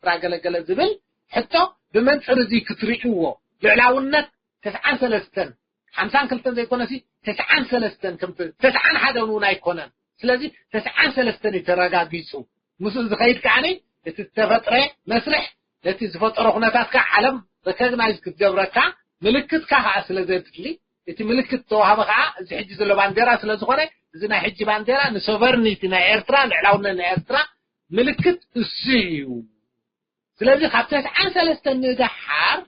ኤርትራ ገለገለ ዝብል ሕቶ ብመንፅር እዚ ክትርእይዎ ልዕላውነት ተስዓን ሰለስተን ሓምሳን ክልተን ዘይኮነሲ ተስዓን ሰለስተን ከም ተስዓን ሓደን እውን ኣይኮነን። ስለዚ ተስዓን ሰለስተን እዩ ተረጋጊፁ። ምስኡ ዝኸይድ ከዓኒ እቲ ዝተፈጥረ መስርሕ ነቲ ዝፈጠሮ ኩነታት ከዓ ዓለም ሪኮግናይዝ ክትገብረካ ምልክትካ ከዓ ስለ ዘድሊ እቲ ምልክት ተዋህበ ከዓ እዚ ሕጂ ዘሎ ባንዴራ ስለ ዝኾነ እዚ ናይ ሕጂ ባንዴራ ንሶቨርኒቲ ናይ ኤርትራ ልዕላውነት ናይ ኤርትራ ምልክት እሱ እዩ። ስለዚ ካብ ተስዓን ሰለስተን ንደሓር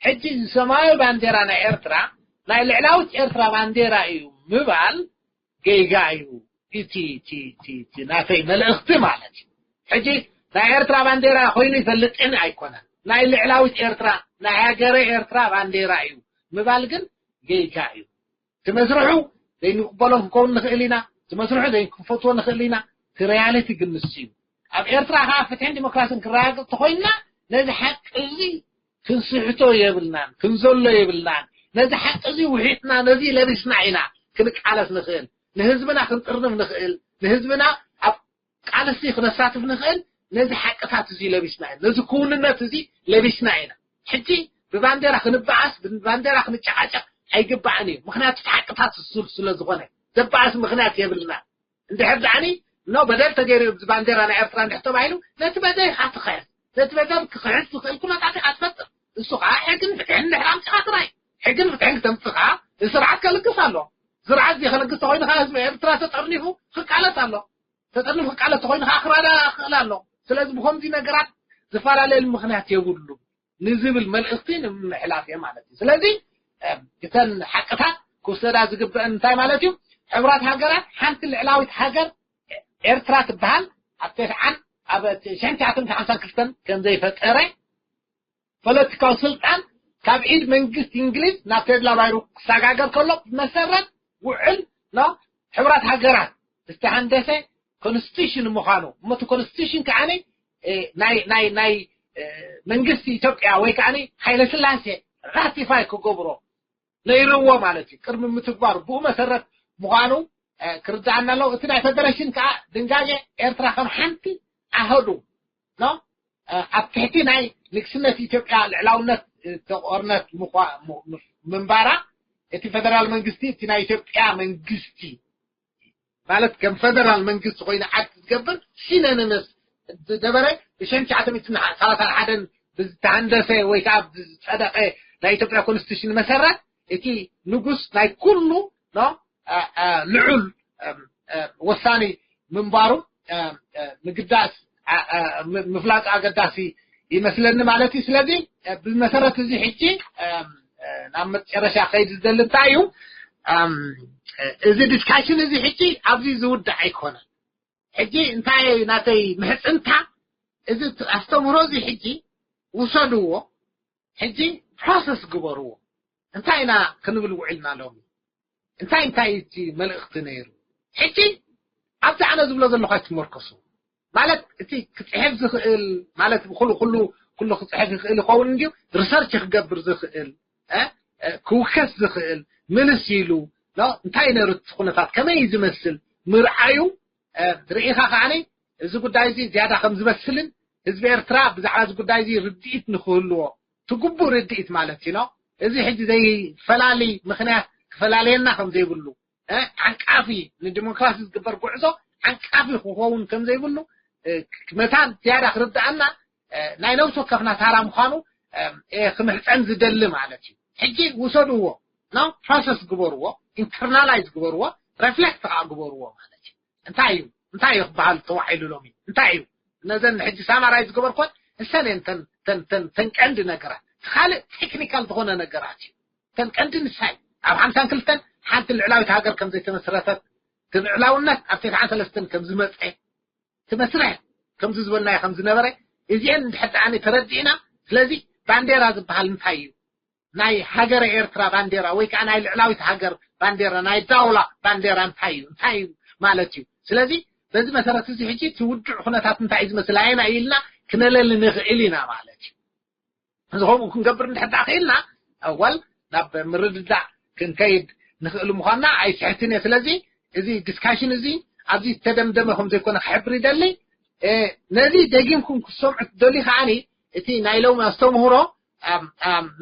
ሕጂ እዚ ሰማያዊ ባንዴራ ናይ ኤርትራ ናይ ልዕላዊት ኤርትራ ባንዴራ እዩ ምባል ጌጋ እዩ። እቲ እቲ እቲ እቲ ናተይ መልእኽቲ ማለት እዩ። ሕጂ ናይ ኤርትራ ባንዴራ ኮይኑ ይፈልጥን ኣይኮነን። ናይ ልዕላዊት ኤርትራ ናይ ሃገረ ኤርትራ ባንዴራ እዩ ምባል ግን ጌጋ እዩ። እቲ መስርሑ ዘይንቅበሎ ክንከውን ንኽእል ኢና። እቲ መስርሑ ዘይክፈትዎ ንኽእል ኢና። እቲ ሪያሊቲ ግን ንሱ እዩ። ኣብ ኤርትራ ከዓ ፍትሕን ዲሞክራስን ክረጋግፅ ተኮይንና ነዚ ሓቂ እዚ ክንስሕቶ የብልናን፣ ክንዘሎ የብልናን። ነዚ ሓቂ እዚ ውሒጥና ነዚ ለቢስና ኢና ክንቃለስ ንኽእል፣ ንህዝብና ክንጥርንፍ ንኽእል፣ ንህዝብና ኣብ ቃልሲ ክነሳትፍ ንኽእል። ነዚ ሓቅታት እዚ ለቢስና ኢና፣ ነዚ ክውንነት እዚ ለቢስና ኢና። ሕጂ ብባንዴራ ክንበኣስ፣ ብባንዴራ ክንጨቃጨቅ ኣይግባእን እዩ። ምክንያቱ እቲ ሓቅታት እሱር ስለ ዝኾነ ዘበኣስ ምክንያት የብልና። እንድሕር ዳዕኒ ኖ በደል ተገይሩ እዩ ብዚ ባንዴራ ናይ ኤርትራ እንድሕር ተባሂሉ ነቲ በደል ኢኻ ትኽሕስ። ነቲ በደል ክኽሕስ ዝኽእል ኩነታት ኢኻ ትፈጥር። እሱ ከዓ ሕግን ፍትሕን እንድሕር ኣምፅኻ ጥራይ። ሕግን ፍትሕን ክተምፅኻ እዚ ስርዓት ከልግስ ኣሎ። ስርዓት እዚ ከልግስ ተኮይኑ ከዓ ህዝቢ ኤርትራ ተጠርኒፉ ክቃለስ ኣሎ። ተጠርኒፉ ክቃለስ ተኮይኑ ከዓ ክረዳ ክኽእል ኣሎ። ስለዚ ብከምዚ ነገራት ዝፈላለየሉ ምክንያት የብሉ ንዝብል መልእኽቲ ንምሕላፍ እየ ማለት እዩ። ስለዚ እተን ሓቅታት ክውሰዳ ዝግበአን እንታይ ማለት እዩ? ሕቡራት ሃገራት ሓንቲ ልዕላዊት ሃገር ኤርትራ ትበሃል ኣብ ተስዓን ኣብ ሽሕን ትሽዓትን ሓምሳን ክልተን ከም ዘይፈጠረ ፖለቲካዊ ስልጣን ካብ ኢድ መንግስቲ እንግሊዝ ናብ ተድላ ባይሩ ክሰጋገር ከሎ ብመሰረት ውዕል ኖ ሕቡራት ሃገራት ዝተሃንደሰ ኮንስቲቱሽን ምዃኑ እሞ እቲ ኮንስቲቱሽን ከዓኒ ናይ ናይ ናይ መንግስቲ ኢትዮጵያ ወይ ከዓ ሃይለ ስላሴ ራቲፋይ ክገብሮ ነይርዎ ማለት እዩ። ቅድሚ ምትግባሩ ብኡ መሰረት ምዃኑ ክርዳኣና ኣለዎ። እቲ ናይ ፌደሬሽን ከዓ ድንጋጌ ኤርትራ ከም ሓንቲ ኣህዱ ኖ ኣብ ትሕቲ ናይ ንግስነት ኢትዮጵያ ልዕላውነት ተቆርነት ምንባራ እቲ ፌደራል መንግስቲ እቲ ናይ ኢትዮጵያ መንግስቲ ማለት ከም ፌደራል መንግስቲ ኮይኑ ዓድ ዝገብር ሲነንመስ ዝገበረ ብሽሕን ትሽዓተ ሚእትን ሰላሳን ሓደን ብዝተሃንደሰ ወይ ከዓ ብዝፀደቀ ናይ ኢትዮጵያ ኮንስቲቱሽን መሰረት እቲ ንጉስ ናይ ኩሉ ኖ ልዑል ወሳኒ ምንባሩ ምግዳስ ምፍላጡ ኣገዳሲ ይመስለኒ ማለት እዩ። ስለዚ ብመሰረት እዚ ሕጂ ናብ መጨረሻ ከይድ ዝደሊ እንታይ እዩ እዚ ዲስካሽን እዚ ሕጂ ኣብዚ ዝውዳእ ኣይኮነን። ሕጂ እንታይ ናተይ ምሕፅንታ እዚ ኣስተምህሮ እዚ ሕጂ ውሰድዎ፣ ሕጂ ፕሮሰስ ግበርዎ። እንታይ ኢና ክንብል ውዒልና ሎሚ? እንታይ እንታይ እቲ መልእኽቲ ነይሩ? ሕጂ ኣብዚ ኣነ ዝብሎ ዘለኹ ኣይትመርኮሱ። ማለት እቲ ክፅሕፍ ዝኽእል ማለት ኩሉ ኩሉ ኩሉ ክፅሕፍ ይኽእል ይኸውን እንድዩ ሪሰርች ክገብር ዝኽእል እ፣ እ፣ ክውከስ ዝኽእል ምልስ ኢሉ ኖ እንታይ ነሩ እቲ ኩነታት ከመይ እዩ ዝመስል ምርዓዩ እ፣ ርኢኻ ከዓኒ እዚ ጉዳይ እዚ ዝያዳ ከም ዝበስልን ህዝቢ ኤርትራ ብዛዕባ እዚ ጉዳይ እዚ ርድኢት ንክህልዎ ትግቡእ ርድኢት ማለት እዩ ኖ እዚ ሕጂ ዘይፈላሊ ምክንያት ክፈላለየና ከም ዘይብሉ እ፣ ዓንቃፊ ንዲሞክራሲ ዝግበር ጉዕዞ ዓንቃፊ ክኸውን ከም ዘይብሉ እ፣ መታን ዝያዳ ክርድኣና እ፣ ናይ ነብሲ ወከፍና ታራ ምዃኑ እ፣ እ፣ ክምሕፀን ዝደሊ ማለት እዩ። ሕጂ ውሰድዎ ኖ ፕሮሰስ ግበርዎ፣ ኢንተርናላይዝ ግበርዎ፣ ሬፍሌክት ከዓ ግበርዎ ማለት እዩ። እንታይ እዩ እንታይ እዩ ክበሃል ተዋዒሉ ሎሚ እንታይ እዩ? ነዘን ሕጂ ሳማራይዝ ዝገበርኮን እሰን እየን ተን ተን ተን ተን ቀንዲ ነገራት። እቲ ካልእ ቴክኒካል ዝኾነ ነገራት እዩ። ተን ቀንዲ ንሳይ ኣብ ሓምሳን ክልተን ሓንቲ ልዕላዊት ሃገር ከም ዘይተመስረተት እቲ ልዕላውነት ኣብ ተስዓን ሰለስተን ከም ዝመፀ እቲ መስርሕ ከምዚ ዝበልናዮ ከም ዝነበረ እዚአን እንድሕር ደኣ ተረዲእና ስለዚ ባንዴራ ዝበሃል እንታይ እዩ? ናይ ሃገረ ኤርትራ ባንዴራ ወይ ከዓ ናይ ልዕላዊት ሃገር ባንዴራ ናይ ዳውላ ባንዴራ እንታይ እዩ እንታይ እዩ ማለት እዩ? ስለዚ በዚ መሰረት እዚ ሕጂ እቲ ውዱዕ ኩነታት እንታይ እዩ ዝመስል ኣየና እዩ ኢልና ክነለሊ ንኽእል ኢና ማለት እዩ። እዚ ከምኡ ክንገብር እንድሕር ደኣ ክኢልና ኣዋል ናብ ምርድዳእ ክንከይድ ንኽእል ምዃንና ኣይስሕትን እየ። ስለዚ እዚ ዲስካሽን እዚ ኣብዚ ዝተደምደመ ከም ዘይኮነ ክሕብር ይደሊ። ነዚ ደጊምኩም ክትሰምዑ ትደልዩ ከዓኒ እቲ ናይ ሎም ኣስተምህሮ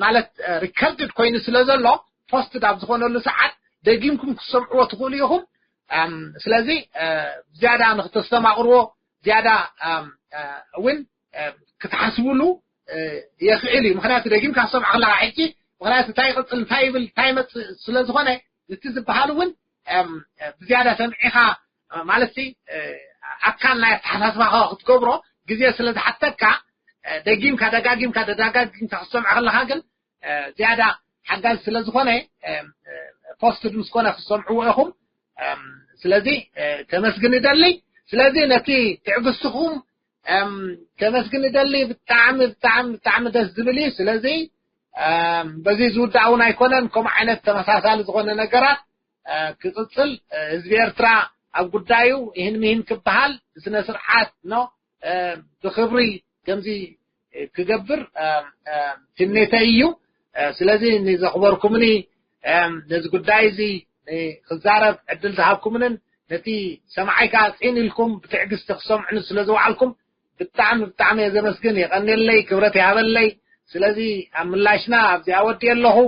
ማለት ሪከርድድ ኮይኑ ስለ ዘሎ ፖስትድ ኣብ ዝኾነሉ ሰዓት ደጊምኩም ክትሰምዕዎ ትኽእሉ ኢኹም። ስለዚ ዝያዳ ንክተስተማቕርዎ ዝያዳ እውን ክትሓስብሉ የኽእል እዩ። ምክንያቱ ደጊምካ ክትሰምዖ ከለካ ሕጂ ምክንያቱ እንታይ ይቕፅል እንታይ ይብል እንታይ ይመፅእ ስለ ዝኾነ እቲ ዝበሃል እውን ብዝያዳ ሰምዒኻ ማለት ኣካል ናይ ኣተሓሳስባኻ ክትገብሮ ግዜ ስለ ዝሓተካ ደጊምካ ደጋጊምካ ደጋጊምካ ክትሰምዖ ከለካ ግን ዝያዳ ሓጋዝ ስለ ዝኾነ ፖስትድ ምስ ኮነ ክትሰምዕዎ ኢኹም። ስለዚ ከመስግን ይደሊ። ስለዚ ነቲ ትዕግስትኹም ከመስግን ይደሊ። ብጣዕሚ ብጣዕሚ ብጣዕሚ ደስ ዝብል እዩ። ስለዚ በዚ ዝውዳእ እውን ኣይኮነን። ከምኡ ዓይነት ተመሳሳሊ ዝኾነ ነገራት ክቕፅል ህዝቢ ኤርትራ ኣብ ጉዳዩ ይህን ምሂን ክበሃል ብስነ ስርዓት ኖ ብክብሪ ከምዚ ክገብር ትምኔተይ እዩ። ስለዚ ንዘኽበርኩምኒ ነዚ ጉዳይ እዚ ክዛረብ ዕድል ዝሃብኩምንን ነቲ ሰማዓይ ከዓ ፅን ኢልኩም ብትዕግስቲ ክሰምዑኒ ስለ ዝወዓልኩም ብጣዕሚ ብጣዕሚ እየ ዘመስግን። የቐንየለይ፣ ክብረት ይሃበለይ። ስለዚ ኣብ ምላሽና ኣብዚኣ ወዲእ ኣለኹ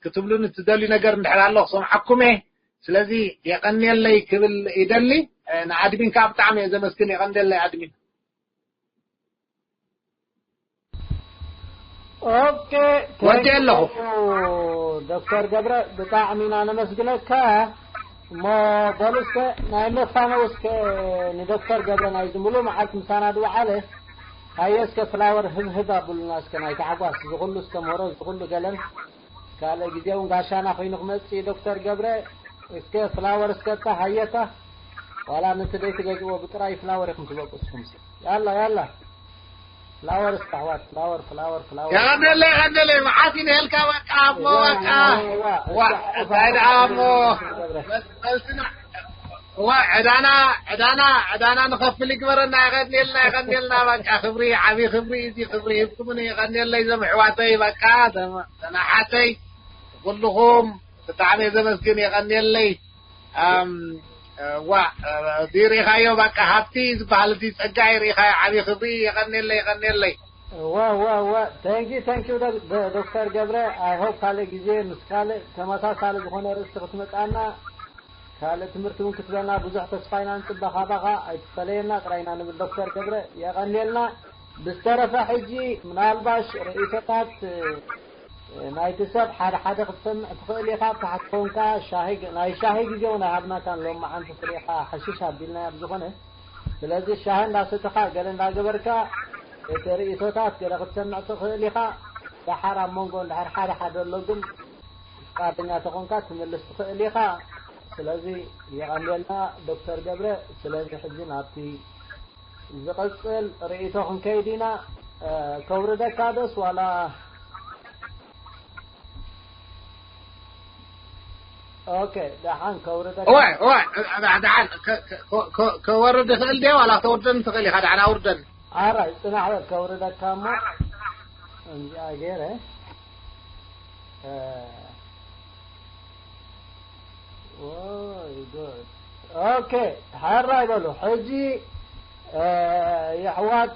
ክትብሉኒ ትደልዩ ነገር እንድሕር ኣሎ ክሰምዓኩም እየ። ስለዚ የቐንየለይ ክብል ይደሊ። ንኣድሚን ከዓ ብጣዕሚ እየ ዘመስግን። የቐንየለይ ኣድሚን። ኦኬ ወዲ ኣለኹ። ዶክተር ገብረ ብጣዕሚ ኢና ነመስግነካ። እሞ በሉ እስከ ናይ መፋነው እስከ ንዶክተር ገብረ ናይ ዝምሉ መዓልቲ ምሳና ድወዓለ ሃየ እስከ ፍላወር ህብህብ ኣብሉና እስከ ናይ ታሕጓስ ዝኹሉ እስከ ምህሮ ዝኹሉ ገለን ካልእ ግዜ እውን ጋሻና ኮይኑ ክመጽእ ዶክተር ገብረ እስከ ፍላወር እስከ እታ ሃየታ ዋላ ነቲ ደይትገዝእዎ ብጥራይ ፍላወር ኢኹም ትበቁ እስኹም ያላ ያላ ፍላወር እስከ ኣሕዋት ፍላወር ፍላወር ፍላወር ያቀደለ ያቀደለ መዓት ይንሄልካ በቃ ኣሞ በቃ ዋ እንታይ ደኣ ኣሞ መልስና ዋ ዕዳና ዕዳና ዕዳና ንኸፍል ይግበረና። የቐንየልና የቐንየልና በቃ ክብሪ ዓብዪ ክብሪ እዚ ክብሪ ሂብኩምኒ የቐንየለይ እዞም ኣሕዋተይ በቃ እዞም ኣሓተይ ኩልኹም ብጣዕሚ እየ ዘመስግን የቐንየለይ። ዋ እዚ ርኢኻዮ በቃ ሃብቲ ዝበሃል እዚ ፀጋ እዩ ርኢኻዮ ዓብዪ ክብሪ የቐንየለይ የቐንየለይ። ዋ ዋ ዋ thank you thank you ዶክተር ገብረ I hope ካልእ ግዜ ምስ ካልእ ተመሳሳሊ ዝኾነ ርእስቲ ክትመጻና ካልእ ትምህርቲ እውን ክትበና ብዙሕ ተስፋ ኢና ንጽበ ካባኻ ኣይትፈለየና ጥራይ ኢና ንብል ዶክተር ገብረ የቐንየልና ብዝተረፈ ሕጂ ምናልባሽ ርእይቶታት ናይቲ ሰብ ሓደ ሓደ ክትሰምዕ ትኽእል ኢኻ ኣብ ታሕቲ ኮንካ ሻሂ ናይ ሻሂ ግዜ እውን ኣይሃብናካን ሎም መዓንቲ ፍሪኻ ሓሽሽ ኣቢልናያ ብዝኾነ ስለዚ ሻሂ እንዳሰተኻ ገለ እንዳገበርካ እቲ ርእይቶታት ገለ ክትሰምዕ ትኽእል ኢኻ። ደሓር ኣብ መንጎ እንድሕር ሓደ ሓደ ኣሎ ግን ፍቃደኛ ተኾንካ ትምልስ ትኽእል ኢኻ። ስለዚ የቐንየልና ዶክተር ገብረ። ስለዚ ሕጂ ናብቲ ዝቕጽል ርእይቶ ክንከይድ ኢና። ከውርደካ ዶስ ዋላ ኦኬ ደሓን ከውርደካ እዋይ እዋይ ደሓን ከወርድ ይኽእል ድየ ዋላ ከተውርደኒ ትኽእል ኢኻ ደሓን ኣውርደኒ ኣራይ ፅናሕ በል ከውርደካ እሞ እንዚኣ ገይረ ኦኬ ሓራይ በሉ ሕጂ የሕዋት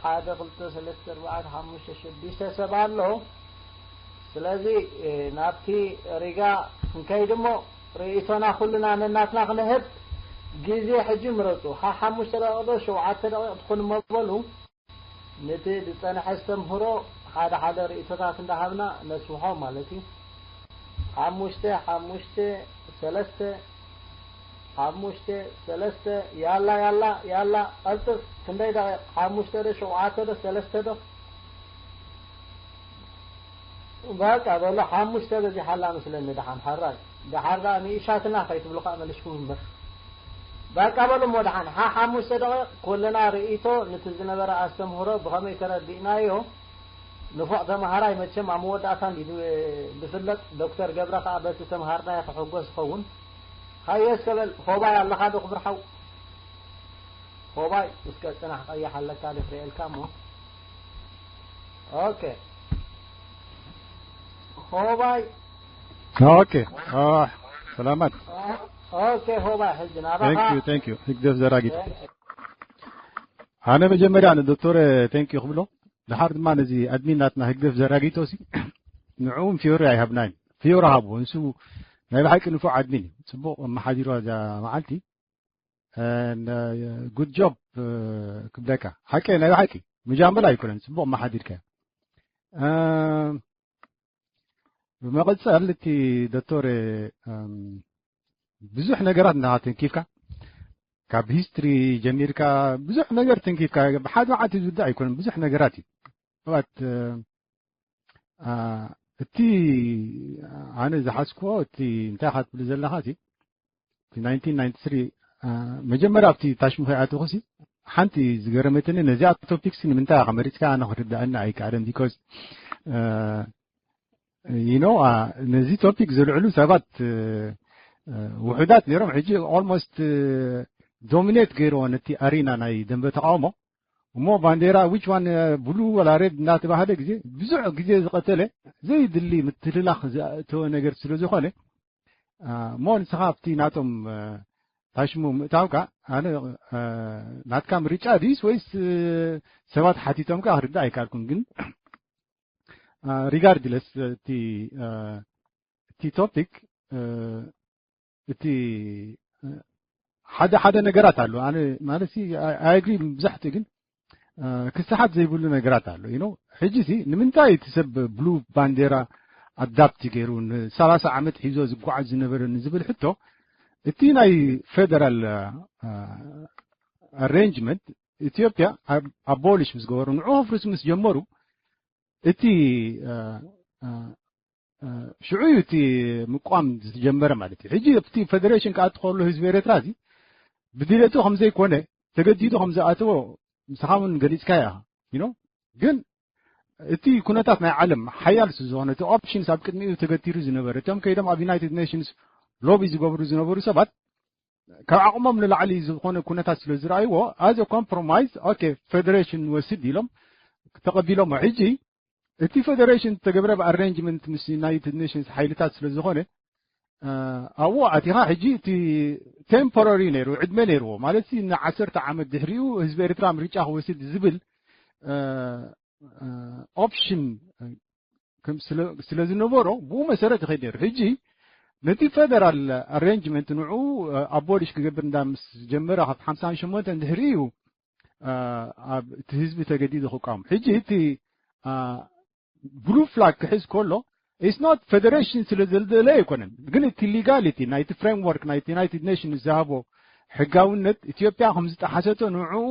ሓደ ክልተ ሰለስተ ኣርባዕተ ሓሙሽተ ሽዱሽተ ሰብ ኣሎ ስለዚ ናብቲ ሪጋ ክንከይድ እሞ ርእይቶና ኩልና ነናትና ክንህብ ግዜ ሕጂ ምረፁ ሓሓሙሽተ ደቂቕ ዶ ሸውዓተ ደቂቕ ትኹን እሞ በሉ ነቲ ዝጸንሐ ኣስተምህሮ ሓደ ሓደ ርእይቶታት እንዳሃብና ነስፍሖ ማለት እዩ። ሓሙሽተ ሓሙሽተ ሰለስተ ሓሙሽተ ሰለስተ ያላ ያላ ያላ ቀልጥፍ ክንደይ ደቂቕ ሓሙሽተ ዶ ሸውዓተ ዶ ሰለስተ ዶ በቃ በሎ ሓሙሽተ በዚሓላ መስለኒ ደሓን ሓራይ ደሓር ደኣ ንእሻትና ከይትብሉ ከዓ መሊስኩም እምበር በቃ በሉ እሞ ደሓን ሓ ሓሙሽተ ደቂቕ ኩልና ርእይቶ ንቲ ዝነበረ ኣስተምህሮ ብኸመይ ተረዲእናዮ ንፉዕ ተምሃራይ መቸም ኣብ መወዳእታ እንዲ ዝፍለጥ ዶክተር ገብረ ከዓ በቲ ተምሃርናዮ ክሕጎስ ይኸውን ሃየ እስከ በል ሆባይ ኣለኻ ዶ ክብርሓው ሆባይ እስከ ፅናሕ ቀያሕ ኣለካ ዶ ክርእየልካ እሞ ኦኬ ሆባይ ኦኬ ሰላማት ኦኬ ሆባይ ሕጂ ናባኻ ህግደፍ ዘራጊት ኣነ መጀመርያ ንዶክተር ቴንኪዩ ክብሎ፣ ድሓር ድማ ነዚ ኣድሚን ናትና ህግደፍ ዘራጊቶ ሲ ንዕኡም ፊዮሪ ኣይሃብናን። ፊዮሪ ሃብዎ፣ ንሱ ናይ ብሓቂ ንፉዕ ኣድሚን እዩ። ጽቡቕ ኣመሓዲሮ እዛ መዓልቲ። ጉድ ጆብ ክብለካ ሓቂ፣ ናይ ብሓቂ ምጃምበል ኣይኮነን፣ ጽቡቕ ኣመሓዲርካ። ብመቐጸል እቲ ዶክተር ብዙሕ ነገራት እንዳኻ ተንኪፍካ፣ ካብ ሂስትሪ ጀሚርካ ብዙሕ ነገር ተንኪፍካ፣ ብሓደ መዓልቲ ዝውዳእ ኣይኮነን፣ ብዙሕ ነገራት እዩ። ሰባት እቲ ኣነ ዝሓዝክዎ እቲ እንታይ ኢኻ ትብል ዘለኻ እቲ ናይንቲን ናይንቲ ስሪ መጀመርያ ኣብቲ ታሽሙ ከይኣተኹ ሲ ሓንቲ ዝገረመትኒ፣ ነዚኣ ቶፒክስ ንምንታይ ኢኻ መሪጽካ ኣነ ክርዳእኒ ኣይከኣለን። ቢኮዝ ዩ ኖ ነዚ ቶፒክ ዘልዕሉ ሰባት ውሑዳት ነይሮም። ሕጂ ኦልሞስት ዶሚኔት ገይርዎ ነቲ ኣሪና ናይ ደንበ ተቃውሞ። እሞ ባንዴራ ዊች ዋን ብሉ ወላ ሬድ እናተባህለ ግዜ ብዙሕ ግዜ ዝቐተለ ዘይድሊ ምትልላኽ ዘእተወ ነገር ስለ ዝኾነ፣ እሞ ንስኻ ኣብቲ ናቶም ታሽሙ ምእታውካ ኣነ ናትካ ምርጫ ድዩስ ወይስ ሰባት ሓቲቶምካ ክርዳእ ኣይከኣልኩን። ግን ሪጋርድለስ እቲ እቲ ቶፒክ እቲ ሓደ ሓደ ነገራት ኣሎ። ኣነ ማለት ኣይ ኣግሪ ብዙሕ ግን ክስሓት ዘይብሉ ነገራት ኣሎ። ዩ ኖ ሕጂ ሲ ንምንታይ እቲ ሰብ ብሉ ባንዴራ ኣዳፕት ገይሩ ንሰላሳ ዓመት ሒዞ ዝጓዓዝ ዝነበረ ንዝብል ሕቶ፣ እቲ ናይ ፌደራል ኣሬንጅመንት ኢትዮጵያ ኣቦሊሽ ምስ ገበሩ፣ ንዑ ክፍርሱ ምስ ጀመሩ፣ እቲ ሽዑ እዩ እቲ ምቋም ዝተጀመረ ማለት እዩ። ሕጂ ኣብቲ ፌደሬሽን ክኣቱ ከሎ ህዝቢ ኤርትራ እዚ ብድሌቱ ከም ዘይኮነ፣ ተገዲዱ ከም ዝኣተዎ ምሳኻ እውን ገሊጽካዮ ኢኻ። ዩ ኖ ግን እቲ ኩነታት ናይ ዓለም ሓያል ስለ ዝኾነ፣ እቲ ኦፕሽንስ ኣብ ቅድሚኡ ተገቲሩ ዝነበረ፣ እቶም ከይዶም ኣብ ዩናይትድ ኔሽንስ ሎቢ ዝገብሩ ዝነበሩ ሰባት ካብ ዓቕሞም ንላዕሊ ዝኾነ ኩነታት ስለ ዝረኣይዎ፣ ኣዘ ኮምፕሮማይዝ ኦኬ ፌደሬሽን ንወስድ ኢሎም ተቐቢሎሞ። ሕጂ እቲ ፌደሬሽን ዝተገብረ ብኣሬንጅመንት ምስ ዩናይትድ ኔሽንስ ሓይልታት ስለ ዝኾነ፣ ኣብኡ ኣቲኻ ሕጂ እቲ ቴምፖራሪ ነይሩ፣ ዕድመ ነይርዎ ማለት ሲ ንዓሰርተ ዓመት ድሕሪኡ ህዝቢ ኤርትራ ምርጫ ክወስድ ዝብል ኦፕሽን ስለ ዝነበሮ፣ ብኡ መሰረት ይኸይድ ነይሩ። ሕጂ ነቲ ፌደራል ኣሬንጅመንት ንዑ ኣቦሊሽ ክገብር እንዳ ምስ ጀመረ፣ ካብ ሓምሳን ሸሞንተን ድሕሪ እዩ ኣብ እቲ ህዝቢ ተገዲዱ ክቃወም። ሕጂ እቲ ብሉ ፍላግ ክሕዝ ከሎ ኢስ ኖት ፌደሬሽን ስለ ዘልደለ ኣይኮነን፣ ግን እቲ ሊጋሊቲ ናይቲ ፍሬምወርክ ናይቲ ዩናይትድ ኔሽንስ ዝሃቦ ሕጋውነት ኢትዮጵያ ከም ዝጠሓሰቶ ንዕኡ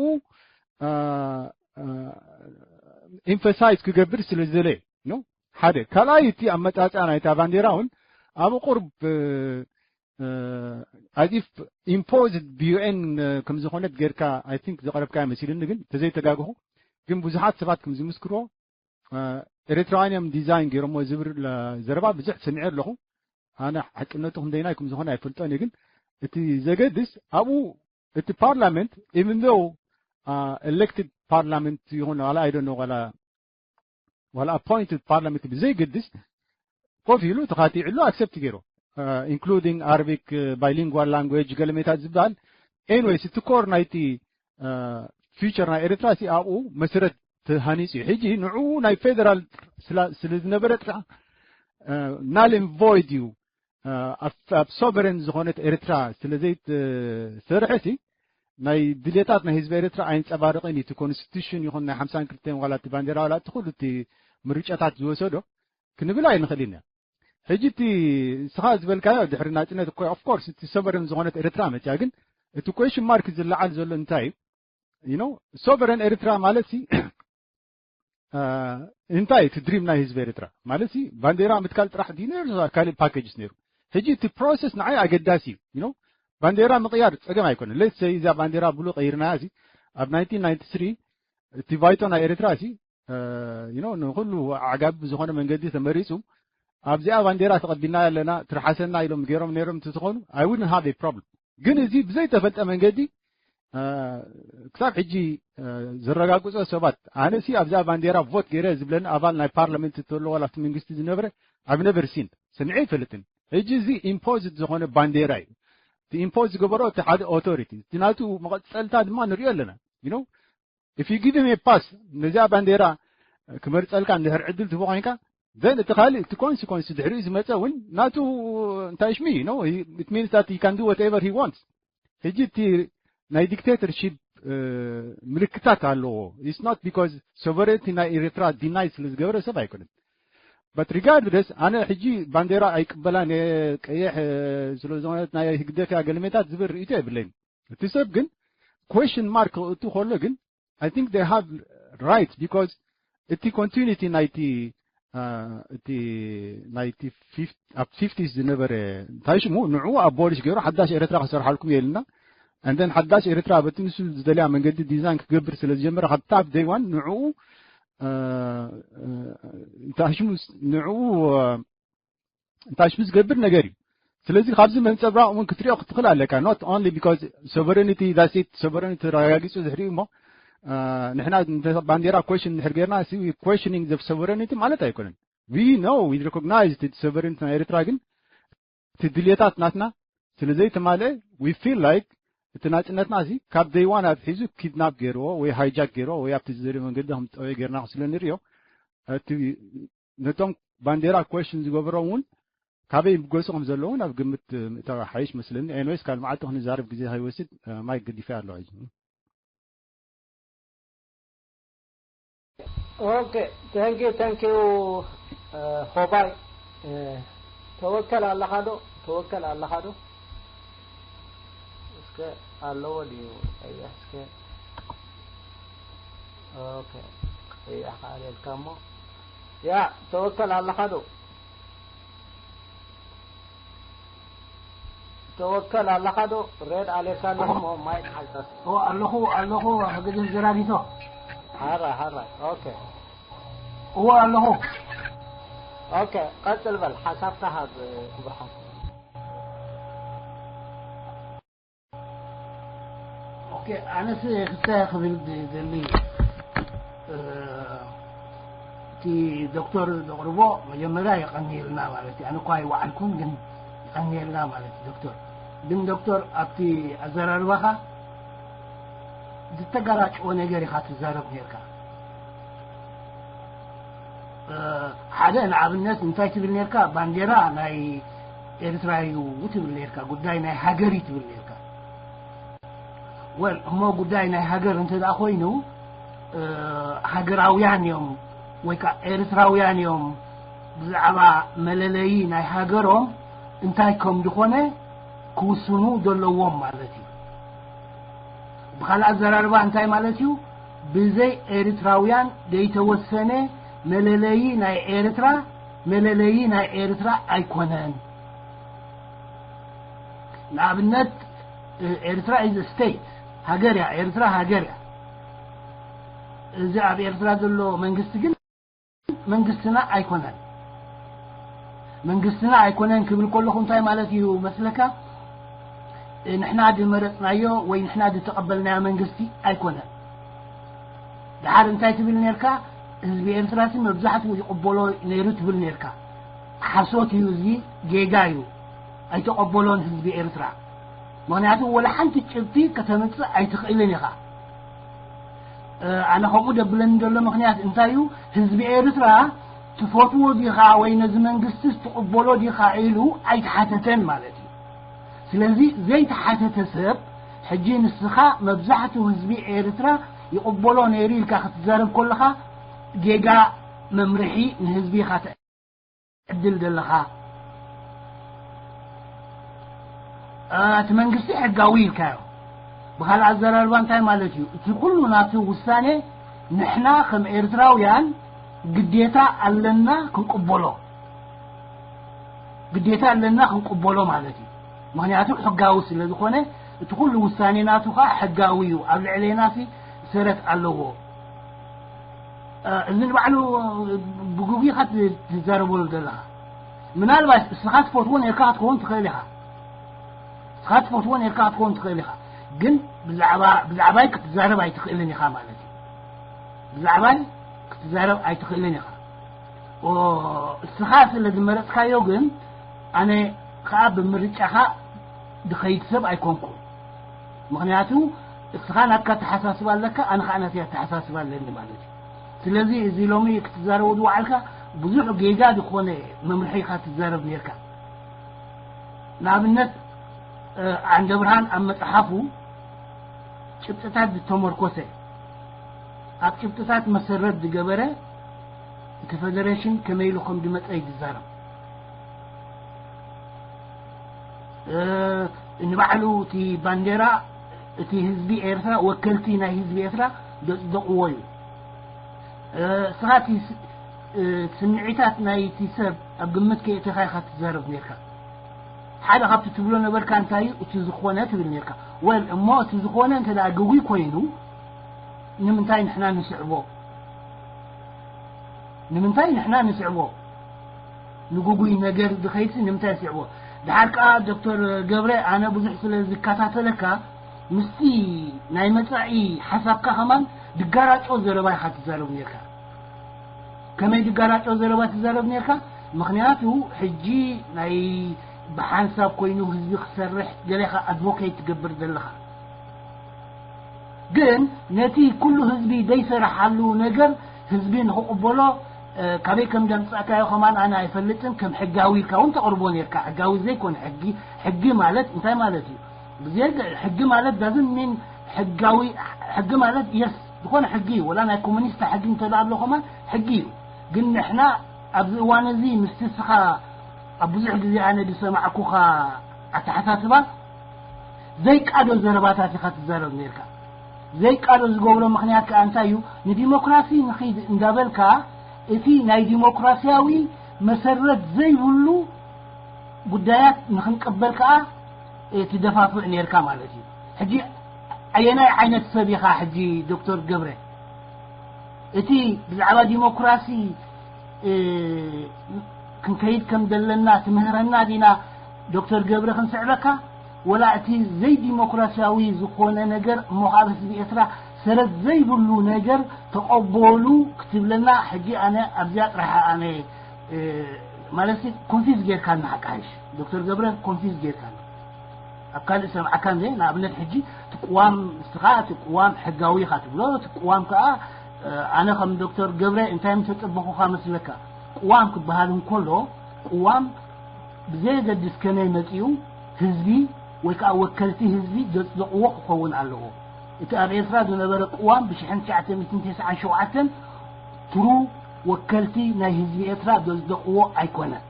ኢምፈሳይዝ ክገብር ስለ ዝደለ ነው። ሓደ ካልኣይ እቲ ኣመጻጽኣ ናይታ ባንዴራ እውን ኣብ ቁርብ ኣዚፍ ኢምፖዝድ ብዩኤን ከም ዝኾነት ጌርካ ኣይ ቲንክ ዘቕረብካዮ መሲልኒ፣ ግን ተዘይተጋግኹ ግን ብዙሓት ሰባት ከም ዝምስክርዎ ኤርትራውያን እዮም ዲዛይን ገይሮሞ ዝብል ዘረባ ብዙሕ ሰሚዐ ኣለኹ። ኣነ ሓቅነቱ ክንደይናይ ከም ዝኾነ ኣይፈልጦን እየ፣ ግን እቲ ዘገድስ ኣብኡ እቲ ፓርላመንት ኢቭን ዶ ኤሌክትድ ፓርላመንት ይኹን ዋላ ኣይ ዶንት ኖ ዋላ ዋላ ኣፖይንትድ ፓርላመንት ብዘይገድስ ኮፍ ኢሉ ተኻቲዕሉ ኣክሰፕት ገይሩ ኢንክሉዲንግ ኣረቢክ ባይሊንጓል ላንጉጅ ገለሜታት ዝበሃል። ኤንዌይስ እቲ ኮር ናይቲ ፊውቸር ናይ ኤርትራ ሲ ኣብኡ መሰረት ተሃኒጹ እዩ። ሕጂ ንዕኡ ናይ ፌደራል ስለ ዝነበረ ጥራሕ ናል ኤንድ ቮይድ እዩ። ኣብ ሶቨረን ዝኾነት ኤርትራ ስለ ዘይተሰርሐ ሲ ናይ ድሌታት ናይ ህዝቢ ኤርትራ ኣይንጸባርቕን እዩ። እቲ ኮንስቲቱሽን ይኹን ናይ ሓምሳን ክልተን ዋላ እቲ ባንዴራ ዋላ እቲ ኩሉ እቲ ምርጫታት ዝወሰዶ ክንብል ኣይንኽእል ኢና። ሕጂ እቲ ንስኻ ዝበልካዮ ድሕሪ ናጽነት እኮ ኦፍ ኮርስ እቲ ሶቨረን ዝኾነት ኤርትራ መጽያ፣ ግን እቲ ኩዌሽን ማርክ ዝለዓል ዘሎ እንታይ እዩ? ዩ ኖ ሶቨረን ኤርትራ ማለት ሲ እንታይ እቲ ድሪም ናይ ህዝቢ ኤርትራ ማለት ሲ ባንዴራ ምትካል ጥራሕ ድዩ ነይሩ ካልእ ፓኬጅስ ነይሩ? ሕጂ እቲ ፕሮሰስ ንዓይ ኣገዳሲ እዩ። ዩ ኖ ባንዴራ ምቕያር ጸገም ኣይኮነን። ሌትስ ሰይ እዛ ባንዴራ ብሉ ቀይርናያ ሲ ኣብ ናይንቲን ናይንቲ ስሪ እቲ ቫይቶ ናይ ኤርትራ ሲ ዩ ኖ ንኹሉ ኣዕጋቢ ብዝኾነ መንገዲ ተመሪጹ ኣብዚኣ ባንዴራ ተቐቢልና ኣለና ትርሓሰና ኢሎም ገይሮም ነይሮም እንተዝኾኑ I wouldn't have a problem። ግን እዚ ብዘይተፈልጠ መንገዲ ክሳብ ሕጂ ዘረጋግጾ ሰባት ኣነ ሲ ኣብዛ ባንዴራ ቮት ገይረ ዝብለኒ ኣባል ናይ ፓርላመንት እንተሎ ዋላ ኣብቲ መንግስቲ ዝነበረ I've never seen ሰሚዐ ኣይፈልጥን። ሕጂ እዚ ኢምፖዝድ ዝኾነ ባንዴራ እዩ። እቲ ኢምፖዝ ዝገበሮ እቲ ሓደ ኦቶሪቲ እቲ ናቱ መቐጸልታ ድማ ንሪኦ ኣለና። ዩ ኖ If you give him a pass, ነዚኣ ባንዴራ ክመርጸልካ እንድሕር ዕድል ትቦ ኮይንካ፣ then እቲ ካልእ፣ እቲ ኮንሲኮንስ ድሕሪኡ ዝመጸ እውን ናቱ እንታይ ሽሚ ነው? It means that he can do whatever he wants. ሕጂ እቲ ናይ ዲክቴተርሺፕ ምልክታት ኣለዎ። It's not because sovereignty ናይ ኤርትራ ዲናይ ስለ ዝገበረ ሰብ ኣይኮነን። But regardless፣ ኣነ ሕጂ ባንዴራ ኣይቅበላን እየ፣ ቀይሕ ስለ ዝኾነት ናይ ህግደፍ እያ ገልሜታት ዝብል ርእይቶ የብለይን። እቲ ሰብ ግን question mark ክእቱ ከሎ ግን I think they have right, because እቲ continuity ናይቲ እቲ ናይቲ ኣብ ፊፍቲስ ዝነበረ እንታይ ሽሙ ንዑ ኣቦሊሽ ገይሩ ሓዳሽ ኤርትራ ክሰርሓልኩም የልና። And then ሓዳሽ ኤርትራ በቲ ንሱ ዝደልያ መንገዲ ዲዛይን ክገብር ስለ ዝጀመረ ካብ top day one ንዑ እንታይ ሽሙ ንዑ እንታይ ሽሙ ዝገብር ነገር እዩ። ስለዚ ካብዚ መንጸብራቕ እውን ክትሪኦ ክትኽእል ኣለካ። Not only because sovereignty, that's it, sovereignty ተረጋጊጹ ድሕሪኡ እሞ ንሕና ባንዴራ question እንድሕር ጌርና questioning the sovereignty ማለት ኣይኮነን። We know, we recognize the sovereignty ናይ ኤርትራ፣ ግን እቲ ድልየታት ናትና ስለ ዘይተማልአ we feel like እቲ ናጽነትና እዚ ካብ day one ኣትሒዙ ኪድናፕ ገይርዎ ወይ ሃይጃክ ገይርዎ ወይ ኣብቲ ዝደልዮ መንገዲ ከም ዝጠወየ ጌርና ስለ ንሪኦ እቲ ነቶም ባንዴራ question ዝገብሮም እውን ካበይ ይብገሱ ከም ዘለዉ ናብ ግምት ምእታው ሓይሽ መስለኒ። Anyways ካልእ መዓልቲ ክንዛረብ ግዜ ከይወስድ ማይክ ገዲፈ ኣለኹ ሕጂ። Okay, thank you, thank you. ሆባይ ተወከል ኣለኻ ዶ? ተወከል ኣለኻ ዶ? እስከ ኣለዎ ድዩ? እስከ okay, እያ ካለልካ እሞ ያ ተወከል ኣለኻ ዶ? ተወከል ኣለኻ ዶ? ሬድ ኣለካ ኣለኹ። ሞ ማይክ ሓልጠስ። ኦ ኣለኹ፣ ኣለኹ። ሕግዝን ዘራጊቶ። ሓራ ሓራ። ኦኬ። እዎ ኣለኹ። ኦኬ፣ ቀጽል በል ሓሳብካ ሃብ። ክቡር ሓሳብ። ኦኬ፣ ኣነስ ክልተ ክብል ዝደሊ እቲ ዶክተር ዘቕርቦ መጀመርያ የቐንየልና ማለት እዩ። ኣነ እኳ ኣይወዓልኩን ግን የቐንየልና ማለት እዩ ዶክተር። ግን ዶክተር ኣብቲ ኣዘራርባኻ ዝተጋራጭዎ ነገር ኢኻ ትዛረብ ነርካ። ሓደ ንኣብነት እንታይ ትብል ነርካ? ባንዴራ ናይ ኤርትራ እዩ ትብል ነርካ፣ ጉዳይ ናይ ሃገር እዩ ትብል ነርካ። ወል እሞ ጉዳይ ናይ ሃገር እንተ ደኣ ኮይኑ ሃገራውያን እዮም ወይ ከዓ ኤርትራውያን እዮም ብዛዕባ መለለዪ ናይ ሃገሮም እንታይ ከም ዝኾነ ክውስኑ ዘለዎም ማለት እዩ። ብኻልእ ኣዘራርባ እንታይ ማለት እዩ? ብዘይ ኤርትራውያን ዘይተወሰነ መለለዪ ናይ ኤርትራ መለለዪ ናይ ኤርትራ ኣይኮነን። ንኣብነት ኤርትራ is state፣ ሃገር እያ። ኤርትራ ሃገር እያ። እዚ ኣብ ኤርትራ ዘሎ መንግስቲ ግን መንግስትና ኣይኮነን። መንግስትና ኣይኮነን ክብል ከለኹ እንታይ ማለት እዩ መስለካ? ንሕና ዝመረጽናዮ ወይ ንሕና ዝተቐበልናዮ መንግስቲ ኣይኮነን። ድሓር እንታይ ትብል ነርካ? ህዝቢ ኤርትራ ሲ መብዛሕትኡ ይቕበሎ ነይሩ ትብል ነርካ። ሓሶት እዩ፣ እዚ ጌጋ እዩ። ኣይተቐበሎን ህዝቢ ኤርትራ። ምኽንያቱ ወላ ሓንቲ ጭብቲ ከተምጽእ ኣይትኽእልን ኢኻ። ኣነ ከምኡ ደብለኒ ዘሎ ምኽንያት እንታይ እዩ? ህዝቢ ኤርትራ ትፈትዎ ዲኻ ወይ ነዚ መንግስቲ ትቕበሎ ዲኻ ኢሉ ኣይተሓተተን ማለት እዩ። ስለዚ ዘይተሓተተ ሰብ ሕጂ ንስኻ መብዛሕትኡ ህዝቢ ኤርትራ ይቕበሎ ነይሩ ኢልካ ክትዛረብ ከለኻ ጌጋ መምርሒ ንህዝቢ ኢኻ ዕድል ዘለኻ። እቲ መንግስቲ ሕጋዊ ኢልካዮ። ብኻልእ ኣዘራርባ እንታይ ማለት እዩ? እቲ ኩሉ ናቱ ውሳኔ ንሕና ከም ኤርትራውያን ግዴታ ኣለና ክንቅበሎ። ግዴታ ኣለና ክንቅበሎ ማለት እዩ። ምኽንያቱ ሕጋዊ ስለ ዝኾነ እቲ ኩሉ ውሳኔ ናቱ ኸዓ ሕጋዊ እዩ። ኣብ ልዕሌና ሲ ሰረት ኣለዎ። እዚ ንባዕሉ ብጉጉይ ኢኻ ትዛረበሉ ዘለኻ። ምናልባት እስኻ ትፈትዎ ነርካ ክትኸውን ትኽእል ኢኻ። እስኻ ትፈትዎ ነርካ ክትኸውን ትኽእል ኢኻ። ግን ብዛዕባ ብዛዕባይ ክትዛረብ ኣይትኽእልን ኢኻ ማለት እዩ። ብዛዕባይ ክትዛረብ ኣይትኽእልን ኢኻ። እስኻ ስለ ዝመረጽካዮ ግን ኣነ ኸኣ ብምርጫኻ ዝኸይድ ሰብ ኣይኮንኩን። ምኽንያቱ እስኻ ናትካ ኣተሓሳስባ ኣለካ፣ ኣነ ከዓ ናተይ ኣተሓሳስባ ኣለኒ ማለት እዩ። ስለዚ እዚ ሎሚ ክትዛረቦ ዝወዓልካ ብዙሕ ጌጋ ዝኾነ መምርሒ ኢኻ ትዛረብ ነርካ። ንኣብነት ዓንደብርሃን ኣብ መፅሓፉ ጭብጥታት ዝተመርኮሰ፣ ኣብ ጭብጥታት መሰረት ዝገበረ እቲ ፈደሬሽን ከመይ ኢሉ ከም ዝመፀ እዩ ዝዛረብ። ንባዕሉ እቲ ባንዴራ እቲ ህዝቢ ኤርትራ፣ ወከልቲ ናይ ህዝቢ ኤርትራ ዘፅደቕዎ እዩ። እስኻ እቲ ስምዒታት ናይቲ ሰብ ኣብ ግምት ከየእተኻ ኢኻ ትዛረብ ነርካ። ሓደ ካብቲ ትብሎ ነበርካ እንታይ እዩ እቲ ዝኾነ ትብል ነርካ። ወል እሞ እቲ ዝኾነ እንተ ደኣ ግጉይ ኮይኑ ንምንታይ ንሕና ንስዕቦ? ንምንታይ ንሕና ንስዕቦ? ንግጉይ ነገር ዝኸይድሲ ንምንታይ ስዕቦ? ድሓር ከኣ ዶክተር ገብረ፣ ኣነ ብዙሕ ስለ ዝከታተለካ ምስቲ ናይ መጻኢ ሓሳብካ ከማን ድጋራጮ ዘረባ ኢኻ ትዛረብ ነርካ። ከመይ ድጋራጮ ዘረባ ትዛረብ ነርካ? ምኽንያቱ ሕጂ ናይ ብሓንሳብ ኮይኑ ህዝቢ ክሰርሕ ገሌኻ ኣድቮኬት ትገብር ዘለኻ። ግን ነቲ ኩሉ ህዝቢ ዘይሰራሓሉ ነገር ህዝቢ ንኽቕበሎ ካበይ ከም ዘምጻእካዮ ከማን ኣነ ኣይፈልጥን። ከም ሕጋዊ ኢልካ እውን ተቕርቦ ነርካ። ሕጋዊ ዘይኮነ ሕጊ፣ ሕጊ ማለት እንታይ ማለት እዩ? ብዘይ ሕጊ ማለት ዳዝን ሚን ሕጋዊ። ሕጊ ማለት የስ ዝኾነ ሕጊ እዩ። ወላ ናይ ኮሙኒስት ሕጊ እንተሎ ኣሎ ከማን ሕጊ እዩ። ግን ንሕና ኣብዚ እዋን እዚ ምስቲ ስኻ ኣብ ብዙሕ ግዜ ኣነ ዝሰማዕኩኻ ኣተሓሳስባ ዘይቃዶ ዘረባታት ኢኻ ትዛረብ ነርካ። ዘይቃዶ ዝገብሮ ምኽንያት ከኣ እንታይ እዩ? ንዲሞክራሲ ንኺድ እንዳበልካ እቲ ናይ ዲሞክራሲያዊ መሰረት ዘይብሉ ጉዳያት ንኽንቅበል ከኣ ትደፋፍእ ነርካ ማለት እዩ። ሕጂ ኣየናይ ዓይነት ሰብ ኢኻ ሕጂ ዶክተር ገብረ? እቲ ብዛዕባ ዲሞክራሲ ክንከይድ ከም ዘለና ትምህረና ዲና ዶክተር ገብረ ክንስዕበካ? ወላ እቲ ዘይዲሞክራሲያዊ ዝኾነ ነገር እሞ ካብ ህዝቢ ኤርትራ ሰረት ዘይብሉ ነገር ተቐበሉ ክትብለና ሕጂ ኣነ ኣብዚኣ ጥራሕ ኣነ ማለት ኮንፊዝ ጌርካና ሓቃይሽ ዶክተር ገብረ ኮንፊዝ ጌርካና። ኣብ ካልእ ሰምዓካ እንደ ንኣብነት ሕጂ ትቅዋም ንስኻ ትቅዋም ሕጋዊ ኢኻ ትብሎ ትቅዋም ከኣ ኣነ ከም ዶክተር ገብረ እንታይ ምተጸበኹኻ መስለካ? ቅዋም ክበሃል እንከሎ ቅዋም ብዘየገድስ ከመይ መጺኡ ህዝቢ ወይ ከዓ ወከልቲ ህዝቢ ዘጽደቕዎ ክኸውን ኣለዎ። እቲ ኣብ ኤርትራ ዝነበረ ቅዋም ብሽሕን ትሽዓተ ሚእትን ተስዓን ሸውዓተን ትሩ ወከልቲ ናይ ህዝቢ ኤርትራ ዘጽደቕዎ ኣይኮነን።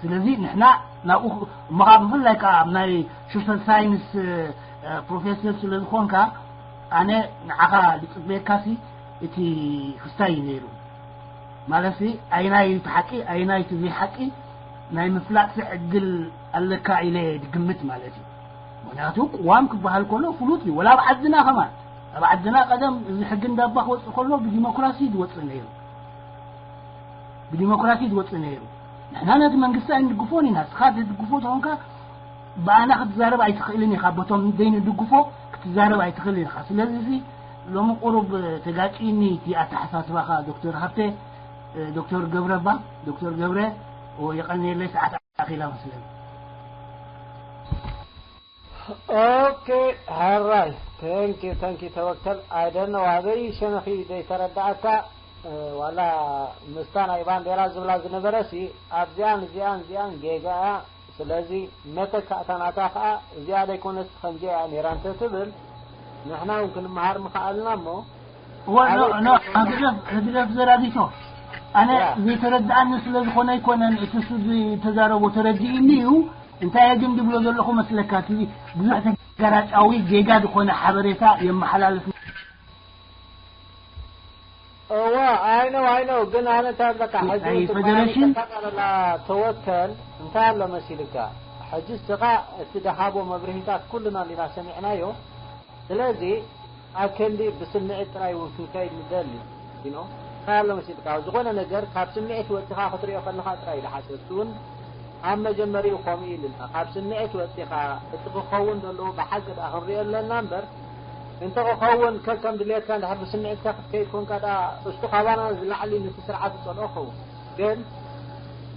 ስለዚ ንሕና ናብኡ እሞ ከዓ ብፍላይ ከዓ ኣብ ናይ ሶሻል ሳይንስ ፕሮፌሰር ስለ ዝኾንካ ኣነ ንዓኻ ዝፅበየካሲ እቲ ክስታይ እዩ ነይሩ። ማለት ኣየናይ እቲ ሓቂ ኣየናይ እቲ ዘይሓቂ ናይ ምፍላጥሲ ዕድል ኣለካ ኢለ ድግምት ማለት እዩ። ምክንያቱ ቅዋም ክበሃል ከሎ ፍሉጥ እዩ። ወላ ኣብ ዓድና ከማን ኣብ ዓድና ቀደም እዚ ሕጊ እንዳባ ክወፅእ ከሎ ብዲሞክራሲ ዝወፅእ ነይሩ። ብዲሞክራሲ ዝወፅእ ነይሩ። ንሕና ነቲ መንግስቲ ኣይንድግፎን ኢና። እስኻ ትድግፎ ተኾንካ ብኣና ክትዛረብ ኣይትኽእልን ኢኻ። በቶም ዘይንድግፎ ክትዛረብ ኣይትኽእልን ኢኻ። ስለዚ እዚ ሎሚ ቁሩብ ተጋጭኒ እቲ ኣተሓሳስባኻ ዶክተር ሃብተ፣ ዶክተር ገብረ እባ፣ ዶክተር ገብረ የቐንየለይ ሰዓት ኣኺላ መስለኒ። ኦኬ፣ ሕራይ። Thank you, thank you ተወከል። I don't know ኣበይ ሸነኺ ዘይተረዳእካ። ዋላ ምስታ ናይ ባንዴራ ዝብላ ዝነበረሲ ኣብዚኣን እዚኣን እዚኣን ጌጋ እያ። ስለዚ መተካእታ ናታ ከዓ እዚኣ ዘይኮነስ ከምዚኣ እያ ነይራ እንተትብል ንሕና እውን ክንመሃር ምኸኣልና እሞ ህግደፍ ዘራጊቶ ኣነ ዘይተረድኣኒ ስለ ዝኾነ ኣይኮነን እቲ እሱ ዝተዛረቦ ተረዲእኒ እዩ። እንታይ እየ ግን ዝብሎ ዘለኹ መስለካ እቲ ብዙሕ ተጋራጫዊ ጌጋ ዝኾነ ሓበሬታ የመሓላልፍ። እዋ I know I know ግን ኣነ እንታይ ኣለካ ሕጂ ናይ እቲ ፌደሬሽን ተቃለላ ተወከል እንታይ ኣሎ መሲልካ ሕጂ ስኻ እቲ ደሃቦ መብርሂታት ኩልና እንዲና ሰሚዕናዮ። ስለዚ ኣብ ክንዲ ብስምዒት ጥራይ እውን ክንከይድ ንደሊ ዲኖ እንታይ ኣሎ መሲልካ ዝኾነ ነገር ካብ ስምዒት ወፂኻ ክትሪኦ ከለካ ጥራይ ዝሓሰብቲ እውን ኣብ መጀመሪኡ ከምኡ ኢልና ካብ ስምዒት ወፂኻ እቲ ክኸውን ዘለዎ ብሓቂ ደኣ ክንሪኦ ኣለና እምበር እንተ ክኸውን ከከም ድሌትካ እንድሕር ብስምዒትካ ክትከይድ ኮንካ ደኣ እሱ ካባና ዝላዕሊ ነቲ ስርዓት ዝፀልኦ ክኸውን ግን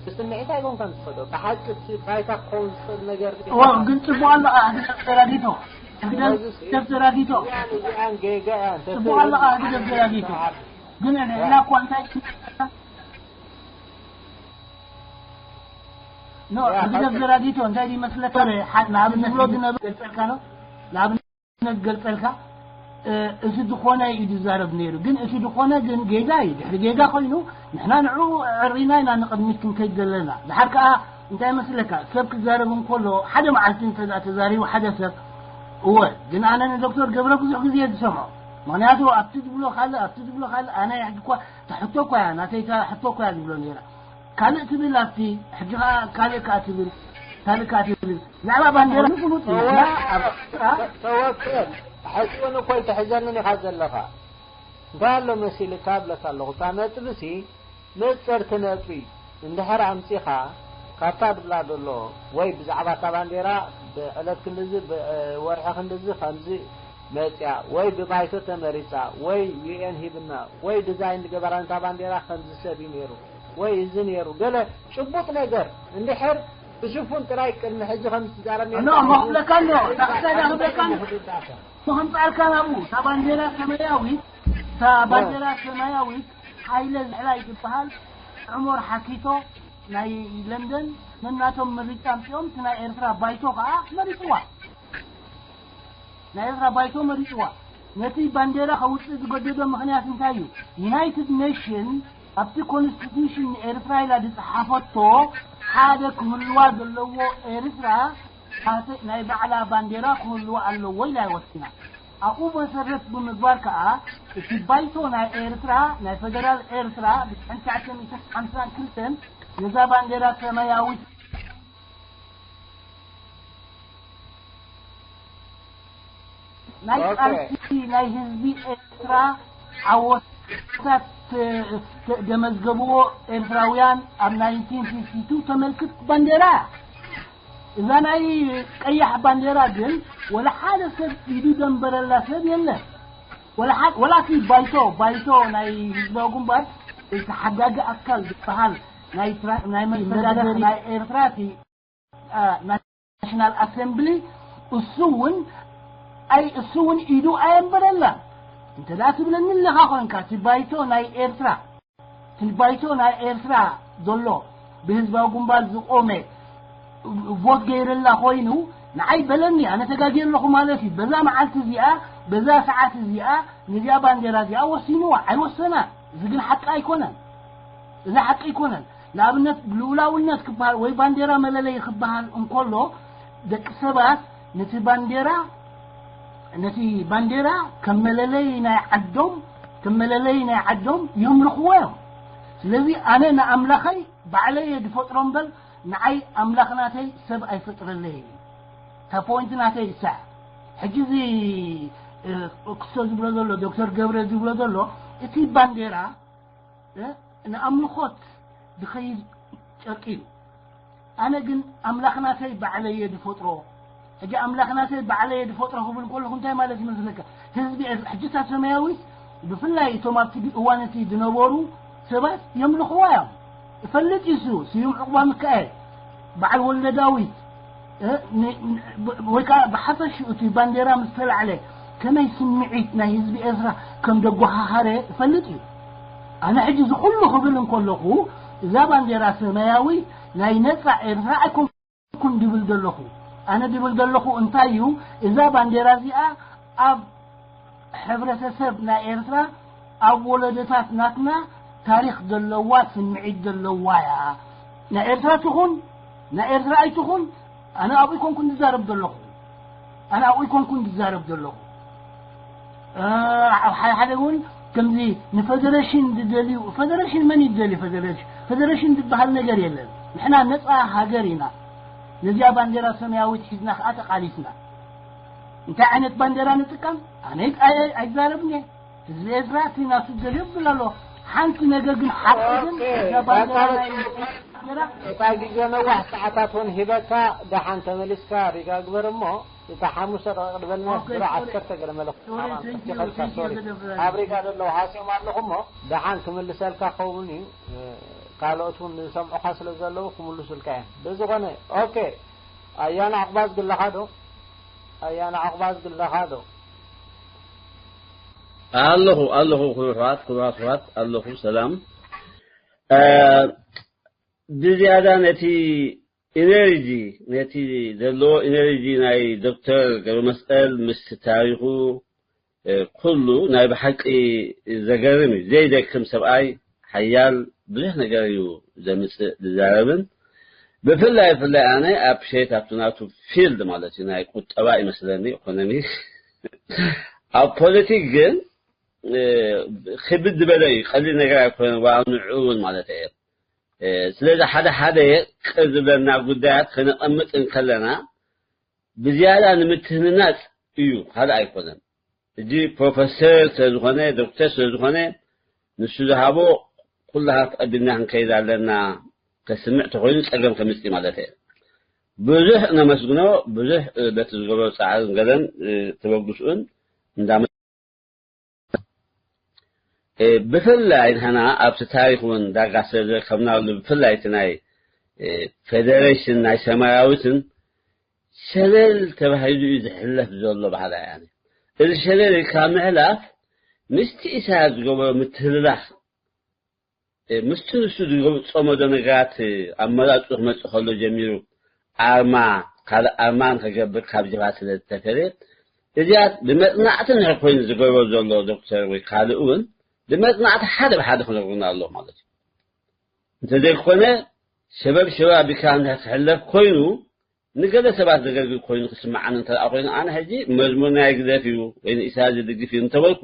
ብስምዒት ኣይኮንካን ትኸዶ ብሓቂ እቲ ባይታ ክኸውን ዝኽእል ነገር እዋ ግን ፅቡቅ ኣሎ ሕግደፍ ዘራጊቶ ህግደፍ ዘራጊቶ። ጽቡቕ ኣለኻ፣ ህግደፍ ዘራጊቶ። ግን ንሕና እኳ እንታይ ኖ፣ ህግደፍ ዘራጊቶ እንታይ ድዩ መስለካ? ንኣብነት ዝብሎ ዝነበረ ገልጸልካ ነው። ንኣብነት ገልጸልካ፣ እ፣ እቲ ዝኾነ እዩ ዝዛረብ ነይሩ። ግን እቲ ዝኾነ ግን ጌጋ እዩ። ድሕሪ ጌጋ ኮይኑ ንሕና ንዑ ዕሪና ኢና ንቕድሚት ክንከይድ ዘለና። ድሓር ከኣ እንታይ መስለካ? ሰብ ክዛረብ እንከሎ ሓደ መዓልቲ እንተ ደኣ ተዛሪቡ ሓደ ሰብ፣ እወ፣ ግን ኣነ ንዶክተር ገብረ ብዙሕ ግዜ እየ ዝሰምዖ። ምኽንያቱ ኣብቲ ዝብሎ ካልእ፣ ኣብቲ ዝብሎ ካልእ፣ ኣነ ሕጂ እኳ፣ እታ ሕቶ እኳ እያ፣ ናተይ እታ ሕቶ እኳ እያ ዝብሎ ነይራ። ካልእ ትብል ኣብቲ፣ ሕጂ ኸኣ ካልእ ከኣ ትብል፣ ካልእ ከኣ ትብል። ብዛዕባ ባንዴራ ፍሉጥ እዩ። እና ኣብ፣ ኣ? ተወከል። ሕጂ እውን እኮ ኣይትሕዘንን ኢኻ ዘለኻ። እንታይ ኣሎ መሲልካ እብለካ ኣለኹ። እታ ነጥብሲ ንጽርቲ ነጥቢ እንድሕር ኣምጺኻ፣ ካብታ ድብላ ዘሎ ወይ ብዛዕባ እታ ባንዴራ ብዕለት ክንድዚ፣ ብወርሒ ክንድዚ ከምዚ መጽያ፣ ወይ ብባይቶ ተመሪጻ፣ ወይ ዩ ኤን ሂብና፣ ወይ ዲዛይን ዝገበራ ነታ ባንዴራ ከምዚ ሰብ እዩ ነይሩ፣ ወይ እዚ ነይሩ፣ ገለ ጭቡጥ ነገር እንድሕር ብሽፉን ጥራይ ቅድሚ ሕጂ ከም ዝዛረብ ኖ፣ ነይርካ መኽብለካ ኣሎ። ዳክሳይ ዳኽብለካ ኣሎ። ክርዳእካ። መኸምጻልካ ናብኡ፣ እታ ባንዴራ ሰማያዊት፣ እታ ባንዴራ ሰማያዊት፣ ሓይለ ዝሕላይ ዝበሃል ዑመር ሓኪቶ ናይ ለንደን ነናቶም ምርጫ ኣምጺኦም፣ እቲ ናይ ኤርትራ ባይቶ ከኣ መሪጽዋ። ናይ ኤርትራ ባይቶ መሪጽዋ። ነቲ ባንዴራ ከውጽእ ዝገደዶ ምኽንያት እንታይ እዩ? ዩናይትድ ኔሽን ኣብቲ ኮንስቲቱሽን ንኤርትራ ኢላ ዝጸሓፈቶ ሓደ ክህልዋ ዘለዎ ኤርትራ፣ ኣተ-፣ ናይ ባዕላ ባንዴራ ክህልዋ ኣለዎ ኢላ ወሲና። ኣብኡ መሰረት ብምግባር ከኣ እቲ ባይቶ ናይ ኤርትራ፣ ናይ ፈደራል ኤርትራ ብትሽዓን ትሽዓተ ሚእትን ሓምሳን ክልተን ነዛ ባንዴራ ሰማያዊት ናይ ኦኬ። ቃልሲ ናይ ህዝቢ ኤርትራ ዓወታት ተ-፣ ተ-፣ ዘመዝገብዎ ኤርትራውያን ኣብ ናይንቲን ፊፍቲ ቱ ተመልክት ባንዴራ። እዛ ናይ ቀያሕ ባንዴራ ግን ወላ ሓደ ሰብ ኢዱ ዘንበረላ ሰብ የለን። ወላ ሓ-፣ ወላ እቲ ባይቶ፣ ባይቶ ናይ ህዝባዊ ግንባር፣ እቲ ሓጋጊ ኣካል ዝበሃል ናይ ትራ-፣ ናይ መሰጋገሪ ናይ ኤርትራ እቲ፣ አ፣ ናሽናል ኣሰምብሊ፣ እሱ እውን ኣይ-፣ እሱ እውን ኢዱ ኣየንበረላን። እንተ ደኣ ትብለኒ ኣለኻ ኮንካ፣ እቲ ባይቶ ናይ ኤርትራ፣ እቲ ባይቶ ናይ ኤርትራ ዘሎ ብህዝባዊ ግንባር ዝቖመ ቮት ገይረላ ኮይኑ፣ ንዓይ በለኒ፣ ኣነ ተጋግየ ኣለኹ ማለት እዩ። በዛ መዓልቲ እዚኣ፣ በዛ ሰዓት እዚኣ፣ ነዚኣ ባንዴራ እዚኣ ወሲንዋ፣ ኣይወሰና። እዚ ግን ሓቂ ኣይኮነን። እዚ ሓቂ ኣይኮነን። ንኣብነት፣ ልኡላውነት ክበሃል ወይ ባንዴራ መለለዪ ክበሃል እንከሎ፣ ደቂ ሰባት ነቲ ባንዴራ፣ ነቲ ባንዴራ ከም መለለዪ ናይ ዓዶም፣ ከም መለለዪ ናይ ዓዶም የምልኽዎ እዮም። ስለዚ ኣነ ንኣምላኸይ ባዕለይ እየ ዝፈጥሮ እምበር፣ ንዓይ ኣምላኽ ናተይ ሰብ ኣይፈጥረለይን እዩ። እታ ፖይንት ናተይ እሳ። ሕጂ እዚ፣ እ፣ ክሶ ዝብሎ ዘሎ፣ ዶክተር ገብረ ዝብሎ ዘሎ፣ እቲ ባንዴራ፣ እ፣ ንኣምልኾት ዝኸይድ ጨርቂ እዩ። ኣነ ግን ኣምላኽ ናተይ ባዕለይ እየ ዝፈጥሮ። ሕጂ ኣምላኽ ናተይ ባዕለይ እየ ዝፈጥሮ ክብል ከለኹ እንታይ ማለት ይመስለካ? ህዝቢ ኤር-፣ ሕጂ እታ ሰማያዊት ብፍላይ እቶም ኣብቲ እዋን እቲ ዝነበሩ ሰባት የምልኽዋ እዮም። እፈልጥ እዩ እሱ፣ ስዩም ዕቑባ ሚካኤል፣ በዓል ወልደ ዳዊት፣ እ፣ ን-፣ ን-፣ ብ-፣ ወይ ከዓ ብሓፈሽኡ እቲ ባንዴራ ምስ ተላዕለ ከመይ ስምዒት ናይ ህዝቢ ኤርትራ ከም ዘጓሃሃረ እፈልጥ እዩ። ኣነ ሕጂ እዚ ኩሉ ክብል እንከለኹ፣ እዛ ባንዴራ ሰማያዊ ናይ ነጻ ኤርትራ ኣይኮንኩን ድብል ዘለኹ። ኣነ ድብል ዘለኹ እንታይ እዩ፣ እዛ ባንዴራ እዚኣ ኣብ ሕብረተሰብ ናይ ኤርትራ፣ ኣብ ወለዶታት ናትና ታሪኽ ዘለዋ፣ ስምዒት ዘለዋ እያ። ናይ ኤርትራ ትኹን፣ ናይ ኤርትራ ኣይትኹን፣ ኣነ ኣብኡ ኣይኮንኩን ዝዛረብ ዘለኹ። ኣነ ኣብኡ ኣይኮንኩን ዝዛረብ ዘለኹ። እ፣ ሓደ ሓደ እውን ከምዚ ንፈደረሽን ዝደልዩ፣ ፈደረሽን መን እዩ ዝደልዩ? ፈደረሽን፣ ፈደረሽን ዝበሃል ነገር የለን። ንሕና ነጻ ሃገር ኢና። ነዚኣ ባንዴራ ሰማያዊት ሒዝና ከዓ ተቃሊስና። እንታይ ዓይነት ባንዴራ ንጥቀም? ኣነ ኣይ-፣ ኣይ-፣ ኣይዛረብን እየ። ህዝቢ ኤርትራ እቲ ናቱ ዝደልዮ ይብል ኣሎ። ሓንቲ ነገር ግን ሓቂ ግን ኦኬ፣ እዛ ባንዴራ በቃ ናይ በቃ። ኤርትራ እታ ግዜ ነዋሕ ሰዓታት እውን ሂበካ፣ ደሓን ተመሊስካ ሪጋ ግበር እሞ፣ እታ ሓሙሽተ ደቂቕ ዝበልና ኦኬ፣ ድሮ ሶሪ። ዓስከር ተገርመለኹ። ሶሪ፣ ተንኪዩ፣ ተንኪዩ፣ ሶሪ። ገደፍ። ኣብ ሪጋ ዘለዉ ሃስዮም ኣለኹ እሞ፣ ደሓን ክምልሰልካ ክኸውን እዩ። ካልኦት እውን ዝሰምዑኻ ስለ ዘለዉ ክምልሱልካ እዮም። ብዝኾነ፣ ኦኬ፣ ኣያና ዕቑባ ዝግለኻ ዶ? ኣያና ዓቕባዝ ግለኻ ዶ? ኣለኹ ኣለኹ ክቡራት ክቡራት ክቡራት ኣለኹ። ሰላም። እ፣ ብዝያዳ ነቲ ኢነርጂ፣ ነቲ ዘለዎ ኢነርጂ ናይ ዶክተር ገብረመስቀል ምስ ታሪኹ፣ እ፣ ኩሉ ናይ ብሓቂ ዘገርም እዩ። ዘይደክም ሰብኣይ፣ ሓያል፣ ብዙሕ ነገር እዩ ዘምጽእ ዝዛረብን። ብፍላይ ብፍላይ ኣነ ኣብ ሸየት ኣብቲ ናቱ ፊልድ ማለት እዩ፣ ናይ ቁጠባ ይመስለኒ፣ ኢኮኖሚ። ኣብ ፖለቲክ ግን፣ እ፣ ክብድ ዝበለ እዩ፣ ቀሊል ነገር ኣይኮነን፣ ዋላ ንዕኡ እውን ማለት እየ። እ፣ ስለዚ ሓደ ሓደ ቅር ዝብለና ጉዳያት ከነቐምጥ እንከለና ብዝያዳ ንምትህንናጽ እዩ፣ ካልእ ኣይኮነን። ሕጂ ፕሮፌሰር ስለ ዝኾነ፣ ዶክተር ስለ ዝኾነ፣ ንሱ ዝሃቦ ኩላሃ ተቐቢልና ክንከይድ ኣለና። ከስምዕ ተኾይኑ ጸገም ከምጽእ ማለት እየ። ብዙሕ ነመስግኖ፣ ብዙሕ፣ እ፣ በቲ ዝገበሮ ጻዕርን ገለን፣ እ፣ ተበግስኡን እንዳመ-፣ እ፣ ብፍላይ ንሕና ኣብቲ ታሪኽ እውን ዳጋ ስለ ዝረከብናሉ፣ ብፍላይ እቲ ናይ፣ እ፣ ፌደሬሽን ናይ ሰማያዊትን ሸለል ተባሂሉ እዩ ዝሕለፍ ዘሎ ባህላ። ያኔ፣ እዚ ሸለል ካብ ምሕላፍ ምስቲ ኢሳያስ ዝገበሮ ምትህልላኽ፣ እ፣ ምስቲ ንሱ ዝገምጾ መዶ ነገራት፣ እ፣ ኣመራጽኡ ክመጽእ ከሎ ጀሚሩ ኣርማ፣ ካልእ ኣርማ ንኸገብር ካብ ጀብሃ ስለ ዝተፈለየ፣ እዚኣት ብመጽናዕቲ ንሕር ኮይኑ ዝገብሮ ዘሎ ዶክተር ወይ ካልእ እውን ብመጽናዕቲ ሓደ ብሓደ ክነግሩና ኣሎ ማለት እዩ። እንተዘይኮነ ሸበብ ሸበብ ኣቢልካ እንድሕር ክሕለፍ ኮይኑ ንገለ ሰባት ዘገልግል ኮይኑ ክስምዓኒ እንተ ደኣ ኮይኑ፣ ኣነ ሕጂ መዝሙር ናይ ህግደፍ እዩ ወይ ንኢሳያስ ዝድግፍ እዩ እንተበልኩ፣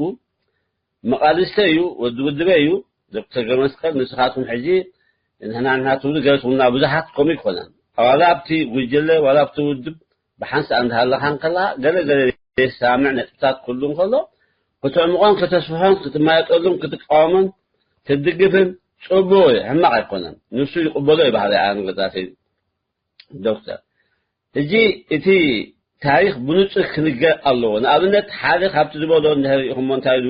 መቓልስተ እዩ፣ ወዲ ውድበ እዩ፣ ዶክተር ገብረመስቀል፣ ንስኻትኩም ሕጂ ንሕና ንሕና ትብሉ ገለ ትብሉና ብዙሓት ከምኡ ይኮነን። ዋላ ኣብቲ ጉጅለ ዋላ ኣብቲ ውድብ ብሓንሳእ እንዳሃለኻ እንከለኻ ገለ ገለ ዘይሰማምዕ ነጥብታት ክህሉ እንከሎ፣ ክትዕምቖን ከተስፍሖን ክትማየጠሉን ክትቃወሞን ክትድግፍን ጽቡቕ እዩ፣ ሕማቕ ኣይኮነን። ንሱ ይቕበሎ እዩ ባህሪ ኣነ ገዛተይ ዶክተር። ሕጂ እቲ ታሪኽ ብንጹር ክንገር ኣለዎ። ንኣብነት ሓደ ካብቲ ዝበሎ እንድሕር ርኢኹሞ እንታይ ኢሉ፣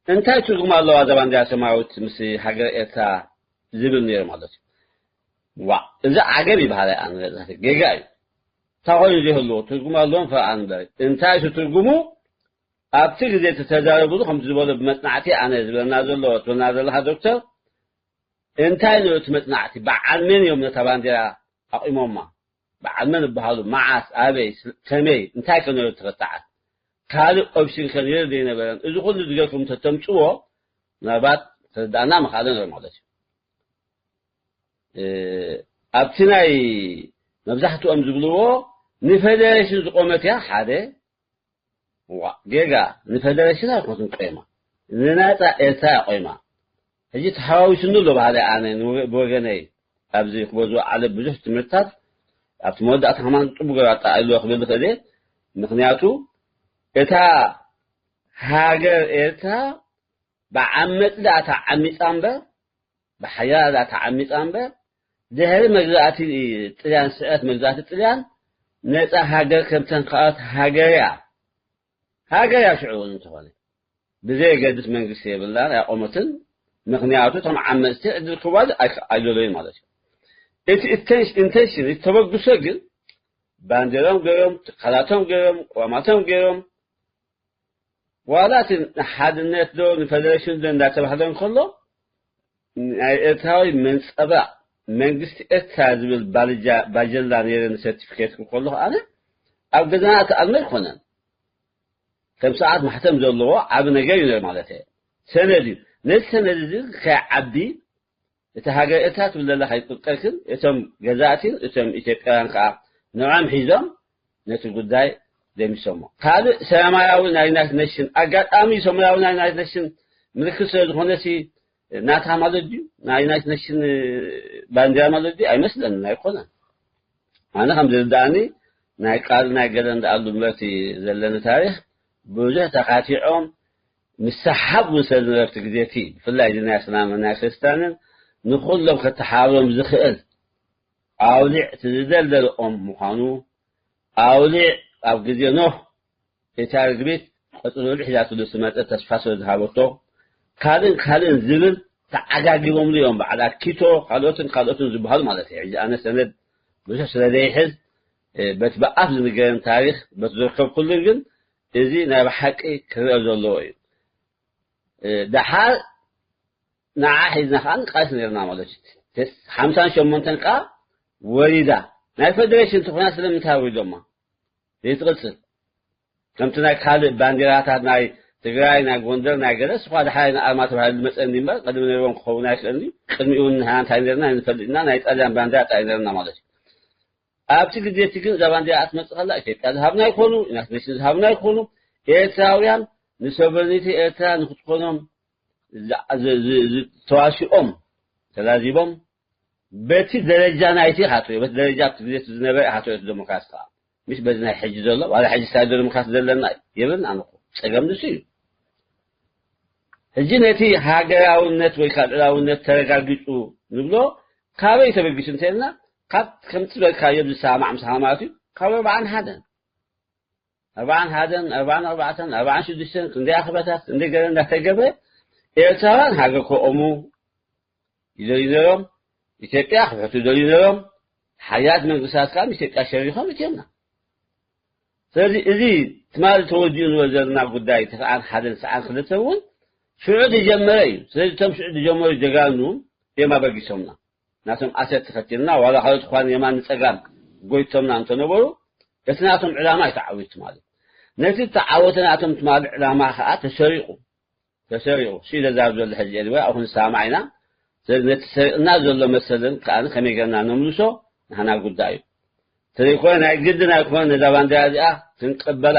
እንታይ ትርጉም ኣለዋ እዛ ባንዴራ ሰማያዊት ምስ ሃገር ኤርትራ ዝብል ነይሩ ማለት እዩ። ዋ፣ እዚ ዓገብ ይበሃል። ኣነ ጌጋ እዩ። እንታይ ኮይኑ ዘይህልዎ ትርጉም ኣለዎም ፈኣ ንበር። እንታይ እቲ ትርጉሙ ኣብቲ ግዜ እቲ ተዛረብሉ ከምቲ ዝበሎ ብመጽናዕቲ ኣነ ዝበለና ዘሎ ትብለና ዘለኻ ዶክተር፣ እንታይ ነሩ እቲ መጽናዕቲ? በዓል መን እዮም ነታ ባንዴራ ኣቑሞማ? በዓል መን ይበሃሉ? መዓስ? ኣበይ? ስለ-፣ ከመይ? እንታይ ከ ነሩ ተፈታዓት? ካልእ ኦፕሽን ከ ነሩ ዘይነበረን? እዚ ኩሉ ዝገርኩም ተተምጽዎ ምናልባት ክርዳእና ምኽኣለ ነሩ ማለት እዩ። እ፣ ኣብቲ ናይ መብዛሕትኦም ዝብልዎ ንፌደሬሽን ዝቆመት እያ ሓደ። ዋ፣ ጌጋ፣ ንፌደሬሽን ኣይኮነትን ቆይማ። ንናጻ ኤርትራ እያ ቆይማ። ሕጂ ተሓዋዊሱኒ ኣሎ በሃሊ ኣነ ንወገ-፣ ብወገነይ ኣብዚ ክበዝዎ ዓለ ብዙሕ ትምህርትታት ኣብቲ መወዳእታ ከማን ጥቡ ገይሩ ኣጠቓሊልዎ ክብል ዝኽእል እየ። ምኽንያቱ እታ ሃገር ኤርትራ ብዓመጽ ደኣ ተዓሚጻ እምበር፣ ብሓያላ ደኣ ተዓሚጻ እምበር፣ ድሕሪ መግዛእቲ ጥልያን፣ ስዕረት መግዛእቲ ጥልያን፣ ነጻ ሃገር ከምተን ካልኦት ሃገር እያ። ሃገር እያ ሽዑ እውን እንተኾነ። ብዘየገድስ መንግስቲ የብላን፣ ኣያቆመትን። ምኽንያቱ እቶም ዓመጽቲ ዕድል ክዋዝ ኣይከ-፣ ኣይደለዩን ማለት እዩ። እቲ ኢንቴንሽ-፣ ኢንቴንሽን፣ እቲ ተበግሶ ግን ባንዴሮም ገይሮም፣ ትካላቶም ገይሮም፣ ቅዋማቶም ገይሮም፣ ዋላ እቲ ንሓድነት ዶ ንፈደሬሽን ዶ እንዳተባህለ እንከሎ፣ ናይ ኤርትራዊ መንጸባቕ መንግስቲ ኤርትራ ዝብል ባልጃ-፣ ባጀላ ነይረ ንሰርቲፊኬት ክከሎ ኣነ ኣብ ገዛና እተኣልመ ኣይኮነን። ከም ሰዓት ማሕተም ዘለዎ ዓቢ ነገር እዩ ነይሩ ማለት እየ። ሰነድ እዩ። ነዚ ሰነድ እዚ ከይዓቢ እቲ ሃገር ኤርትራ ትብል ዘለኻ ይቅልቀልክን እቶም ገዛእቲን እቶም ኢትዮጵያውያን ከዓ ንዖም ሒዞም ነቲ ጉዳይ ደሚሶሞ። ካልእ ሰማያዊ ናይ ዩናይትድ ኔሽን፣ ኣጋጣሚ ሰማያዊ ናይ ዩናይትድ ኔሽን ምልክት ስለ ዝኾነ ሲ ናታ ማለት ድዩ? ናይ ዩናይትድ ኔሽን ባንዲራ ማለት ድዩ? ኣይመስለንን፣ ኣይኮነን። ኣነ ከም ዝርዳእኒ ናይ ቃል ናይ ገለ እንዳኣሉ እምበርቲ ዘለኒ ታሪኽ ብዙሕ ተኻቲዖም ንሰሓብ እውን ስለ ዝነበርቲ ግዜ እቲ ብፍላይ እዚ ናይ እስላምን ናይ ክርስትያንን ንኹሎም ከተሓባብሮም ዝኽእል ኣውሊዕ እቲ ዝደልደልኦም ምዃኑ፣ ኣውሊዕ ኣብ ግዜ ኖህ እታ ርግቢት ቀጽሎ ልዕል ሒዛትሉ ዝመጸት ተስፋ ስለ ዝሃበቶ፣ ካልእን ካልእን ዝብል ተዓጋጊቦምሉ እዮም። በዓል ኣኪቶ ካልኦትን ካልኦትን ዝበሃሉ ማለት እዩ። ሕጂ ኣነ ሰነድ ብዙሕ ስለ ዘይሕዝ በቲ ብኣፍ ዝንገረን ታሪኽ በቲ ዝርከብኩሉን ግን እዚ ናይ ብሓቂ ክርአ ዘለዎ እዩ። ደሓር ንዓ ሒዝና ከኣ ንቃለስ ነርና ማለት እዩ። ሓምሳን ሸሞንተን ከኣ ወሪዳ። ናይ ፈደሬሽን እንተኾይና ስለምንታይ ኣውሪዶማ ዘይትቕጽል? ከምቲ ናይ ካልእ ባንዴራታት ናይ ትግራይ፣ ናይ ጎንደር፣ ናይ ገለ ስኳ ድሓይ ንኣርማ ተባሂሉ ዝመጸ እንዲ እምበር ቅድሚ ነይሮም ክኸውን ኣይክእልን እዩ። ቅድሚኡ ንሕና እንታይ ነርና ንፈልጥ ኢና። ናይ ጣልያን ባንዴራ ጥራይ ነርና ማለት እዩ። ኣብቲ ግዜ እቲ ግን እዛ ባንዴራ ኣትመጽእ ከላ ኢትዮጵያ ዝሃብና ይኮኑ፣ ዩናይትድ ኔሽንስ ዝሃብና ይኮኑ፣ ኤርትራውያን ንሶቨርኒቲ ኤርትራ ንክትኮኖም ዝ- ዝ- ዝ- ዝ- ተዋሲኦም ተላዚቦም በቲ ደረጃ ናይቲ ኢኻ ትሪኦ፣ በቲ ደረጃ ኣብቲ ግዜ እቲ ዝነበረ ኢኻ ትሪኦ እቲ ዴሞክራሲ ከዓ። ምሽ በዚ ናይ ሕጂ ዘሎ፣ ዋላ ሕጂ ስታይ ዴሞክራሲ ዘለና የብልና። ኣነ እኮ ጸገም ንሱ እዩ። ሕጂ ነቲ ሃገራውነት ወይ ከዓ ልዕላውነት ተረጋጊጹ ንብሎ ካበይ ተበጊሱ እንተልና፣ ካብ ከምቲ ዝበልካዮ ዝሰማማዕ ምሳኻ ማለት እዩ፣ ካብ ኣርባዓን ሓደን ኣርባዓን ሓደን ኣርባዓን ኣርባዕተን ኣርባዓን ሽዱሽተን ክንደይ ኣኽበታት እንደ ገለ እንዳተገብረ ኤርትራውያን ሃገር ክቆሙ ይደልዩ ነይሮም። ኢትዮጵያ ክብሕቱ ይደልዩ ነይሮም። ሓያት መንግስታት ከዓ ምስ ኢትዮጵያ ሸሪኾም እትዮምና። ስለዚ እዚ ትማሊ ተወዲኡ ንበል ዘለና ጉዳይ ተስዓን ሓደን ተስዓን ክልተን እውን ሽዑ ዝጀመረ እዩ። ስለዚ እቶም ሽዑ ዝጀመሩ ጀጋኑ እዮም ኣበጊሶምና። ናቶም ኣሰር ተኸቲልና ዋላ ካልኦት እኳ የማን ንጸጋም ጎይቶምና እንተነበሩ እቲ ናቶም ዕላማ እዩ ተዓዊቱ ማለት። ነቲ ተዓወተ ናቶም ትማሊ ዕላማ ከዓ ተሰሪቑ ተሰሪቑ ሲ ለዛብ ዘሎ ሕጂ ኤልወ ኣኹን ሰማዕ ኢና። ስለዚ ነቲ ሰሪቕና ዘሎ መሰልን ከዓ ከመይ ገርና ነምልሶ ናህና ጉዳይ እዩ። ተዘይኮነ ናይ ግድን ኣይኮነ ነዛ ባንዴራ እዚኣ ክንቅበላ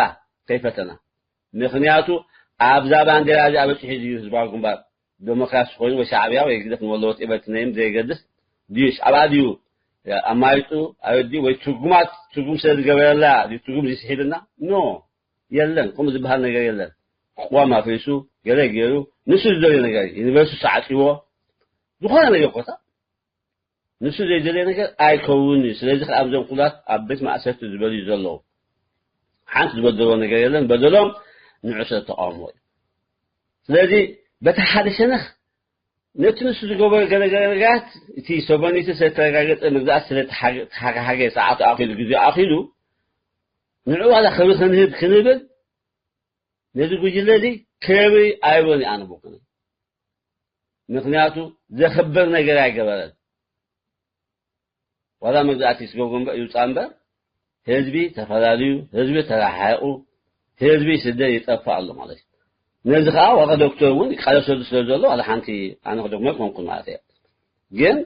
ከይፈተና። ምኽንያቱ ኣብዛ ባንዴራ እዚኣ በፂሑ ድዩ ህዝባዊ ግንባር ዴሞክራሲ ኮይኑ ወይ ሻዕብያ ወይ ግደፍ ንወሎ ወት ኤቨርት ነይም ዘይገድስ ድዩ ሻዕብያ ድዩ ኣማሪፁ ኣበዲ ወይ ትርጉማት ትርጉም ስለ ዝገበረላ ድዩ ትርጉም ዝስሒልና ኖ የለን። ከምኡ ዝበሃል ነገር የለን። ቅዋም ኣፍሪሱ ገለ ገይሩ ንሱ ዝደልዮ ነገር እዩ። ዩኒቨርሲቲ ሰዓፂዎ ዝኾነ ነገር ኮታ ንሱ ዘይደልዮ ነገር ኣይከውን እዩ። ስለዚ ከዓ ኣብዞም ኩላት ኣብ ቤት ማእሰርቲ ዝበልዩ ዘለዉ ሓንቲ ዝበደልዎ ነገር የለን። በደሎም ንዑ ስለ ተቃውሞ እዩ። ስለዚ በቲ ሓደ ሸነኽ ነቲ ንሱ ዝገበሮ ገለገለጋት እቲ ሶቨርኒቲ ስለተረጋገጠ ምግዛእት ስለተሓገሃገ ሰዓቱ ኣኺሉ ግዜኡ ኣኺሉ ንዑ ዋላ ክብሪ ክንህብ ክንብል ነዚ ጉጅለ እዚ ክብሪ ኣይብሎን እዩ ኣነ ብኩነ። ምክንያቱ ዘኽብር ነገር ኣይገበረን። ዋላ መግዛእቲ ይስገጉ እምበር ይውፃእ እምበር ህዝቢ ተፈላለዩ፣ ህዝቢ ተረሓሒቑ፣ ህዝቢ ይስደድ ይጠፍእ ኣሎ ማለት እዩ። ነዚ ከዓ ዋላ ዶክተር እውን ይቃለሰሉ ስለ ዘሎ ዋላ ሓንቲ ኣነ ክደግሞ ኣይኮንኩን ማለት እየ። ግን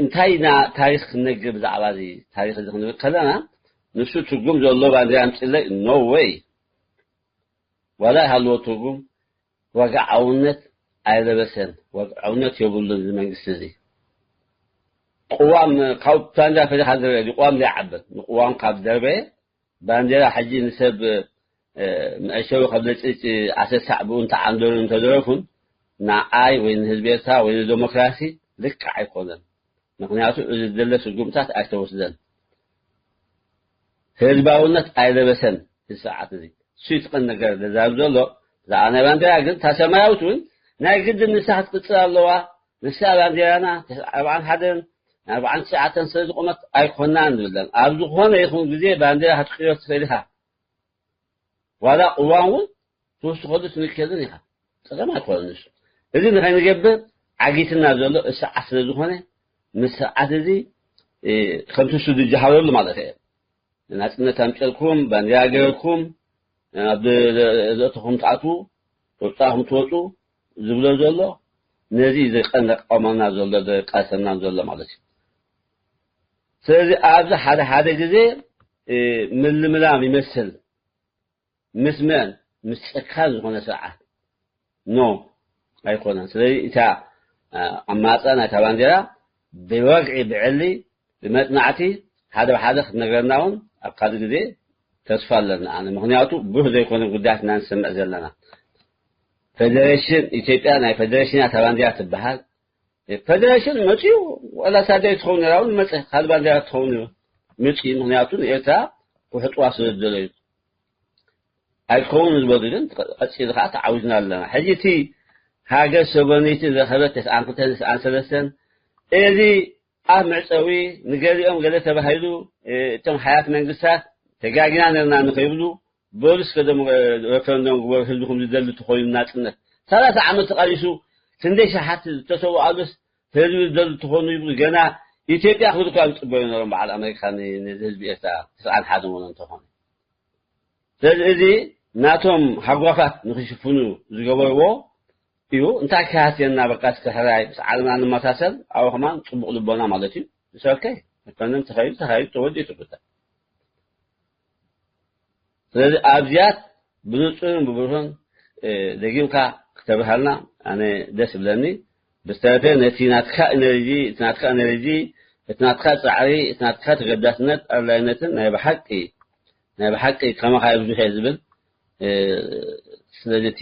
እንታይ ኢና ታሪክ ክንነግር ብዛዕባ እዚ ታሪክ እዚ ክንብል ከለና ንሱ ትርጉም ዘሎ ባንዴራ ኣምፅለይ no way ዋላ ይሃልዎ ትርጉም ወግዓውነት ኣይለበሰን። ወግዓውነት የብሉን እዚ መንግስቲ እዚ። ቅዋም ካብ ባንዴራ ፈሊኻ ዝረአ ድዩ? ቅዋም ዘይዓብር ንቅዋም ካብ ደርበየ ባንዴራ ሕጂ ንሰብ መእሸዊ ካብ ዘጭጭ ዓሰርተ ሳዕ ብኡ እንተዓንደሩ እንተደረፉን ንዓይ ወይ ንህዝቢ ኤርትራ ወይ ንደሞክራሲ ልክዕ ኣይኮነን። ምክንያቱ እዚ ዝደለ ስጉምታት ኣይተወስደን። ህዝባውነት ኣይለበሰን። እዚ ሰዓት እዚ እሱ ይትቐን ነገር ዘዛብ ዘሎ ብዛዕባ ናይ ባንዴራ ግን እታ ሰማያዊት እውን ናይ ግድን ንሳ ክትቅፅል ኣለዋ። ንሳ ባንዴራና ኣርባዓን ሓደን ኣርባዓን ትሽዓተን ስለ ዝቆመት ኣይኮናን ንብለን። ኣብ ዝኾነ ይኹን ግዜ ባንዴራ ክትቅይሮ ትኽእል ኢኻ። ዋላ ቅዋም እውን ትውስኸሉ ትንከልን ኢኻ። ፀገም ኣይኮነን እሱ። እዚ ንኸይንገብር ዓጊትና ዘሎ እዚ ሰዓት ስለ ዝኾነ ምስ ሰዓት እዚ ከምቲ እሱ ዝጀሃረሉ ማለት እየ። ናጽነት ኣምጨልኩም ባንዲራ ገይርኩም ኣብ ዘእተኹም ትኣትዉ ወፃኹም ትወፁ ዝብሎ ዘሎ ነዚ እዩ ዘቀንቀመና ዘሎ ዘቃሰና ዘሎ ማለት እዩ። ስለዚ ኣብዚ ሓደ ሓደ ግዜ ምልምላም ይመስል ምስ መን ምስ ጨካን ዝኾነ ስርዓት ኖ ኣይኮነን። ስለዚ እታ ኣማራፃ ናይታ ባንዴራ ብወግዒ ብዕሊ ብመፅናዕቲ ሓደ ብሓደ ክትነግረና እውን ኣብ ካልእ ግዜ ተስፋ ኣለና ኣነ። ምክንያቱ ብሩህ ዘይኮነ ጉዳያት ኢና ንሰምዕ ዘለና። ፌደሬሽን ኢትዮጵያ ናይ ፌደሬሽን እያ እታ ባንዴራ ትበሃል። ፌደሬሽን መፅዩ ዋላ ሳደይ ትኸውን ነራ እውን መፀ ካልእ ባንዴራ ትኸውን ነሩ መፅዩ። ምክንያቱ ንኤርትራ ክሕጥዋ ስለ ዝደለዩ ኣይከውን ዝበሉ ግን ቀፂሉ ከዓ ተዓዊትና ኣለና። ሕጂ እቲ ሃገር ሶቨርኒቲ ዝረኸበት ተስዓን ክልተን ተስዓን ሰለስተን እዚ ኣብ መዕጸዊ ንገሊኦም ገለ ተባሂሉ፣ እ፣ እቶም ሓያት መንግስታት ተጋጊና ነርና ንኸይብሉ፣ በሉ እስከ ደሞ፣ እ፣ ሬፈረንደም ግበሩ፣ ህዝብኹም ዝደሊ ተኾይኑ ናጽነት። ሰላሳ ዓመት ተቓሊሱ ክንደይ ሸሓት ዝተሰውኣሉስ ህዝቢ ዝደሊ ተኾኑ ይብሉ። ገና ኢትዮጵያ ክብሉ እኳ ዝጽበዩ ነሮም በዓል ኣሜሪካ ን-፣ ነዚ ህዝቢ ኤርትራ ትስዓን ሓደ መሎ እንተኾነ። ስለዚ እዚ ናቶም ሃጓፋት ንኽሽፍኑ ዝገበርዎ እዩ። እንታይ ክሃስየና በቃ እስከ ሕራይ ምስ ዓለምና ንመሳሰል፣ ኣብኡ ከማን ጽቡቕ ልቦና ማለት እዩ። It's okay። መፈነን ተኻይዱ፣ ተኻይዱ፣ ተወዲኡ እቲ ጉዳይ። ስለዚ ኣብዚኣት ብንጹርን ብብሩህን፣ እ፣ ደጊምካ ክተብርሃልና ኣነ ደስ ይብለኒ። ብዝተረፈ ነቲ ናትካ ኤነርጂ፣ እቲ ናትካ ኤነርጂ፣ እቲ ናትካ ጻዕሪ፣ እቲ ናትካ ተገዳስነት፣ ኣድላይነትን ናይ ብሓቂ፣ ናይ ብሓቂ ከማኻ ይብዝሑ እየ ዝብል። እ፣ ስለዚ እቲ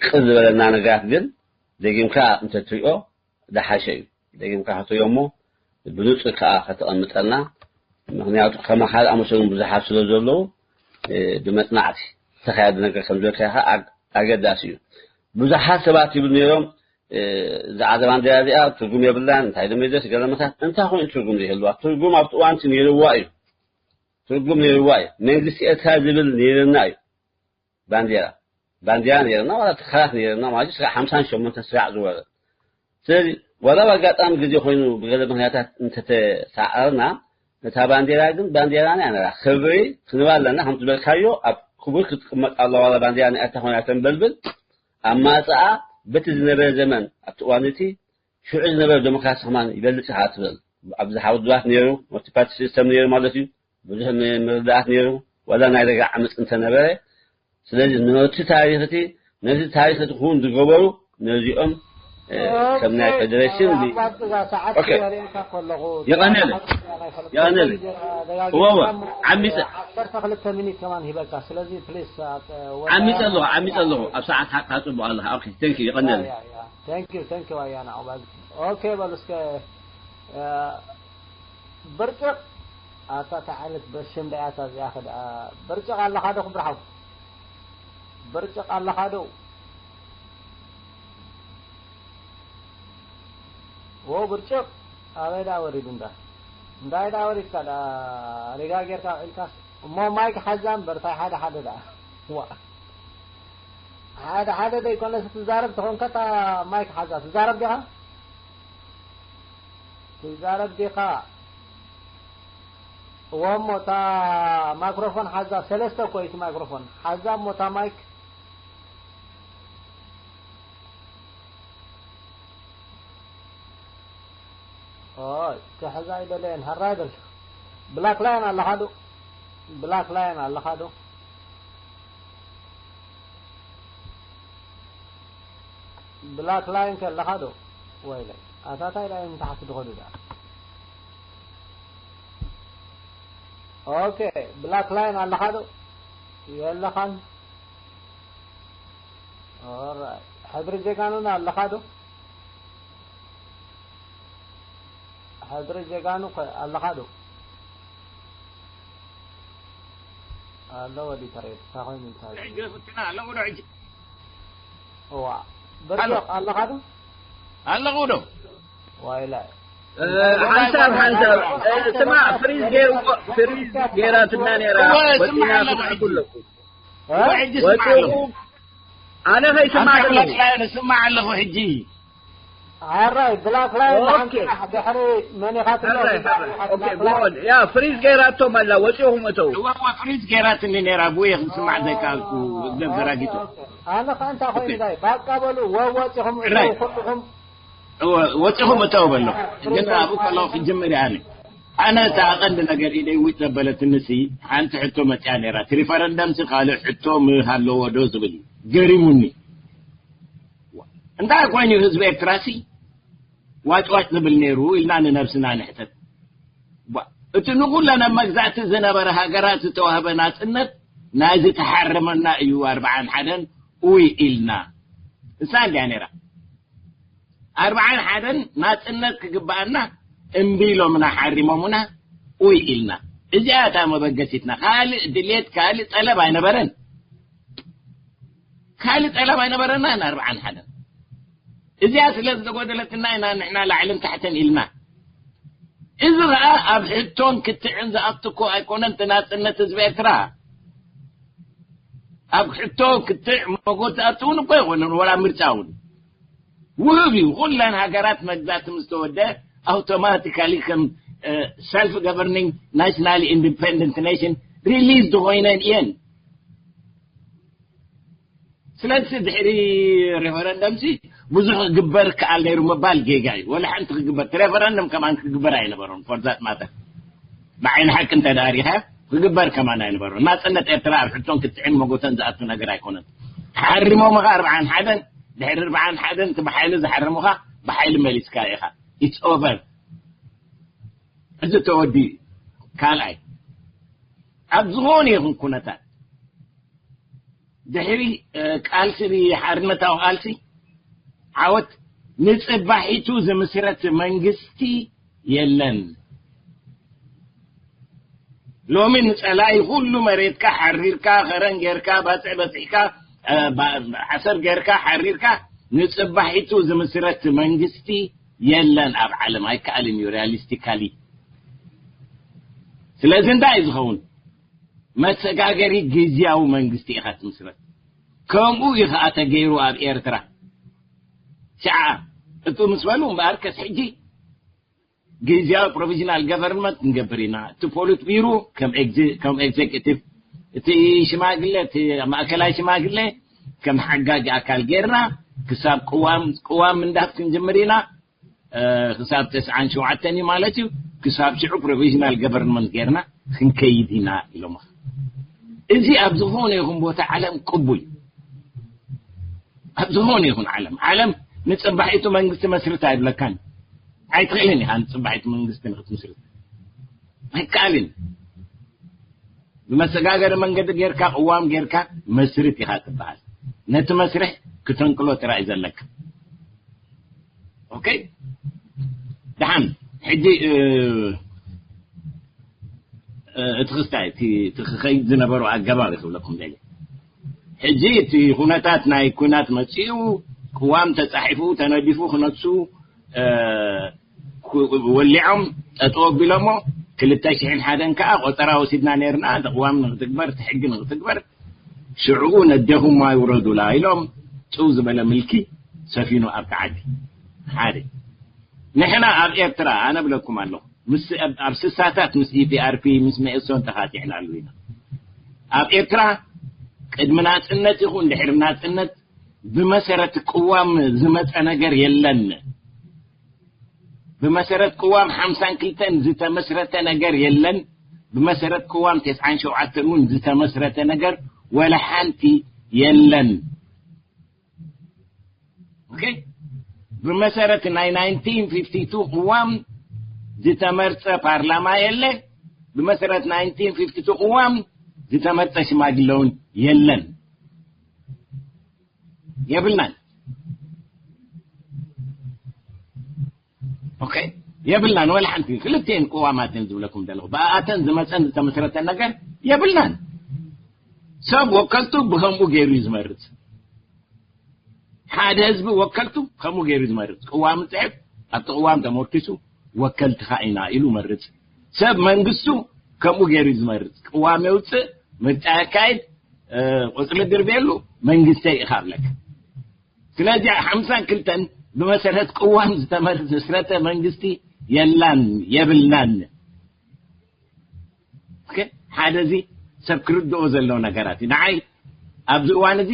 ቅር ዝበለና ነገራት ግን ደጊምካ እንተትሪኦ ዝሓሸ እዩ። ደጊምካ ክትሪኦ እሞ ብንጹር ከኣ ከተቐምጠልና። ምኽንያቱ ከማኻ ዝኣመሰሉ ብዙሓት ስለ ዘለዉ፣ እ፣ ብመጽናዕቲ ዝተኻየደ ነገር ከም ዝበልካዮ ከኣ ኣግ-፣ ኣገዳሲ እዩ። ብዙሓት ሰባት ይብሉ ነይሮም፣ እ፣ እዛ ዓዘባ ባንዴራ እዚኣ ትርጉም የብላን፣ እንታይ ደሞ ይደስ ገለመታት፣ እንታይ ኮይኑ ትርጉም ዘይህልዋ? ትርጉም ኣብቲ እዋንቲ ነይርዋ እዩ። ትርጉም ነይርዋ እዩ። መንግስቲ ኤርትራ ዝብል ነይርና እዩ። ባንዴራ፣ ባንዴራ ነይርና፣ ዋላ ትካላት ነይርና፣ ማለት ስጋዕ ሓምሳን ሸሞንተን ስጋዕ ዝወረ። ስለዚ ዋላ ኣብ ኣጋጣሚ ግዜ ኮይኑ ብገለ ምኽንያታት እንተተሳዓርና፣ ነታ ባንዴራ ግን ባንዴራና እያ ነራ። ክብሪ ክንባ ኣለና፣ ከም ዝበልካዮ ኣብ ክቡር ክትቅመጥ ኣለዋ። ዋላ ባንዴራ ናይ ኤርትራ ኮይና ተንበልብል፣ ኣብ ማጽኣ በቲ ዝነበረ ዘመን ኣብቲ እዋን እቲ ሽዑ ዝነበረ ዴሞክራሲ ከማን ይበልጽ ኢኻ ትብል። ኣብ ዝሓ ውድባት ነይሩ፣ ሞልቲፓርቲ ሲስተም ነይሩ ማለት እዩ። ብዙሕ ም-፣ ምርዳኣት ነይሩ። ዋላ ናይ ደጋ ዓመጽ እንተነበረ፣ ስለዚ ነቲ ታሪኽ እቲ፣ ነቲ ታሪኽ እቲ ክውን ዝገበሩ ነዚኦም፣ እ፣ ከም ናይ ኦኬ፣ ፌደሬሽን ብ-፣ ኣባትዛ ሰዓት ኦኬ። ክበሬንካ ከለኹ፣ የቐንየለይ። ሰዓት ክበሬንካ ከለኹ፣ የቐንየለይ። ደጋጊምካ እወ፣ እወ። እሞ፣ ዓሚጸ-፣ ዓሰርተ ክልተ ሚኒት ከማን ሂበካ። ስለዚ ፕሊስ፣ አ-፣ ወደ ዓሚጸ ኣለኹ፣ ዓሚጸ ኣለኹ። ኣብ ሰዓት ሓ-፣ ሓጽቦ ኣለኻ። ኦኬ፣ ቴንክ ዩ፣ የቐንየለይ። ያ፣ ያ፣ ያ። ቴንክ ዩ፣ ቴንክ ዩ፣ ኣያና ዑባድ። ኦኬ፣ በሉ እስከ፣ እ፣ ብርጭቕ፣ ኣታ፣ እታ ዓይነት በሽም ደኣ እታ እዚኣ ኸ ደኣ፣ ብርጭቕ ኣለኻ ዶ ክብርሓው? ብርጭቕ ኣለኻ ዶ? ዎ፣ ብርጭቕ፣ ኣበይ ደኣ ወሪዱ እንዳ? እንታይ ደኣ ወሪድካ ደኣ? ሪጋ ጌርካ ውዒልካስ? እሞ ማይክ ሓዛ እምበር፣ እንታይ ሓደ ሓደ ደኣ? ዋ። ሓደ ሓደ ዘይኮነስ ትዛረብ ተኾንካ፣ እታ ማይክ ሓዛ። ትዛረብ ዲኻ? ትዛረብ ዲኻ? እወ፣ እሞ እታ ማይክሮፎን ሓዛ። ሰለስተ እኮ እዩ እቲ ማይክሮፎን። ሓዛ እሞ እታ ማይክ። ኦይ፣ ክሕዛ ኣይደለየን። ሃራይ በል። ብላክ ላየን ኣለኻ ዶ? ብላክ ላየን ኣለኻ ዶ? ብላክ ላይን ከለኻ ዶ? ወይለይ፣ ኣታ ታይ ላይን ንታሕቲ ድኸዱ ደኣ? ኦኬ፣ ብላክ ላይን ኣለኻ ዶ? የለኻን። ኦራይት። ሕድሪ ጀጋኑና ኣለኻ ዶ? ሕድሪ ጀጋኑ ከ ኣለኻ ዶ? ኣሎ ወዲ ተሬድ፣ እንታይ ኮይኑ እንታይ? ሕጂ ፈትና ኣለኹ ዶ ሕጂ? እዋ፣ ኣሎ። ብርጭቕ ኣለኻ ዶ? ኣለኹ ዶ? ዋይላ። እ፣ ሓንሳብ፣ ሓንሳብ። እ፣ ስማዕ፣ ፍሪዝ ገይሩ፣ ፍሪዝ ገይራትና ነይራ። እወ፣ ስማዕ ወጺና ኣለኹ ክሓቱ ሕጂ። ኣለኹ። እ? እወ፣ ሕጂ ስማዕ ኣለኹ። ወጺኹ፣ ኣነ ከይስማዕ ሓንሳብ ኣለኹ። ብላክ ላይን ስማዕ ኣለኹ ሕጂ። ኣራይ፣ ብላክ ላይን ኦኬ። ሓንቲ ድሕሪ መን ኢኻ ትብሎ? ኣራይ፣ ኣራይ። ኦኬ፣ ብላክ ላይን። ብኦል። ያ፣ ፍሪዝ ገይራቶም ኣላ፣ ወጺኹም እተው። እወ፣ እወ፣ ፍሪዝ ገይራትኒ ነይራ፣ ብኡ እየ ክስማዕ ዘይከኣልኩ፣ ኦኬ። ደብደራጊቶ። ኣነ ኸ እንታይ ኦኬ። ኮይኑ ዳይ? ባቃ በሉ፣ ወ-፣ ወጺኹም እተው ራይት። ኩልኹም። እወ፣ ወጺኹም እተው በሎ። ግን ኣብኡ ከለኹ ክጅምር እየ ኣነ። ኣነ እታ ቀንዲ ነገር ኢደይ ዊጥ ዘበለትኒ ሲ፣ ሓንቲ ሕቶ መጽያ ነይራ። እቲ ሪፈረንደም ሲ ካልእ ሕቶ ምሃለዎ ዶ ዝብል እዩ። ገሪሙኒ። እንታይ ኮይኑ ህዝቢ ኤርትራ ሲ ዋጭ ዋጭ ዝብል ነይሩ ኢልና ንነብስና ንሕተት። ቧ-፣ እቲ ንኹለን ኣብ መግዛእቲ ዝነበረ ሃገራት ዝተዋህበ ናጽነት ናይዚ ተሓረመና እዩ ኣርብዓን ሓደን ኡይ ኢልና። እሳ እንድያ ነይራ። ኣርብዓን ሓደን ናጽነት ክግብኣና እምቢ ኢሎምና ሓሪሞሙና ኡይ ኢልና። እዚኣ እታ መበገሲትና። ካልእ ድሌት፣ ካልእ ጠለብ ኣይነበረን። ካልእ ጠለብ ኣይነበረናን ኣርብዓን ሓደን። እዚኣ ስለ ዝተጎደለትና ኢና ንሕና ላዕልን ታሕትን ኢልና። እዚ ኸኣ ኣብ ሕቶን ክትዕን ዝኣቱ እኮ ኣይኮነን። እቲ ናጽነት ህዝቢ ኤርትራ ኣብ ሕቶ ክትዕ መጎት ዝኣቱ እውን እኮ ኣይኮነን፣ ወላ ምርጫ እውን ውህብ እዩ። ኩለን ሃገራት መግዛእቲ ምስ ተወደ ኣውቶማቲካሊ ከም ሰልፍ ገቨርኒንግ ናሽናል ኢንዲፐንደንት ኔሽን ሪሊዝ ዝኾይነን እየን። ስለዚ ድሕሪ ሬፈረንደም ሲ ብዙሕ ክግበር ክኣል ነይሩ ምባል ጌጋ እዩ። ወላ ሓንቲ ክግበር፣ እቲ ሬፈረንደም ከማን ክግበር ኣይነበሮን። ፎር ዛት ማተር ብዓይኒ ሓቂ እንተ ደኣ ሪኻ ክግበር ከማን ኣይነበሮን። ናጽነት ኤርትራ ኣብ ሕቶን ክትዕን መጎተን ዝኣቱ ነገር ኣይኮነን። ሓሪሞም ኸ ኣርብዓን ሓደን፣ ድሕሪ ኣርብዓን ሓደን እቲ ብሓይሊ ዝሓረሙኻ ብሓይሊ መሊስካ ኢኻ። ኢትስ ኦቨር። እዚ ተወዲ ካልኣይ ኣብ ዝኾነ ይኹን ኩነታት ድሕሪ ቃልሲ ሓርነታዊ ቃልሲ ዓወት ንጽባሒቱ ዝምስረት መንግስቲ የለን። ሎሚ ንጸላኢ ኩሉ መሬትካ ሓሪርካ፣ ከረን ጌርካ፣ ባጽዕ በጺሕካ፣ ዓሰብ ጌርካ ሓሪርካ ንጽባሒቱ ዝምስረት መንግስቲ የለን ኣብ ዓለም። ኣይከኣልን እዩ ሪያሊስቲካሊ። ስለዚ እንታይ እዩ ዝኸውን? መሰጋገሪ ግዝያዊ መንግስቲ ኢኻ ትምስረት። ከምኡ እዩ ኸዓ ተገይሩ ኣብ ኤርትራ። ሽዓ እቱ ምስ በሉ እምበኣር ከስ ሕጂ ግዝያዊ ፕሮቪዥናል ገቨርንመንት ንገብር ኢና። እቲ ፖሊት ቢሮ ከም ኤግዜ- ከም ኤግዜኪቲቭ፣ እቲ ሽማግለ፣ እቲ ማእከላይ ሽማግለ ከም ሓጋጊ ኣካል ጌርና ክሳብ ቅዋም ቅዋም ምንዳፍ ክንጅምር ኢና። ክሳብ ተስዓን ሸውዓተን እዩ ማለት እዩ። ክሳብ ሽዑ ፕሮቪዥናል ገቨርንመንት ጌርና ክንከይድ ኢና ኢሎም። እዚ ኣብ ዝኾነ ይኹን ቦታ ዓለም ቅቡል፣ ኣብ ዝኾነ ይኹን ዓለም ዓለም ንፅባሒቱ መንግስቲ መስርት ኣይብለካን። ኣይትኽእልን ኢኻ ንፅባሒቱ መንግስቲ ንክትምስርት ኣይከኣልን። ብመሰጋገሪ መንገዲ ጌርካ ቅዋም ጌርካ መስርት ኢኻ ትበሃል። ነቲ መስርሕ ክተንቅሎ ጥራይ ዘለካ። ኦኬ። ደሓን ሕጂ እቲ ክስታይ እቲ ክኸይድ ዝነበሩ ኣገባብ ክብለኩም ደሊ። ሕጂ እቲ ኩነታት ናይ ኩናት መፂኡ ቅዋም ተፃሒፉ ተነዲፉ ክነሱ ወሊዖም ጠጠው ኣቢሎሞ። ክልተ ሽሕን ሓደን ከዓ ቆፀራ ወሲድና ነርና። ተቅዋም ንክትግበር፣ እቲ ሕጊ ንክትግበር ሽዕኡ ነዴኹም ማይ ውረዱላ ኢሎም። ፅው ዝበለ ምልኪ ሰፊኑ ኣብቲ ዓዲ። ሓደ ንሕና ኣብ ኤርትራ ኣነ ብለኩም ኣለኹ ምስ ኣብ ስሳታት ምስ ኢፒኣርፒ ምስ መኤሶን ተኻቲዕናሉ ኢና። ኣብ ኤርትራ ቅድሚ ናፅነት ይኹን ድሕሪ ናፅነት ብመሰረት ቅዋም ዝመፀ ነገር የለን። ብመሰረት ቅዋም ሓምሳን ክልተን ዝተመስረተ ነገር የለን። ብመሰረት ቅዋም ተስዓን ሸውዓተን እውን ዝተመስረተ ነገር ወላ ሓንቲ የለን። ኦኬ። ብመሰረት ናይ ናይንቲን ፊፍቲ ቱ ቅዋም ዝተመርፀ ፓርላማ የለ። ብመሰረት ናይንቲን ፊፍቲ ቱ ቅዋም ዝተመርፀ ሽማግለ እውን የለን። የብልናን። ኦኬ። የብልናን ወላ ሓንቲ። ክልቴን ቅዋማትን ዝብለኩም ዘለኹ ብኣተን ዝመፀን ዝተመስረተ ነገር የብልናን። ሰብ ወከልቱ ብኸምኡ ገይሩ እዩ ዝመርፅ። ሓደ ህዝቢ ወከልቱ ከምኡ ገይሩ ዝመርፅ። ቅዋም ፅሕፍ ኣብቲ ቅዋም ተመርኪሱ ወከልትኻ ኢና ኢሉ መርፅ። ሰብ መንግስቱ ከምኡ ገይሩ ዝመርፅ። ቅዋም የውፅእ፣ ምርጫ የካይድ፣ ቁፅሪ ድርቤሉ መንግስተይ ኢኻ ብለካ። ስለዚ ሓምሳን ክልተን ብመሰረት ቅዋም ዝተመስረተ መንግስቲ የላን የብልናን። ሓደ እዚ ሰብ ክርድኦ ዘለዎ ነገራት እዩ። ንዓይ ኣብዚ እዋን እዚ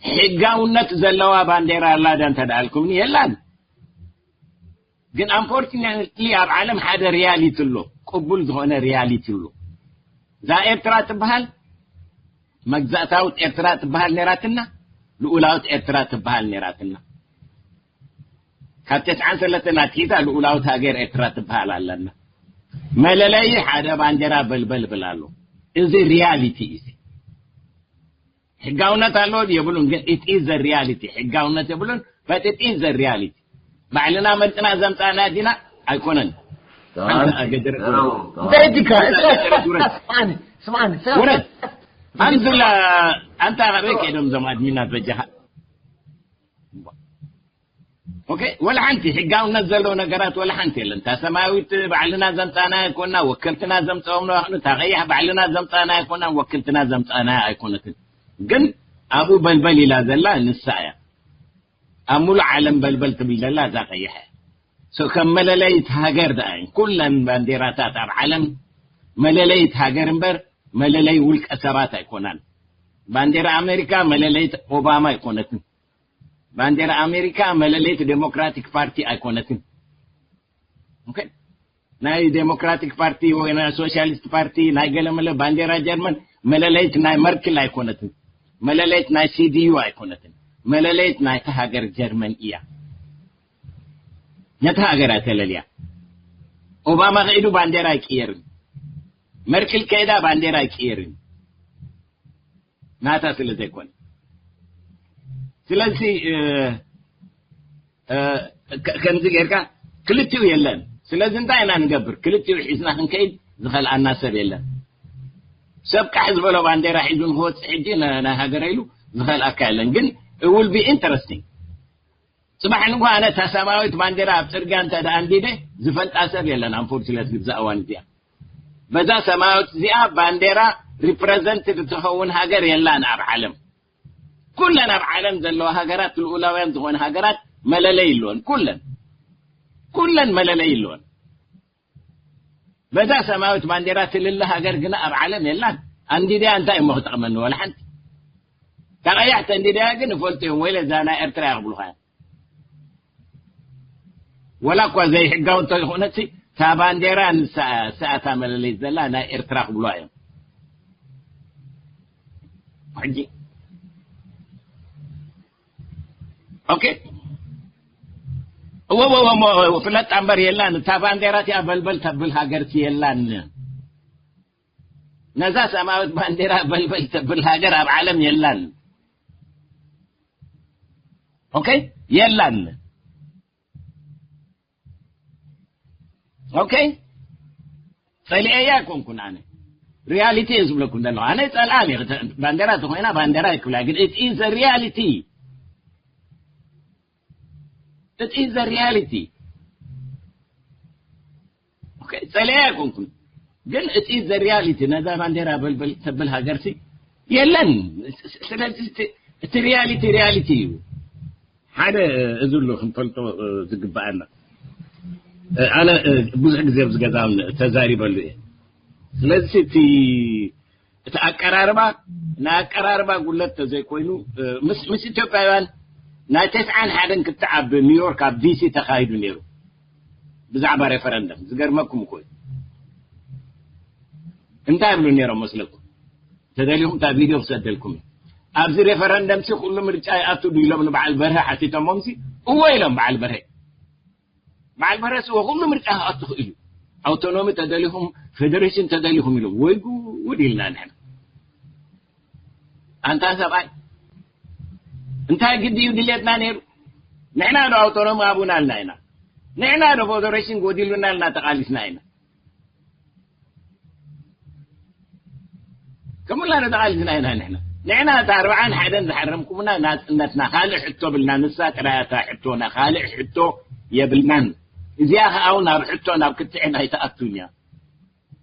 ሕጋውነት ዘለዋ ባንዴራ ኣላ ዳ እንተ ደኣልኩምኒ የላን። ግን ኣንፎርቹኔትሊ ኣብ ዓለም ሓደ ሪያሊቲ ኣሎ፣ ቅቡል ዝኾነ ሪያሊቲ ኣሎ። እዛ ኤርትራ ትበሃል መግዛእታዊት ኤርትራ ትበሃል ነራትና፣ ልኡላዊት ኤርትራ ትበሃል ነራትና። ካብ ተስዓን ሰለስተን ኣትሒዛ ልኡላዊት ሃገር ኤርትራ ትበሃል ኣለና። መለለይ ሓደ ባንዴራ በልበል ብል ኣሎ። እዚ ሪያሊቲ እዩ። ሕጋውነት ኣለዎ የብሉን፣ ግን ኢት ኢዝ ዘ ሪያሊቲ። ሕጋውነት የብሉን፣ በት ኢት ኢዝ ዘ ሪያሊቲ። ባዕልና መርጥና ዘምፃና ዲና ኣይኮነን። ሓንቲ ኣገደረ እንታይ ዲካ? ሓንቲ ኣገደረ ዱረት። ስማዓኒ፣ ስማዓኒ፣ ስማዓኒ። ውረድ። ኣንዝላ ኣንታ ኣበይ ከይዶም እዞም ኣድሚናት በጃኻ? ኦኬ፣ ወላ ሓንቲ ሕጋውነት ዘለዎ ነገራት ወላ ሓንቲ የለን። እታ ሰማያዊት ባዕልና ዘምጻና ኣይኮና፣ ወከልትና ዘምጻኦም ነው። እታ ቀያሕ ባዕልና ዘምጻና ኣይኮና፣ ወከልትና ዘምጻና ኣይኮነትን። ግን ኣብኡ በልበል ኢላ ዘላ ንሳ እያ። ኣብ ሙሉእ ዓለም በልበል ትብል ዘላ እዛ ቀያሕ እያ። ሶ ከም መለለይት ሃገር ደኣ እየን ኩለን ባንዴራታት ኣብ ዓለም፣ መለለይት ሃገር እምበር መለለይ ውልቀ ሰባት ኣይኮናን። ባንዴራ ኣሜሪካ መለለይት ኦባማ ኣይኮነትን። ባንዴራ ኣሜሪካ መለለይት ዴሞክራቲክ ፓርቲ ኣይኮነትን። ኦኬ፣ ናይ ዴሞክራቲክ ፓርቲ ወይ ናይ ሶሻሊስት ፓርቲ ናይ ገለመለ ባንዴራ ጀርመን መለለይት ናይ መርክል ኣይኮነትን። መለለይት ናይ ሲዲዩ ኣይኮነትን። መለለይት ናይታ ሃገር ጀርመን እያ። ነታ ሃገር እያ ተለልያ። ኦባማ ከይዱ ባንዴራ ኣይቅየርን። መርክል ከይዳ ባንዴራ ኣይቅየርን። ናታ ስለ ዘይኮነ። ስለዚ፣ እ፣ እ፣ ከ-፣ ከምዚ ጌርካ ክልቲኡ የለን። ስለዚ እንታይ ኢና ንገብር? ክልቲኡ ሒዝና ክንከይድ ዝኸልኣና ሰብ የለን። ሰብ ቃሕ ዝበሎ ባንዴራ ሒዙ ንክወፅእ ሕጂ ና-፣ ናይ ሃገረ ኢሉ ዝኸልኣካ የለን። ግን it will be interesting። ጽባሕ ንግሆ ኣነ እታ ሰማያዊት ባንዴራ ኣብ ጽርግያ እንተ ደኣ ኣንዲደ ዝፈልጣ ሰብ የለን። ኣንፎርቹኔትሊ ብዛ እዋን እዚኣ በዛ ሰማያዊት እዚኣ ባንዴራ ሪፕረዘንትድ ትኸውን ሃገር የላን ኣብ ዓለም። ኩለን ኣብ ዓለም ዘለዋ ሃገራት፣ ልኡላውያን ዝኾነ ሃገራት መለለይ ኣለወን። ኩለን፣ ኩለን መለለይ ኣለወን። በዛ ሰማያዊት ባንዴራ ትልለ ሃገር ግና ኣብ ዓለም የላን። ኣንዲድያ እንታይ እሞ ክጠቕመኒ? ወላ ሓንቲ። እታ ቀያሕ ተንዲድያ ግን እፈልጦ እዮም። ወይለ እዛ ናይ ኤርትራ እያ ክብሉኻ እዮም። ወላ እኳ ዘይሕጋዊ እንተዝኾነትሲ፣ እታ ባንዴራ ንሳ፣ ንሳ እታ መለለይ ዘላ ናይ ኤርትራ ክብሉዋ እዮም። ሕጂ፣ ኦኬ። እወ፣ እወ፣ እወ፣ እሞ ፍለጥ እምበር የላን። እታ ባንዴራ እቲኣ በልበል ተብል ሃገርሲ የላን። ነዛ ሰማያዊት ባንዴራ በልበል ተብል ሃገር ኣብ ዓለም የላን። ኦኬ? የላን። ኦኬ? ጸሊኤያ ኣይኮንኩን ኣነ። ሪያሊቲ እየ ዝብለኩም ዘለኹ። ኣነ ጸልኣን እየ። ባንዴራ ተኾይና ባንዴራ ይክብላ። ግን it is a reality። It is a reality። ኦኬ፣ ጸሊኤያ ኣይኮንኩን። ግን it is a reality። ነዛ ባንዴራ በልበል ተብል ሃገርሲ የለን። ስለዚ እቲ፣ እቲ ሪያሊቲ ሪያሊቲ እዩ። ሓደ እዚ ኣሎ ክንፈልጦ፣ እ፣ ዝግበኣና። እ፣ ኣነ፣ እ፣ ብዙሕ ግዜ ኣብዚ ገዛ እውን ተዛሪበሉ እየ። ስለዚ እቲ፣ እቲ ኣቀራርባ፣ ናይ ኣቀራርባ ጉለት ተዘይኮይኑ፣ እ፣ ምስ፣ ምስ ኢትዮጵያውያን ናይ ተስዓን ሓደን ክትዕ ኣብ ኒውዮርክ ኣብ ዲሲ ተኻሂዱ ነይሩ። ብዛዕባ ሬፈረንደም ዝገርመኩም እኮ እዩ። እንታይ ይብሉ ነይሮም መስለኩም? ተደሊኹም እታ ቪድዮ ክሰደልኩም እዩ። ኣብዚ ሬፈረንደም ሲ ኩሉ ምርጫ ይኣቱ ዱ ኢሎም ንበዓል በርሀ ሓቲቶሞም ሲ፣ እወ ኢሎም በዓል በርሀ። በዓል በርሀ ሲ እወ ኩሉ ምርጫ ክኣቱ ክእሉ። ኣውቶኖሚ ተደሊኹም፣ ፌደሬሽን ተደሊኹም ኢሎም። ወይ ጉድ ኢልና ንሕና። ኣንታ ሰብኣይ፣ እንታይ ግዲ እዩ ድሌትና ነይሩ? ንሕና ዶ ኣውቶኖሚ ሃቡና ኢልና ኢና? ንሕና ዶ ፌደሬሽን ጎዲሉና ኢልና ተቓሊስና ኢና? ከምኡላ ተቓሊስና ኢና ንሕና። ንሕና እታ ኣርብዓን ሓደን ዝሓረምኩምና ናጽነትና፣ ካልእ ሕቶ ብልና፣ ንሳ ጥራይ እታ ሕቶና፣ ካልእ ሕቶ የብልናን። እዚኣ ኸኣ እውን ናብ ሕቶ፣ ናብ ክትዕን ኣይትኣቱን እያ።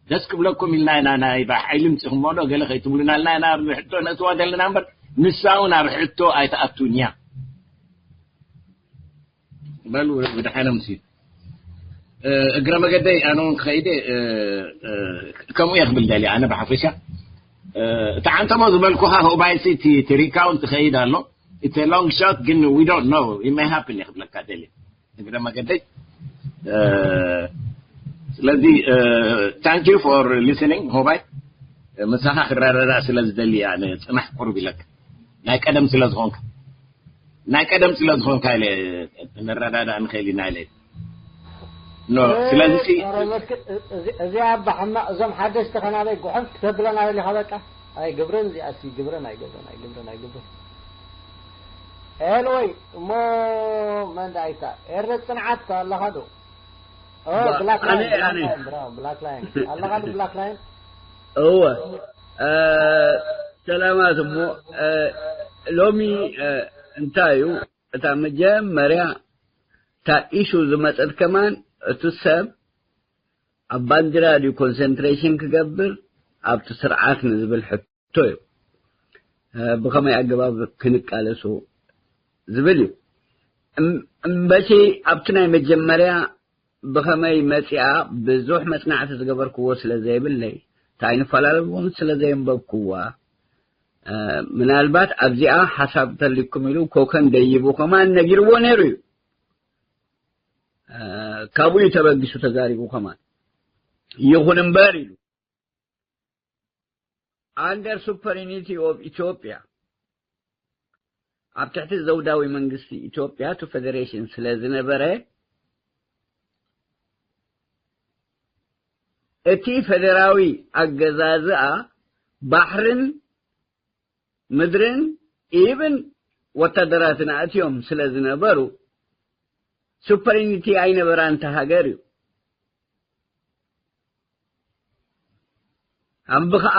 ደስ ክብለኩም ኢልና ኢና፣ ናይ ብሓይሊ ምጺኹሞ ዶ ገለ ከይትብሉና ኢልና ኢና ኣብ ሕቶ ነእትዋ ዘለና እምበር፣ ንሳ እውን ኣብ ሕቶ ኣይትኣቱን እያ። በሉ ብድሓን ኣምስዩ። እ፣ እግረ መገደይ ኣነ እውን ክኸይደ፣ እ፣ እ፣ ከምኡ እየ ክብል ደልየ ኣነ ብሓፈሻ። እ፣ እቲ ዓንተሞ ዝበልኩኻ ህባይሲ እቲ፣ እቲ ሪካውንት ክኸይድ ኣሎ። It's a long shot ግን we don't know. It may happen እየ ክብለካ ደልየ። እግረ መገደይ። እ፣ ስለዚ፣ እ፣ thank you for listening ሆባይ። ምሳኻ ክረዳዳእ ስለ ዝደሊ እየ ኣነ ጽናሕ ቁሩብ ኢለካ። ናይ ቀደም ስለ ዝኾንካ። ናይ ቀደም ስለ ዝኾንካ ኢለ ክንረዳዳእ ንኽእል ኢና ኢለ። ኖ፣ እ፣ ስለዚ ሲ ኧረ መትክ-፣ እ-፣ እዚ-፣ እዚኣ ኣባ ሕማቕ፣ እዞም ሓደሽቲ ኸናበይ ጉሐፍ ክተብለና ደሊኻ በቃ? ኣይግብርን እዚኣ ሲ ግብርን ኣይገብርን፣ ኣይግብርን፣ ኣይገብርን። ኤልወይ፣ እሞ መን ደኣ ኢታ? ኤረ ጽንዓት ኣለኻ ዶ? ኦ፣ ባ-፣ ብላክ ኣነ፣ ላይን፣ ብላክ ኣነ። ላይን፣ ብራቮ፣ ብላክ ላይን። ኣለኻ ዶ ብላክ ላይን? እወ። እ፣ ሰላማት እሞ፣ እ፣ ሎሚ፣ እ፣ እንታይ እዩ? እታ መጀመርያ እታ ኢሹ ዝመጸት ከማን እቲ ሰብ ኣብ ባንዲራ ድዩ ኮንሰንትሬሽን ክገብር ኣብቲ ስርዓት ንዝብል ሕቶ እዩ። ብኸመይ ኣገባብ ክንቃለሱ ዝብል እዩ። እምበሲ ኣብቲ ናይ መጀመርያ ብኸመይ መጺኣ ብዙሕ መጽናዕቲ ዝገበርክዎ ስለ ዘይብለይ እንታይ ንፈላለ እውን ስለ ዘየንበብክዋ ምናልባት ኣብዚኣ ሓሳብ ተሊኩም ኢሉ ኮከን ደይቡ ከማን ነጊርዎ ነይሩ እዩ። ካብኡ እዩ ተበጊሱ ተዛሪቡ ከማን ይኹን እምበር ኢሉ under sovereignty of Ethiopia ኣብ ትሕቲ ዘውዳዊ መንግስቲ ኢትዮጵያ ቱ ፌዴሬሽን ስለ ዝነበረ እቲ ፌዴራዊ ኣገዛዝኣ ባሕርን ምድርን ኢብን ወታደራትን ኣእትዮም ስለ ዝነበሩ ሱፐሪኒቲ ኣይነበራን እታ ሃገር እዩ።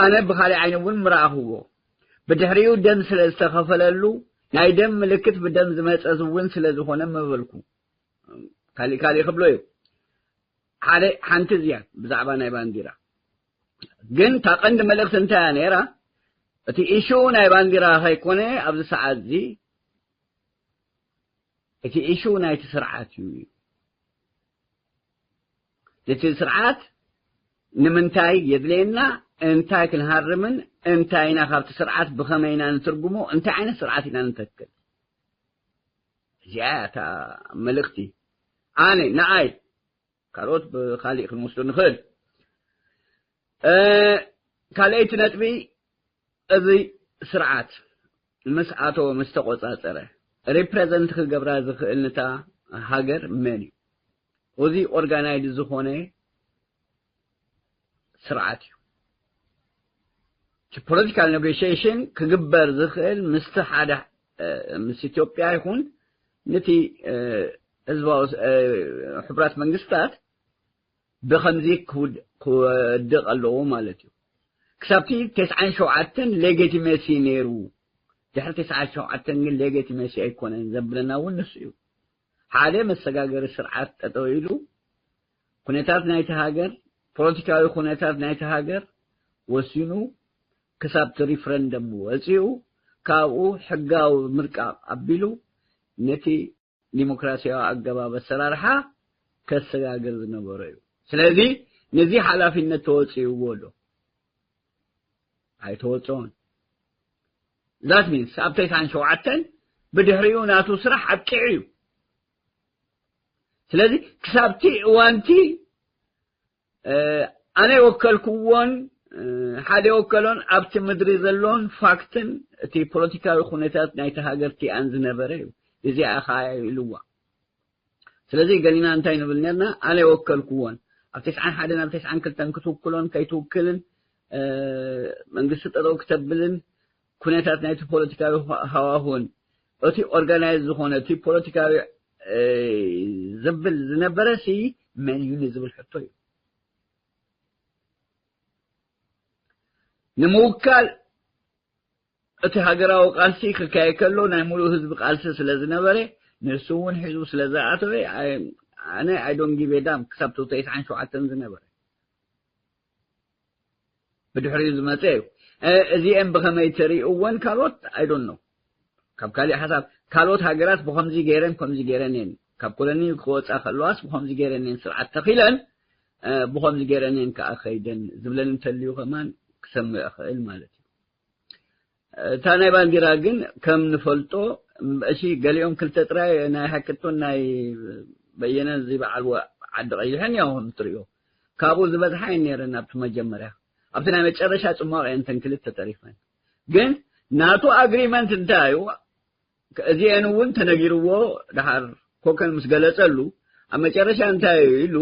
ኣነ ብኻልእ ዓይነ እውን ምረኣኽዎ። ብድሕሪኡ ደም ስለ ዝተኸፈለሉ ናይ ደም ምልክት ብደም ዝመፀ እውን ስለ ዝኾነ ምበልኩ። ካሊእ ካሊእ ክብሎ እዩ። ሓደ ሓንቲ እዚያ ብዛዕባ ናይ ባንዲራ ግን እታ ቀንዲ መልእኽቲ እንታይ እያ ነይራ? እቲ ኢሹ ናይ ባንዲራ ከይኮነ ኣብዚ ሰዓት እዚ እቲ ኢሹ ናይቲ ስርዓት እዩ። ነቲ ስርዓት ንምንታይ የድልየና፣ እንታይ ክንሃርምን እንታይ ኢና ካብቲ ስርዓት ብኸመይ ኢና ንትርጉሞ፣ እንታይ ዓይነት ስርዓት ኢና ንተክል። እዚኣ እያ እታ መልእኽቲ። ኣነ ንኣይ ካልኦት ብካሊእ ክንወስዶ ንኽእል። ካልኣይቲ ነጥቢ እዚ ስርዓት ምስ ኣተወ ምስ ተቆጻጸረ ሪፕሬዘንት ክገብራ ዝኽእል ንታ ሃገር መን እዩ? እዚ ኦርጋናይዝ ዝኾነ ስርዓት እዩ። እቲ ፖለቲካል ኔጎሽሽን ክግበር ዝኽእል ምስቲ ሓደ ምስ ኢትዮጵያ ይኹን ነቲ ህዝባዊ ሕቡራት መንግስታት ብኸምዚ ክወድቕ ኣለዎ ማለት እዩ። ክሳብቲ ተስዓን ሸውዓተን ሌጌቲመሲ ነይሩ። ድሕሪ ተስዓን ሸውዓተን ግን ሌጌቲመሲ ኣይኮነን ዘብለና እውን ንሱ እዩ። ሓደ መሰጋገሪ ስርዓት ጠጠው ኢሉ ኩነታት ናይቲ ሃገር ፖለቲካዊ ኩነታት ናይቲ ሃገር ወሲኑ ክሳብቲ ሪፍረንደም ወፂኡ ካብኡ ሕጋዊ ምርቃ ኣቢሉ ነቲ ዲሞክራሲያዊ ኣገባብ ኣሰራርሓ ከሰጋግር ዝነበሮ እዩ። ስለዚ ነዚ ሓላፊነት ተወፂእዎ ዶ? ኣይተወፅኦን። ዛት ሚንስ ኣብ ተስዓን ሸውዓተን ብድሕሪኡ ናቱ ስራሕ ኣብቂዑ እዩ። ስለዚ ክሳብቲ እዋንቲ ኣነ የወከልክዎን ሓደ የወከሎን ኣብቲ ምድሪ ዘሎን ፋክትን እቲ ፖለቲካዊ ኩነታት ናይቲ ሃገር ቲኣን ዝነበረ እዩ። እዚኣ ኸዓ ኢልዋ። ስለዚ ገሊና እንታይ ንብል ነርና? ኣነ የወከልክዎን ኣብ ተስዓን ሓደን ኣብ ተስዓን ክልተን ክትውክሎን ከይትውክልን መንግስቲ ጠጠው ክተብልን ኩነታት ናይቲ ፖለቲካዊ ሃዋሁን እቲ ኦርጋናይዝ ዝኾነ እቲ ፖለቲካዊ ዘብል ዝነበረ ሲ መን እዩ ንዝብል ሕቶ እዩ። ንምውካል እቲ ሃገራዊ ቃልሲ ክካየ ከሎ ናይ ሙሉእ ህዝቢ ቃልሲ ስለ ዝነበረ ንሱ እውን ሒዙ ስለ ዝኣተወ ኣነ I don't give a damn ክሳብ ተስዓን ሸውዓተን ዝነበረ ብድሕሪኡ ዝመፀ እዩ። እዚአን ብኸመይ ተሪእወን ካልኦት I don't know። ካብ ካሊእ ሓሳብ ካልኦት ሃገራት ብኸምዚ ገይረን ከምዚ ገይረን እየን ካብ ኮሎኒ ክወፃ ከለዋስ ብኸምዚ ገይረን እየን ስርዓት ተኺለን ብኸምዚ ገይረን እየን ከዓ ከይደን ዝብለን እንተልዩ ከማን ክሰምዕ እኽእል ማለት እዩ። እታ ናይ ባንዲራ ግን ከም ንፈልጦ እሺ ገሊኦም ክልተ ጥራይ ናይ ሓቅቶን ናይ በየነን እዚ በዓል ዓዲ ቀይሕን እዮም ከም ትሪኦ ካብኡ ዝበዝሓ እየን ነይረን ኣብቲ መጀመርያ ኣብቲ ናይ መጨረሻ ፅሟቕ እየን ተን ክልተ ተሪፈን ግን ናቱ ኣግሪመንት እንታይ እዩ እዚአን እውን ተነጊርዎ ደሓር ኮከን ምስ ገለፀሉ ኣብ መጨረሻ እንታይ እዩ ኢሉ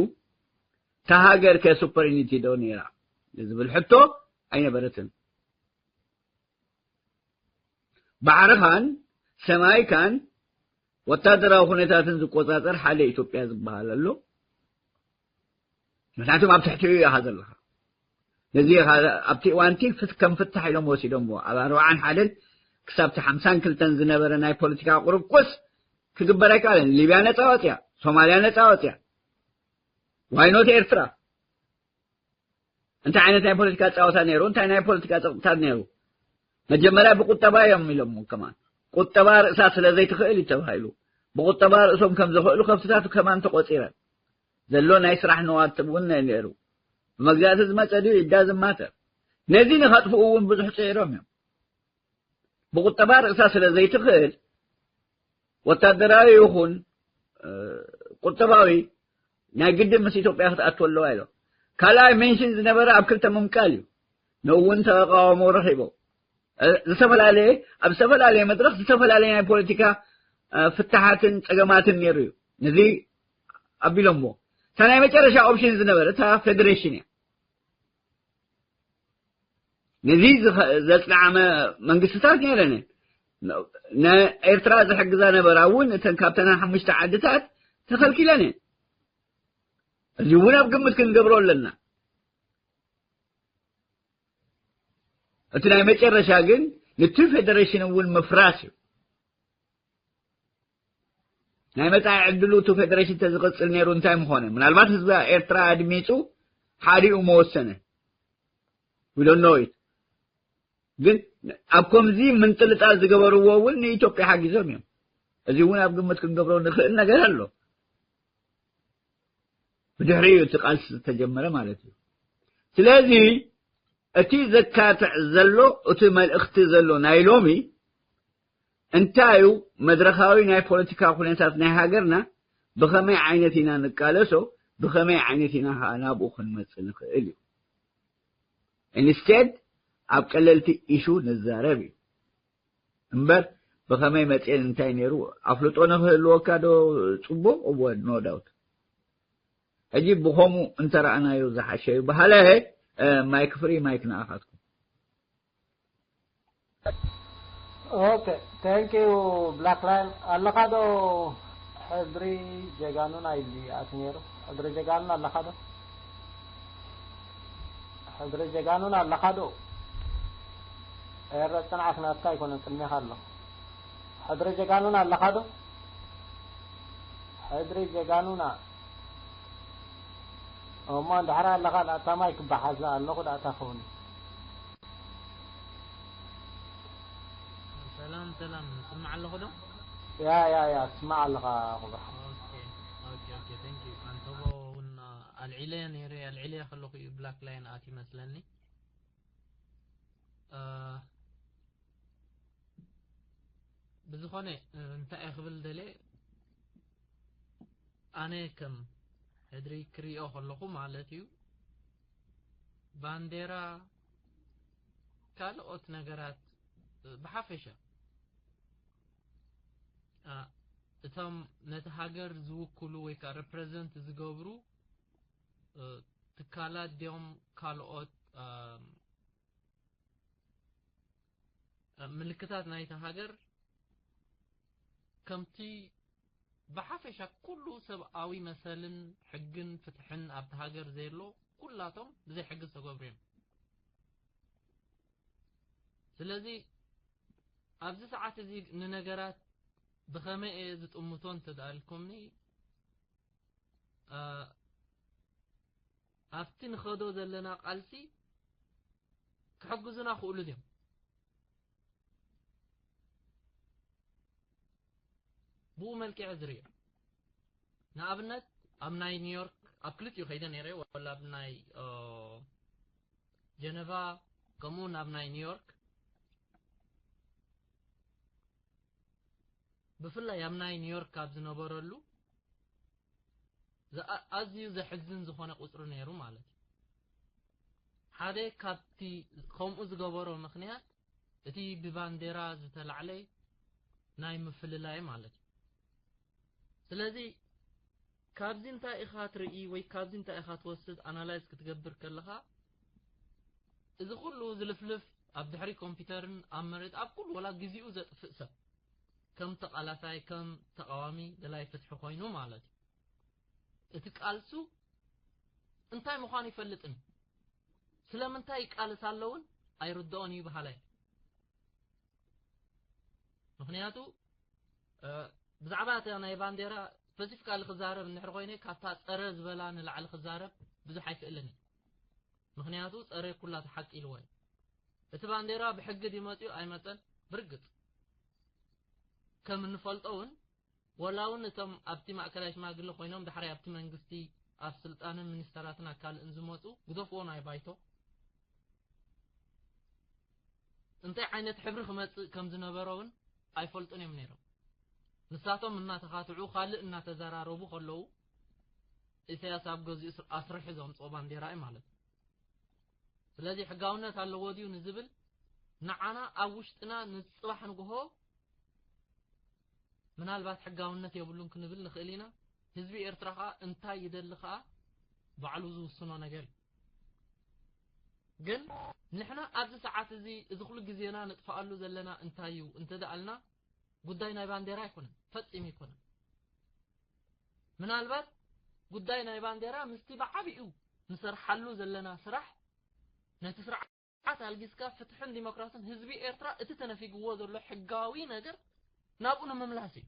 እታ ሃገር ከ ሱፐሪኒቲ ዶ ነይራ ዝብል ሕቶ ኣይነበረትን ባሕርኻን ሰማይካን ወታደራዊ ኩነታትን ዝቆፃፀር ሓደ ኢትዮጵያ ዝበሃል ኣሎ ምክንያቱም ኣብ ትሕቲኡ ኢኻ ዘለኻ ነዚ ኣብቲ እዋንቲ ከም ፍታሕ ኢሎም ወሲዶምዎ ኣብ ኣርባዓን ሓደን ክሳብቲ ሓምሳን ክልተን ዝነበረ ናይ ፖለቲካ ቁርቁስ ክግበር ኣይከኣለን ሊብያ ነፃ ወፅያ ሶማልያ ነፃ ወፅያ። ዋይኖት ኤርትራ እንታይ ዓይነት ናይ ፖለቲካ ፃወታ ነይሩ? እንታይ ናይ ፖለቲካ ፀቕጥታት ነይሩ? መጀመርያ ብቁጠባ እዮም ኢሎም። ከማን ቁጠባ ርእሳ ስለ ዘይትኽእል እዩ ተባሂሉ። ብቁጠባ ርእሶም ከም ዝኽእሉ ከብትታት ከማን ተቆፂረን ዘሎ ናይ ስራሕ ነዋት እውን ነይሩ። ብመግዛእቲ ዝመፀ ድዩ ይዳዝማተር። ነዚ ንኸጥፍኡ እውን ብዙሕ ፅዒሮም እዮም። ብቁጠባ ርእሳ ስለ ዘይትኽእል ወታደራዊ ይኹን ቁጠባዊ ናይ ግድን ምስ ኢትዮጵያ ክትኣትወ ኣለዋ ኢሎም። ካልኣይ ሜንሽን ዝነበረ ኣብ ክልተ ምምቃል እዩ። ንእውን ተቃውሞ ረኺቦም። ዝተፈላለየ ኣብ ዝተፈላለየ መድረክ ዝተፈላለየ ናይ ፖለቲካ ፍታሓትን ፀገማትን ነይሩ እዩ። ነዚ ኣቢሎምዎ። እታ ናይ መጨረሻ ኦፕሽን ዝነበረ እታ ፌዴሬሽን እያ። ነዚ ዘፅንዓመ መንግስትታት ነይረን። ንኤርትራ ዝሕግዛ ነበራ እውን እተን ካብተን ሓሙሽተ ዓድታት ተኸልኪለን እየን። እዚ እውን ኣብ ግምት ክንገብሮ ኣለና። እቲ ናይ መጨረሻ ግን ንቲ ፌደሬሽን እውን ምፍራስ እዩ። ናይ መፃኢ ዕድሉ እቲ ፌደሬሽን ተዝቕፅል ነይሩ እንታይ ምኾነ? ምናልባት ህዝቢ ኤርትራ ኣድሚፁ ሓዲኡ መወሰነ። We don't know it። ግን ኣብ ከምዚ ምንጥልጣል ዝገበርዎ እውን ንኢትዮጵያ ሓጊዞም እዮም። እዚ እውን ኣብ ግምት ክንገብሮ ንኽእል ነገር ኣሎ። ብድሕሪኡ እቲ ቃልሲ ዝተጀመረ ማለት እዩ። ስለዚ እቲ ዘካትዕ ዘሎ እቲ መልእኽቲ ዘሎ ናይ ሎሚ እንታይ እዩ? መድረኻዊ ናይ ፖለቲካ ኩነታት ናይ ሃገርና ብኸመይ ዓይነት ኢና ንቃለሶ? ብኸመይ ዓይነት ኢና ከዓ ናብኡ ክንመፅእ ንኽእል እዩ? ኢንስቴድ ኣብ ቀለልቲ ኢሹ ንዛረብ እዩ እምበር ብኸመይ መፅኤን እንታይ ነይሩ ኣፍልጦ ንክህልወካ ዶ ፅቡቕ? እወ፣ ኖ ዳውት። ሕጂ ብኸምኡ እንተረኣናዮ ዝሓሸ እዩ። በሃለ ማይክ ፍሪ ማይክ ንኣኻትኩም። ኦኬ፣ thank you ብላክ ላይን። ኣለኻ ዶ? ሕድሪ ጀጋኑና ኢሉ ኣቲ ነይሩ። ሕድሪ ጀጋኑና ኣለኻ ዶ? ሕድሪ ጀጋኑና ኣለኻ ዶ? ኤረ፣ ፅንዓት ናትካ ኣይኮነን፣ ቅድሜኻ ኣሎ። ሕድሪ ጀጋኑና ኣለኻ ዶ? ሕድሪ ጀጋኑና። እሞ እንድሕር ኣለኻ፣ ዳእታ ማይክ በሓዛ ኣለኹ፣ ዳእታ ኸውን። ሰላም ሰላም፣ ስማዕ ኣለኹ ዶ? ያ ያ ያ፣ ትስማዕ ኣለኻ፣ ቁብራ። ኦኬ ኦኬ ኦኬ፣ thank you። ኣንተቦ እውን ኣልዒለ ነይረ፣ ኣልዒለ ከለኹ እዩ ብላክ ላይን ኣት ይመስለኒ። እ፣ ብዝኾነ፣ እንታይ እየ ክብል ደልየ፣ ኣነ ከም ሕድሪ ክሪኦ ከለኹ ማለት እዩ፣ ባንዴራ፣ ካልኦት ነገራት፣ ብሓፈሻ፣ እ፣ እቶም ነቲ ሃገር ዝውክሉ ወይ ከዓ ሪፕረዘንት ዝገብሩ፣ እ፣ ትካላት ድዮም ካልኦት፣ እ፣ ምልክታት ናይታ ሃገር ከምቲ ብሓፈሻ ኩሉ ሰብኣዊ መሰልን ሕግን ፍትሕን ኣብቲ ሃገር ዘየሎ ኩላቶም ብዘይ ሕጊ ዝተገብሩ እዮም። ስለዚ ኣብዚ ሰዓት እዚ ንነገራት ብኸመይ እየ ዝጥምቶ እንተደኣ ኢልኩምኒ፣ እ፣ ኣብቲ ንኸዶ ዘለና ቃልሲ ክሕግዙና ክእሉ ድዮም? ብኡ መልክዕ ዝርእዮ። ንኣብነት ኣብ ናይ ኒውዮርክ፣ ኣብ ክልቲኡ ከይደ ነይረ፣ ወላ ኣብ ናይ፣ እ፣ ጀነቫ ከምኡ እውን ኣብ ናይ ኒውዮርክ፣ ብፍላይ ኣብ ናይ ኒውዮርክ ኣብ ዝነበረሉ ዝኣ-፣ ኣዝዩ ዘሕዝን ዝኾነ ቁጽሪ ነይሩ ማለት እዩ። ሓደ ካብቲ ከምኡ ዝገበሮ ምኽንያት እቲ ብባንዴራ ዝተላዕለ ናይ ምፍልላይ ማለት እዩ። ስለዚ ካብዚ እንታይ ኢኻ ትርኢ ወይ ካብዚ እንታይ ኢኻ ትወስድ ኣናላይዝ ክትገብር ከለኻ፣ እዚ ኩሉ ዝልፍልፍ ኣብ ድሕሪ ኮምፒውተርን ኣብ መሬት ኣብ ኩሉ ወላ ግዜኡ ዘጥፍእ ሰብ ከም ተቓላሳይ ከም ተቓዋሚ ደላይ ፍትሒ ኮይኑ ማለት እዩ። እቲ ቃልሱ እንታይ ምዃኑ ይፈልጥን ስለምንታይ ይቃልስ ኣለውን ኣይርድኦን እዩ በሃላይ። ምኽንያቱ እ፣ ብዛዕባ እታ ናይ ባንዴራ ስፐሲፊካሊ ክዛረብ እንድሕር ኮይነ ካብታ ጸረ ዝበላ ንላዕሊ ክዛረብ ብዙሕ ኣይክእልን እየ። ምኽንያቱ ጸረ ኩላ ተሓቂ ኢልዎ እየ። እቲ ባንዴራ ብሕጊ ድዩ መጺኡ ኣይመጸን? ብርግጽ ከም እንፈልጦ እውን ወላ እውን እቶም ኣብቲ ማእከላይ ሽማግለ ኮይኖም ዳሕራይ ኣብቲ መንግስቲ ኣብ ስልጣንን ሚኒስተራትን ኣካልእን ዝመጹ ግደፍዎ ናይ ባይቶ እንታይ ዓይነት ሕብሪ ክመጽእ ከም ዝነበሮ እውን ኣይፈልጡን እዮም ነይሮም። ንሳቶም እናተኻትዑ ካልእ እናተዘራረቡ ከለዉ ኢሳያስ ኣብ ገዚኡ ኣስርሑ ዘምጽኦ ባንዴራ እዩ ማለት እዩ። ስለዚ ሕጋውነት ኣለዎ ድዩ ንዝብል ንዓና ኣብ ውሽጥና ንጽባሕ ንግሆ ምናልባት ሕጋውነት የብሉን ክንብል ንኽእል ኢና። ህዝቢ ኤርትራ ኸኣ እንታይ ይደሊ ኸኣ ባዕሉ ዝውስኖ ነገር እዩ። ግን ንሕና ኣብዚ ሰዓት እዚ እዚ ኩሉ ግዜና ንጥፍኣሉ ዘለና እንታይ እዩ እንተ ደኣልና ጉዳይ ናይ ባንዴራ ኣይኮነን፣ ፈጺሙ ኣይኮነን። ምናልባት ጉዳይ ናይ ባንዴራ ምስቲ ብዓቢኡ ንሰርሓሉ ዘለና ስራሕ ነቲ ስርዓት ኣልጊስካ ፍትሕን ዲሞክራስን ህዝቢ ኤርትራ እቲ ተነፊግዎ ዘሎ ሕጋዊ ነገር ናብኡ ንምምላስ እዩ።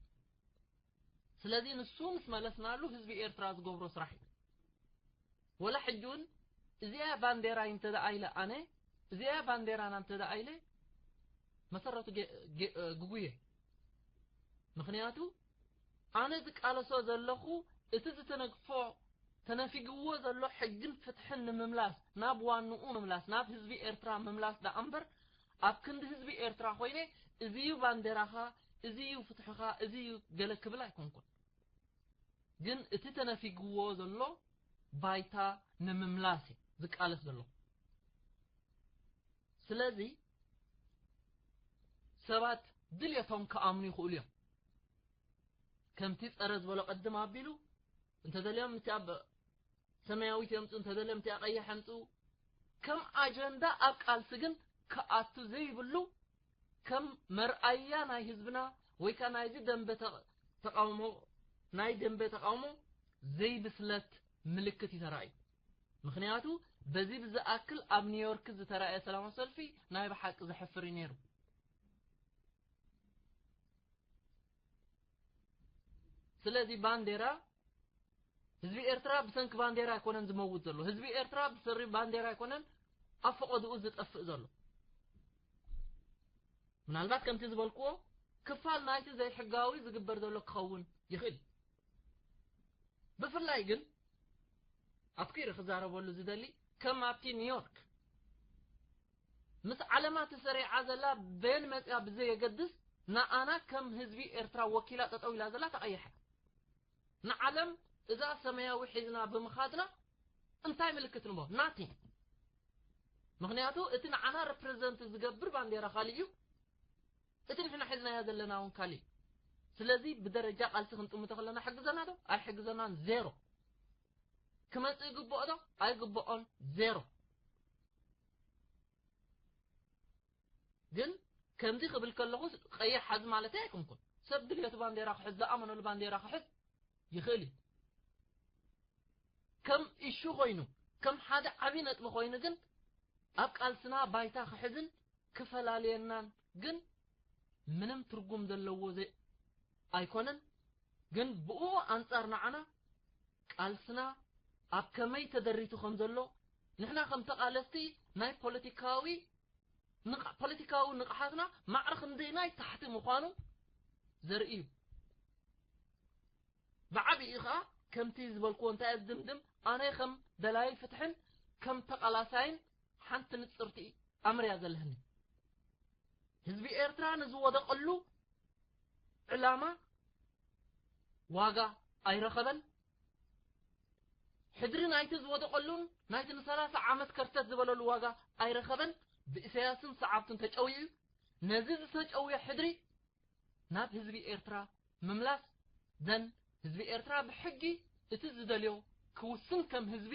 ስለዚ ንሱ ምስ መለስናሉ ህዝቢ ኤርትራ ዝገብሮ ስራሕ እዩ። ወላ ሕጂ እውን እዚኣ ባንዴራይ እንተ ደኣ ኢለ ኣነ እዚኣ ባንዴራና እንተ ደኣ ኢለ መሰረቱ ጌ- ጌ- ግጉየ። ምኽንያቱ ኣነ ዝቃለሶ ዘለኹ እቲ ዝተነግፎ ተነፊግዎ ዘሎ ሕግን ፍትሕን ንምምላስ ናብ ዋንኡ ምምላስ ናብ ህዝቢ ኤርትራ ምምላስ ደኣ እምበር ኣብ ክንዲ ህዝቢ ኤርትራ ኮይነ እዚ እዩ ባንዴራኻ፣ እዚ እዩ ፍትሕኻ፣ እዚ እዩ ገለ ክብል ኣይኮንኩን። ግን እቲ ተነፊግዎ ዘሎ ባይታ ንምምላስ እዩ ዝቃለስ ዘሎ። ስለዚ ሰባት ድልየቶም ክኣምኑ ይኽእሉ እዮም። ከምቲ ጸረ ዝበሎ ቅድም ኣቢሉ እንተደልዮም እቲ ኣብ ሰማያዊት የምፁ እንተደልዮም እቲ ቀይሕ የምፁ ከም ኣጀንዳ ኣብ ቃልሲ ግን ክኣቱ ዘይብሉ ከም መርኣያ ናይ ህዝብና ወይ ከዓ ናይዚ ደንበ ተቃውሞ ናይ ደንበ ተቃውሞ ዘይብስለት ምልክት እዩ ተራእዩ። ምክንያቱ በዚ ብዝኣክል ኣብ ኒውዮርክ ዝተራእየ ሰላማዊ ሰልፊ ናይ ብሓቂ ዘሕፍር እዩ ነይሩ። ስለዚ ባንዴራ ህዝቢ ኤርትራ ብሰንኪ ባንዴራ ኣይኮነን ዝመውት ዘሎ። ህዝቢ ኤርትራ ብሰሪ ባንዴራ ኣይኮነን ኣብ ፈቐድኡ ዝጠፍእ ዘሎ። ምናልባት ከምቲ ዝበልክዎ ክፋል ናይቲ ዘይሕጋዊ ዝግበር ዘሎ ክኸውን ይኽእል። ብፍላይ ግን ኣትኪረ ክዛረበሉ ዝደሊ ከም ኣብቲ ኒውዮርክ ምስ ዓለማ ተሰሪዓ ዘላ በየን መጽያ ብዘየገድስ ንኣና ከም ህዝቢ ኤርትራ ወኪላ ጠጠው ኢላ ዘላ ተቐይሐ። ንዓለም እዛ ሰማያዊ ሒዝና ብምኻድና እንታይ ምልክት ንቦ ናቲንግ። ምክንያቱ እቲ ንዓና ሬፕሬዘንት ዝገብር ባንዴራ ካልእ እዩ፣ እቲ ንሕና ሒዝናዮ ዘለና እውን ካልእ እዩ። ስለዚ ብደረጃ ቃልሲ ክንጥምቶ ከለና ሕግዘና ዶ ኣይሕግዘናን ዜሮ። ክመጽእ ይግብኦ ዶ ኣይግብኦን ዜሮ። ግን ከምዚ ክብል ከለኹ ቀይሕ ሓዝ ማለት ኣይኮንኩን። ሰብ ድልየቱ ባንዴራ ክሕዝ ዝኣመነሉ ባንዴራ ክሕዝ ይኽእል እዩ። ከም ኢሹ ኮይኑ ከም ሓደ ዓቢ ነጥቢ ኮይኑ ግን ኣብ ቃልስና ባይታ ክሕዝን ክፈላልየናን ግን ምንም ትርጉም ዘለዎ ዘይ ኣይኮነን። ግን ብኡ ኣንጻር ንዓና ቃልስና ኣብ ከመይ ተደሪቱ ከም ዘሎ ንሕና ከም ተቓለስቲ ናይ ፖለቲካዊ ንቕ- ፖለቲካዊ ንቕሓትና ማዕረ ክንደይናይ ታሕቲ ምዃኑ ዘርኢ እዩ። ብዓቢኡ ኸኣ ከምቲ ዝበልክዎ እንታይ እየ ዝድምድም ኣነ ከም ደላይ ፍትሕን ከም ተቓላሳይን ሓንቲ ንጽርቲ ኣምርያ ዘለህኒ ህዝቢ ኤርትራ ንዝወደቐሉ ዕላማ ዋጋ ኣይረኸበን። ሕድሪ ናይቲ ዝወደቐሉን ናይቲ ንሰላሳ ዓመት ከርተት ዝበለሉ ዋጋ ኣይረኸበን። ብኢሳያስን ሰዓብቱን ተጨውዩ እዩ። ነዚ ዝተጨውየ ሕድሪ ናብ ህዝቢ ኤርትራ ምምላስ ዘን ህዝቢ ኤርትራ ብሕጊ እቲ ዝደልዮ ክውስን ከም ህዝቢ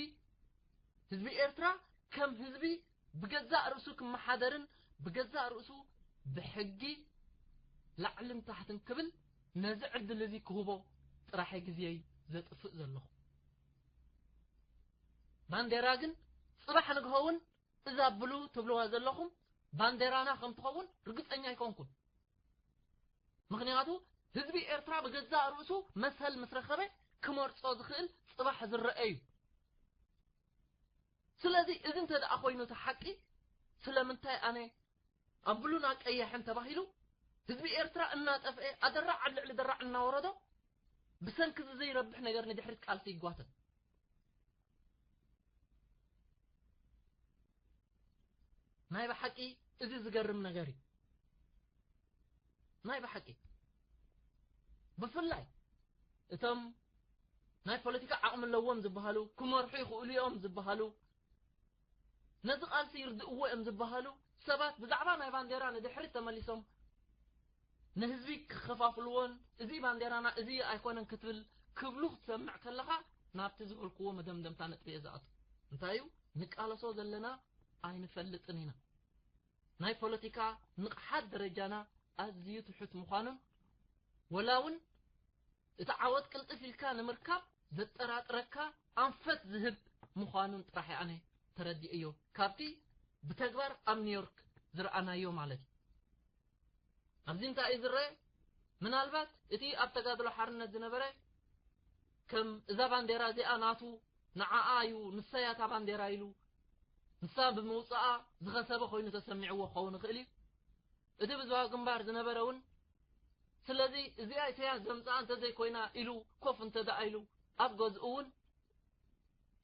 ህዝቢ ኤርትራ ከም ህዝቢ ብገዛእ ርእሱ ክመሓደርን ብገዛእ ርእሱ ብሕጊ ላዕልን ታሕትን ክብል ነዚ ዕድል እዚ ክህቦ ጥራሐ ግዜይ ዘጥፍእ ዘለኹ። ባንዴራ ግን ጽባሕ ንግሆውን እዛ ብሉ ትብልዋ ዘለኹም ባንዴራና ከም ትኸውን ርግጸኛ ኣይኮንኩን። ምኽንያቱ ህዝቢ ኤርትራ ብገዛእ ርእሱ መሰል ምስ ረኸበ ክመርጾ ዝኽእል ጽባሕ ዝረአ እዩ። ስለዚ እዚ እንተ ደኣ ኮይኑ እቲ ሓቂ፣ ስለምንታይ ኣነ ኣብ ብሉን ኣቀያሕን ተባሂሉ ህዝቢ ኤርትራ እናጠፍአ ኣደራዕ ኣብ ልዕሊ ደራዕ እናወረዶ ብሰንኪ እዚ ዘይረብሕ ነገር ንድሕሪት ቃልሲ ይጓተት? ናይ ብሓቂ እዚ ዝገርም ነገር እዩ። ናይ ብሓቂ ብፍላይ እቶም ናይ ፖለቲካ ዓቕሚ ኣለዎም ዝበሃሉ፣ ክመርሑ ይኽእሉ እዮም ዝበሃሉ፣ ነዚ ቃልሲ ይርድእዎ እዮም ዝበሃሉ ሰባት ብዛዕባ ናይ ባንዴራ ንድሕሪት ተመሊሶም ንህዝቢ ክኸፋፍልዎን እዚ ባንዴራና እዚ ኣይኮነን ክትብል ክብሉ ክትሰምዕ ከለኻ ናብቲ ዝበልክዎ መደምደምታ ነጥቢ እየ ዝኣቱ። እንታይ እዩ ንቃለሶ ዘለና ኣይንፈልጥን ኢና። ናይ ፖለቲካ ንቕሓት ደረጃና ኣዝዩ ትሑት ምዃኑን ወላ እውን እቲ ዓወት ቅልጥፍ ኢልካ ንምርካብ ዘጠራጥረካ ኣንፈት ዝህብ ምዃኑን ጥራሕ ኣነ ተረዲእዮ ካብቲ ብተግባር ኣብ ኒውዮርክ ዝረኣናዮ ማለት እዩ። ኣብዚ እንታይ እዩ ዝረአ? ምናልባት እቲ ኣብ ተጋድሎ ሓርነት ዝነበረ ከም እዛ ባንዴራ እዚኣ ናቱ ንዓኣ እዩ ንሳ እያ እታ ባንዴራ ኢሉ ንሳ ብምውፅኣ ዝኸሰበ ኮይኑ ተሰሚዕዎ ክኸውን ይኽእል እዩ። እቲ ብዝባ ግንባር ዝነበረ እውን ስለዚ እዚኣ ኢሳያስ ዘምፅኣ እንተዘይኮይና ኢሉ ኮፍ እንተ ደኣ ኢሉ ኣብ ገዝኡ እውን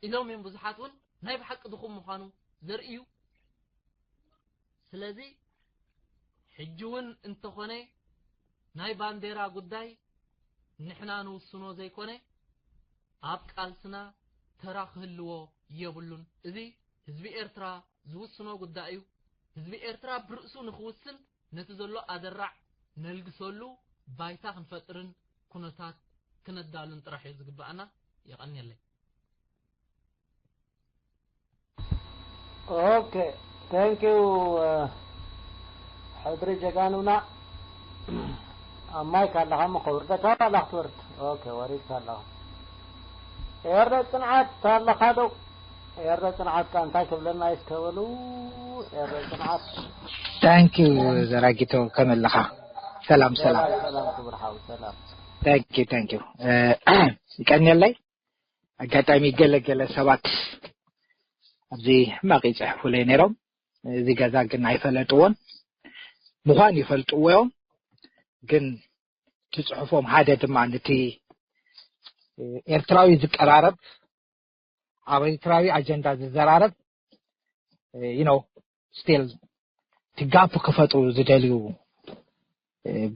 ኢሎም እዮም ብዙሓት እውን ናይ ብሓቂ ድኹም ምዃኑ ዘርኢ እዩ። ስለዚ ሕጂ እውን እንተኾነ ናይ ባንዴራ ጉዳይ ንሕና ንውስኖ ዘይኮነ ኣብ ቃልስና ተራ ክህልዎ የብሉን። እዚ ህዝቢ ኤርትራ ዝውስኖ ጉዳይ እዩ። ህዝቢ ኤርትራ ብርእሱ ንክውስን ነቲ ዘሎ ኣደራዕ ነልግሰሉ ባይታ ክንፈጥርን ኩነታት ክነዳሉን ጥራሕ እዩ ዝግባኣና። የቐንየለይ። ኦኬ፣ thank you ሕድሪ ጀጋኑና። ኣብ ማይክ ኣለኻ እሞ ከውርደካ ዋላ ክትወርድ? ኦኬ፣ ወሪድካ ኣለኻ። ኤረ ጽንዓት ኣለኻ ዶ? ኤረ ጽንዓት ቃ እንታይ ክብለና ይስተበሉ? ኤረ ጽንዓት። Thank you ዘራጊቶ፣ ከመይ ኣለኻ? ሰላም ሰላም። ሰላም ክቡር ሓው፣ ሰላም። Thank you thank you። ይቀንየለይ። ኣጋጣሚ ገለ ገለ ሰባት ኣብዚ ሕማቕ ይጽሕፉለይ ነይሮም። እዚ ገዛ ግን ኣይፈለጥዎን፣ ምዃን ይፈልጥዎ እዮም። ግን እቲ ጽሑፎም ሓደ ድማ ነቲ ኤርትራዊ ዝቀራረብ፣ ኣብ ኤርትራዊ ኣጀንዳ ዝዘራረብ you know still እቲ ጋፕ ክፈጥሩ ዝደልዩ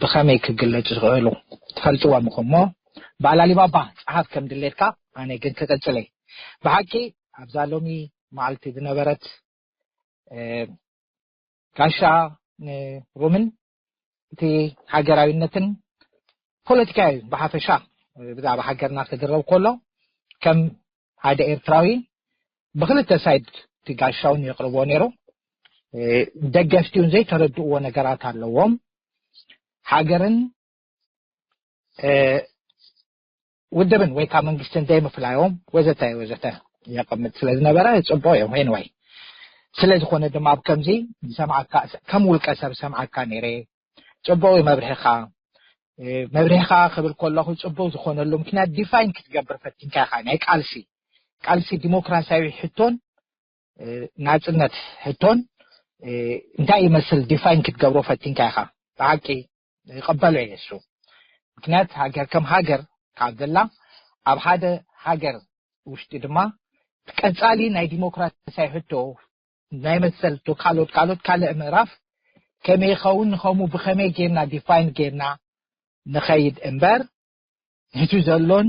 ብኸመይ ክግለጹ ዝኽእሉ ትፈልጥዎም ኢኹም እሞ፣ በዓል ኣሊባባ ጸሓፍ ከም ድሌትካ። ኣነ ግን ክቕጽል እየ። ብሓቂ ኣብዛ ሎሚ መዓልቲ ዝነበረት ጋሻ ሩምን እቲ ሃገራዊነትን ፖለቲካዊ ብሓፈሻ ብዛዕባ ሃገርና ክዝረብ ከሎ ከም ሓደ ኤርትራዊ ብክልተ ሳይድ እቲ ጋሻውን የቕርቦ ነይሩ። ደገፍቲ እውን ዘይተረድእዎ ነገራት ኣለዎም። ሃገርን ውድብን ወይ ከዓ መንግስትን ዘይምፍላዮም ወዘተ ወዘተ የቐምጥ ስለ ዝነበረ ጽቡቕ እዮም። ኤንወይ ስለ ዝኾነ ድማ ኣብ ከምዚ ዝሰምዓካ ከም ውልቀ ሰብ ሰምዓካ ነይረ። ጽቡቕ እዩ መብርሂኻ። መብርሂኻ ክብል ከለኹ ጽቡቕ ዝኾነሉ ምክንያት ዲፋይን ክትገብር ፈቲንካ ኢኻ። ናይ ቃልሲ ቃልሲ ዲሞክራሲያዊ ሕቶን ናጽነት ሕቶን እንታይ ይመስል ዲፋይን ክትገብሮ ፈቲንካ ኢኻ። ብሓቂ ይቐበሎ እየ እሱ። ምክንያት ሃገር ከም ሃገር ካብ ዘላ ኣብ ሓደ ሃገር ውሽጢ ድማ ቀጻሊ ናይ ዲሞክራሲያዊ ሕቶ ናይ መሰል ካልኦት ካልኦት ካልእ ምዕራፍ ከመይ ይኸውን ንኸሙ ብኸመይ ጌርና ዲፋይን ጌርና ንኸይድ እምበር ህቱ ዘሎን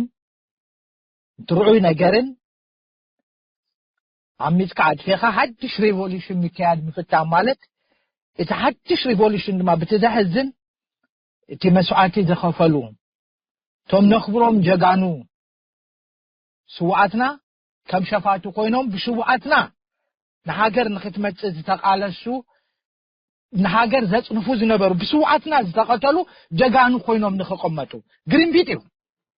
ትርዑይ ነገርን ዓሚጽካ ኣጥፊኻ ሓድሽ ሪቮሉሽን ምክያድ ምፍታን ማለት እቲ ሓድሽ ሪቮሉሽን ድማ ብቲ ዘሕዝን እቲ መስዋዕቲ ዝኸፈሉ እቶም ነኽብሮም ጀጋኑ ስውኣትና ከም ሸፋቱ ኮይኖም ብስውኣትና ንሃገር ንክትመጽእ ዝተቃለሱ ንሃገር ዘጽንፉ ዝነበሩ ብስውኣትና ዝተቐተሉ ጀጋኑ ኮይኖም ንክቐመጡ ግሪንቢጥ እዩ።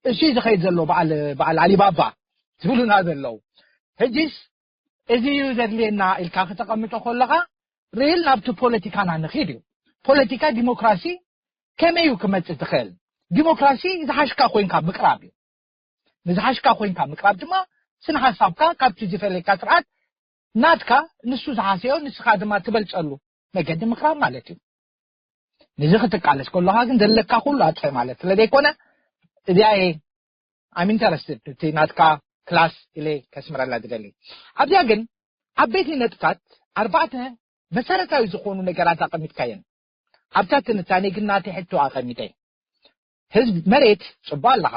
እሱ ዝኸይድ ዘሎ በዓል በዓል ኣሊባባ ዝብሉና ዘለዉ። ሕጂስ እዚ እዩ ዘድልየና ኢልካ ክተቐምጦ ከለኻ ሪል ናብቲ ፖለቲካና ንኺድ እዩ። ፖለቲካ ዲሞክራሲ ከመይ እዩ ክመጽእ ዝኽእል? ዲሞክራሲ ዝሓሽካ ኮይንካ ምቅራብ እዩ። ንዝሓሽካ ኮይንካ ምቅራብ ድማ ስነ ሓሳብካ ካብቲ ዝፈለካ ስርዓት ናትካ ንሱ ዝሓሰዮ ንስኻ ድማ ትበልጸሉ መገዲ ምቅራብ ማለት እዩ። ንዚ ክትቃለስ ከለኻ ግን ዘለካ ኩሉ ኣጥፈ ማለት ስለ ዘይኮነ እዚኣ እየ I'm interested እቲ ናትካ ክላስ ኢለ ከስምረላ ዝደሊ ኣብዚኣ ግን ዓበይቲ ነጥብታት ኣርባዕተ መሰረታዊ ዝኾኑ ነገራት ኣቐሚጥካየን ኣብታ ትንታኔ ግን ናተይ ሕቶ ኣቐሚጠ ህዝቢ መሬት ጽቡቕ ኣለኻ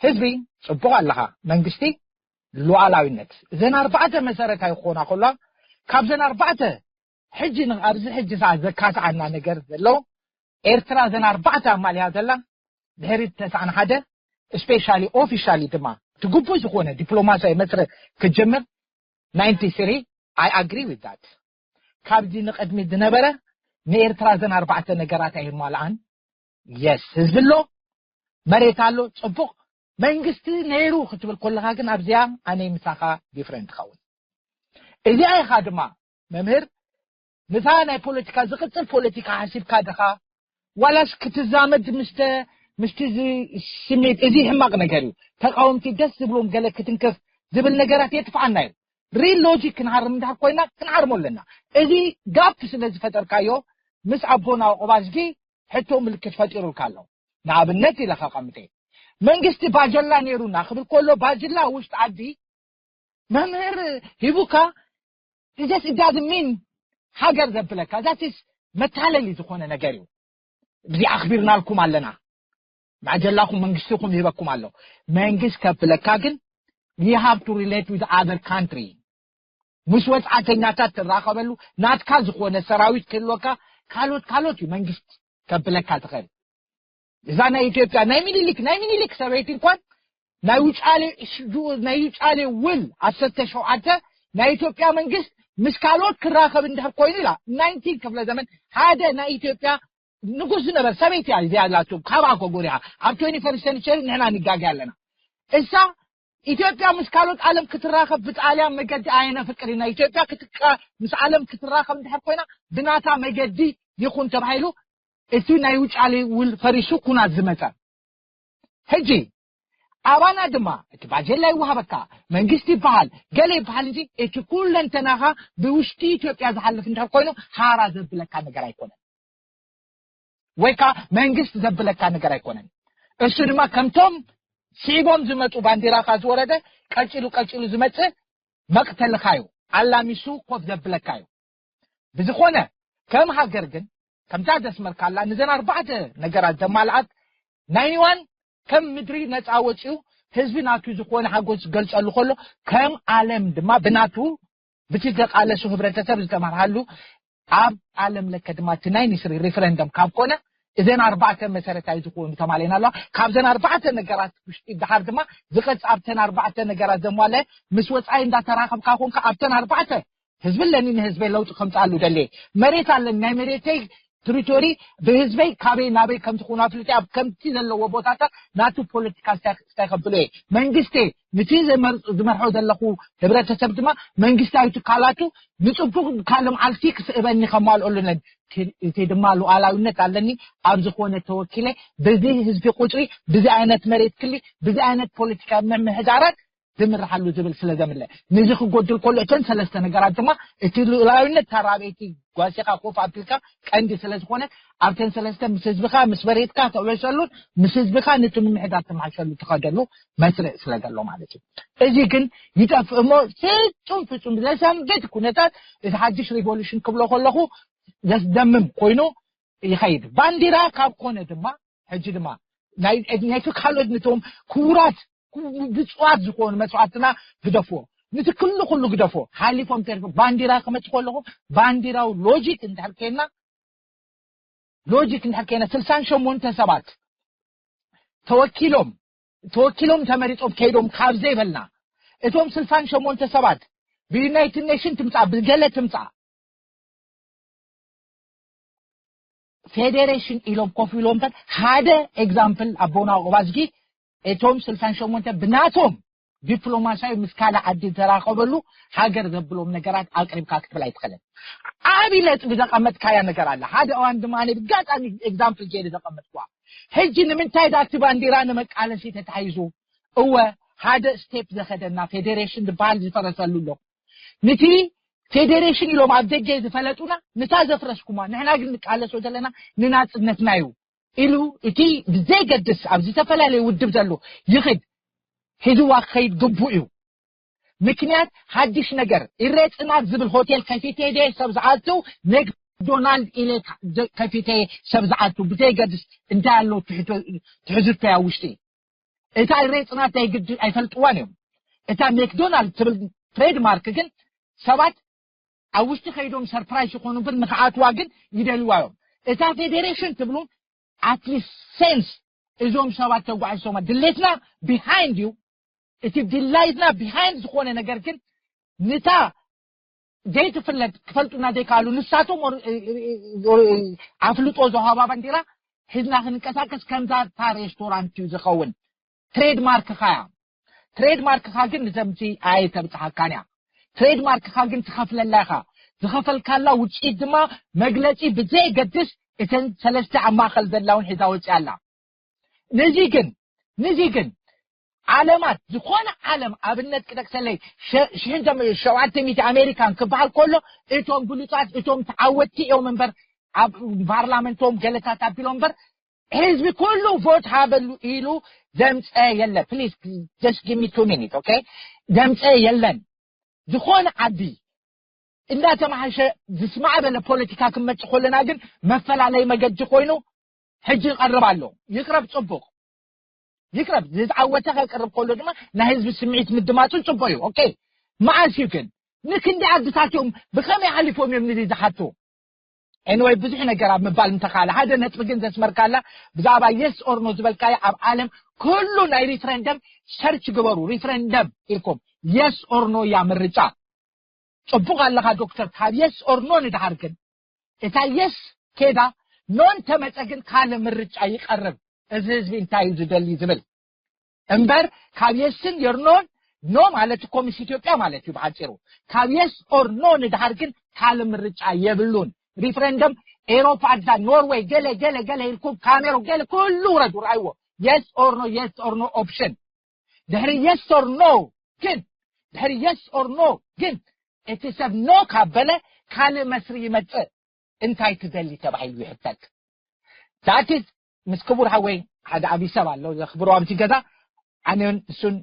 ህዝቢ ጽቡቕ ኣለኻ መንግስቲ ሉዓላዊነት እዘን ኣርባዕተ መሰረታዊ ክኾና ከሎ ካብዘን ኣርባዕተ ሕጂ ኣብዚ ሕጂ ሰዓት ዘካትዓና ነገር ዘሎ ኤርትራ እዘን ኣርባዕተ ኣማልያ ዘላ ድሕሪ ተስዓን ሓደ especially officially ድማ እቲ ግቡእ ዝኾነ ዲፕሎማሲያዊ መስርሕ ክትጅምር ninety three I agree with that ካብዚ ንቅድሚት ዝነበረ ንኤርትራ እዘን ኣርባዕተ ነገራት ኣየማልኣን yes ህዝቢ ኣሎ መሬት ኣሎ ጽቡቕ መንግስቲ ነይሩ ክትብል ከለኻ ግን ኣብዚኣ ኣነ ምሳኻ different ትኸውን እዚኣ ኢኻ ድማ መምህር ምሳ ናይ ፖለቲካ ዝቕጽል ፖለቲካ ሓሲብካ ድኻ ዋላስ ክትዛመድ ምስተ ምስቲ እዚ ስሜት እዚ ሕማቕ ነገር እዩ ተቃወምቲ ደስ ዝብሎም ገለ ክትንክፍ ዝብል ነገራት የጥፍኣና እዩ real logic ክንሃርም እንድሕር ኮይና ክንሃርሞ ኣለና እዚ ጋፕ ስለ ዝፈጠርካዮ ምስ ኣቦና ቆባዝጊ ሕቶ ምልክት ፈጢሩልካ ኣሎ ንኣብነት ኢለ ከቐምጠ መንግስቲ ባጀላ ነይሩና ክብል ከሎ ባጅላ ውሽጢ ዓዲ መምህር ሂቡካ just it doesn't mean ሃገር ዘብለካ that is መታለሊ ዝኾነ ነገር እዩ እዚ ኣኽቢርናልኩም ኣለና ማጀላኹም መንግስቲኹም ይህበኩም ኣሎ መንግስት ከብለካ ግን you have to relate with other country ምስ ወጻእተኛታት ትራኸበሉ ናትካ ዝኾነ ሰራዊት ክህልወካ ካልኦት ካልኦት እዩ መንግስት ከብለካ ትኽእል እዛ ናይ ኢትዮጵያ ናይ ሚኒሊክ ናይ ሚኒሊክ ሰበይቲ እንኳን ናይ ውጫሌ ናይ ውጫሌ ውል ዓሰርተ ሸውዓተ ናይ ኢትዮጵያ መንግስት ምስ ካልኦት ክራኸብ እንድሕር ኮይኑ ኢላ ናይንቲን ክፍለ ዘመን ሓደ ናይ ኢትዮጵያ ንጉስ ዝነበር ሰበይቲ እያ እዚኣ ላቱ ካባኮ ጎሪሃ ኣብ ትዌንቲ ፈርስት ሴንቸሪ ንሕና ንጋገ ኣለና እሳ ኢትዮጵያ ምስ ካልኦት ዓለም ክትራኸብ ብጣልያን መገዲ ኣየነፍቅር ኢና ኢትዮጵያ ክትቃ ምስ ዓለም ክትራኸብ እንድሕር ኮይና ብናታ መገዲ ይኹን ተባሂሉ እቲ ናይ ውጫሌ ውል ፈሪሱ ኩናት ዝመፀ ሕጂ ኣባና ድማ እቲ ባጀላ ይወሃበካ መንግስቲ ይበሃል ገለ ይበሃል እንጂ እቲ ኩለንተናኻ ብውሽጢ ኢትዮጵያ ዝሓልፍ እንድሕር ኮይኑ ሃራ ዘብለካ ነገር ኣይኮነን ወይ ከዓ መንግስት ዘብለካ ነገር ኣይኮነን እሱ ድማ ከምቶም ስዒቦም ዝመፁ ባንዲራኻ ዝወረደ ቀፂሉ ቀፂሉ ዝመፅእ መቅተልኻ እዩ ኣላሚሱ ኮፍ ዘብለካ እዩ ብዝኾነ ከም ሃገር ግን ከምታ ዘስመርካላ ንዘን ኣርባዕተ ነገራት ዘማልኣት ናይ ኒዋን ከም ምድሪ ነፃ ወፂኡ ህዝቢ ናቱ ዝኾነ ሓጎስ ዝገልፀሉ ከሎ ከም ዓለም ድማ ብናቱ ብቲ ዘቃለሱ ህብረተሰብ ዝተመርሃሉ ኣብ ዓለም ለከ ድማ እቲ ናይ ንስሪ ሪፈረንደም ካብ ኮነ እዘን ኣርባዕተ መሰረታዊ ዝኾኑ ተማሌና ኣለዋ ካብዘን ኣርባዕተ ነገራት ውሽጢ ድሓር ድማ ዝቐፅ ኣብተን ኣርባዕተ ነገራት ዘሟለ ምስ ወፃኢ እንዳተራኸብካ ኮንካ ኣብተን ኣርባዕተ ህዝቢ ኣለኒ ንህዝበይ ለውጢ ከምፃሉ ደልየ መሬት ኣለኒ ናይ መሬተይ ትሪቶሪ ብህዝበይ ካበይ ናበይ ከም ዝኾኑ ኣፍልጢ ኣብ ከምቲ ዘለዎ ቦታታት ናቱ ፖለቲካ ስታይ ከብሎ እየ መንግስቲ ንቲ ዝመርሖ ዘለኹ ህብረተሰብ ድማ መንግስታዊ ትካላቱ ንፅቡቅ ካልም ዓልቲ ክስእበኒ ከማልኦሉ ነን እቲ ድማ ሉዓላዊነት ኣለኒ ኣብ ዝኾነ ተወኪለ ብዚ ህዝቢ ቁፅሪ ብዚ ዓይነት መሬት ክሊ ብዚ ዓይነት ፖለቲካ ምምሕዳራት ዝምርሓሉ ዝብል ስለ ዘምለ ንዚ ክጎድል ከሎ እተን ሰለስተ ነገራት ድማ እቲ ሉዓላዊነት ታራበይቲ ጓሲኻ ኮፍ ኣቢልካ ቀንዲ ስለ ዝኾነ ኣብተን ሰለስተ ምስ ህዝብኻ ምስ መሬትካ ተውዕሰሉን ምስ ህዝብኻ ነቲ ምምሕዳር ትመሓሸሉ ትኸደሉ መስርዕ ስለ ዘሎ ማለት እዩ። እዚ ግን ይጠፍእ እሞ ፍጹም ፍጹም ዘሰንብድ ኩነታት እቲ ሓድሽ ሪቮሉሽን ክብሎ ከለኹ ዘስደምም ኮይኑ ይኸይድ። ባንዲራ ካብ ኮነ ድማ ሕጂ ድማ ናይ ነቲ ካልኦት ነቶም ክቡራት ብፅዋት ዝኾኑ መስዋዕትና ግደፍዎ፣ ነቲ ክሉ ክሉ ግደፍዎ። ሓሊፎም ተርፎ ባንዲራ ክመፅእ ከለኹ ባንዲራዊ ሎጂክ እንድሕር ከይና ሎጂክ እንድሕር ከይና ስልሳን ሸሞንተ ሰባት ተወኪሎም ተወኪሎም ተመሪጦም ከይዶም ካብ ዘይበልና እቶም ስልሳን ሸሞንተ ሰባት ብዩናይትድ ኔሽን ትምፃእ ብገለ ትምፃእ ፌዴሬሽን ኢሎም ኮፍ ኢሎም ሓደ ኤግዛምፕል ኣቦና ቁባዝጊ እቶም ስልሳን ሸሞንተ ብናቶም ዲፕሎማሲያዊ ምስ ካልእ ዓዲ ተራኸበሉ ሃገር ዘብሎም ነገራት ኣቅሪብካ ክትብል ኣይትኽእልን። ዓብይ ነጥቢ ዘቐመጥካያ ነገር ኣለ። ሓደ እዋን ድማ ኣነ ብጋጣሚ ኤግዛምፕል ገይረ ዘቐመጥኩዋ ሕጂ ንምንታይ ዳቲ ባንዲራ ንመቃለሲ ተታሒዙ? እወ፣ ሓደ ስቴፕ ዘኸደና ፌዴሬሽን ዝበሃል ዝፈረሰሉ ኣሎ። ንቲ ፌዴሬሽን ኢሎም ኣብ ደገ ዝፈለጡና፣ ንታ ዘፍረስኩማ፣ ንሕና ግን ንቃለሶ ዘለና ንናጽነትና እዩ ኢሉ፣ እቲ ብዘይገድስ ኣብ ዝተፈላለየ ውድብ ዘሎ ይኽድ ሒዝዋ ክኸይድ ግቡእ እዩ። ምክንያት ሓድሽ ነገር፣ ኢሬ ጽናት ዝብል ሆቴል ከፊተ ደ ሰብ ዝኣቱ፣ ሜክዶናልድ ኢለ ከፊተ ሰብ ዝኣቱ፣ ብዘይገድስ እንታይ ኣሎ ትሕዝቶያ ውሽጢ። እታ ኢሬ ጽናት ናይ ግዲ ኣይፈልጥዋን እዮም። እታ ሜክዶናልድ ትብል ትሬድማርክ ግን ሰባት ኣብ ውሽጢ ከይዶም ሰርፕራይዝ ይኾኑ፣ ግን ንክኣትዋ ግን ይደልዋ እዮም። እታ ፌዴሬሽን ትብሉ ኣትሊስት ሴንስ እዞም ሰባት ተጓዕዞማ ድሌትና ቢሃይንድ ዩ። እቲ ድላይትና ቢሃይንድ ዝኾነ ነገር ግን ንታ ዘይትፍለጥ ክፈልጡና ዘይከኣሉ ንሳቶም ኣፍልጦ ዝሃባ ባንዲራ ሒዝና ክንንቀሳቀስ ከምዛ እታ ሬስቶራንት እዩ ዝኸውን። ትሬድማርክኻ እያ። ትሬድማርክኻ ግን ንዘምቲ ኣየተብጽሓካን እያ። ትሬድማርክኻ ግን ትኸፍለላ ኢኻ። ዝኸፈልካላ ውፅኢት ድማ መግለፂ ብዘየገድስ እተን ሰለስተ ኣብ ማእኸል ዘላ እውን ሒዛ ወፂኣ ኣላ። ነዚ ግን ነዚ ግን ዓለማት ዝኾነ ዓለም ኣብነት ክጠቅሰለይ ሽሕን ሸውዓተ ሚእቲ ኣሜሪካን ክበሃል ከሎ እቶም ብሉፃት እቶም ተዓወትቲ እዮም እምበር ኣብ ፓርላመንቶም ገለታት ኣቢሎም እምበር ህዝቢ ኩሉ ቮት ሃበሉ ኢሉ ዘምፀ የለ። Please just give me two minutes okay? ዘምፀ የለን። ዝኾነ ዓዲ እንዳተማሓሸ ዝስማዕ በለ ፖለቲካ ክንመፅእ ከለና ግን መፈላለይ መገዲ ኮይኑ ሕጂ ይቐርብ ኣሎ። ይቅረብ ፅቡቅ ይቅረብ። ዝተዓወተ ከቅርብ ከሎ ድማ ናይ ህዝቢ ስምዒት ምድማፁ ፅቡቅ እዩ። ኦኬ መዓስ እዩ ግን ንክንዲ ዓድታት እዮም ብከመይ ሓሊፎም እዮም ንዚ ዝሓቱ? ኤንወይ ብዙሕ ነገር ኣብ ምባል እንተካለ ሓደ ነጥቢ ግን ዘስመርካላ ብዛዕባ የስ ኦርኖ ዝበልካዮ ኣብ ዓለም ኩሉ ናይ ሪፍረንደም ሰርች ግበሩ። ሪፍረንደም ኢልኩም የስ ኦርኖ እያ ምርጫ። ፅቡቅ ኣለካ ዶክተር። ካብ የስ ኦርኖ ንድሃር ግን እታ የስ ኬዳ ኖን ተመፀ ግን ካልእ ምርጫ ይቀርብ። እዚ ህዝቢ እንታይ እዩ ዝደሊ ዝብል እምበር ካብ የስን የርኖን ኖ ማለት እኮ ምስ ኢትዮጵያ ማለት እዩ ብሓፂሩ። ካብ የስ ኦር ኖ ንድሃር ግን ካልእ ምርጫ የብሉን። ሪፍረንደም ኤሮፓ ኣዳ ኖርዌይ ገለ ገለ ገለ ኢልኩም ካሜሮ ገለ ኩሉ ውረዱ ረኣይዎ። የስ ኦር ኖ የስ ኦር ኖ ኦፕሽን ድሕሪ የስ ኦር ኖ ግን ድሕሪ የስ ኦር ኖ ግን እቲ ሰብ ኖ ካብ በለ ካልእ መስሪ ይመፅእ። እንታይ ትደሊ ተባሂሉ ይሕተት። ዛቲስ ምስ ክቡር ሓወይ ሓደ ዓብዪ ሰብ ኣሎ ዘኽብሮ ኣብዚ ገዛ ኣነን እሱን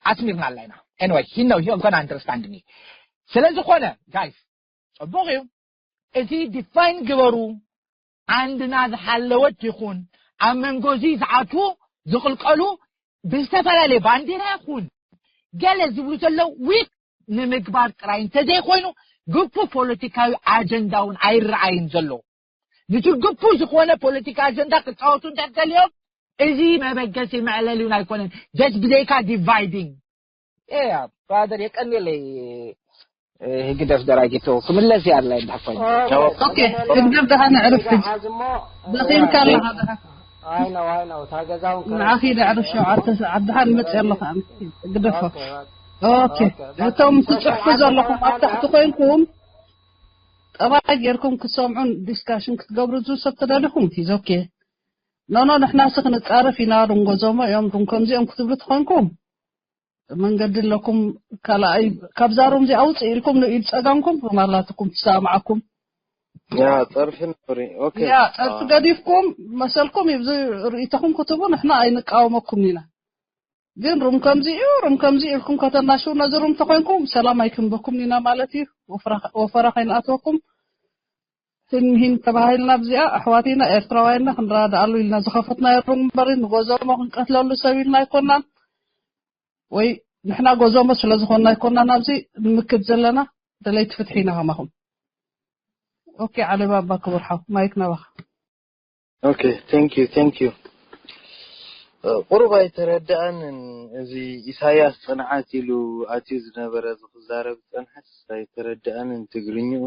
ኣስሚርና ኣለና። Anyway he know he gonna understand me። ስለ ዝኾነ ጋይስ ፅቡቕ እዩ። እዚ ዲፋይን ግበሩ። ዓንድና ዝሓለወት ይኹን ኣብ መንጎ እዚ ዝኣትዉ ዝቕልቀሉ ብዝተፈላለየ ባንዲራ ይኹን ገለ ዝብሉ ዘለዉ ዊክ ንምግባር ጥራይ እንተዘይኮይኑ ግቡ ፖለቲካዊ ኣጀንዳ እውን ኣይረኣይን ዘሎ። ንትርግፉ ዝኾነ ፖለቲካ ኣጀንዳ ክፃወቱ እንተደልዮም እዚ መበገሲ መዕለሊ እውን ኣይኮነን። ደስ ብዘይካ ዲቫይዲንግ ያ ብራዘር የቀንየለይ ህግደፍ ደራጊቶ ክምለስ እያ ኣድላይ እንዳሓፋኝ ኦኬ ህግደፍ ደሓን ዕርፍ ሕጂ ደኺምካ ኣለኻ ደሓን I know I know ታገዛውን ንዓኺ ደዕርፍ ሸውዓተ ሰዓት ደሓን መፅእ ኣለኻ ግደፎ ኦኬ እቶም ትፅሕፉ ዘለኹም ኣብ ታሕቲ ኮይንኩም ጠባይ ጌርኩም ክትሰምዑን ዲስካሽን ክትገብሩ ዝሰብ ተደሊኹም ፊዝ ኦኬ ኖኖ ንሕናሲ ክንፃረፍ ኢና ሩም ጎዞሞ እዮም ሩም ከምዚኦም ክትብሉ ትኾንኩም መንገዲ ኣለኩም ካልኣይ ካብዛ ሩም እዚኣ ውፅእ ኢልኩም ንኢድ ፀጋምኩም ሩም ኣላትኩም ትሰማማዓኩም ያ ፀርፊ ነውሪ ኦኬ ያ ፀርፊ ገዲፍኩም መሰልኩም ይብዚ ርእይቶኹም ክትቡ ንሕና ኣይንቃወመኩም ኢና ግን ሩም ከምዚ እዩ ሩም ከምዚ ኢልኩም ከተናሽው ነዚ ሩም ተኮይንኩም ሰላም ኣይክንበኩም ኢና ማለት እዩ ወፈራ ከይንኣትወኩም ህን ሂን ተባሂልና ኣብዚኣ ኣሕዋት ኢና ኤርትራውያንና ክንረዳኣሉ ኢልና ዝኸፈትናዮ ሩም እምበር ንጎዞሞ ክንቀትለሉ ሰብ ኢልና ኣይኮናን ወይ ንሕና ጎዞሞ ስለ ዝኾንና ኣይኮናን ኣብዚ ንምክት ዘለና ደለይቲ ፍትሒ ኢና ከማኹም ኦኬ ዓሊ ባባ ክቡር ሓው ማይክ ናባኻ Okay thank you thank you ቁሩብ ኣይተረድኣንን እዚ ኢሳያስ ፅንዓት ኢሉ ኣትዩ ዝነበረ እዚ ክዛረብ ዝፀንሐስ ኣይተረድኣንን ትግርኝኡ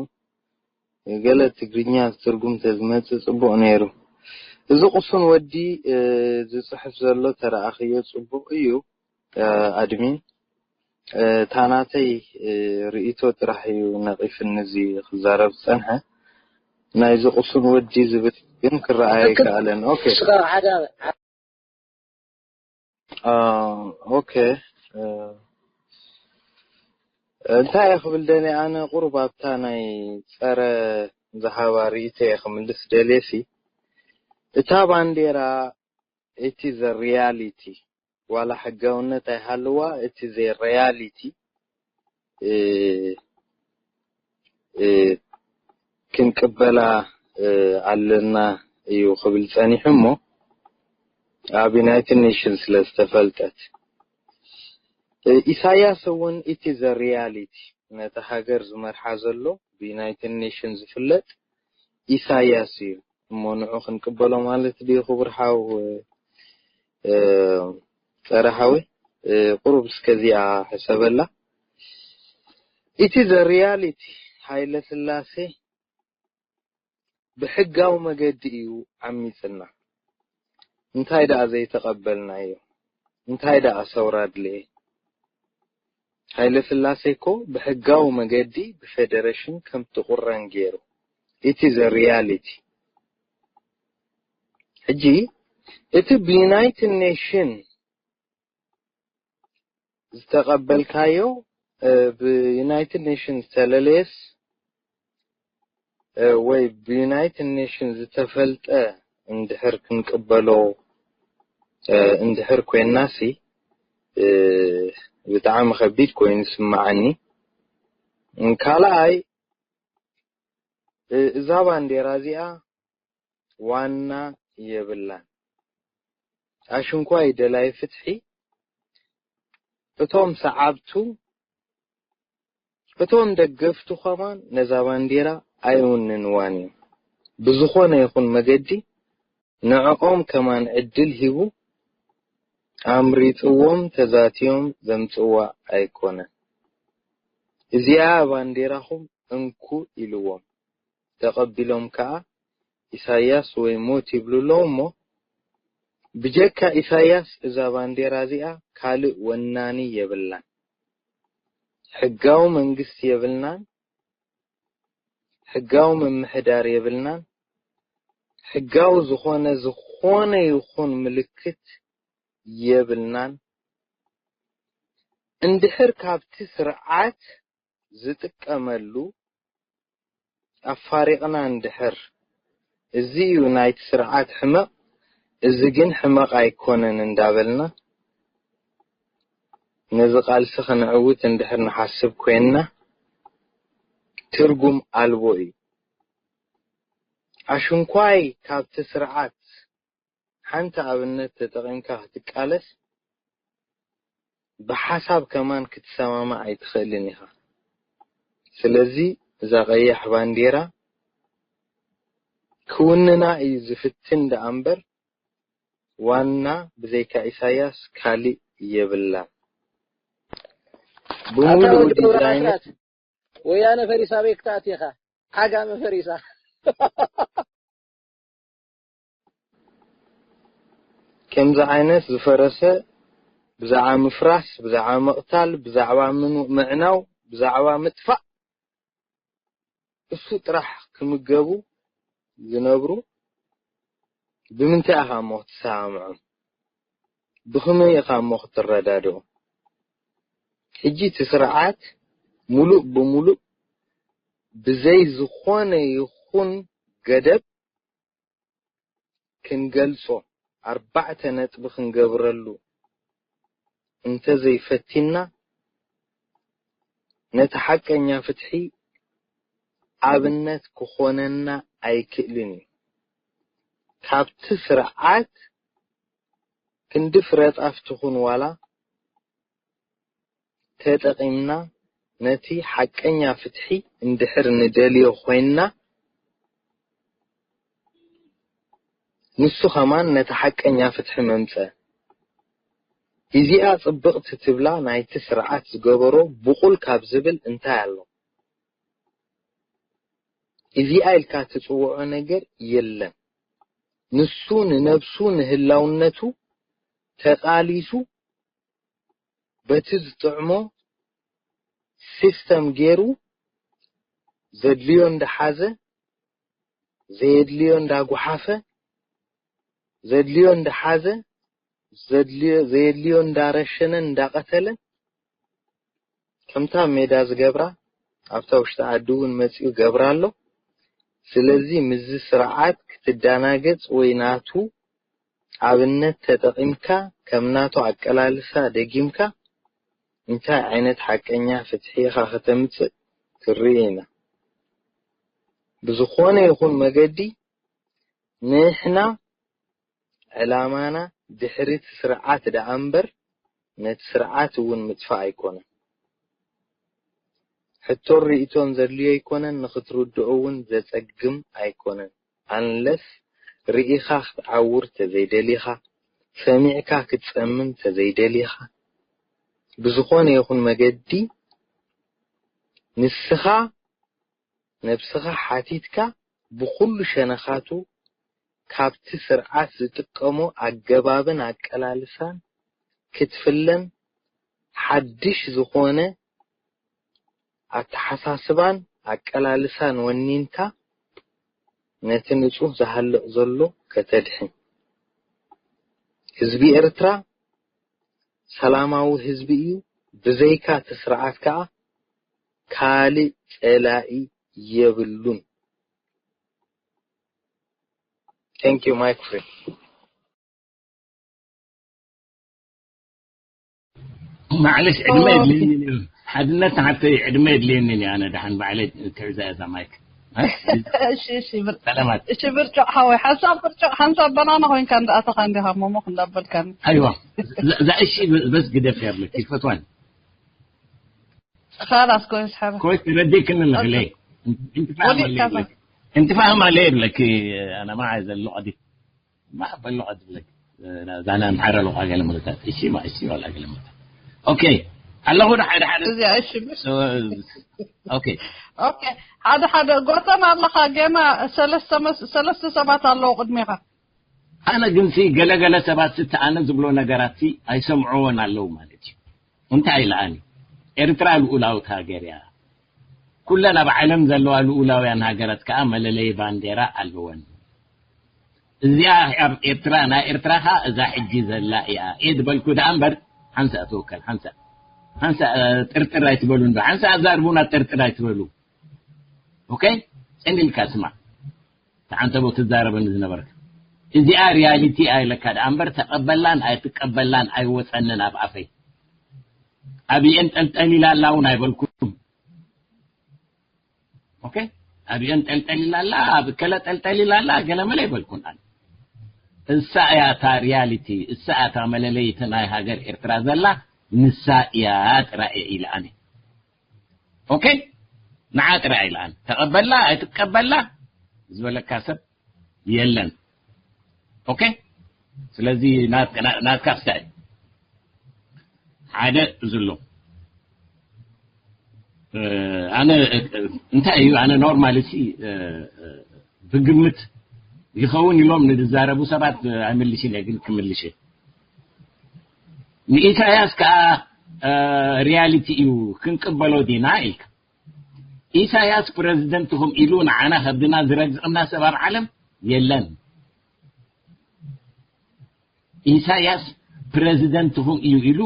ገለ ትግርኛ ትርጉም ተዝመፅእ ፅቡቕ ነይሩ። እዚ ቁሱን ወዲ ዝፅሕፍ ዘሎ ተረኣኽዮ ፅቡቕ እዩ ኣድሚን። እታ ናተይ ርእይቶ ጥራሕ እዩ ነቒፍኒ እዚ ክዛረብ ዝፀንሐ። ናይዚ ቁሱን ወዲ ዝብል ግን ክረኣይ ኣይከኣለን። ኦኬ። ንስኻ ሓደ ኣ፣ ኦኬ። እ፣ እንታይ እየ ክብል ደልየ፣ ኣነ ቁሩብ ኣብታ ናይ ጸረ ዝሃባ ርእይቶ እየ ክምልስ ደልየ ሲ፣ እታ ባንዴራ፣ እቲ ዘ ሪያሊቲ፣ ዋላ ሕጋውነት ኣይሃልዋ፣ እቲ ዘ ሪያሊቲ፣ እ፣ እ፣ ክንቅበላ፣ እ፣ ኣለና እዩ ክብል ጸኒሑ እሞ፣ ኣብ ዩናይትድ ኔሽንስ ስለ ዝተፈልጠት። እ፣ ኢሳያስ እውን እቲ ዘ ሪያሊቲ፣ ነቲ ሃገር ዝመርሓ ዘሎ ብዩናይትድ ኔሽንስ ዝፍለጥ ኢሳያስ እዩ። እሞ ንዑ ክንቅበሎ ማለት ድዩ ክቡር ሓው፣ እ፣ ጸረ ሓወይ? እ፣ ቁሩብ እስከ እዚኣ ሕሰበላ። እቲ ዘ ሪያሊቲ፣ ሃይለ ስላሴ ብሕጋዊ መገዲ እዩ ዓሚጽና። እንታይ ደኣ ዘይተቐበልናዮ? እንታይ ደኣ ሰውራ ኣድልየ? ሃይለ ስላሴ እኮ ብሕጋዊ መገዲ ብፌደሬሽን ከም ትቑረን ገይሩ። It is a reality። ሕጂ እቲ ብዩናይትድ ኔሽን ዝተቐበልካዮ፣ እ፣ ብዩናይትድ ኔሽን ዝተለለየስ፣ እ፣ ወይ ብዩናይትድ ኔሽን ዝተፈልጠ እንድሕር ክንቅበሎ፣ እ፣ እንድሕር ኮይንናሲ፣ እ፣ ብጣዕሚ ከቢድ ኮይኑ ይስምዓኒ። ካልኣይ፣ እ፣ እዛ ባንዴራ እዚኣ ዋና የብላን። ኣሽንኳይ ደላይ ፍትሒ፣ እቶም ሰዓብቱ፣ እቶም ደገፍቱ ከማን ነዛ ባንዴራ ኣይውንንዋን እዮም። ብዝኾነ ይኹን መገዲ ንዕኦም ከማን ዕድል ሂቡ ኣምሪጽዎም ተዛትዮም ዘምጽዋ ኣይኮነን። እዚኣ ባንዴራኹም እንኩ ኢልዎም። ተቐቢሎም ከኣ ኢሳያስ ወይ ሞት ይብሉ ኣለዉ እሞ፣ ብጀካ ኢሳያስ እዛ ባንዴራ እዚኣ ካልእ ወናኒ የብላን። ሕጋዊ መንግስቲ የብልናን፣ ሕጋዊ ምምሕዳር የብልናን፣ ሕጋዊ ዝኾነ፣ ዝኾነ ይኹን ምልክት የብልናን። እንድሕር ካብቲ ስርዓት ዝጥቀመሉ ኣፋሪቕና እንድሕር፣ እዚ እዩ ናይቲ ስርዓት ሕመቕ፣ እዚ ግን ሕመቕ ኣይኮነን እንዳበልና፣ ነዚ ቃልሲ ከነዕውት እንድሕር ንሓስብ ኮይንና፣ ትርጉም ኣልቦ እዩ። ኣሽንኳይ ካብቲ ስርዓት ሓንቲ ኣብነት ተጠቒምካ ክትቃለስ፣ ብሓሳብ ከማን ክትሰማማዕ ኣይትኽእልን ኢኻ። ስለዚ እዛ ቀያሕ ባንዴራ ክውንና እዩ ዝፍትን ደኣ እምበር፣ ዋና ብዘይካ ኢሳያስ ካልእ የብላን። ኣታ ብምሉእ ወዲ ገብረ ዲዛይን ኣስራት፣ ወያነ ፈሪሳ ኣበይ ክትኣቲ ኢኻ? ዓጋመ ፈሪሳ። ከምዚ ዓይነት ዝፈረሰ፣ ብዛዕባ ምፍራስ፣ ብዛዕባ ምቕታል፣ ብዛዕባ ምኑ-፣ ምዕናው፣ ብዛዕባ ምጥፋእ፣ እሱ ጥራሕ ክምገቡ ዝነብሩ፣ ብምንታይ ኢኻ እሞ ክትሰማምዖም? ብኸመይ ኢኻ እሞ ክትረዳድኦም? ሕጂ እቲ ስርዓት ሙሉእ ብሙሉእ ብዘይ ዝኾነ ይኹን ገደብ ክንገልጾ፣ ኣርባዕተ ነጥቢ ክንገብረሉ እንተዘይፈቲና፣ ነቲ ሓቀኛ ፍትሒ ኣብነት ክኾነና ኣይክእልን እዩ። ካብቲ ስርዓት ክንዲ ፍረ ጣፍ ትኹን ዋላ ተጠቒምና፣ ነቲ ሓቀኛ ፍትሒ እንድሕር ንደልዮ ኮይንና፣ ንሱ ኸማን ነቲ ሓቀኛ ፍትሒ መምጸ። እዚኣ ጽብቕቲ ትብላ ናይቲ ስርዓት ዝገበሮ ብቑል ካብ ዝብል እንታይ ኣሎ? እዚኣ ኢልካ ትጽውዖ ነገር የለን። ንሱ ንነብሱ ንህላውነቱ ተቓሊሱ በቲ ዝጥዕሞ ሲስተም ገይሩ ዘድልዮ እንዳሓዘ ዘየድልዮ እንዳጓሓፈ፣ ዘድልዮ እንዳሓዘ፣ ዘድልዮ ዘየድልዮ እንዳረሸነን እንዳቐተለን፣ ከምታ ኣብ ሜዳ ዝገብራ ኣብታ ውሽጢ ዓዲ እውን መፂኡ ገብራ ኣሎ። ስለዚ ምስዚ ስርዓት ክትዳናገፅ ወይ ናቱ ኣብነት ተጠቂምካ፣ ከም ናቱ ኣቀላልሳ ደጊምካ እንታይ ዓይነት ሓቀኛ ፍትሒ ኢኻ ከተምፅእ ክርኢ ኢና። ብዝኾነ ይኹን መገዲ ንሕና ዕላማና ድሕሪ እቲ ስርዓት ደኣ እምበር ነቲ ስርዓት እውን ምጥፋእ ኣይኮነን። ሕቶን ርእይቶን ዘድልዮ ኣይኮነን፣ ንኽትርድኦ እውን ዘጸግም ኣይኮነን። ኣንለስ ርኢኻ ክትዓውር ተዘይደሊኻ፣ ሰሚዕካ ክትጸምም ተዘይደሊኻ፣ ብዝኾነ ይኹን መገዲ ንስኻ ነብስኻ ሓቲትካ ብኹሉ ሸነኻቱ ካብቲ ስርዓት ዝጥቀሞ ኣገባብን ኣቀላልሳን ክትፍለን ሓድሽ ዝኾነ ኣተሓሳስባን ኣቀላልሳን ወኒንካ ነቲ ንጹህ ዝሃልቕ ዘሎ ከተድሕን። ህዝቢ ኤርትራ ሰላማዊ ህዝቢ እዩ። ብዘይካ እቲ ስርዓት ከኣ ካልእ ጸላኢ የብሉን። Thank you, Mike Free. ማዕለሽ ዕድመ የድልየኒ እዩ። ሓድነት ሓተይ ዕድመ የድልየኒ እዩ። ኣነ ደሓን ባዕለይ ክዕዛ እዛ ማይክ። እሺ እሺ ብር- ሰላማት። እሺ ብርጭቕ ሓወይ ሓንሳብ ብርጭቕ ሓንሳብ በናና ኮይንካ እንዳኣተኻ እንዲኻ ሞሞኽ እንዳበልካኒ። ኣይዋ። እዛ እሺ በስ ግደፍ ያብለክ ይፈትዋን። خلاص كويس حبيبي. كويس رديك من الغلي. انت فاهم وليك علي كفى. يبلك. انت فاهم علي يبلك. انا ما عايز اللغه دي. ما احب اللغه دي لك. انا أنا محرر لغه اقل مرتات. ايش ما ايش ولا اقل مرتات. اوكي. الله هو حد حد. እዚኣ እሺ ብስ اوكي. ኦኬ ሓደ ሓደ ጎተና ኣለኻ ገና ሰለስተ መስ- ሰለስተ ሰባት ኣለዉ ቅድሜኻ ኣነ ግን ሲ ገለገለ ሰባት ስተ ኣነ ዝብሎ ነገራት ሲ ኣይሰምዕዎን ኣለዉ ማለት እዩ። እንታይ ኢለ ኣነ ኤርትራ ልኡላዊት ሃገር እያ። ኩለን ኣብ ዓለም ዘለዋ ልኡላውያን ሃገራት ከዓ መለለይ ባንዴራ ኣለወን። እዚኣ ኣብ ኤርትራ ናይ ኤርትራ ከዓ እዛ ሕጂ ዘላ እያ እየ ዝበልኩ ደኣ እምበር ሓንሳእ ተወከል ሓንሳእ ሓንሳእ ጥርጥር ኣይትበሉ እንዶ ሓንሳእ ኣዛርቡና ጥርጥር ኣይትበሉ። ኦኬ? ጽን ኢልካ ስማዕ። ተዓንተቦ ትዛረበኒ ዝነበርካ እዚኣ ሪያሊቲ ኣይለካ ደኣ እምበር ተቐበላን ኣይትቀበላን ኣይወፀንን ኣብ ኣፈይ። ኣብየን ጠልጠሊላ ኣላ እውን ኣይበልኩም። ኦኬ? ኣብየን ጠልጠሊላ ኣላ ኣብ ከለ ጠልጠሊላ ኣላ ገለመለ ኣይበልኩን ኣነ። እሳ እያ እታ ሪያሊቲ እሳ እያ እታ መለለይቲ ናይ ሃገር ኤርትራ ዘላ ንሳ እያ ጥራይ እየ ኢለ ኣነ። ኦኬ ንዓ ጥራይ ኢልኣን ተቐበላ ኣይትቀበላ ዝበለካ ሰብ የለን። ኦኬ ስለዚ ናትካ ስታይ ሓደ ዝሎ ኣነ እንታይ እዩ ኣነ ኖርማል ሲ ብግምት ይኸውን ኢሎም ንዝዛረቡ ሰባት ኣይምልሽን እየ ግን ክምልሽ ንኢሳያስ ከዓ ሪያሊቲ እዩ ክንቅበሎ ዲና ኢልካ ኢሳያስ ፕረዚደንትኹም ኢሉ ንዓና ከብድና ዝረግፅና ሰብ ኣብ ዓለም የለን ኢሳያስ ፕረዚደንትኹም እዩ ኢሉ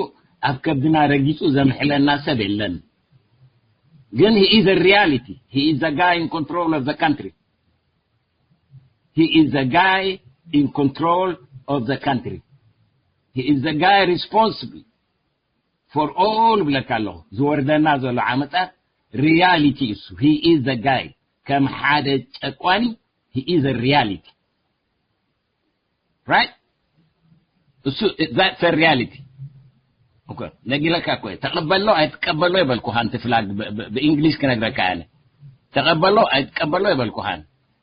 ኣብ ከብድና ረጊፁ ዘምሕለና ሰብ የለን ግን he is a reality he is the guy in control of the country he is the guy in control of the country he is the guy responsible for all ብለካ ኣለኹ ዝወርደና ዘሎ ዓመፃት reality እሱ he is the guy ከም ሓደ ጨቋኒ he is a reality right እሱ that's a reality okay ነጊረካ እኮ ተቀበሎ ኣይትቀበሎ ይበልኩሃን እቲ ፍላግ ብእንግሊሽ ክነግረካ ያለ ተቀበሎ ኣይትቀበሎ ይበልኩሃን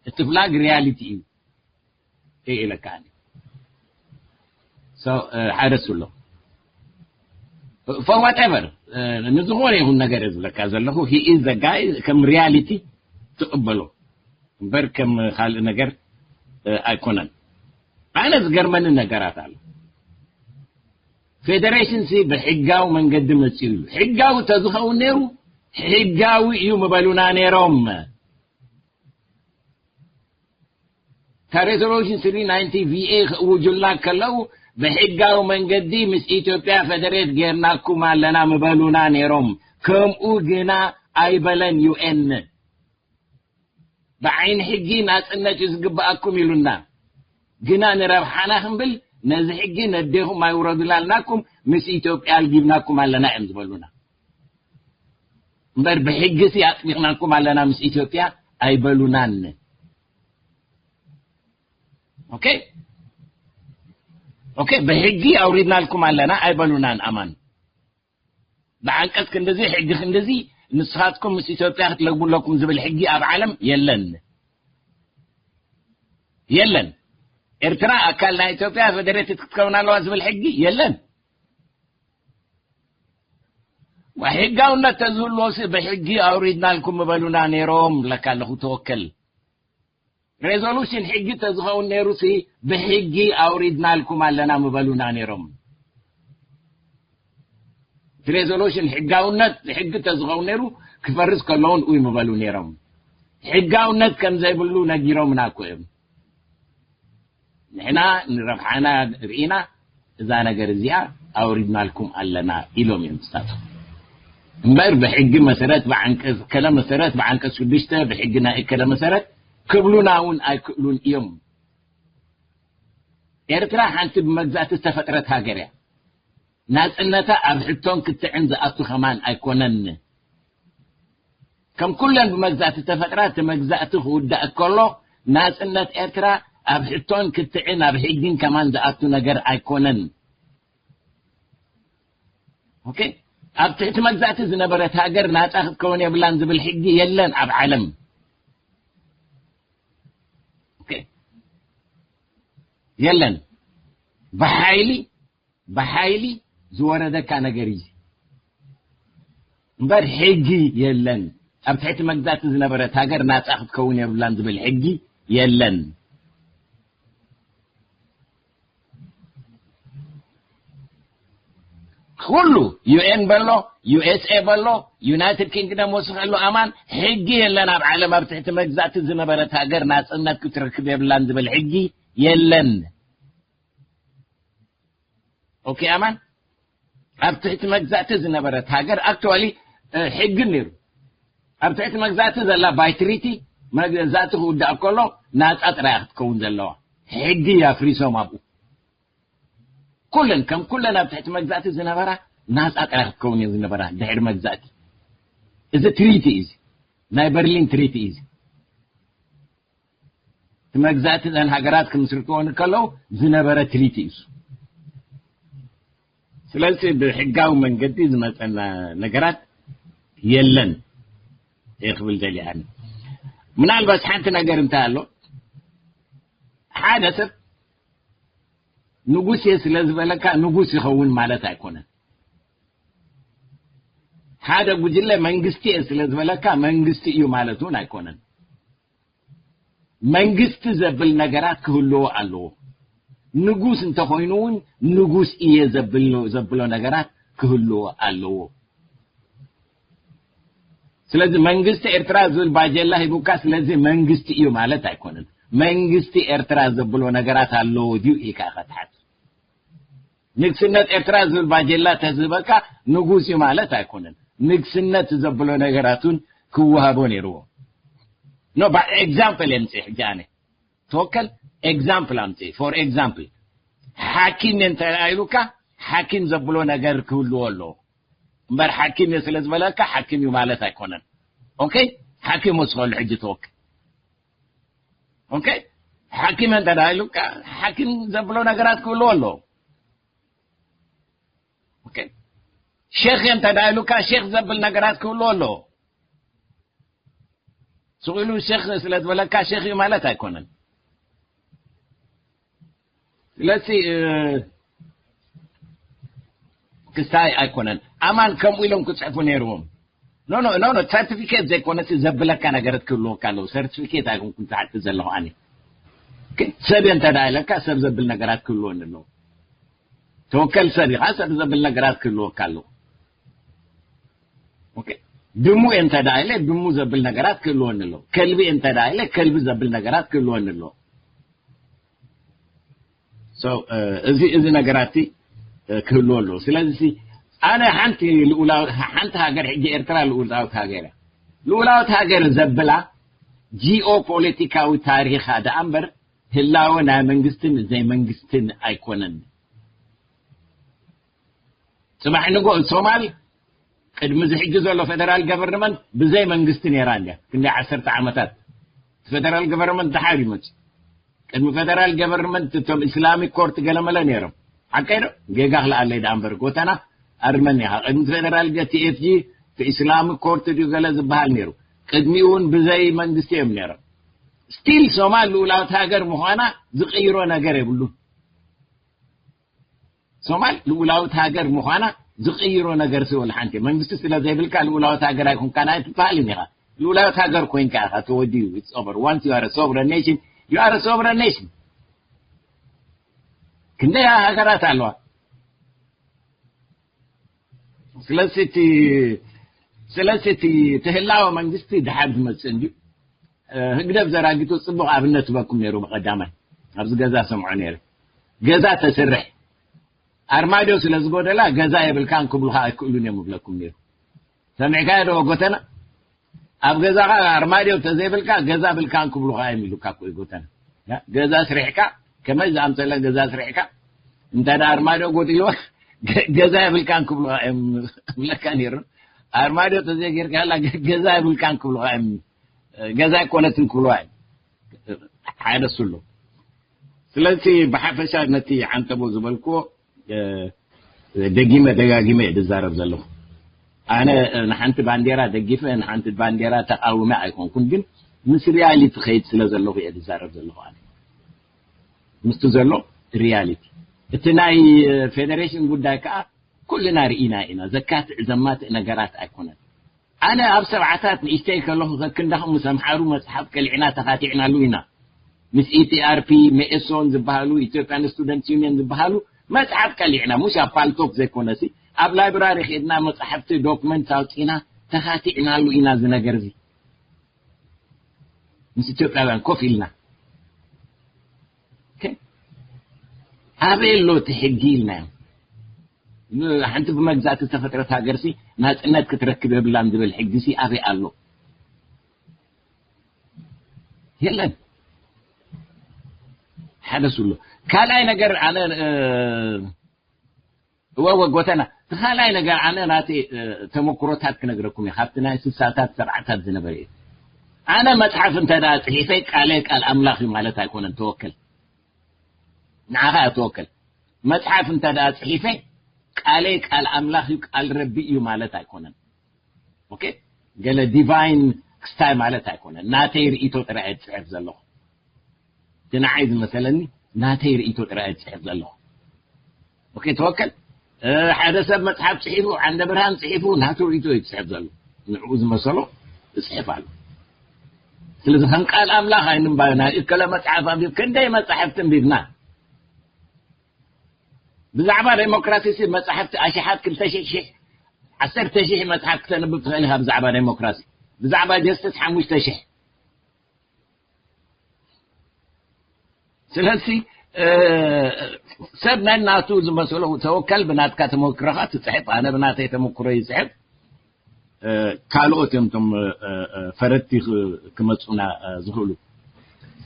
እቲ ፍላግ reality እዩ ኢለካ ሓደ እሱ ኣሎ for whatever ንዝኾነ ይኹን ነገር ዝብለካ ዘለኹ he is the guy ከም reality ትቕበሎ እምበር ከም ካልእ ነገር ኣይኮነን ኣነ ዝገርመኒ ነገራት ኣሎ ፌደሬሽን ሲ ብሕጋዊ መንገዲ መፅኡ እዩ ሕጋዊ ተዝኸውን ነይሩ ሕጋዊ እዩ ምበሉና ነይሮም እታ ሬዞሉሽን ስሪ ናይንቲ ቪኤ ክእውጁልና ከለዉ፣ ብሕጋዊ መንገዲ ምስ ኢትዮጵያ ፈደሬት ጌርናኩም ኣለና ምበሉና ነይሮም። ከምኡ ግና ኣይበለን ዩኤን። ብዓይኒ ሕጊ ናጽነት እዩ ዝግብኣኩም ኢሉና። ግና ንረብሓና ክንብል ነዚ ሕጊ ነዴኹም ኣይውረዱላልናኩም፣ ምስ ኢትዮጵያ ኣልጊብናኩም ኣለና እዮም ዝበሉና። እምበር ብሕጊ ሲ ኣጥቢቕናኩም ኣለና ምስ ኢትዮጵያ ኣይበሉናን። ኦኬ፣ ኦኬ፣ ብሕጊ ኣውሪድናልኩም ኣለና ኣይበሉናን። ኣማን ብዓንቀጽ ክንድዚ፣ ሕጊ ክንድዚ፣ ንስኻትኩም ምስ ኢትዮጵያ ክትለግቡ ኣለኩም ዝብል ሕጊ ኣብ ዓለም የለን፣ የለን። ኤርትራ ኣካል ናይ ኢትዮጵያ፣ ፈደሬትድ ክትከውን ኣለዋ ዝብል ሕጊ የለን። ሕጋውነት ተዝህልዎ ሲ ብሕጊ ኣውሪድናልኩም ምበሉና ነይሮም። ለካ ኣለኹ ተወከል። ሬዞሉሽን ሕጊ ተዝኸውን ነይሩ ሲ ብሕጊ ኣውሪድናልኩም ኣለና ምበሉና ነይሮም። እቲ ሬዞሉሽን ሕጋውነት ሕጊ ተዝኸውን ነይሩ፣ ክፈርስ ከለውን ኡይ ምበሉ ነይሮም። ሕጋውነት ከም ዘይብሉ ነጊሮምና እኮ እዮም። ንሕና ንረብሓና ርኢና እዛ ነገር እዚኣ ኣውሪድናልኩም ኣለና ኢሎም እዮም ስታቱ። እምበር ብሕጊ መሰረት፣ ብዓንቀጽ እከለ መሰረት፣ ብዓንቀጽ ሽዱሽተ፣ ብሕጊ ናይ እከለ መሰረት ክብሉና እውን ኣይክእሉን እዮም። ኤርትራ ሓንቲ ብመግዛእቲ ዝተፈጥረት ሃገር እያ። ናጽነታ ኣብ ሕቶን ክትዕን ዝኣቱ ከማን ኣይኮነን። ከም ኩለን ብመግዛእቲ ዝተፈጥራ፣ እቲ መግዛእቲ ክውዳእ ከሎ፣ ናጽነት ኤርትራ ኣብ ሕቶን ክትዕን ኣብ ሕጊን ከማን ዝኣቱ ነገር ኣይኮነን። ኦኬ፣ ኣብ ትሕቲ መግዛእቲ ዝነበረት ሃገር ናጻ ክትከውን የብላን ዝብል ሕጊ የለን ኣብ ዓለም። ኦኬ፣ የለን። ብሓይሊ፣ ብሓይሊ ዝወረደካ ነገር እዩ እምበር ሕጊ የለን። ኣብ ትሕቲ መግዛእቲ ዝነበረት ሃገር ናጻ ክትከውን የብላን ዝብል ሕጊ የለን። ኩሉ ዩኤን በሎ፣ ዩኤስኤ በሎ፣ ዩናይትድ ኪንግደም ወስኸሉ ኣማን፣ ሕጊ የለን ኣብ ዓለም ኣብ ትሕቲ መግዛእቲ ዝነበረት ሃገር ናጽነት ክትረክብ የብላን ዝብል ሕጊ የለን። ኦኬ ኣማን፣ ኣብ ትሕቲ መግዛእቲ ዝነበረት ሃገር፣ ኣክቹዋሊ፣ ሕጊ ነይሩ። ኣብ ትሕቲ መግዛእቲ ዘላ ባይ ትሪቲ፣ መግዛእቲ ክውዳእ ከሎ ናጻ ጥራይ ክትከውን ዘለዋ። ሕጊ ኣፍሪሶም ኣብኡ። ኩለን፣ ከም ኩለን ኣብ ትሕቲ መግዛእቲ ዝነበራ ናጻ ጥራይ ክትከውን እየን ዝነበራ ድሕሪ መግዛእቲ። እዚ ትሪቲ እዩ፣ ናይ በርሊን ትሪቲ እዩ። እቲ መግዛእቲ እዘን ሃገራት ክምስርትዎ እንከለዉ ዝነበረ ትሪቲ እዩ። ስለዚ ብሕጋዊ መንገዲ ዝመጸና ነገራት የለን እየ ክብል ደልየ። ኣነ ምናልባት ሓንቲ ነገር እንታይ ኣሎ፣ ሓደ ሰብ ንጉስ እየ ስለ ዝበለካ ንጉስ ይኸውን ማለት ኣይኮነን። ሓደ ጉጅለ መንግስቲ እየ ስለ ዝበለካ መንግስቲ እዩ ማለት እውን ኣይኮነን። መንግስቲ ዘብል ነገራት ክህልዎ ኣለዎ። ንጉስ እንተኾይኑ እውን ንጉስ እየ ዘብል-፣ ዘብሎ ነገራት ክህልዎ ኣለዎ። ስለዚ መንግስቲ ኤርትራ ዝብል ባጀላ ሂቡካ፣ ስለዚ መንግስቲ እዩ ማለት ኣይኮነን። መንግስቲ ኤርትራ ዘብሎ ነገራት ኣለዎ ድዩ ኢልካ ኢኻ ትሓት። ንግስነት ኤርትራ ዝብል ባጀላ ተዝህበካ ንጉስ እዩ ማለት ኣይኮነን። ንግስነት ዘብሎ ነገራት እውን ክወሃቦ ነይርዎ። ኖ፣ ባ-፣ ኤግዛምፕል የምጽእ ሕጂ ኣነ። ተወከል፣ ኤግዛምፕል ኣምጽእ። ፎር ኤግዛምፕል፣ ሓኪም እየ እንተ ኢሉካ፣ ሓኪም ዘብሎ ነገር ክህልዎ ኣለዎ። እምበር ሓኪም እየ ስለ ዝበለካ ሓኪም እዩ ማለት ኣይኮነን። ኦኬ? ሓኪም ወስኸሉ ሕጂ ተወከል። ኦኬ? ሓኪም እየ እንተ ኢሉካ፣ ሓኪም ዘብሎ ነገራት ክህልዎ ኣለዎ። ኦኬ? ሼኽ እየ እንተ ኢሉካ፣ ሼኽ ዘብል ነገራት ክህልዎ ኣለዎ። ስቕ ኢሉ ሼኽ ስለ ዝበለካ ሼኽ እዩ ማለት ኣይኮነን። ስለዚ፣ እ፣ ክስታይ ኣይኮነን። ኣማን ከምኡ ኢሎም ክጽሕፉ ነይርዎም። ኖ፣ ኖ፣ ኖ፣ ኖ፣ ሰርቲፊኬት ዘይኮነስ ዘብለካ ነገራት ክህልወካ ኣለዎ። ሰርቲፊኬት ኣይኮንኩን ዝሓትት ዘለኹ ኣነ። ኦኬ፣ ሰብ እየ እንተ ደኣ ኢለካ ሰብ ዘብል ነገራት ክህልወኒ ኣለዎ። ተወከል ሰብ ኢኻ፣ ሰብ ዘብል ነገራት ክህልወካ ኣለዎ። ኦኬ፣ ድሙ እየ እንተ ደኣ ኢለ ድሙ ዘብል ነገራት ክህልወኒ ኣለዎ። ከልቢ እየ እንተ ደኣ ኢለ ከልቢ ዘብል ነገራት ክህልወኒ ኣለዎ። እዚ እዚ ነገራት ክህልዎ ኣለዎ። ስለዚ ኣነ ሓንቲ ልኡላዊ ሓንቲ ሃገር ሕጂ ኤርትራ ልኡላዊት ሃገር እያ። ልኡላዊት ሃገር ዘብላ ጂኦ ፖለቲካዊ ታሪኻ ደኣ እምበር ህላወ ናይ መንግስትን ዘይመንግስትን ኣይኮነን። ጽባሕ ንጎ ሶማል ቅድሚ ዝሕጂ ዘሎ ፌደራል ገቨርንመንት ብዘይ መንግስቲ ነይራ እንድያ። ክንደይ ዓሰርተ ዓመታት ፌደራል ገቨርንመንት ድሓር ይመጽእ። ቅድሚ ፌደራል ገቨርንመንት እቶም ኢስላሚክ ኮርት ገለመለ ነይሮም። ሓቀይ ዶ? ጌጋ ክልኣለይ ደኣ እምበር ጎተና ኣርመን ኢኻ። ቅድሚ ፌደራል ገ-፣ ቲ ኤፍ ጂ ኢስላሚክ ኮርት ድዩ ገለ ዝበሃል ነይሩ። ቅድሚኡ እውን ብዘይ መንግስቲ እዮም ነይሮም። ስቲል ሶማል ልኡላዊት ሃገር ምዃና ዝቕይሮ ነገር የብሉን። ሶማል ልኡላዊት ሃገር ምዃና ዝቕይሮ ነገር ስወል ሓንቲ መንግስቲ ስለ ዘይብልካ ልኡላዊት ሃገር ኣይኮንካን ኣይትበሃልን ኢኻ። ልኡላዊት ሃገር ኮይንካ ኢኻ ተወዲኡ። It's over. Once you are a sovereign nation, you are a sovereign nation. ክንደይ ሃገራት ኣለዋ። ስለዚ እቲ ስለዚ እቲ እቲ ህላወ መንግስቲ ድሓር ዝመጽእ እንድዩ። ህግደፍ ዘራጊቱ ጽቡቕ ኣብነት ዝበኩም ነይሩ። ብቐዳማይ ኣብዚ ገዛ ሰምዖ ነይረ። ገዛ ተስርሕ ኣርማድዮ ስለ ዝጎደላ ገዛ የብልካን ክብሉኻ ኣይክእሉን እዮም ይብለኩም ነይሩ። ሰሚዕካዮ ዶ ጎተና? ኣብ ገዛኻ ኣርማድዮ ተዘይብልካ ገዛ ብልካን ክብሉኻ እዮም ኢሉካ እኮ እዩ ጎተና። ያ፣ ገዛ ስሪሕካ ከመይ ዝኣምሰለ ገዛ ስሪሕካ እንተ ደኣ ኣርማድዮ ጎዲልዎ ገ-፣ ገዛ የብልካን ክብሉኻ እዮም ይብለካ ነይሩ። ኣርማድዮ ተዘይጌርካላ ገ-፣ ገዛ የብልካን ክብሉኻ እዮም። ገዛ ኣይኮነትን ክብሉኻ እዮም። ሓደ እሱ ኣሎ። ስለዚ ብሓፈሻ ነቲ ዓንተቦ ዝበልክዎ፣ እ፣ ደጊመ ደጋጊመ እየ ዝዛረብ ዘለኹ። ኣነ፣ እ፣ ንሓንቲ ባንዴራ ደጊፈ ንሓንቲ ባንዴራ ተቃውመ ኣይኮንኩን፣ ግን ምስ ሪያሊቲ ኸይድ ስለ ዘለኹ እየ ዝዛረብ ዘለኹ። ኣነ ምስቲ ዘሎ ሪያሊቲ፣ እቲ ናይ፣ እ፣ ፌደሬሽን ጉዳይ ከዓ ኩልና ርኢና ኢና። ዘካትዕ ዘማትእ ነገራት ኣይኮነን። ኣነ ኣብ ሰብዓታት ንእሽተይ ከለኹ ከክንዳኹም ምስ ኣምሓሩ መጽሓፍ ቀሊዕና ተኻቲዕናሉ ኢና። ምስ ኢቲኣርፒ፣ መኤሶን ዝበሃሉ፣ ኢትዮጵያን ስቱደንትስ ዩኒየን ዝበሃሉ መጽሓፍ ቀሊዕና፣ ሙሽ ኣብ ፓልቶክ ዘይኮነሲ፣ ኣብ ላይብራሪ ኬድና መጽሓፍቲ ዶክመንት ኣውጺና ተኻቲዕናሉ ኢና እዚ ነገር እዚ። ምስ ኢትዮጵያውያን ኮፍ ኢልና። ኦኬ? ኣበይ ኣሎ እቲ ሕጊ ኢልናዮም። ን-፣ ሓንቲ ብመግዛእቲ ዝተፈጥረት ሃገርሲ ናጽነት ክትረክብ የብላን ዝብል ሕጊሲ ኣበይ ኣሎ? የለን። ሓደ እሱ ኣሎ። ካልኣይ ነገር ኣነ፣ እ፣ እወ፣ እወ፣ ጎተና። እቲ ካልኣይ ነገር ኣነ ናተይ፣ እ፣ ተመኩሮታት ክነግረኩም እየ። ካብቲ ናይ ስሳታት ሰብዓታት ዝነበረ እዩ። ኣነ መጽሓፍ እንተ ደኣ ጽሒፈ ቃለይ ቃል ኣምላኽ እዩ ማለት ኣይኮነን። ተወከል። ንዓኻ እያ ተወከል። መጽሓፍ እንተ ደኣ ጽሒፈ ቃለይ ቃል ኣምላኽ እዩ፣ ቃል ረቢ እዩ ማለት ኣይኮነን። ኦኬ? ገለ ዲቫይን ክስታይ ማለት ኣይኮነን። ናተይ ርእይቶ ጥራይ እየ ዝጽሕፍ ዘለኹ። እቲ ንዓይ ዝመሰለኒ ናተይ ርእይቶ ጥራይ እየ ዝጽሕፍ ዘለኹ። ኦኬ፣ ተወከል። እ፣ ሓደ ሰብ መጽሓፍ ጽሒፉ፣ ዓንደ ብርሃን ጽሒፉ፣ ናቱ ርእይቶ እዩ ዝጽሕፍ ዘሎ። ንዕኡ ዝመሰሎ ይጽሕፍ ኣሎ። ስለዚ ከም ቃል ኣምላኽ ኣይንንባዮ። ናይ እከለ መጽሓፍ ኣንቢብ፣ ክንደይ መጻሕፍቲ ኣንቢብና? ብዛዕባ ዴሞክራሲ ሲ መጻሕፍቲ ኣሽሓት፣ ክልተ ሽሕ፣ ሽሕ፣ ዓሰርተ ሽሕ መጽሓፍ ክተንብብ ትኽእል ኢኻ ብዛዕባ ዴሞክራሲ። ብዛዕባ ጀስትስ ሓሙሽተ ሽሕ። ስለዚ፣ እ፣ ሰብ ነናቱ ዝመሰሎ ተወከል፣ ብናትካ ተመክሮኻ ትጽሕፍ፣ ኣነ ብናተይ ተመክሮ ይጽሕፍ። እ፣ ካልኦት እዮም እቶም፣ እ፣ እ፣ ፈረድቲ ክ-፣ ክመጹና፣ እ፣ ዝኽእሉ።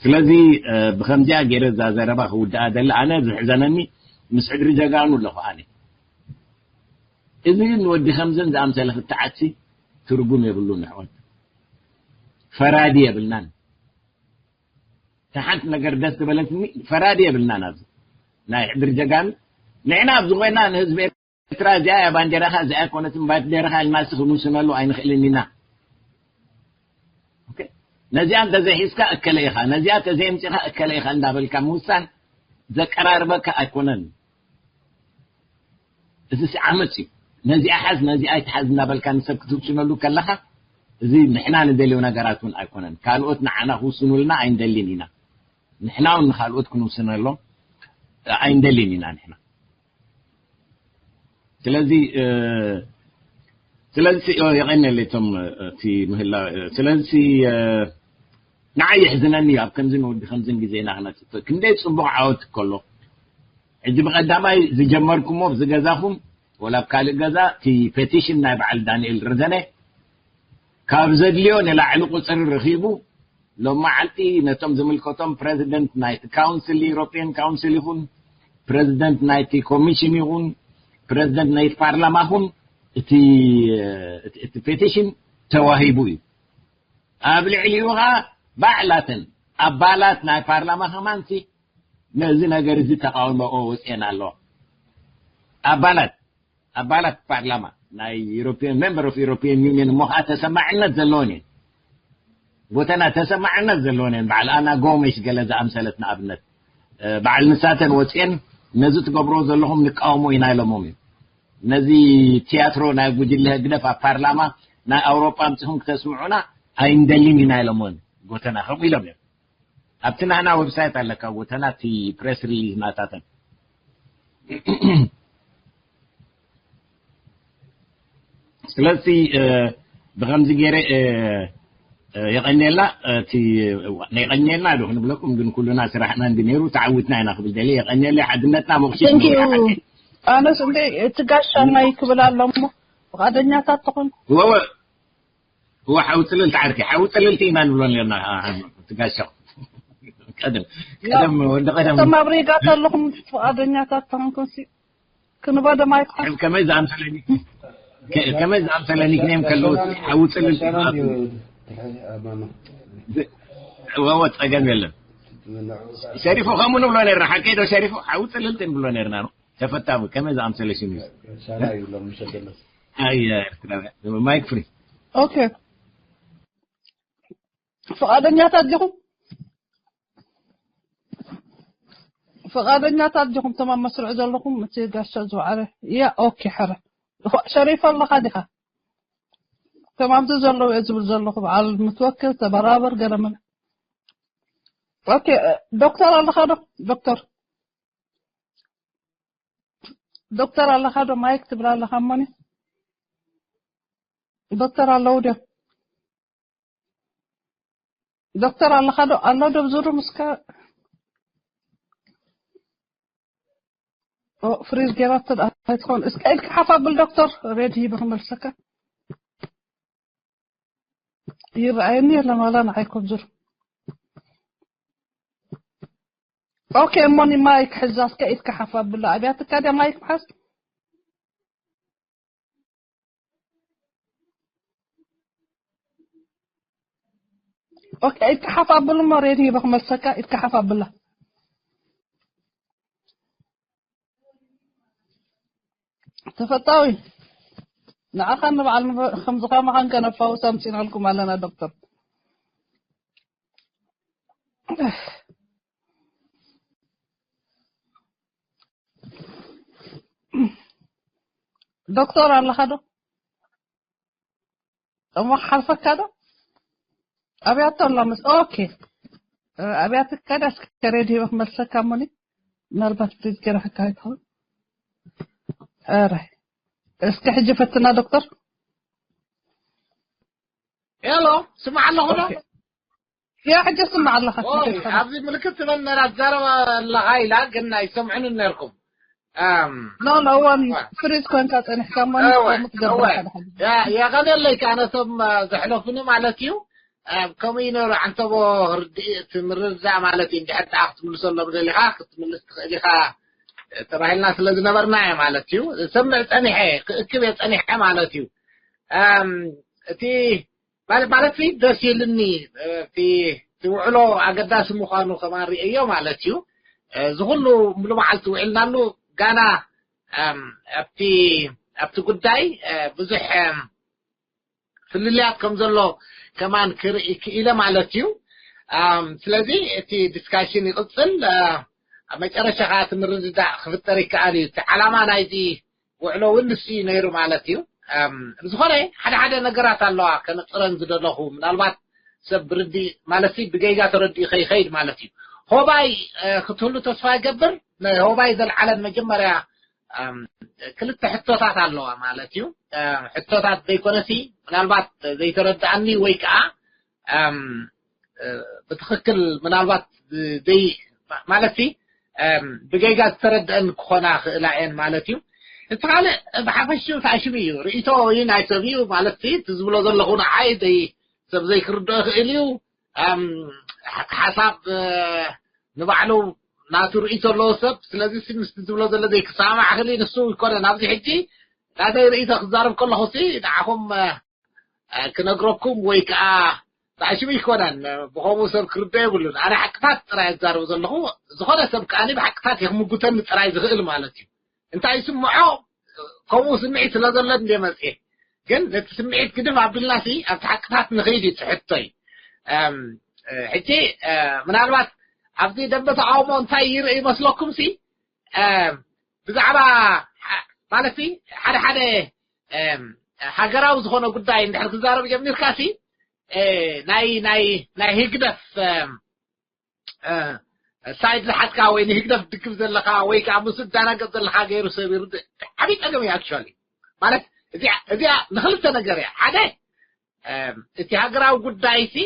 ስለዚ፣ እ፣ ብኸምዚኣ ገይረ እዛ ዘረባ ክውድኣ ደሊ፣ ኣነ ዝሕዘነኒ ምስ ሕድሪ ጀጋኑ ኣለኹ ኣነ። እዚ ንወዲ ከምዝን ዝኣምሰለ ክትዓሲ ትርጉም የብሉን ኣሕዋት። ፈራዲ የብልናን። እታ ሓንቲ ነገር ደስ ዝበለትኒ፣ ፈራዲ የብልናን። ኣብዚ ናይ ሕድሪ ጀጋኑ ንሕና ኣብዚ ኮይና ንህዝቢ ኤርትራ እዚኣ እያ ባንዴራኻ፣ እዚኣ ኣይኮነትን ባንዴራኻ ኢልና ሲ ክንውስነሉ ኣይንኽእልን ኢና። ኦኬ? ነዚኣ እንተዘይሒዝካ እከለ ኢኻ፣ ነዚኣ እንተዘየምጺኻ እከለ ኢኻ እንዳበልካ ምውሳን ዘቀራርበካ ኣይኮነን። እዚ ሲ ዓመጽ እዩ። ነዚኣ ሓዝ፣ ነዚኣ ኣይትሓዝ እንዳበልካ ንሰብ ክትውስነሉ ከለኻ፣ እዚ ንሕና ንደልዮ ነገራት እውን ኣይኮነን። ካልኦት ንዓና ክውስኑልና ኣይንደልን ኢና። ንሕና እውን ንኻልኦት ክንውስነሎም ኣይንደልን ኢና ንሕና። ስለዚ፣ እ፣ ስለዚ፣ ኦ፣ የቐንየለይ እቶም፣ እ፣ እቲ ምህላ፣ እ፣ ስለዚ፣ እ፣ ንዓይ የሕዝነኒ እዩ። ኣብ ከምዚ ንወዲ ከምዚን ግዜና ክነጥፍእ ክንደይ ጽቡቕ ዓወት ከሎ ሕጂ ብቐዳማይ ዝጀመርኩሞ ኣብዚ ገዛኹም ወላ ኣብ ካልእ ገዛ እቲ ፔቲሽን ናይ በዓል ዳንኤል ረዘነ ካብ ዘድልዮ ንላዕሊ ቁፅሪ ረኺቡ ሎም መዓልቲ ነቶም ዝምልከቶም ፕረዚደንት ናይቲ ካውንስል፣ ኢሮፒያን ካውንስል ይኹን ፕረዚደንት ናይቲ ኮሚሽን ይኹን ፕረዚደንት ናይቲ ፓርላማ ይኹን እቲ እቲ ፔቲሽን ተዋሂቡ እዩ። ኣብ ልዕሊኡ ኸዓ ባዕላተን ኣባላት ናይ ፓርላማ ከማንሲ ነዚ ነገር እዚ ተቃውሞኦ ወፅኤን ኣለዋ። ኣባላት ኣባላት ፓርላማ ናይ European member of European Union እሞ ከዓ ተሰማዕነት ዘለዎን እየን። ጎተና ተሰማዕነት ዘለዎን እየን። በዓል ኣና ጎሜሽ ገለ ዝኣምሰለት ንኣብነት በዓል ንሳተን ወፅኤን ነዚ ትገብሮ ዘለኹም ንቃወሞ ኢና ኢሎሞም እዩ። ነዚ ቲያትሮ ናይ ጉጅለ ህግደፍ ኣብ ፓርላማ ናይ ኣውሮጳ ኣምፅኹም ክተስምዑና ኣይንደሊን ኢና ኢሎሞን። ጎተና ከምኡ ኢሎም እዮም። ኣብቲ ናህና ዌብሳይት ኣለካ ጎተና እቲ ፕሬስ ሪሊዝ ናታተን። ስለዚ ብከምዚ ገይረ የቀንየልና። እቲ የቀንየልና ዶ ክንብለኩም ግን ኩሉና ስራሕና እንዲ ነይሩ ተዓዊትና ኢና ክብል ደልየ። የቀንየለይ ሓድነትና ሞክሲት። ኣነስ እንደ እቲ ጋሻ ናይ ክብል ኣሎ እሞ ፍቃደኛታት ትኹን። ወወ ወሓዊ ፅልልቲ ዓርኪ ሓዊ ፅልልቲ ኢና ንብሎ ነርና። ትጋሻው ቀደም ቀደም ወዲ ቀደም እቶም ኣብ ሪጋ ዘለኹም ፍቃደኛታት ተኾንኩም ሲ ክንበዶ ማይክ ሓዝ ከመይ ዝኣምሰለ ኒክ- ከ- ከመይ ዝኣምሰለ ኒክኔም ከለዉ ሓዊ ፅልልቲ ይብሉ። ወወ ፀገም የለን። ሸሪፉ ከምኡ ንብሎ ነርና ሓቀይ ዶ ሸሪፉ ሓዊ ፅልልቲ ንብሎ ነርና ነው። ተፈታዊ ከመይ ዝኣምሰለ ሽም እዩ። ሻራ ይብሎም ምሸት የለን። ኣየ ኤርትራውያን ማይክ ፍሪ። ኦኬ ፍቓደኛታት ዲኹም? ፍቓደኛታት ዲኹም? ተማም መስርዕ ዘለኹም እቲ ጋሻ ዝወዓለ እያ። ኦኬ ሕረ ሸሪፍ ኣለኻ ዲኻ? ተማምቲ ዘለዉ እየ ዝብል ዘለኹ በዓል ምትወክል ተበራበር ገለመለ። ኦኬ ዶክተር ኣለኻ ዶ? ዶክተር ዶክተር ኣለኻ ዶ ማይክ ትብል ኣለኻ እሞኒ ዶክተር ኣለዉ ድዮም? ዶክተር ኣለኻ ዶ ኣሎ ዶ ብዙሩ ምስካ ፍሪዝ ገይራቶ ኣይትኾን እስከ ኢድካ ሓፍ ኣብል ዶክተር ሬድ ሂበ ክመልሰካ ይረኣየኒ የለን ዋላ ንዓይ ኮብዙር ኦኬ እሞኒ ማይክ ሕዛ እስከ ኢድካ ሓፍ ኣብላ ኣብያትካ ድያ ማይክ ምሓዝ ኦኬ ኢድካ ሓፍ ኣብሉ እሞ ሬድዮ ሂበ ክመልሰካ ኢድካ ሓፍ ኣብላ ተፈታዊ ንዓኻ ንበዓል ከምዚ ከማኻን ከነፋውስ ኣምፂናልኩም ኣለና ዶክተር ዶክተር ኣለኻ ዶ እሞ ሓልፈካ ዶ ኣብያቶ ኣላ ምስ ኦኬ ኣብያትካ ዳ እስከ ሬድዮ ክመልሰካ እሞኒ ምናልባት ፕሊዝ ገራሕካ ኣይትኸውን ኧረ እስከ ሕጂ ፈትና ዶክተር ሄሎ ስማዕ ኣለኹ ዶ ያ ሕጂ ስማዕ ኣለኻ ኦይ ኣብዚ ምልክት ትበል ነራ ትዛረባ ኣለኻ ኢላ ግን ኣይሰምዑን ነርኩም ኣም ኖ ኖ እዋን ፍሪዝ ኮንካ ጸኒሕካ እሞ እወ፣ ንስኻ ትገብር እወ። ሓደ ሓደ ያ- የቐንየለይ ከኣ ነቶም እ፣ ዘሕለፉኒ ማለት እዩ እ፣ ከምኡ ይነሩ ዓንተቦ ርድእ እቲ ምርዳእ ማለት እዩ እንድሕር ደኣ ክትምልሰሎም ደሊኻ ክትምልስ ትኽእል ኢኻ እ፣ ተባሂልና ስለ ዝነበርና እየ ማለት እዩ ዝሰምዕ ጸኒሐ ክእክብ እየ ጸኒሐ ማለት እዩ እም፣ እቲ ማለት ማለት ደስ ይልኒ እቲ እቲ ውዕሎ ኣገዳሲ ምዃኑ ከማን ርእዮ ማለት እዩ እዚ ኩሉ ሙሉ መዓልቲ ውዒልናሉ ጋና ኣብቲ ኣብቲ ጉዳይ ብዙሕ ፍልልያት ከም ዘሎ ከማን ክርኢ ክኢለ ማለት እዩ ስለዚ እቲ ዲስካሽን ይቕፅል ኣብ መጨረሻ ከዓ እቲ ምርድዳእ ክፍጠር ይከኣል እዩ እቲ ዓላማ ናይዚ ውዕሎ እውን ንሱ እዩ ነይሩ ማለት እዩ። እም፣ ብዝኾነ ሓደ ሓደ ነገራት ኣለዋ ከነፅረን ዝደለኹ ምናልባት ሰብ ብርዲ ማለት ሲ ብገይጋ ተረዲኡ ከይኸይድ ማለት እዩ። ሆባይ እ፣ ክትህሉ ተስፋ ይገብር። ነ- ሆባይ ዘልዓለን መጀመርያ እም፣ ክልተ ሕቶታት ኣለዋ ማለት እዩ። እ፣ ሕቶታት ዘይኮነሲ ምናልባት ዘይተረድኣኒ ወይ ከዓ እም፣ እ፣ ብትኽክል ምናልባት ዘይ ማለት ሲ ብጌጋ ዝተረድአን ክኾና ክእላ እየን ማለት እዩ። እቲ ካልእ ብሓፈሽኡ ታሽሙ እዩ፣ ርእይቶ እዩ ናይ ሰብ እዩ ማለት እቲ ዝብሎ ዘለኹ ንዓይ ዘይ ሰብ ዘይክርድኦ ይኽእል እዩ። ሓሳብ ንባዕሉ ናቱ ርእይቶ ኣለዎ ሰብ። ስለዚ ምስ ዝብሎ ዘሎ ዘይክሰማማዕ ክእል እዩ። ንሱ ይኮነ ናብዚ ሕጂ ናተይ ርእይቶ ክዛረብ ከለኹ ሲ ንዓኹም ክነግረኩም ወይ ከዓ ታሽሙ ይኮነን። ብኸምኡ ሰብ ክርዶ የብሉን። ኣነ ሓቅታት ጥራይ ኣዛርብ ዘለኹ። ዝኾነ ሰብ ከዓኒ ብሓቅታት የኽምጉተኒ ጥራይ ዝኽእል ማለት እዩ። እንታይ ይስምዖ ከምኡ ስምዒት ስለ ዘሎ እንደ መፅኤ ግን ነቲ ስምዒት ግድፍ ኣቢልና ሲ ኣብቲ ሓቅታት ንኸይድ እዩ ትሕቶይ። ሕጂ ምናልባት ኣብዚ ደንበ ተቃውሞ እንታይ ይርኢ ይመስለኩም ሲ ብዛዕባ ማለት ሓደ ሓደ ሃገራዊ ዝኾነ ጉዳይ እንድሕር ክዛረብ ጀሚርካ ሲ ናይ ናይ ናይ ህግደፍ ሳይድ ዝሓዝካ ወይ ንህግደፍ ትድግፍ ዘለኻ ወይ ከዓ ምስ ትዳናገፅ ዘለኻ ገይሩ ሰብ ይርድእ። ዓብዪ ፀገም እዩ ኣክቹዋሊ። ማለት እዚኣ እዚኣ ንክልተ ነገር እያ። ሓደ እቲ ሃገራዊ ጉዳይ ሲ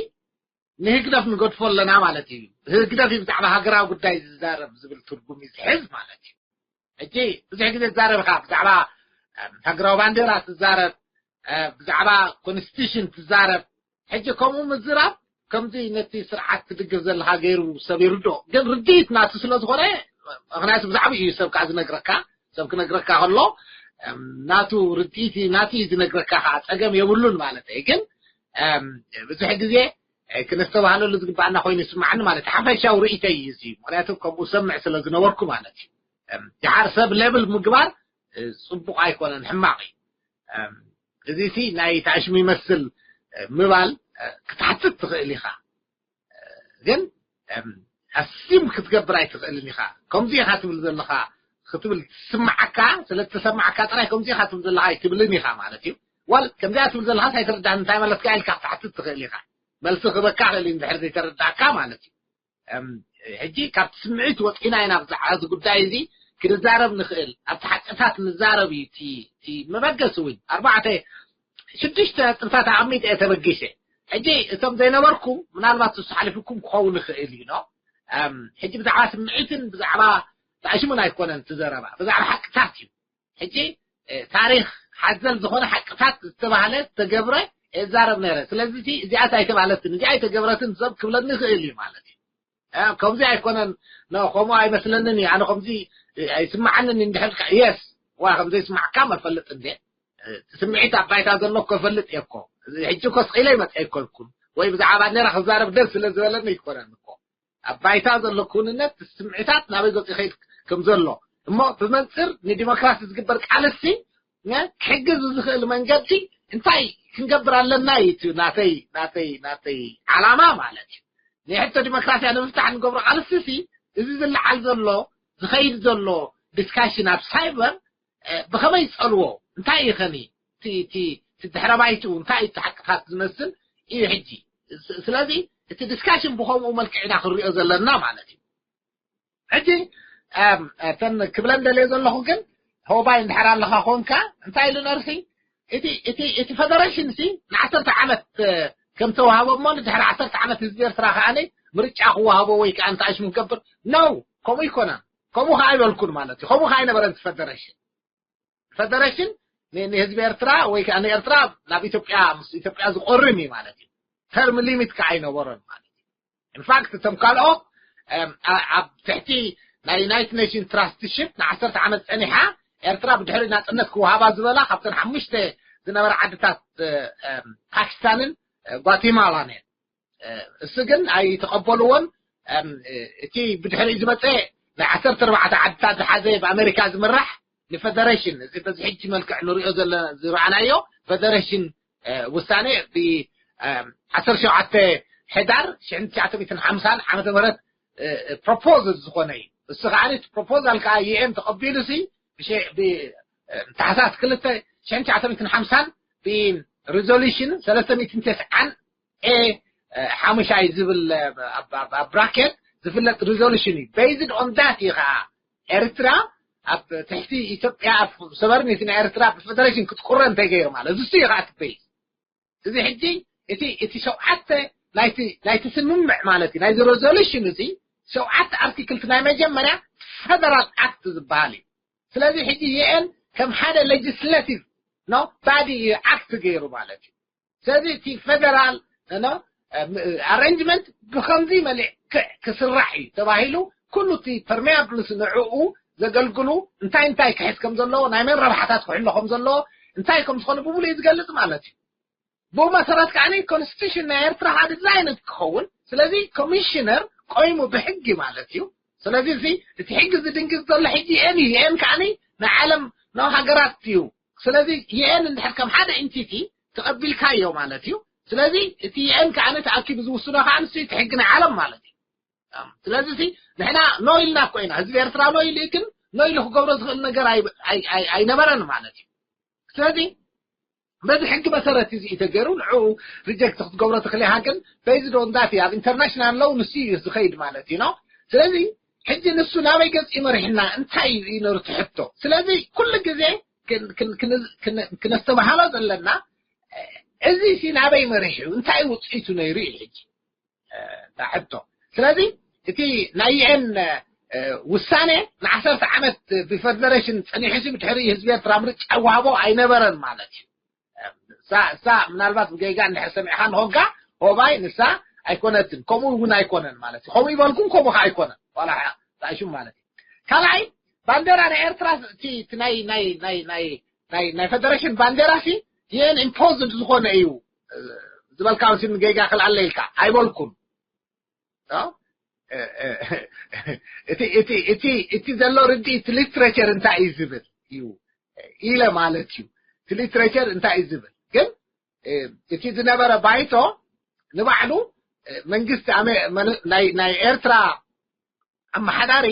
ንህግደፍ ንገድፎ ኣለና ማለት እዩ። ህግደፍ እዩ ብዛዕባ ሃገራዊ ጉዳይ ዝዛረብ ዝብል ትርጉም እዩ ዝሕዝ ማለት እዩ። ሕጂ ብዙሕ ግዜ ትዛረብ ኢኻ ብዛዕባ ሃገራዊ ባንዴራ ትዛረብ፣ ብዛዕባ ኮንስቲቱሽን ትዛረብ። ሕጂ ከምኡ ምዝራብ ከምዚ ነቲ ስርዓት ትድግፍ ዘለኻ ገይሩ ሰብ ይርድኦ። ግን ርድኢት ናቱ ስለ ዝኾነ ምክንያቱ ብዛዕባ እዩ ሰብ ከዓ ዝነግረካ። ሰብ ክነግረካ ከሎ ናቱ ርድኢት ናቱ እዩ ዝነግረካ ከዓ ፀገም የብሉን ማለት እዩ። ግን ብዙሕ ግዜ ክነስተባህለሉ ዝግባኣና ኮይኑ ይስማዓኒ ማለት ሓፈሻዊ ርእይተይ እዩ እዚ። ምክንያቱ ከምኡ ሰምዕ ስለ ዝነበርኩ ማለት እዩ። ድሓር ሰብ ሌብል ምግባር ፅቡቕ ኣይኮነን፣ ሕማቕ እዩ። እዚ ሲ ናይ ታሽሙ ይመስል ምባል ክትሓትት ትኽእል ኢኻ። ግን ኣሲም ክትገብር ኣይትኽእልን ኢኻ። ከምዚ ኢኻ ትብል ዘለኻ ክትብል ትስምዓካ፣ ስለ እተሰምዓካ ጥራይ ከምዚ ኢኻ ትብል ዘለኻ ኣይትብልን ኢኻ ማለት እዩ። ዋል ከምዚኣ ትብል ዘለኻስ ኣይተረዳእን እንታይ ማለትካ ኢልካ ክትሓትት ትኽእል ኢኻ። መልሲ ክበካ ክእል እዩ እንድሕር ዘይተረዳእካ ማለት እዩ። ሕጂ ካብቲ ስምዒት ወፂና ኢና ብዛዕባ እዚ ጉዳይ እዚ ክንዛረብ ንኽእል። ኣብቲ ሓቅታት ንዛረብ እዩ እቲ መበገሲ እውን ኣርባዕተ ሽዱሽተ ጥንታት ኣቐሚጠ እየ ተበጊሰ። ሕጂ እቶም ዘይነበርኩም ምናልባት እሱ ሓሊፉኩም ክኸውን ይኽእል እዩ። ሕጂ ብዛዕባ ስምዒትን ብዛዕባ ታእሽሙን ኣይኮነን እቲ ዘረባ፣ ብዛዕባ ሓቅታት እዩ። ሕጂ ታሪኽ ሓዘል ዝኾነ ሓቅታት ዝተባህለ ዝተገብረ እዛረብ ነረ። ስለዚ እዚኣት ኣይተባህለትን እዚኣ ኣይተገብረትን ሰብ ክብለኒ ይኽእል እዩ ማለት እዩ። ከምዚ ኣይኮነን፣ ከምኡ ኣይመስለንን እዩ፣ ኣነ ከምዚ ኣይስማዓንን እንድሕር የስ ዋ ከምዘይስማዕካ መፈልጥ እንደ ስምዒት ኣብ ባይታ ዘሎ እኮ ፈልጥ እየ እኮ። ሕጂ እኮ ስቂለ ይመፀ ኣይኮንኩን ወይ ብዛዕባ ባንዴራ ክዛረብ ደስ ስለ ዝበለኒ ኣይኮነን እኮ። ኣብ ባይታ ዘሎ ክውንነት ስምዒታት ናበይ ገፁ ይኸይድ ከም ዘሎ እሞ ብመንፅር ንዲሞክራሲ ዝግበር ቃልሲ ክሕግዝ ዝኽእል መንገዲ እንታይ ክንገብር ኣለና እዩ ናተይ ናተይ ናተይ ዓላማ ማለት እዩ። ናይ ሕቶ ዲሞክራሲያ ንምፍታሕ ንገብሮ ቃልሲ ሲ እዚ ዝለዓል ዘሎ ዝኸይድ ዘሎ ዲስካሽን ኣብ ሳይበር ብኸመይ ዝፀልዎ እንታይ እዩ ኸኒ እቲ ድሕረ ባይትኡ እንታይ እዩ ሓቅታት ዝመስል እዩ ሕጂ። ስለዚ እቲ ዲስካሽን ብኸምኡ መልክዕ ኢና ክንሪኦ ዘለና ማለት እዩ። ሕጂ እተን ክብለን ደልየ ዘለኹ ግን ሆባይ እንድሕር ኣለኻ ኮንካ እንታይ ኢሉ ነርሲ እቲ እቲ እቲ ፈደሬሽን ሲ ንዓሰርተ ዓመት ከም ተዋህቦ እሞ ንድሕሪ ዓሰርተ ዓመት ህዝቢ ኤርትራ ከዓኒ ምርጫ ክወሃቦ ወይ ከዓ እንታይ ሽሙ ክገብር ነው። ከምኡ ይኮነን። ከምኡ ከዓ ኣይበልኩን ማለት እዩ። ከምኡ ከዓ ኣይነበረን እቲ ፈደሬሽን። ፈደሬሽን ን- ንህዝቢ ኤርትራ ወይ ከዓ ንኤርትራ ናብ ኢትዮጵያ ምስ ኢትዮጵያ ዝቆርም እዩ ማለት እዩ። ተርም ሊሚት ከዓ ኣይነበሮን ማለት እዩ። ኢንፋክት እቶም ካልኦት ኣብ ትሕቲ ናይ ዩናይትድ ኔሽን ትራስትሽፕ ንዓሰርተ ዓመት ፀኒሓ ኤርትራ ብድሕሪ ናፅነት ክወሃባ ዝበላ ካብተን ሓሙሽተ ዝነበራ ዓድታት ፓኪስታንን ጓቲማላን እየን። እሱ ግን ኣይተቐበልዎን። እቲ ብድሕሪኡ ዝመፀ ናይ ዓሰርተ ኣርባዕተ ዓድታት ዝሓዘ ብኣሜሪካ ዝምራሕ ንፈደሬሽን እዚ በዚ ሕጂ መልክዕ ንሪኦ ዘለ ዝረኣናዮ ፈደሬሽን ውሳኔ ብ ዓሰርተ ሸውዓተ ሕዳር ሽሕን ትሽዓተ ሚእትን ሓምሳን ዓመተ ምህረት ፕሮፖዝል ዝኾነ እዩ። እሱ ከዓ እቲ ፕሮፖዛል ከዓ ዩኤን ተቐቢሉ ሲ ብሸ- ብ- ታሕሳስ ክልተ ሽሕን ትሽዓተ ሚእትን ሓምሳን ብሪዞሉሽን ሰለስተ ሚእትን ተስዓን ኤ ሓሙሻይ ዝብል ኣብ ብራኬት ዝፍለጥ ሪዞሉሽን እዩ። ቤዝድ ኦን ዳት እዩ ከዓ ኤርትራ ኣብ ትሕቲ ኢትዮጵያ ኣብ ሰበርኒቲ ናይ ኤርትራ ብፈደሬሽን ክትቁረ እንተይገይሩ ማለት እሱ እዩ ከዓ እቲ ቤዝ። እዚ ሕጂ እቲ እቲ ሸውዓተ ናይቲ ናይቲ ስምምዕ ማለት እዩ ናይዚ ሬዞሉሽን እዚ ሸውዓተ ኣርቲክልት ናይ መጀመርያ federal act ዝበሃል እዩ። ስለዚ ሕጂ ዩኤን ከም ሓደ legislative no body እዩ act ገይሩ ማለት እዩ። ስለዚ እቲ federal no arrangement ብኸምዚ መልክዕ ክስራሕ እዩ ተባሂሉ ኩሉ እቲ permeables ንዕኡ ዘገልግሉ እንታይ እንታይ ክሕዝ ከም ዘለዎ ናይ መን ረብሓታት ክሕሎ ከም ዘለዎ እንታይ ከም ዝኾነ ብምሉእ እዩ ዝገልጽ ማለት እዩ። ብኡ መሰረት ከዓ constitution ናይ ኤርትራ ሓደ design ክኸውን ስለዚ commissioner ቆይሙ ብሕጊ ማለት እዩ። ስለዚ እዚ እቲ ሕጊ ዝድንግግ ዘሎ ሕጂ ዩኤን እዩ። ዩኤን ከዓ ናይ ዓለም no ሃገራት እዩ። ስለዚ ዩኤን እንድሕር ከም ሓደ entity ተቐቢልካዮ ማለት እዩ። ስለዚ እቲ ዩኤን ከዓ ተኣኪቡ ዝውስኖ ከዓ ንሱ እቲ ሕጊ ናይ ዓለም ማለት እዩ። ስለዚ ንሕና no ኢልና እኮ ኢና ህዝቢ ኤርትራ no ኢሉ ግን no ኢሉ ክገብሮ ዝኽእል ነገር ኣይነበረን ማለት እዩ። ስለዚ በዚ ሕጊ መሰረት እዚ ተገይሩ ንዕኡ reject ክትገብሮ ትኽእል ኢኻ ግን based on that ኣብ international law ንሱ እዩ ዝኸይድ ማለት እዩ። ስለዚ ሕጂ ንሱ ናበይ ገጽ ይመሪሕና እንታይ እዩ ነሩ ትሕቶ። ስለዚ ኩሉ ግዜ ክነስተባሃሎ ዘለና እዚ ሲ ናበይ መሪሑ እንታይ ውፅኢቱ ነይሩ እዩ ሕጂ እታ ሕቶ። ስለዚ እቲ ናይ ዩኤን ውሳኔ ንዓሰርተ ዓመት ብፈደሬሽን ጸኒሑ ሲ ብድሕሪ ህዝቢ ኤርትራ ምርጫ ይወሃቦ ኣይነበረን ማለት እዩ። እሳ ምናልባት ብጌጋ እንድሕር ሰሚዕካ ንኾንካ ሆባይ ንሳ ኣይኮነትን ከምኡ እውን ኣይኮነን ማለት እዩ። ከምኡ ይበልኩም ከምኡ ከ ኣይኮነን ዋላ ጣይሹም ማለት እዩ። ካልኣይ ባንዴራ ናይ ኤርትራ እቲ ናይ ናይ ናይ ናይ ናይ ናይ ፈደሬሽን ባንዴራ ሲ ዩኤን imposed ዝኾነ እዩ ዝበልካ ሲ ጌጋ ክልኣለ ኢልካ ኣይበልኩም። እቲ እቲ እቲ እቲ ዘሎ ርድኢት literature እንታይ እዩ ዝብል እዩ ኢለ ማለት እዩ። እቲ literature እንታይ እዩ ዝብል ግን እቲ ዝነበረ ባይቶ ንባዕሉ መንግስቲ ናይ ኤርትራ ኣመሓዳሪ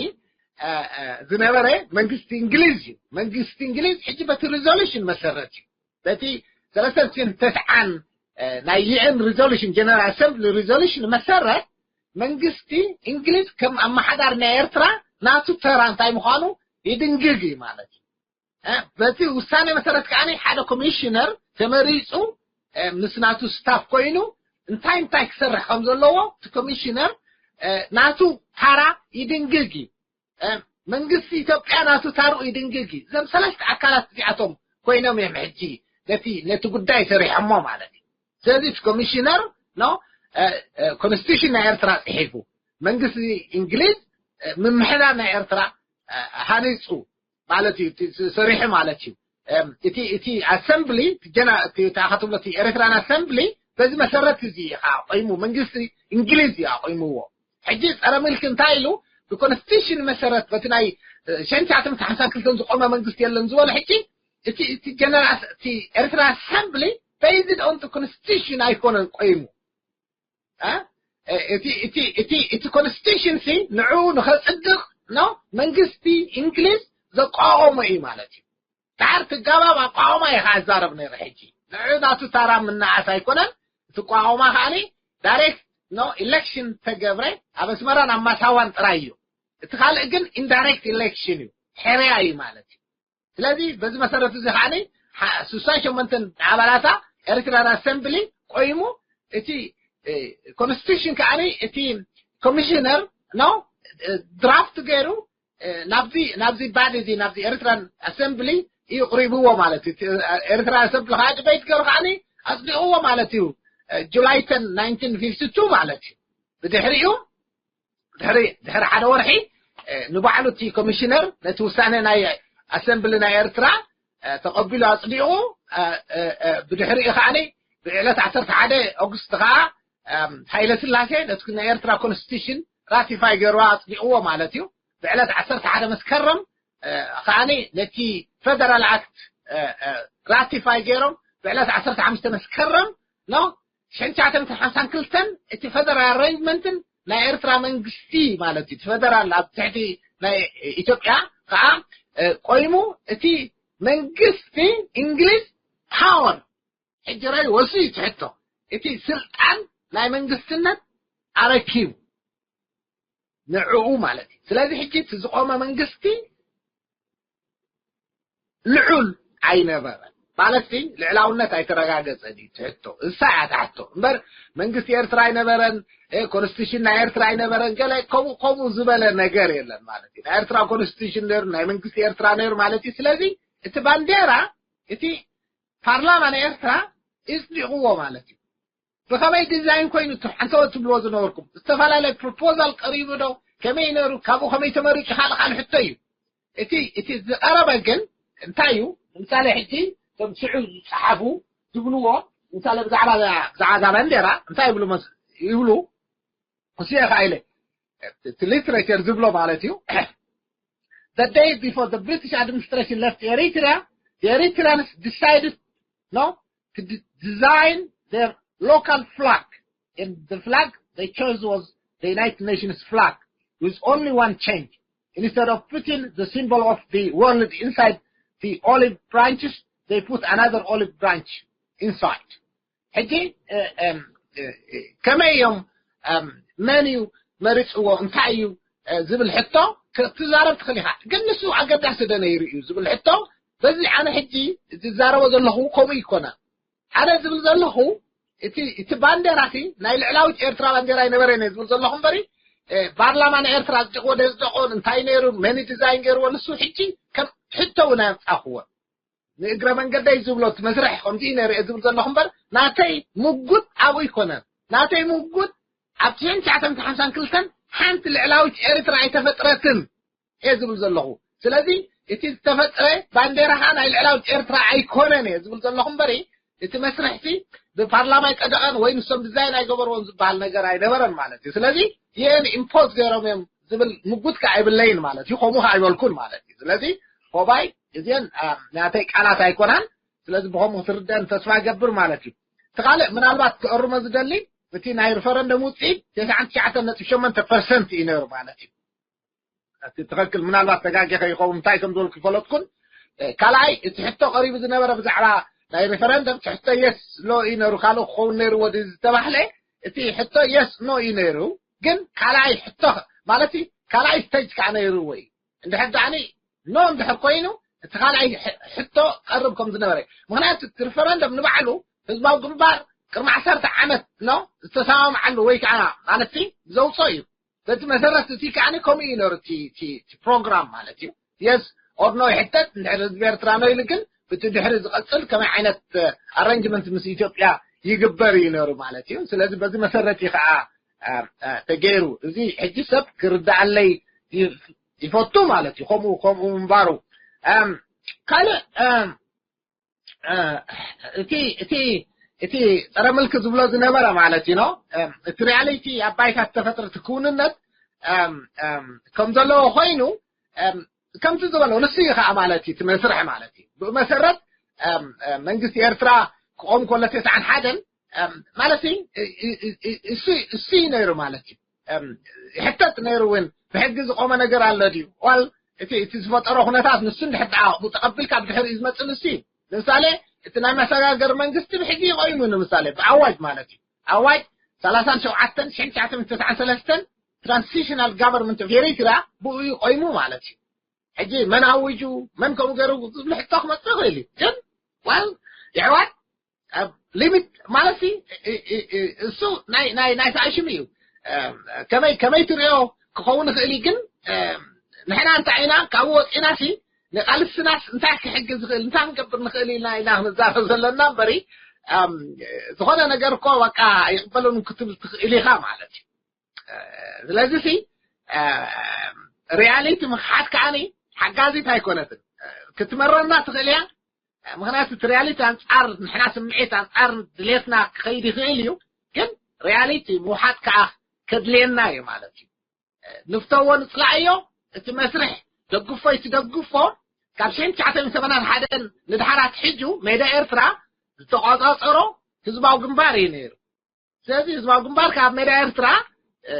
ዝነበረ መንግስቲ እንግሊዝ እዩ። መንግስቲ እንግሊዝ ሕጂ በቲ resolution መሰረት እዩ በቲ ሰለስተ ሽሕን ተስዓን ናይ ዩኤን resolution general assembly resolution መሰረት መንግስቲ እንግሊዝ ከም ኣመሓዳሪ ናይ ኤርትራ ናቱ ተራ እንታይ ምዃኑ ይድንግግ እዩ ማለት እዩ። በቲ ውሳኔ መሰረት ከዓ ሓደ commissioner ተመሪፁ ምስ ናቱ staff ኮይኑ እንታይ እንታይ ክሰርሕ ከም ዘለዎ እቲ commissioner ናቱ ታራ ይድንግግ እዩ። መንግስቲ ኢትዮጵያ ናቱ ታርኡ ይድንግግ እዩ። እዞም ሰለስተ ኣካላት እዚኣቶም ኮይኖም እዮም ሕጂ ነቲ ነቲ ጉዳይ ሰሪሖሞ ማለት እዩ። ስለዚ እቲ commissioner no constitution ናይ ኤርትራ ፅሒፉ መንግስቲ እንግሊዝ ምምሕዳር ናይ ኤርትራ ሃኒፁ ማለት እዩ ሰሪሑ ማለት እዩ። እቲ እቲ assembly ጀና እቲ ተኣኸትብሎ እቲ ኤርትራን assembly በዚ መሰረት እዚ እዩ ከዓ ቆይሙ መንግስቲ እንግሊዝ እዩ ኣቆይምዎ። ሕጂ ጸረ ምልኪ እንታይ ኢሉ ብኮንስቲቱሽን መሰረት በቲ ናይ ሸንቻትን ሓምሳን ክልተን ዝቆመ መንግስቲ የለን ዝበሎ ሕጂ እቲ እቲ ጀነራል እቲ ኤርትራ assembly based on constitution ኣይኮነን ቆይሙ እቲ እቲ እቲ እቲ ኮንስቲቱሽን ሲ ንዕኡ ንኸጽድቕ ነው መንግስቲ እንግሊዝ ዘቋወሞ እዩ ማለት እዩ። ዳር ትጋባብ ኣቋውማ ኢኻ ኣዛረብ ነይረ ሕጂ ንዕ ናቱ ታራ ምናኣስ ኣይኮነን። እቲ ቋውማ ከዓኒ ዳይሬክት ኖ ኢሌክሽን ተገብረ ኣብ ኣስመራን ኣብ ማሳዋን ጥራይ እዩ። እቲ ካልእ ግን ኢንዳይሬክት ኢሌክሽን እዩ፣ ሕርያ እዩ ማለት እዩ። ስለዚ በዚ መሰረት እዚ ከዓኒ ስሳን ሸሞንተን ኣባላታ ኤሪትራን ኣሰምብሊ ቆይሙ እቲ ኮንስቲቱሽን ከዓኒ እቲ ኮሚሽነር ኖ ድራፍት ገይሩ ናብዚ ናብዚ ባዲ እዚ ናብዚ ኤሪትራን ኣሰምብሊ እዩ ቅሪብዎ ማለት እዩ። ኤሪትራን ኣሰምብሊ ከዓ ድበይት ገይሩ ከዓኒ ኣፅዲቕዎ ማለት እዩ። ጁላይ ተን ናይንቲን ፊፍቲ ቱ ማለት እዩ። ብድሕሪኡ ድሕሪ ድሕሪ ሓደ ወርሒ ንባዕሉ እቲ ኮሚሽነር ነቲ ውሳነ ናይ ኣሰምብሊ ናይ ኤርትራ ተቐቢሉ ኣፅዲቑ። ብድሕሪኡ ከዓኒ ብዕለት ዓሰርተ ሓደ ኦግስት ከዓ ሃይለ ስላሴ ነቲ ናይ ኤርትራ ኮንስቲቱሽን ራቲፋይ ገይርዋ ኣፅዲቕዎ ማለት እዩ። ብዕለት ዓሰርተ ሓደ መስከረም ከዓኒ ነቲ ፌደራል ኣክት ራቲፋይ ገይሮም ብዕለት ዓሰርተ ሓሙሽተ መስከረም ኖ ሸንቻተን ሓምሳን ክልተን እቲ ፌደራል ኣሬንጅመንትን ናይ ኤርትራ መንግስቲ ማለት እዩ። እቲ ፌደራል ኣብ ትሕቲ ናይ ኢትዮጵያ ከዓ ቆይሙ እቲ መንግስቲ እንግሊዝ ፓወር ሕጂ ራይ ወሱ እዩ ትሕቶ እቲ ስልጣን ናይ መንግስትነት ኣረኪቡ ንዕኡ ማለት እዩ። ስለዚ ሕጂ እቲ ዝቆመ መንግስቲ ልዑል ኣይነበረን። ማለት ሲ ልዕላውነት ኣይተረጋገጸን እዩ ትሕቶ። እሳ እያ ትሕቶ። እምበር መንግስቲ ኤርትራ ኣይነበረን፣ እ፣ ኮንስቲቱሽን ናይ ኤርትራ ኣይነበረን፣ ገለ ከምኡ፣ ከምኡ ዝበለ ነገር የለን ማለት እዩ። ናይ ኤርትራ ኮንስቲቱሽን ነይሩ፣ ናይ መንግስቲ ኤርትራ ነይሩ ማለት እዩ። ስለዚ እቲ ባንዴራ፣ እቲ ፓርላማ ናይ ኤርትራ ይጽዲቕዎ ማለት እዩ። ብኸመይ ዲዛይን ኮይኑ ት-፣ ሓንሳብ ትብልዎ ዝነበርኩም? ዝተፈላለየ ፕሮፖዛል ቀሪቡ ዶ? ከመይ ነይሩ? ካብኡ ከመይ ተመሪጹ? ካልእ ካልእ ሕቶ እዩ። እቲ፣ እቲ ዝቐረበ ግን እንታይ እዩ? ንምሳሌ ሕጂ እቶም ሽዑ ዝጸሓፉ ዝብልዎ፣ ንምሳሌ ብዛዕባ፣ ብዛዕባ እዛ ባንዴራ እንታይ ይብሉ መስ-፣ ይብሉ? እሱ እየ ኸዓ ኢለ። እቲ ሊትሬቸር ዝብሎ ማለት እዩ። The day before the British administration left Eritrea, the Eritreans decided, no, to d-, design their local flag. And the flag they chose was the United Nations flag, with only one change. Instead of putting the symbol of the world inside the olive branches, they put another olive branch inside. ሕጂ፣ እ፣ እም፣ እ፣ እ፣ ከመይ እዮም፣ እም፣ መን እዩ መሪጽዎ፣ እንታይ እዩ፣ እ፣ ዝብል ሕቶ ክትዛረብ ትኽእል ኢኻ። ግን ንሱ ኣገዳሲ ዶ ነይሩ እዩ ዝብል ሕቶ፣ በዚ ኣነ ሕጂ ዝዛረቦ ዘለኹ ከምኡ ይኮነ። ኣነ ዝብል ዘለኹ፣ እቲ፣ እቲ ባንዴራ ሲ ናይ ልዕላዊት ኤርትራ ባንዴራ ኣይነበረን እየ ዝብል ዘለኹ እምበሪ፣ እ፣ ፓርላማ ናይ ኤርትራ ኣጽዲቕዎ ዶ የጽደቖን፣ እንታይ ነይሩ፣ መን ዲዛይን ገይርዎ፣ ንሱ ሕጂ ከም ሕቶ እውን ኣየምጻእክዎን። ንእግረ መንገደይ ዝብሎ እቲ መስርሕ ከምዚ እዩ ነይሩ እየ ዝብል ዘለኹ እምበር፣ ናተይ ምጉት ኣብኡ ኣይኮነን። ናተይ ምጉት ኣብ ሽሕን ትሽዓተ ሚእትን ሓምሳን ክልተን ሓንቲ ልዕላዊት ኤርትራ ኣይተፈጥረትን እየ ዝብል ዘለኹ። ስለዚ እቲ ዝተፈጥረ ባንዴራ ኸዓ ናይ ልዕላዊት ኤርትራ ኣይኮነን እየ ዝብል ዘለኹ እምበሪ፣ እቲ መስርሕቲ ብፓርላማ ኣይጸደቐን ወይ ንሶም ዲዛይን ኣይገበርዎን ዝበሃል ነገር ኣይነበረን ማለት እዩ። ስለዚ ይህን ኢምፖዝ ገይሮም እዮም ዝብል ምጉት ከ ኣይብለይን ማለት እዩ። ከምኡ ከ ኣይበልኩን ማለት እዩ። ስለዚ ኮባይ እዚአን፣ አ፣ ናተይ ቃላት ኣይኮናን። ስለዚ ብኸምኡ ክትርደአን ተስፋ ይገብር ማለት እዩ። እቲ ካልእ ምናልባት ክእርሞ ዝደሊ፣ እቲ ናይ ሪፈረንደም ውፅኢት ተስዓን ትሽዓተን ነጥቢ ሸሞንተ ፐርሰንት እዩ ነይሩ ማለት እዩ። እቲ ትኽክል፣ ምናልባት ተጋጊ ከይኸውን፣ እንታይ ከም ዝበልኩ ይፈለጥኩን። እ፣ ካልኣይ፣ እቲ ሕቶ ቀሪቡ ዝነበረ ብዛዕባ ናይ ሪፈረንደም፣ እቲ ሕቶ የስ ሎ እዩ ነይሩ፣ ካልእ ክኸውን ነይርዎ ድዩ ዝተባህለ፣ እቲ ሕቶ የስ ኖ እዩ ነይሩ። ግን ካልኣይ ሕቶ፣ ማለት ካልኣይ ስቴጅ ከዓ ነይርዎ እዩ። እንድሕር ደኣኒ ኖ እንድሕር ኮይኑ፣ እቲ ካልኣይ ሕ-፣ ሕቶ ቀርብ ከም ዝነበረ። ምኽንያቱ እቲ ሪፈረንደም ንባዕሉ ህዝባዊ ግንባር ቅድሚ ዓሰርተ ዓመት ኖ ዝተሰማምዓሉ ወይ ከዓ ማለት ዘውፅኦ እዩ። በቲ መሰረት እቲ ከዓኒ ከምኡ እዩ ነይሩ እቲ፣ እቲ፣ እቲ ፕሮግራም ማለት እዩ። የስ ኦር ኖ ይሕተት፣ እንድሕር ህዝቢ ኤርትራ ኖ ኢሉ ግን፣ ብቲ ድሕሪ ዝቐጽል ከመይ ዓይነት፣ እ፣ ኣረንጅመንት ምስ ኢትዮጵያ ይግበር እዩ ነይሩ ማለት እዩ። ስለዚ በዚ መሰረት እዩ ከዓ፣ እ፣ እ፣ ተገይሩ። እዚ ሕጂ ሰብ ክርድኣለይ ይ-፣ ይፈቱ ማለት እዩ። ከምኡ፣ ከምኡ ምንባሩ። እም፣ ካልእ፣ እም፣ እ፣ እቲ፣ እቲ፣ እቲ ጸረ ምልኪ ዝብሎ ዝነበረ ማለት እዩ፣ ኖ? እም፣ እቲ ሪያሊቲ ኣብ ባይታ ዝተፈጥረ እቲ ክውንነት፣ እም፣ እም፣ ከም ዘለዎ ኮይኑ፣ እም፣ ከምቲ ዝበሎ ንሱ እዩ ከዓ ማለት እዩ፣ እቲ መስርሕ ማለት እዩ። ብኡ መሰረት፣ እም፣ እም፣ መንግስቲ ኤርትራ ክቆም ከሎ ተስዓን ሓደን፣ እም፣ ማለት እዩ፣ እ-፣ እ-፣ እ-፣ እ-፣ እሱ፣ እሱ እዩ ነይሩ ማለት እዩ። እም፣ ይሕተት ነይሩ እውን፣ ብሕጊ ዝቆመ ነገር ኣሎ ድዩ? ዋል፣ እቲ፣ እቲ ዝፈጠሮ ኩነታት ንሱ እንድሕር ደኣ ብኡ ተቐቢልካ ብድሕሪኡ ዝመጽእ ንሱ እዩ። ንምሳሌ፣ እቲ ናይ መሰጋገሪ መንግስቲ ብሕጊ እዩ ቆይሙ፣ ንምሳሌ፣ ብኣዋጅ ማለት እዩ። ኣዋጅ ሰላሳን ሸውዓተን ሽሕን ትሽዓተ ሚእትን ተስዓን ሰለስተን ትራንዚሽናል ጋቨርንመንት ኦፍ ኤሪትራ ብኡ እዩ ቆይሙ ማለት እዩ። ሕጂ መን ኣዊጁ፣ መን ከምኡ ገይሩ ዝብል ሕቶ ክመጽእ ይኽእል እዩ። ግን፣ ዋል፣ የሕዋት፣ ኣብ ሊሚት ማለት ሲ፣ እ-፣ እ-፣ እ-፣ እሱ ናይ፣ ናይ፣ ናይ ሳእሽም እዩ። እም፣ ከመይ፣ ከመይ ትሪኦ ክኸውን ይኽእል እዩ፣ ግን፣ እም፣ ንሕና እንታይ ኢና፣ ካብኡ ወፂና ሲ፣ ንቃልስናስ እንታይ ክሕግዝ ዝኽእል፣ እንታይ ክንገብር ንኽእል ኢና፣ ኢና ክንዛረብ ዘለና እምበሪ፣ እም፣ ዝኾነ ነገር እኮ በቃ ይቕበሉን ክትብል ትኽእል ኢኻ ማለት እዩ። እ፣ ስለዚ ሲ፣ እ፣ ሪያሊቲ ምኽሓድ ከዓኒ ሓጋዚት ኣይኮነትን። እ፣ ክትመረና ትኽእል እያ። ምኽንያቱ እቲ ሪያሊቲ ኣንጻር ንሕና ስምዒት፣ ኣንጻር ድሌትና ክኸይድ ይኽእል እዩ። ግን ሪያሊቲ ምውሓጥ ከኣ ከድልየና እዩ ማለት እዩ። ንፍተዎ ንጽላእዮ፣ እቲ መስርሕ ደግፎ ይትደግፎ፣ ካብ ሽሕን ትሽዓተ ሚእትን ሰማንያን ሓደን ንድሓር ኣትሒዙ ሜዳ ኤርትራ ዝተቆጻጸሮ ህዝባዊ ግንባር እዩ ነይሩ። ስለዚ ህዝባዊ ግንባር ካብ ሜዳ ኤርትራ፣ እ፣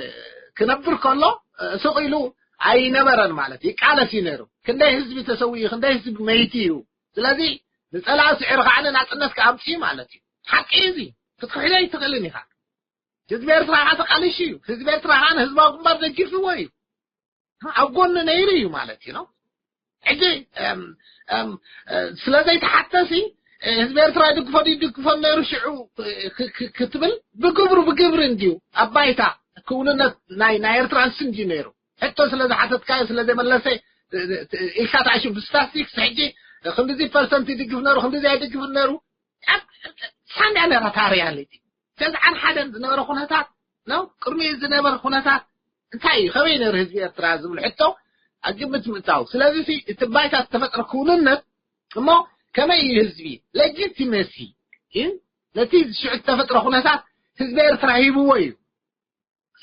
ክነብር ከሎ፣ እ፣ ስቕ ኢሉ ኣይነበረን ማለት እዩ። ይቃለስ እዩ ነይሩ። ክንደይ ህዝቢ ተሰዊኡ፣ ክንደይ ህዝቢ መይቲ እዩ። ስለዚ ንጸላኢ ስዒሩ ከዓኒ ናጽነት ክኣምጽእ እዩ ማለት እዩ። ሓቂ እዩ እዚ። ክትክሕዶ ኣይትኽእልን ኢኻ። ህዝቢ ኤርትራ ከዓ ተቃሊሹ እዩ። ህዝቢ ኤርትራ ከዓ ንህዝባዊ ግንባር ደጊፍዎ እዩ። ኣብ ጎኒ ነይሩ እዩ ማለት እዩ ነው። ሕጂ፣ እም፣ እም፣ እ፣ ስለ ዘይተሓተሲ ህዝቢ ኤርትራ ይድግፎ ድዩ ይድግፎ ነይሩ ሽዑ ክትብል ብግብሩ ብግብሪ እንድዩ ኣብ ባይታ ክውንነት ናይ ናይ ኤርትራ ንሱ እንድዩ ነይሩ። ሕቶ ስለ ዝሓተትካዮ ስለ ዘይመለሰ ኢልካ ተኣሽም ብስታስቲክስ ሕጂ ክንድዚ ፐርሰንት ይድግፍ ነይሩ ክንድዚ ኣይድግፍን ነይሩ ሳንያ ነራ ታሪያ ለይቲ ተዝዓን ሓደን ዝነበረ ኩነታት ነው ቅድሚ ዝነበረ ኩነታት እንታይ እዩ ከመይ ነይሩ ህዝቢ ኤርትራ ዝብል ሕቶ ኣብ ግምት ምእታው። ስለዚ እቲ ባይታ ዝተፈጥረ ክውንነት እሞ ከመይ እዩ ህዝቢ ሌጂቲመሲ ነቲ ሽዑ ዝተፈጥረ ኩነታት ህዝቢ ኤርትራ ሂብዎ እዩ።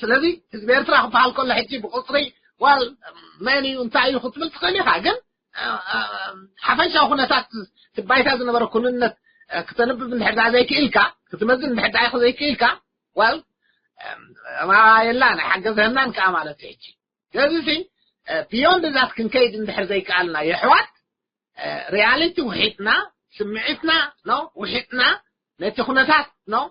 ስለዚ ህዝቢ ኤርትራ ክበሃል ከሎ ሕጂ ብቁፅሪ ዋል መን እዩ እንታይ እዩ ክትብል ትኽእል ኢኻ። ግን ሓፈሻዊ ኩነታት ባይታ ዝነበረ ኩንነት ክተንብብ እንድሕር ዳ ዘይክእልካ ክትመዝን እንድሕር ዳ ዘይክእልካ ዋል የላ ናይ ሓገዘህናን ከዓ ማለት እዩ። ሕጂ ስለዚ beyond that ክንከይድ እንድሕር ዘይከኣልና የሕዋት reality ውሒጥና ስምዒትና ነው ውሒጥና ነቲ ኩነታት ነው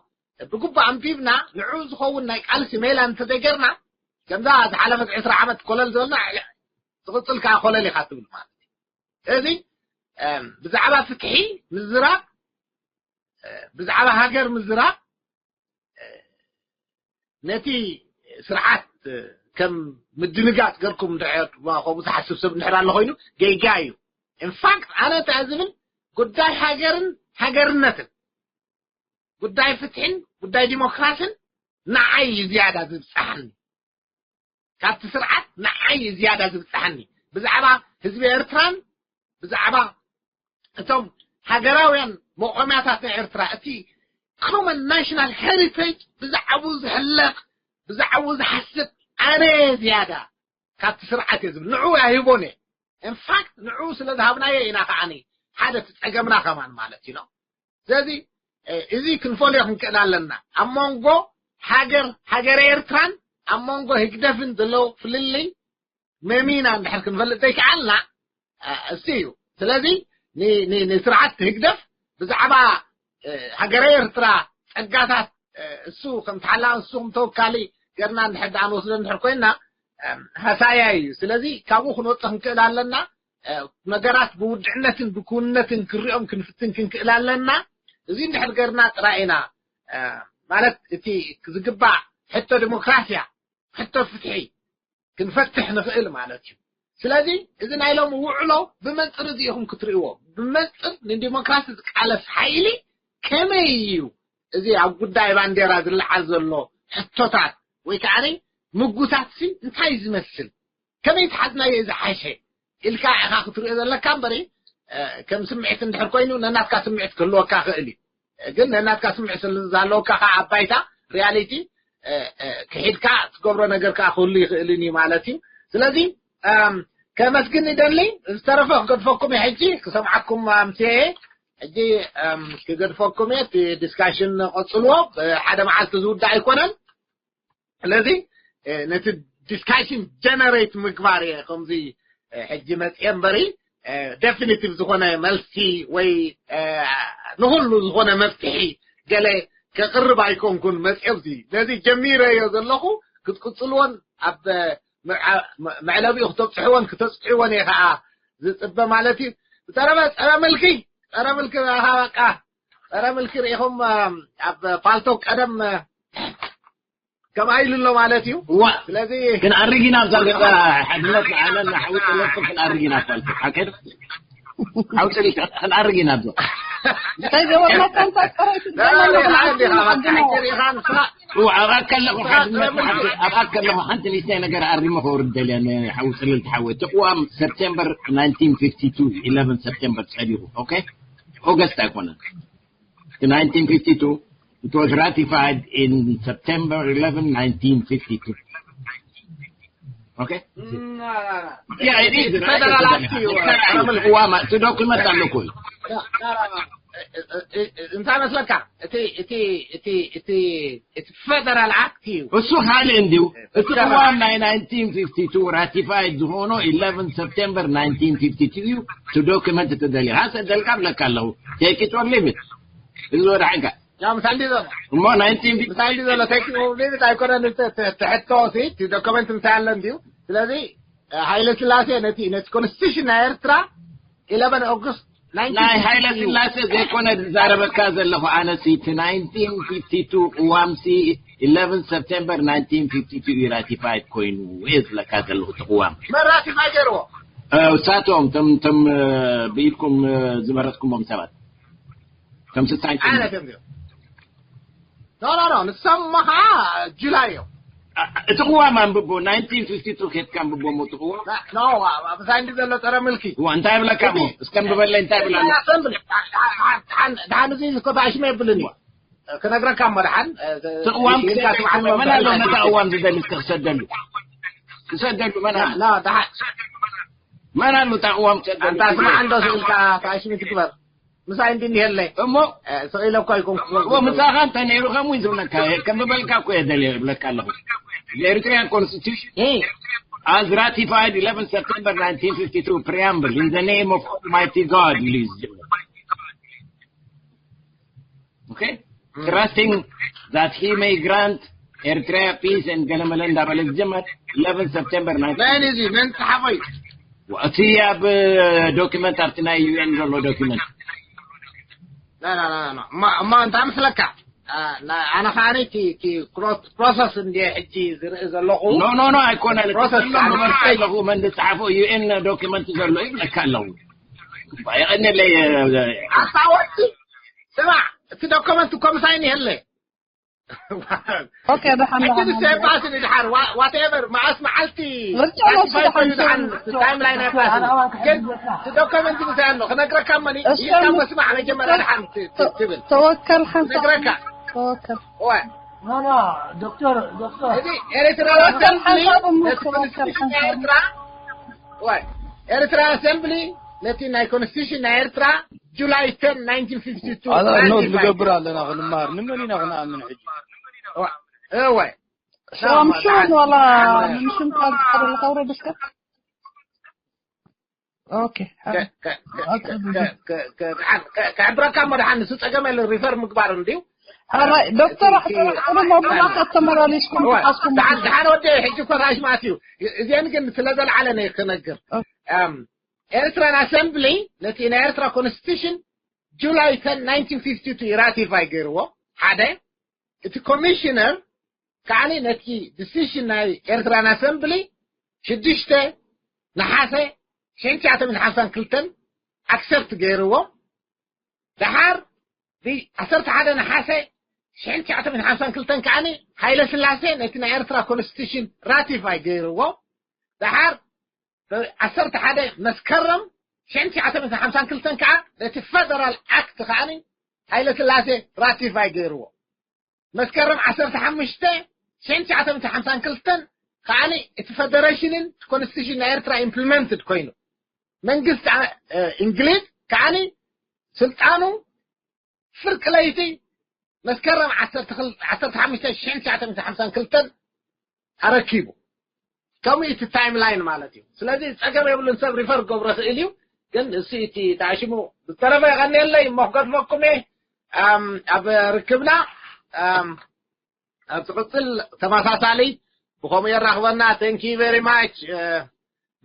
ብግቡእ ኣንቢብና ንዑ ዝኸውን ናይ ቃልሲ ሜላ እንተዘይገርና ከምዛ ዝሓለፈት ዕስራ ዓመት ኮለል ዝበልና ዝቕፅል ከዓ ኮለል ኢኻ ትብል ማለት እዩ። ስለዚ ብዛዕባ ፍትሒ ምዝራብ ብዛዕባ ሃገር ምዝራብ ነቲ ስርዓት ከም ምድንጋፅ ገርኩም ከምኡ ዝሓስብ ሰብ እንድሕር ኣሎ ኮይኑ ጌጋ እዩ። ኢንፋክት ኣነ እንታይ ዝብል ጉዳይ ሃገርን ሃገርነትን ጉዳይ ፍትሕን ጉዳይ ዲሞክራስን ንዓይ እዩ ዝያዳ ዝብፅሓኒ። ካብቲ ስርዓት ንዓይ እዩ ዝያዳ ዝብፅሓኒ ብዛዕባ ህዝቢ ኤርትራን ብዛዕባ እቶም ሃገራውያን መቆምያታት ናይ ኤርትራ እቲ common national heritage ብዛዕባኡ ዝሕለቕ ብዛዕባኡ ዝሓስብ ኣነ ዝያዳ ካብቲ ስርዓት እየ ዝብል ንዕኡ ኣይህቦን እየ። ኢንፋክት ንዕኡ ስለ ዝሃብናዮ ኢና ከዓኒ ሓደ እቲ ፀገምና ከማን ማለት እዩ። ስለዚ እዚ ክንፈልዮ ክንክእል ኣለና ኣብ መንጎ ሃገር ሃገረ ኤርትራን ኣብ መንጎ ህግደፍን ዘለዉ ፍልልይ መሚና እንድሕር ክንፈልጥ ዘይከኣልና እሱ እዩ። ስለዚ ንስርዓት ህግደፍ ብዛዕባ ሃገረ ኤርትራ ፀጋታት እሱ ከም ተሓላቂ እሱ ከም ተወካሊ ገርና እንድሕር ደኣ ንወስዶ እንድሕር ኮይና ሃሳያ እዩ። ስለዚ ካብኡ ክንወፅእ ክንክእል ኣለና። ነገራት ብውድዕነትን ብክውንነትን ክንሪኦም ክንፍትን ክንክእል ኣለና። እዚ እንድሕር ገርና ጥራይ ኢና ማለት እቲ ዝግባእ ሕቶ ዲሞክራሲያ ሕቶ ፍትሒ ክንፈትሕ ንኽእል ማለት እዩ። ስለዚ እዚ ናይ ሎሚ ውዕሎ ብመንፅር እዚ ኢኹም ክትርእይዎ። ብመንፅር ንዲሞክራሲ ዝቃለስ ሓይሊ ከመይ እዩ እዚ ኣብ ጉዳይ ባንዴራ ዝለዓል ዘሎ ሕቶታት ወይ ከዓ ምጉታት ሲ እንታይ ዝመስል ከመይ ተሓዝናዮ እዩ ዝሓሸ ኢልካ ኢኻ ክትሪኦ ዘለካ እምበሪ ከም ስምዒት እንድሕር ኮይኑ ነናትካ ስምዒት ክህልወካ ክእል እዩ። ግን ነናትካ ስምዒት ስለ ዝሃለወካ ከዓ ኣብ ባይታ ሪያሊቲ ክሒድካ ትገብሮ ነገር ከዓ ክህሉ ይኽእልን እዩ ማለት እዩ። ስለዚ ከመስግን ይደሊ። ዝተረፈ ክገድፈኩም እየ ሕጂ ክሰምዓኩም ኣምስየ እየ። ሕጂ ክገድፈኩም እየ። እቲ ዲስካሽን ቀፅልዎ። ሓደ መዓልቲ ዝውዳእ ኣይኮነን። ስለዚ ነቲ ዲስካሽን ጀነሬት ምግባር እየ ከምዚ ሕጂ መፅየ እምበሪ ዴፊኒቲቭ ዝኾነ መልሲ ወይ ንኩሉ ዝኾነ መፍትሒ ገለ ከቕርብ ኣይኮንኩን መፅየ ኣብዚ ነዚ ጀሚረዮ ዘለኹ ክትቅፅልዎን ኣብ መዕለቢኡ ክተብፅሕዎን ክተፅዕዎን እየ ከዓ ዝፅበ ማለት እዩ። ብተረፈ ፀረ ምልኪ ፀረ ምልኪ በቃ ፀረ ምልኪ ርኢኹም ኣብ ፓልቶክ ቀደም ከምኣ ኢሉ ኣሎ ማለት እዩ። እዋ ስለዚ ክንኣርግ ኢና ኣብዛ ገዛ ሓድነት ንዓለም ንሓዊ ጥለቱ ክንኣርግ ኢና ፋልቱ ሓቀድ ሓውፅል ክንኣርግ ኢና ኣብዞ እንታይ ገበርና ካንታ ጥራይ ትገናለኹ እዋ ኣብኣ ከለኹ ሓድነት ንሓዊ ኣብኣ ከለኹ ሓንቲ ንእሽተይ ነገር ኣሪመ ከውርድ ደልያ ንሓዊ ፅልል ትሓወይ እቲ ቅዋም ሰፕቴምበር ናይንቲን ፊፍቲ ቱ ኢለቨን ሰፕቴምበር ፀዲቑ ኦኬ ኦገስት ኣይኮነን nineteen fifty-two. It was ratified in September eleven, nineteen fifty-two. Okay? Yeah, it is. Federal Act. It's not a law. It's a document. እንታይ መስለካ እቲ እቲ እቲ እቲ እቲ ፌደራል ኣክት እዩ። እሱ ካልእ እንዲሁ እቲ ቅዋም ናይ ናይንቲን ፊፍቲ ቱ ራቲፋይድ ዝኾኖ ኢለቨን ሰፕቴምበር ናይንቲን ፊፍቲ ቱ እዩ። ቱ ዶክመንት ተደልዩ ሃሰ ደልካ ብለካ ኣለኹ take it or leave it። እዚ ወደ ሓንካ ያው ምሳሌ ዘሎ እሞ ናይንቲን ምሳሌ ዘሎ take it or leave it ኣይኮነን። ትሕቶ ሲ እቲ ዶክመንት ምሳሌ ኣሎ እንዲሁ። ስለዚ ሃይለ ስላሴ ነቲ ነቲ ኮንስቲቱሽን ናይ ኤርትራ ኢለቨን ኦገስት ናይ ሃይለ ስላሴ ዘይኮነ ዝዛረበካ ዘለኹ ኣነሲ እቲ ናይንቲን ፊፍቲ ቱ ቅዋምሲ ኢለቨን ሰፕቴምበር ናይንቲን ፊፍቲ ቱ እዩ ራቲፋይድ ኮይኑ እየ ዝብለካ ዘለኹ። እቲ ቅዋም መራቲፋይ ገይርዎ። እሳቶም ቶም ቶም ብኢድኩም ዝመረጥኩሞም ሰባት ከም ስልጣን ኣነ ከም ኖ ኖ ኖ ንሶም ኸዓ ጁላይ እዮም። እቲ ቅዋም ኣንብቦ ናይንቲን ፊፍቲ ቱ ኬድካ ኣንብቦ ሞ እቲ ቅዋም ኖ ኣብዛ እንዲ ዘሎ ጸረ ምልኪ እዋ እንታይ ብለካ ሞ እስከ ኣንብበለይ እንታይ ብላ ኣሎ ድሓን እዚ ዝኮታሽመ የብልን እዩ ክነግረካ እሞ ድሓን እቲ ቅዋም ክሰደሉ መን ኣሎ ነታ ቅዋም ዝደሊ እስከ ክሰደሉ ክሰደሉ መን ኣሎ መን ኣሎ እታ ቅዋም ክሰደሉ ኣንታ ስማዕ እንዶ ስኢልካ ታሽሚ ትግበር ምሳይ እንዲ እንሄለ እሞ ስቕ ኢለ እኳ ኣይኮንኩ ምሳኻ እንተ ነይሩ ከምኡ ዝብለካ ከም ዝበልካ እኮ እየ ደልየ እብለካ ኣለኹ። The Eritrean Constitution as ratified eleven September nineteen fifty-two preamble in the name of Almighty God ኢሉ እዩ ዝጀምር። Okay? Trusting that he may grant Eritrea peace and ገለመለ እንዳበለ ዝጀመር eleven September nineteen መን እዚ መን ጸሓፎ እዩ? እቲ ኣብ ዶክመንት ኣብቲ ናይ ዩ ኤን ዘሎ ዶክመንት እማ እንታይ ምስለካ ኣነ ከዓ እቲ ፕሮሰስ እንዲ ሕጂ ዝርኢ ዘለኹ ኖ ኖ ኖ ኣይኮነን ኣለኹ መን ዝፀሓፎ ዩ ኤን ዶክመንት ዘሎ ይብለካ ኣለዉ የቀንለይ ኣስታወስቲ ስማዕ እቲ ዶክመንት እኮ ምሳይ ይህለ ኦኬ ደሓን ደሓን ሴባስ ንድሓር ዋቴቨር መዓስ መዓልቲ ምርጫ ወስድ ሓንሳብ ታይም ላይን ኣይባስን ግን እቲ ዶከመንት ምሳይ ኣሎ ክነግረካ መኒ ይካ መስማዕ መጀመርያ ድሓን ትብል ተወከል ሓንሳብ ክነግረካ ተወከል እዋ ኖ ኖ ዶክተር ዶክተር እዚ ኤርትራ ተወከል ኣሰምብሊ ሓንሳብ እሞ ነቲ ተወከል ኮንስቲቱሽን ናይ ሓንሳብ ኤርትራ እዋ ኤርትራ ኣሰምብሊ ነቲ ናይ ኮንስቲቱሽን ናይ ኤርትራ ጁላይ ቴን ናይንቲን ፊፍቲ ቱ ኣላ ኖት ንገብር ኣለና ክንመሃር ንመን ኢና ክንኣምን ሕጂ እወ ሸምሹን ወላ ምንሽም ካብ ዝሓደለ ከውረድ እስከ ኦኬ ከዕብረካ እሞ ደሓን ንሱ ፀገም የለ ሪፈር ምግባር እንድዩ ሓራይ ዶክተር ኣሕተረሕተረ መብራታት ተመላሊስኩም ተሓዝኩም ደሓን ወደ ሕጂ እኮ ራሽ ማለት እዩ እዚአን ግን ስለ ዘልዓለ ነ ክነግር ኤርትራን ኣሰምብሊ ነቲ ናይ ኤርትራ ኮንስቲቱሽን ጁላይ ቴን ናይንቲን ፊፍቲ ቱ ራቲፋይ ገይርዎ ሓደ እቲ ኮሚሽነር ከዓኒ ነቲ ዲሲሽን ናይ ኤርትራን ኣሰምብሊ ሽዱሽተ ነሓሰ ሽሕን ትሽዓተ ሚእትን ሓምሳን ክልተን ኣክሰፕት ገይርዎ ደሓር ብ ዓሰርተ ሓደ ነሓሰ ሽሕን ትሽዓተ ሚእትን ሓምሳን ክልተን ከዓኒ ሃይለ ስላሴ ነቲ ናይ ኤርትራ ኮንስቲቱሽን ራቲፋይ ገይርዎ ደሓር ዓሰርተ ሓደ መስከረም ሽሕን ትሽዓተ ሚእትን ሓምሳን ክልተን ከዓ ነቲ ፈደራል ኣክት ከዓኒ ሃይለ ስላሴ ራቲፋይ ገይርዎ መስከረም ዓሰርተ ሓሙሽተ ሽሕን ትሽዓተ ሚእትን ሓምሳን ክልተን ከዓኒ እቲ ፈደሬሽንን ኮንስቲቱሽን ናይ ኤርትራ ኢምፕሊመንትድ ኮይኑ መንግስቲ እንግሊዝ ከዓኒ ስልጣኑ ፍርቂ ለይቲ መስከረም ዓሰርተ ሓሙሽተ ሽሕን ትሽዓተ ሚእትን ሓምሳን ክልተን ኣረኪቡ ከምኡ እቲ ታይም ላይን ማለት እዩ ስለዚ ፀገም የብሉን ሰብ ሪፈር ክገብሮ ክእል እዩ ግን እሱ እቲ ተኣሽሙ ዝተረፈ የቀንየለይ እሞ ክገድፈኩም እየ ኣብ ርክብና ኣብ ትቕፅል ተመሳሳሊ ብከምኡ የራኽበና thank you very much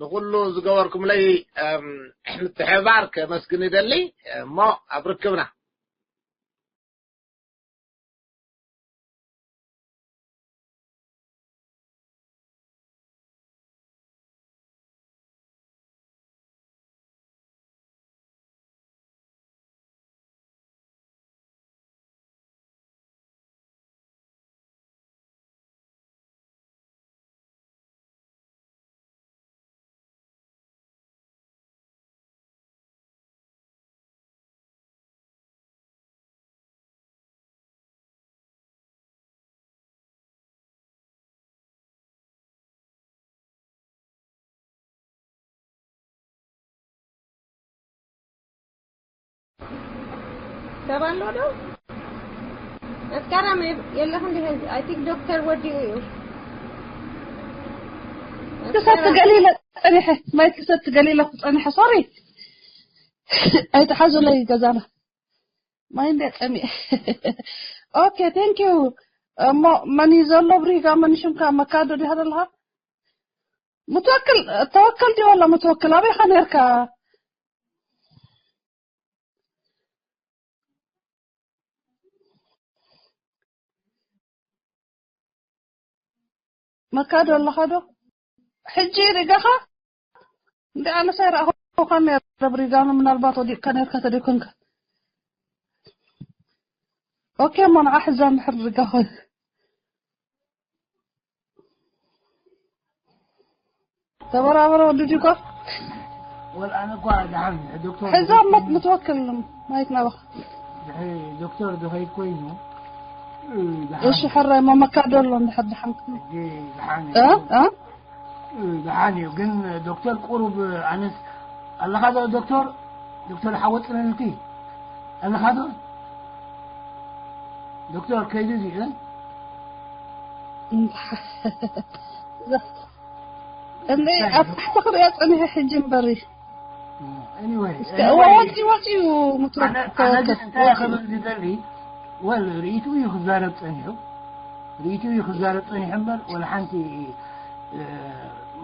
ንኩሉ ዝገበርኩምለይ ምትሕባር ከመስግን ይደሊ እሞ ኣብ ርክብና ሰብ ኣሎ ዶ? መስከረም የለኽን ድየ? I think ዶክተር ወዲኡ እዩ። ክሰቲ ገሊለ ጸኒሐ ማይ ክሰቲ ገሊለ ክጸኒሐ ሶሪ ኣይትሓዙለይ ገዛና ማይ እንደ ጸሚአ okay thank you እሞ መን እዩ ዘሎ ብሪጋ መን ሽምካ መካዶ ዲኻ ዘለኻ ምትወክል ተወከል ዲ ወላ ምትወክል ኣበይ ኢኻ ነርካ መካዶ ኣለኻ ዶ? ሕጂ ርጋኻ? እንደ ኣነስ ኣይረኣኹኻን ነይረ ብሪጋኑ፣ ምናልባት ወዲቕካ ነርካ ተደይኮንካ። ኦኬ፣ እሞ ንዓ ሕዛ ምሕር ርጋኻ። ተበራበረ ወዲ ዲኮር። ወል ኣነ እኳ ደሓን ዶክተር ሕዛ መት ምትወክል ማይክ ናባኻ። ዶክተር ዝኸይድ ኮይኑ እሺ፣ ሕራይ መመካዶ ኣሎ እንድሕር ደሓን። ደሓን እ? እ? ደሓን እዩ። ግን ዶክተር ቁሩብ ኣነስ ኣለኻ ዶ ዶክተር? ዶክተር ሓወፅነልኪ ኣለኻ ዶ? ዶክተር ከይዱ እዚ እ? እንደ ኣብ ታሕቲ ክሪኦ ጸኒሐ ሕጂ እምበሪ። Anyway, እስከ እዋ ወፂ ወፂ እዩ ምትወ- ኣነ ኣነ ግን እንታይ ክብል ዝደሊ ወል ርእይቱ እዩ ክዛረብ ጸኒሑ። ርእይቱ እዩ ክዛረብ ጸኒሑ እምበር ወላ ሓንቲ እ፣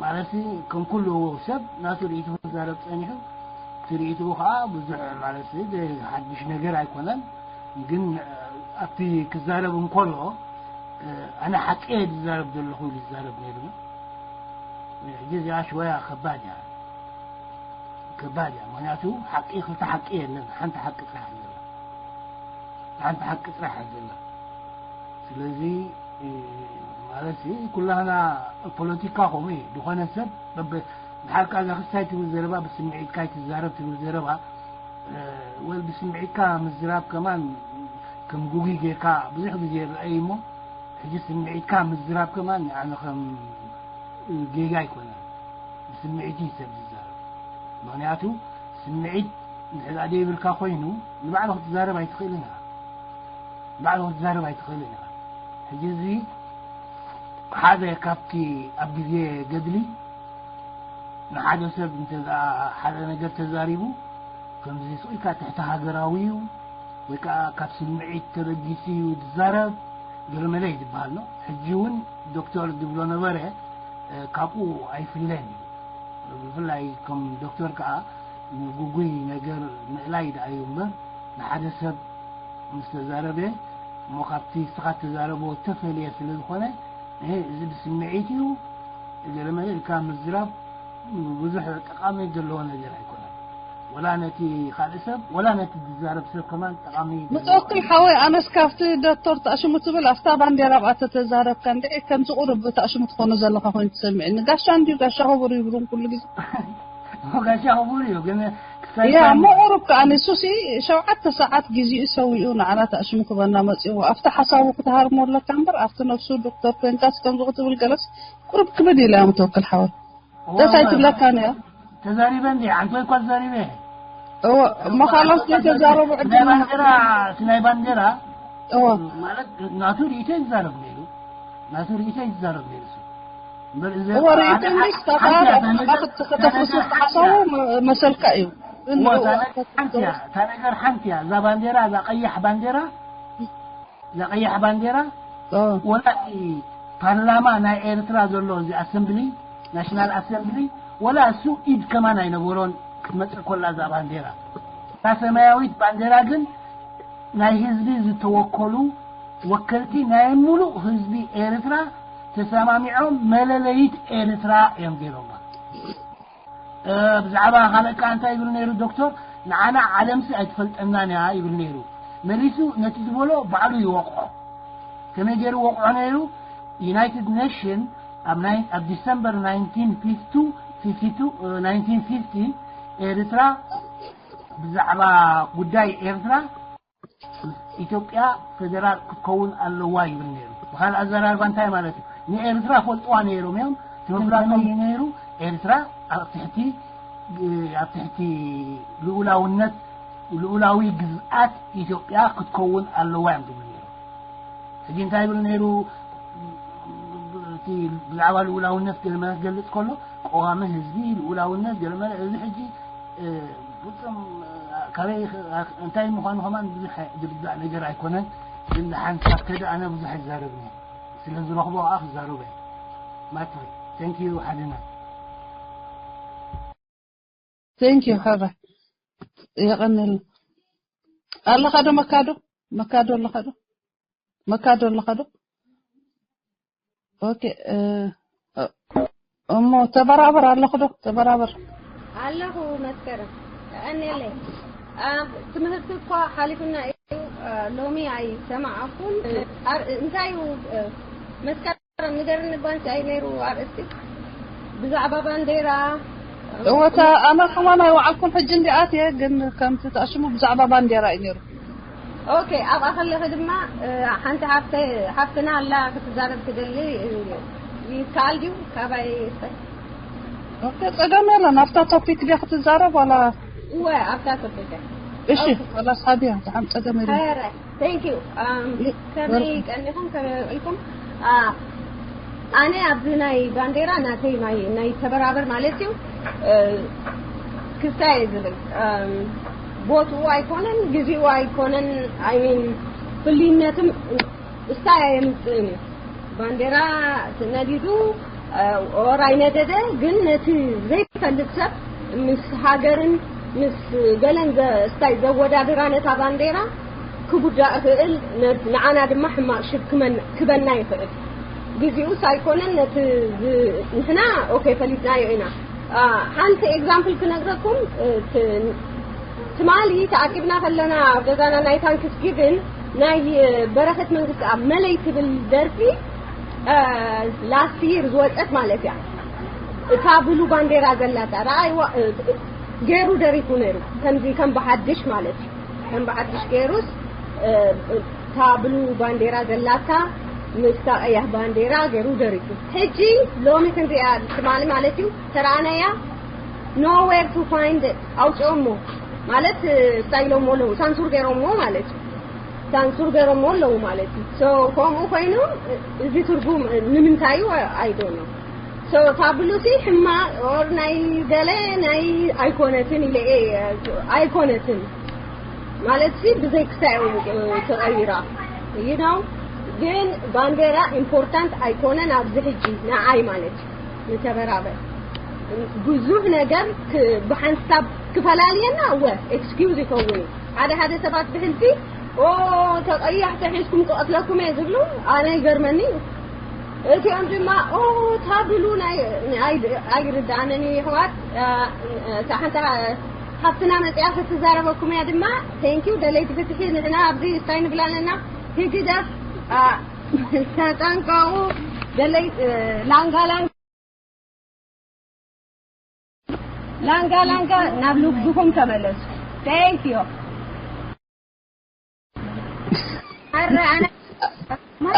ማለት ከም ኩሉ ሰብ ናቱ ርእይቱ ክዛረብ ጸኒሑ። እቲ ርእይቱ ከዓ ብዙሕ ማለት ሓድሽ ነገር ኣይኮነን። ግን እ፣ ኣብቲ ክዛረብ እንከሎ እ፣ ኣነ ሓቂ እየ ዝዛረብ ዘለኹ ኢሉ ዝዛረብ ነይሩ። ሕጂ እዚኣ ሽወያ ከባድ እያ። ከባድ እያ። ምክንያቱ ሓቂ ክልተ ሓቂ የለን። ሓንቲ ሓቂ ጥራሕ እያ ዘላ። ሓንቲ ሓቂ ጥራሕ እያ ዘላ። ስለዚ እ፣ ማለት ሲ ኩላህና ፖለቲካ ከምኡ እዩ። ዝኾነ ሰብ በበ- ድሓር ከኣ እዛ ክስታይ ትብል ዘረባ ብስምዒትካ ኣይትዛረብ ትብል ዘረባ እ፣ ወል ብስምዒትካ ምዝራብ ከማን ከም ጉጉይ ጌርካ ብዙሕ ግዜ ይረኣይ እሞ ሕጂ ስምዒትካ ምዝራብ ከማን ኣነ ከም ጌጋ ኣይኮነን። ብስምዒት እዩ ሰብ ዝዛረብ። ምክንያቱ ስምዒት እንድሕር ደኣ ዘይብልካ ኮይኑ ንባዕሉ ክትዛረብ ኣይትኽእልን ኢኻ። ንባዕሉ ክትዛረብ ኣይትኽእልን ኢኻ። ሕጂ እዚ ሓደ ካብቲ ኣብ ግዜ ገድሊ ንሓደ ሰብ እንተ ደኣ ሓደ ነገር ተዛሪቡ ከምዚ ስቕ ኢልካ ትሕቲ ሃገራዊ እዩ ወይ ከዓ ካብ ስምዒት ተበጊሱ እዩ ዝዛረብ ገለመለ እዩ ዝበሃል ነው። ሕጂ እውን ዶክተር ዝብሎ ነበረ እ፣ ካብኡ ኣይፍለን እዩ። ብፍላይ ከም ዶክተር ከዓ ንጉጉይ ነገር ምእላይ ደኣ እዩ እምበር ንሓደ ሰብ ምስ ተዛረበ እሞ ካብቲ ንስኻ እተዛረቦ እተፈልየ ስለ ዝኾነ እ፣ እዚ ብስምዒት እዩ ገለመለ ኢልካ ምዝራብ ብዙሕ ጠቓሚ ዘለዎ ነገር ኣይኮነን። ወላ ነቲ ካልእ ሰብ ወላ ነቲ ዝዛረብ ሰብ ከማን ጠቓሚ ምትወክል ሓወይ ኣነስ ካብቲ ዶክተር ተኣሽሙ ትብል ኣብታ ባንዴራ ኣብኣ ተተዛረብካ እንድዒ ከምዚ ቁሩብ ተኣሽሙ ትኾኖ ዘለኻ ኮይኑ ትሰምዕኒ። ጋሻ እንድዩ ጋሻ ክቡር ይብሉን ኩሉ ግዜ። ጋሻ ክቡር እዩ ግን ክሳይ ያ እሞ ቁሩብ ከኣ ንሱሲ ሸውዓተ ሰዓት ግዜኡ ሰዊኡ ንዓና ተኣሽሙ ክበና መጺእዎ። ኣብቲ ሓሳቡ ክትሃርሞ ኣለካ እምበር ኣብቲ ነፍሱ ዶክተር ኮንካስ ከምዚ ክትብል ገለስ ቁሩብ ክብድ ኢላ እያ ምትወክል ሓወይ። ደስ ኣይትብለካን እያ። ተዛሪበ እንዲ ዓንተ እኳ ተዛሪበ እዎ እሞ ካሎስ ዘይተዛረቡ ናይ ዕድል ባንዴራ እቲ ናይ ባንዴራ እዎ ማለት ናቱ ርእይቶ ይዛረብ ነይሩ ናቱ ርእይቶ ይዛረብ ነይሩ እሱ እምበር እዚ እዎ ርእይቶ እንዲስ ሓንቲ እያ፣ እታ ነገር- ከተፍርሱ ሓሳቡ መሰልካ እዩ። ግን እሞ እታ ንእኡ ነገር ሓንቲ እያ እታ ነገር ሓንቲ እያ እዛ ባንዴራ እዛ ቀያሕ ባንዴራ እዛ ቀያሕ ባንዴራ ኦ፣ ወላ እቲ ፓርላማ ናይ ኤርትራ ዘሎ እዚ ኣሰምብሊ ናሽናል ኣሰምብሊ ወላ እሱ ኢድ ከማን ኣይነበሮን ክትመፅእ ኮላ እዛ ባንዴራ እታ ሰማያዊት ባንዴራ ግን ናይ ህዝቢ ዝተወከሉ ወከልቲ ናይ ሙሉእ ህዝቢ ኤርትራ ተሰማሚዖም መለለይት ኤርትራ እዮም ገይሮማ እ፣ ብዛዕባ ካልእ ከኣ እንታይ ይብል ነይሩ ዶክተር ንዓና ዓለምሲ ኣይትፈልጠናን እያ ይብል ነይሩ መሊሱ ነቲ ዝበሎ ባዕሉ ይወቕዖ ከመይ ገይሩ ወቕዖ ነይሩ ዩናይትድ ኔሽን ኣብ ናይ- ኣብ ዲሰምበር ናይንቲን ፊፍቲ ቱ ፊፍቲ ቱ እ፣ ናይንቲን ፊፍቲ ኤርትራ ብዛዕባ ጉዳይ ኤርትራ ኢትዮጵያ ፌደራል ክትከውን ኣለዋ ይብል ነይሩ ብካልእ ኣዘራርባ እንታይ ማለት እዩ ንኤርትራ ፈልጥዋ ነይሮም እዮም ትምህርታቶም እዩ ነይሩ ኤርትራ ኣብ ትሕቲ ኣብ ትሕቲ ልኡላውነት ልኡላዊ ግዝኣት ኢትዮጵያ ክትከውን ኣለዋ እዮም ዝብሉ ነይሩ ሕጂ እንታይ ይብል ነይሩ እቲ ብዛዕባ ልኡላውነት ገለመለ ክገልፅ ከሎ ቀዋሚ ህዝቢ ልኡላውነት ገለመለ እዚ ሕጂ እ፣ ፍጹም እ፣ ካበይ ኽ- እንታይ ምዃኑ ከማን ብዙሕ ዝርዳእ ነገር ኣይኮነን ግን ሓንሳብ ከደ ኣነ ብዙሕ ኣይዛረብን እየ ስለ ዝረኽቦ ከዓ ክዛረብ እየ ማትሪ thank you ሓድነት thank you ሕረ የቐንል ኣለኻ ዶ መካዶ መካዶ ኣለኻ ዶ መካዶ ኣለኻ ዶ ኦኬ እ፣ እሞ ተበራበር ኣለኹ ዶ? ተበራበር። ኣለኹ መስከረም። ቀንየለይ። ትምህርቲ እኳ ሓሊፉና እዩ። ሎሚ ኣይሰማዕኹን። እንታይ እዩ መስከረም ንገርኒ፣ ባንቺ ኣይ ነይሩ ኣርእስቲ ብዛዕባ ባንዴራ። እወታ ኣነ ከማን ኣይወዓልኩን፣ ሕጂ እንዲኣት እየ። ግን ከምቲ ተኣሽሙ ብዛዕባ ባንዴራ እዩ ነይሩ። ኦኬ፣ ኣብኣ ከለኺ ድማ ሓንቲ ሓፍተ ሓፍትና ኣላ ክትዛረብ ትደሊ። ይከኣል ድዩ? ካባይ ኦኬ፣ ጸገም የለን። ኣብታ ቶፒክ ድያ ክትዛረብ ዋላ? እወ፣ ኣብታ ቶፒክ። እሺ፣ ዋላ ሳቢያ፣ ደሓን ጸገም የለን። ኧረ፣ thank you። ከመይ ቀኒኹም፣ ከመይ ውዒልኩም? ኣነ ኣብዚ ናይ ባንዴራ ናተይ ናይ ናይ ተበራበር ማለት እዩ። ክስታይ ዝብል ቦትኡ ኣይኮነን፣ ግዜኡ ኣይኮነን። ኣይ ሚን፣ ፍልይነትም እስታይ ኣየምፅእን እዩ። ባንዴራ ነዲዱ ኦር ኣይነደደ፣ ግን ነቲ ዘይፈልጥ ሰብ ምስ ሃገርን ምስ ገለን እስታይ ዘወዳድራ ነታ ባንዴራ ክጉዳእ ይኽእል፣ ንዓና ድማ ሕማቕ ሽም ክበና ይኽእል። ግዜኡስ ኣይኮነን። ነቲ ንሕና ኦኬ ፈሊጥናዮ ኢና። ሓንቲ ኤግዛምፕል ክነግረኩም። ትማሊ ተኣኪብና ከለና ኣብ ገዛና ናይ ታንክስ ጊቭን ናይ በረኸት መንግስቲ ኣብ መለይ ትብል ደርፊ ላስት ይር ዝወፀት ማለት እያ። እታ ብሉ ባንዴራ ዘላታ ረኣይዋ፣ ገይሩ ደሪፉ ነይሩ። ከምዚ ከም ብሓድሽ ማለት እዩ። ከም ብሓድሽ ገይሩስ እታ ብሉ ባንዴራ ዘላታ ምስታ ቀያሕ ባንዴራ ገይሩ ደሪፉ። ሕጂ ሎሚ ክንሪኣ ትማሊ ማለት እዩ፣ ተረኣናያ፣ nowhere to find it፣ ኣውፅኦሞ ማለት እንታይ ኢሎሞ ኣለዉ፣ ሳንሱር ገይሮሞ ማለት እዩ። ሳንሱር ገይሮሞ ኣለዉ ማለት እዩ። So ከምኡ ኮይኑ እዚ ትርጉም ንምንታይ እዩ? I don't know። So እታ ብሉሲ ሕማቕ ኦር ናይ ገለ ናይ ኣይኮነትን ኢለ እየ፣ ኣይኮነትን ማለት ሲ ብዘይ ክሳይ ተቐይራ፣ you know። ግን ባንዴራ ኢምፖርታንት ኣይኮነን ኣብዚ ሕጂ ንዓይ ማለት እዩ። ንተበራበር ብዙሕ ነገር ብሓንሳብ ክፈላልየና እወ ኤክስኪውዝ ይኸውን እዩ። ሓደ ሓደ ሰባት ብሕልፊ ኦ ተቐያሕቲ ሒዝኩም ክቐትለኩም እየ ዝብሉ ኣነ ይገርመኒ እዩ። እቲኦም ድማ ኦ ታብሉ ናይ ኣይርድኣንን እዩ። ይሕዋት ሓንቲ ሓፍትና መፅያ ክትዛረበኩም እያ ድማ። ቴንኪው ደለይቲ ፍትሒ። ንሕና ኣብዚ እንታይ ንብላ ኣለና? ህግደፍ ተጠንቀቑ። ደለይ ላንጋ ላንጋ ላንጋ ላንጋ ናብ ልብኹም ተመለሱ። Thank you።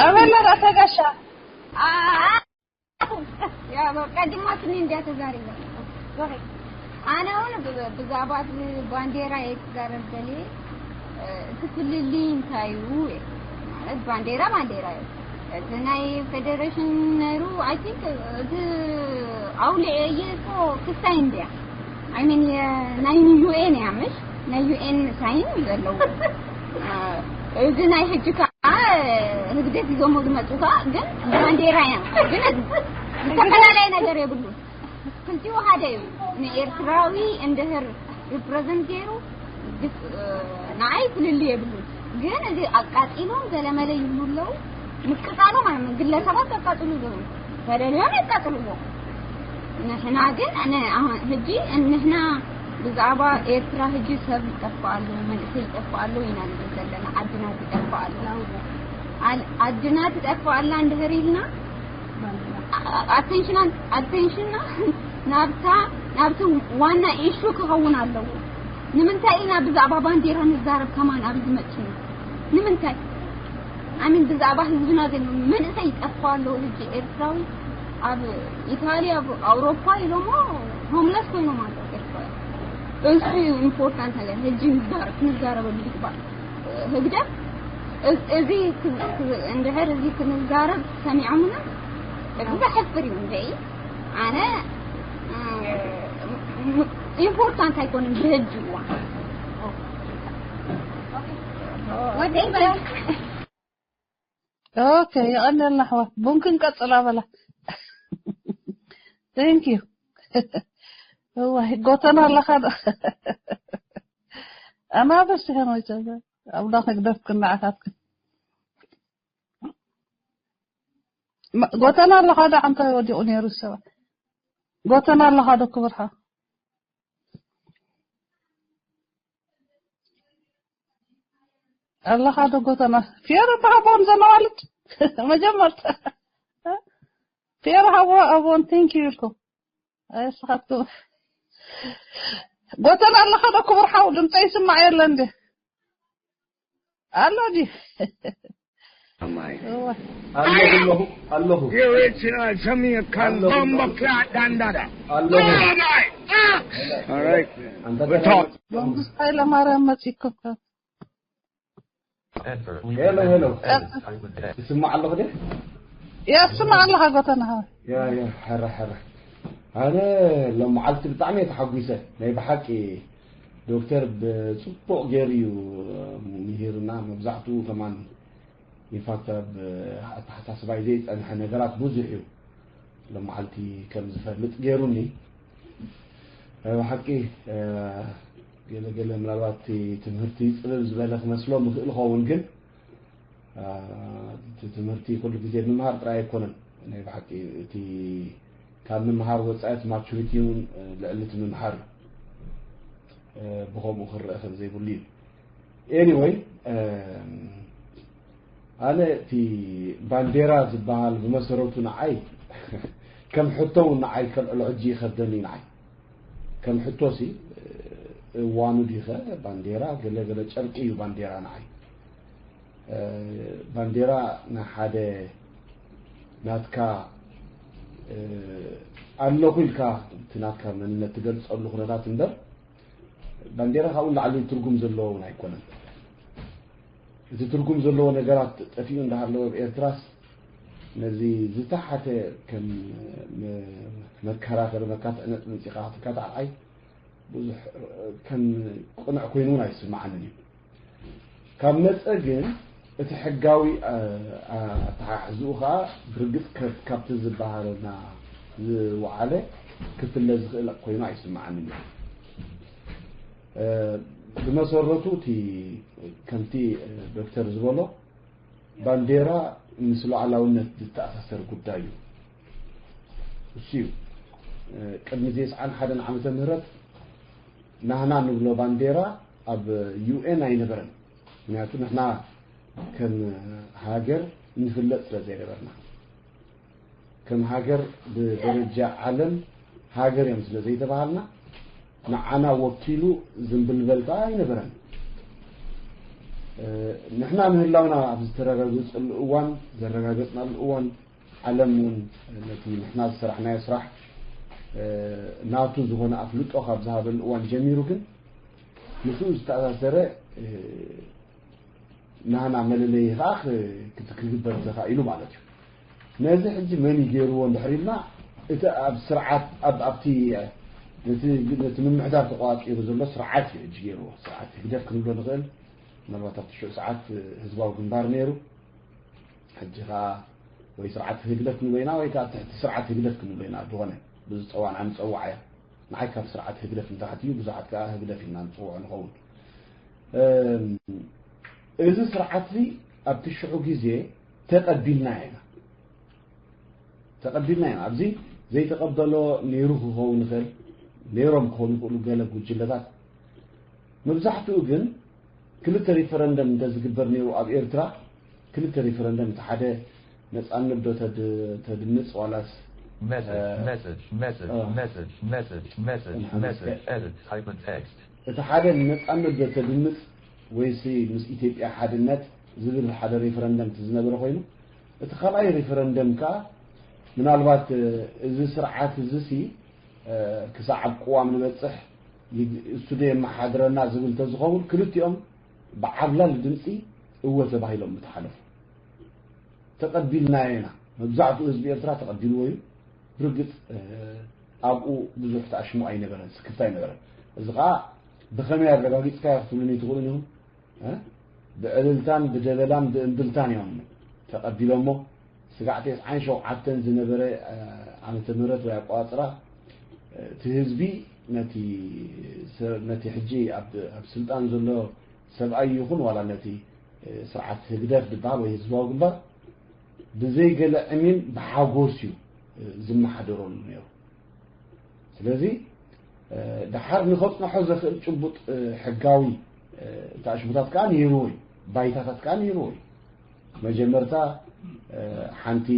ኣበላ ተጋሻ ቀድማትኒ እንዲያ ተዛሪባ። ኣነ እውን ብዛዕባ ባንዴራ እየ ክዛረብ ደልየ። እቲ ፍልልይ እንታይ እዩ? ማለት ባንዴራ ባንዴራ እዩ። እቲ ናይ ፌደሬሽን ነይሩ፣ I think፣ እቲ ኣውሊዐ እየ እኮ ክስታይ እንድያ። I mean፣ ናይ ዩ ኤን እያ፣ ምሽ? ናይ ዩ ኤን ሳይን እዩ ዘለዎ። እዚ ናይ ሕጂ ከዓ ህግደፍ ይዞሞ ዝመፁ ከዓ ግን ባንዴራ እያ። ግን ዝተፈላለየ ነገር የብሉን። ክልቲኡ ሓደ እዩ። ንኤርትራዊ እንድህር ሪፕረዘንት ገይሩ ንዓይ ፍልልይ የብሉን። ግን እዚ ኣቃፂሎም ገለመለ ይብሉ ኣለዉ። ምቅፃሎም ግለሰባት ኣቃፅሉ ዘለዉ ተደልዮም የቃፅልዎ። ንሕና ግን ሕጂ ንሕና ብዛዕባ ኤርትራ ሕጂ ሰብ ይጠፍእ ኣሎ፣ መንእሰይ ይጠፍእ ኣሎ ኢና ንብል ዘለና። ዓድና ትጠፍእ ኣሎ። ዓድና ትጠፍእ ኣላ እንድህር ኢልና ኣቴንሽና ኣቴንሽና ናብታ ናብቲ ዋና ኢሹ ክኸውን ኣለዎ። ንምንታይ ኢና ብዛዕባ ባንዴራ ንዛረብ ከማን ኣብዚ መፂና? ንምንታይ? ኣሚን ብዛዕባ ህዝብና ዘ መንእሰይ ይጠፍእ ኣለዉ። ሕጂ ኤርትራዊ ኣብ ኢታሊ ኣብ ኣውሮፓ ኢሎሞ ሆምለስ ኮይኖም ኣለዉ ኤርትራዊ። እሱ ኢምፖርታንት ነገር ሕጂ ንዛረብ ክንዛረበሉ ይግባእ። ህግደፍ እዚ እንድሕር እዚ ክንዛረብ ሰሚዖምና ዘሕፍር እዩ እንበይ። ኣነ ኢምፖርታንት ኣይኮንን ብህጂ እዋ ወደይ ኦኬ፣ ይቐንልና ኣሕዋት። ቡን ክንቀጽል ኣበላ። Thank you። እዋይ፣ ጎተና ኣለኻ ዶ? ኣናብስ ከመይ ተዘ-፣ ኣምላኽ ይግደፍክን ንዓኻትክን። ጎተና ኣለኻ ዶ? ኣንታይ ወዲቑ ነይሩ ሰባ? ጎተና ኣለኻ ዶ ክብርኻ? ኣለኻ ዶ ጎተና? ፊየር ተሃቦን ዘመዋልድ መጀመርታ ፊየር ሃቦ ኣቦን ቴንክ ዩ ኢልኩም። ኣይ ስኻትኩም ጎተና ኣለኻ ዶ ክብር ሓው? ድምፀ ይስማዕ የለ እንዴ? ኣሎ ዲ ኣለኹ ኣለኹ። You original Jamaican Hello. Bombo Clat Dandada. ኣለኹ። All right. ኣንተ We talk. መንግስቱ ኃይለማርያም መፂኩም ሄሎ ሄሎ። ይስማዕ ኣለኹ ደ? የስማዕ ኣለኻ ጎተና። ያ ያ፣ ሕረ ሕረ። ኣነ ሎም መዓልቲ ብጣዕሚ እየ ተሓጒሰ። ናይ ብሓቂ ዶክተር ብፅቡቕ ገይሩ እዩ ምሂርና። መብዛሕትኡ ከማን ኢንፋክት ኣብ ኣተሓሳስባይ ዘይፀንሐ ነገራት ብዙሕ እዩ ሎም መዓልቲ ከም ዝፈልጥ ገይሩኒ። ብሓቂ ገለ ገለ ምናልባት እቲ ትምህርቲ ፅብብ ዝበለ ክመስሎ ምኽእል ኸውን፣ ግን እቲ ትምህርቲ ኩሉ ግዜ ምምሃር ጥራይ ኣይኮነን። ናይ ብሓቂ እቲ ካብ ምምሃር ወፃኢ እቲ ማቹሪቲ እውን ልዕሊ እቲ ምምሃር እዩ። ብኸምኡ ክረአ ከም ዘይብሉ እዩ። ኤኒወይ ኣነ እቲ ባንዴራ ዝበሃል ብመሰረቱ ንዓይ ከም ሕቶ እውን ንዓይ ከልዕሎ ሕጂ ይኸብደኒ። ንዓይ ከም ሕቶ ሲ እዋኑ ዲኸ ባንዴራ ገለ ገለ ጨርቂ እዩ ባንዴራ ንዓይ። ባንዴራ ንሓደ ናትካ ኣለኹ ኢልካ እቲ ናትካ መንነት ትገልፀሉ ኩነታት እምበር ባንዴራ ካብኡ ንላዕሊ ትርጉም ዘለዎ እውን ኣይኮነን። እቲ ትርጉም ዘለዎ ነገራት ጠፊኡ እንዳሃለወ ኣብ ኤርትራስ ነዚ ዝተሓተ ከም መከራኸሪ መካትዕ ነጥቢ ምፂኻ ክትካታዕ ኣይ ብዙሕ ከም ቅኑዕ ኮይኑ እውን ኣይስማዓንን እዩ። ካብ መፀ ግን እቲ ሕጋዊ ኣተሓሕዝኡ ከዓ ብርግፅ ካብቲ ዝበሃለና ዝወዓለ ክፍለ ዝኽእል ኮይኑ ኣይስማዓንን እዩ። ብመሰረቱ እቲ ከምቲ ዶክተር ዝበሎ ባንዴራ ምስ ሉዓላውነት ዝተኣሳሰር ጉዳይ እዩ። እሱ እዩ ቅድሚ ዘስዓን ሓደን ዓመተ ምህረት ናህና ንብሎ ባንዴራ ኣብ ዩ ኤን ኣይነበረን። ምክንያቱ ንሕና ከም ሃገር ንፍለጥ ስለ ዘይነበርና ከም ሃገር ብደረጃ ዓለም ሃገር እዮም ስለ ዘይተባሃልና ንዓና ወኪሉ ዝንብልበል ከዓ ኣይነበረን። ንሕና ምህላውና ኣብ ዝተረጋገፀሉ እዋን ዘረጋገፅናሉ እዋን ዓለም እውን ነቲ ንሕና ዝሰራሕናዮ ስራሕ ናቱ ዝኾነ ኣፍልጦ ካብ ዝሃበሉ እዋን ጀሚሩ ግን ምስኡ ዝተኣሳሰረ ናህና መለለይ ከዓ ክግበር ተኻኢሉ ማለት እዩ። ነዚ ሕጂ መን ይገይርዎ እንድሕር ኢልና እቲ ኣብ ስርዓት ኣብቲ ነቲ ምምሕዳር ተቋፂሩ ዘሎ ስርዓት እዩ ሕጂ ገይርዎ። ስርዓት ህግደፍ ክንብሎ ንኽእል። ምናልባት ኣብቲ ሽዑ ሰዓት ህዝባዊ ግንባር ነይሩ። ሕጂ ከዓ ወይ ስርዓት ህግደፍ ክንብሎ ኢና ወይ ከዓ ትሕቲ ስርዓት ህግደፍ ክንብሎ ኢና። ዝኾነ ብዝፀዋዕና ንፀዋዕ እያ። ንዓይ ካብ ስርዓት ህግደፍ ንታሕቲ እዩ። ብዙሓት ከዓ ህግደፍ ኢልና ንፅውዖ ንኸውን። እዚ ስርዓት እዚ ኣብቲ ሽዑ ግዜ ተቐቢልና ኢና ተቐቢልና ኢና። ኣብዚ ዘይተቐበሎ ነይሩ ክኸውን ይኽእል፣ ነይሮም ክኾኑ ይኽእሉ ገለ ጉጅለታት። መብዛሕትኡ ግን ክልተ ሪፈረንደም እንተዝግበር ነይሩ ኣብ ኤርትራ ክልተ ሪፈረንደም እቲ ሓደ ነጻነት ዶ ተድምጽ ዋላስ message message message message message message message edit hypertext እቲ ሓደ ንነጻነት ዶ ተድምጽ ወይሲ ምስ ኢትዮጵያ ሓድነት ዝብል ሓደ ሪፈረንደም ዝነበረ ኮይኑ እቲ ካልኣይ ሪፈረንደም ከኣ ምናልባት እዚ ስርዓት እዚ ሲ ክሳዕ ኣብ ቅዋም ንበጽሕ እሱ ዶ የመሓድረና ዝብል ተዝኸውን ክልቲኦም ብዓብላል ድምፂ እወ ተባሂሎም ምተሓለፉ። ተቐቢልናዮ ኢና። መብዛሕትኡ ህዝቢ ኤርትራ ተቐቢልዎ እዩ። ብርግፅ ኣብኡ ብዙሕ ተኣሽሙ ኣይነበረን፣ ስክፍታ ኣይነበረን። እዚ ከዓ ብኸመይ ኣረጋጊፅካዮ ክትብሉኒ ትኽእሉን ኢኹም። ብዕልልታን ብደበላን ብእምብልታን እዮም ተቐቢሎሞ። ስጋዕ ተስዓን ሸውዓተን ዝነበረ ዓመተ ምህረት ወይ ኣቋፅራ እቲ ህዝቢ ነቲ ሕጂ ኣብ ስልጣን ዘሎ ሰብኣይ ይኹን ዋላ ነቲ ስርዓት ህግደፍ ዝበሃል ወይ ህዝባዊ ግንባር ብዘይ ገለ ዕሚም ብሓጎስ እዩ ዝመሓደረሉ ነይሩ። ስለዚ ድሓር ንኸጽንሖ ዘኽእል ጭቡጥ ሕጋዊ ታሽሙታት ከኣ ነይርዎ እዩ፣ ባይታታት ከኣ ነይርዎ እዩ። መጀመርታ ሓንቲ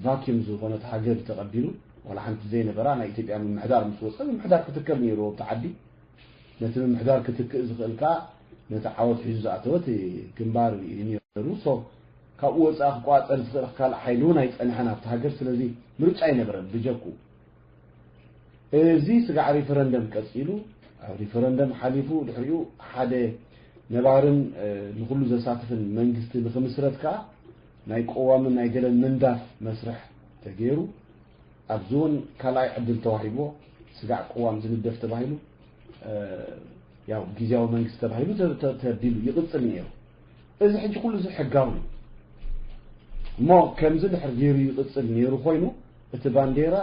ቫኪዩም ዝኾነት ሃገር ተቐቢሉ፣ ዋላ ሓንቲ ዘይነበራ ናይ ኢትዮጵያ ምምሕዳር ምስ ወጸ፣ ምምሕዳር ክትከል ነይርዎ ኣብቲ ዓዲ። ነቲ ምምሕዳር ክትክእ ዝኽእል ከኣ ነቲ ዓወት ሒዙ ዝኣተወ እቲ ግንባር እዩ ነይሩ። ሶ ካብኡ ወጻኢ ክቋጸር ዝኽእል ካልእ ሓይሊ እውን ኣይጸንሐን ኣብቲ ሃገር። ስለዚ ምርጫ ኣይነበረን ብጀኩ። እዚ ስጋዕ ሪፈረንደም ቀጺሉ፣ ኣብ ሪፈረንደም ሓሊፉ፣ ድሕሪኡ ሓደ ነባርን ንኹሉ ዘሳትፍን መንግስቲ ንኽምስረት ከኣ ናይ ቅዋምን ናይ ገለን ምንዳፍ መስርሕ ተገይሩ። ኣብዚ እውን ካልኣይ ዕድል ተዋሂብዎ፣ ስጋዕ ቅዋም ዝንደፍ ተባሂሉ፣ ያው ግዝያዊ መንግስቲ ተባሂሉ ተቢሉ ይቕጽል ነይሩ። እዚ ሕጂ ኩሉ እዚ ሕጋዊ እዩ። እሞ ከምዚ ድሕር ገይሩ ይቕጽል ነይሩ ኮይኑ፣ እቲ ባንዴራ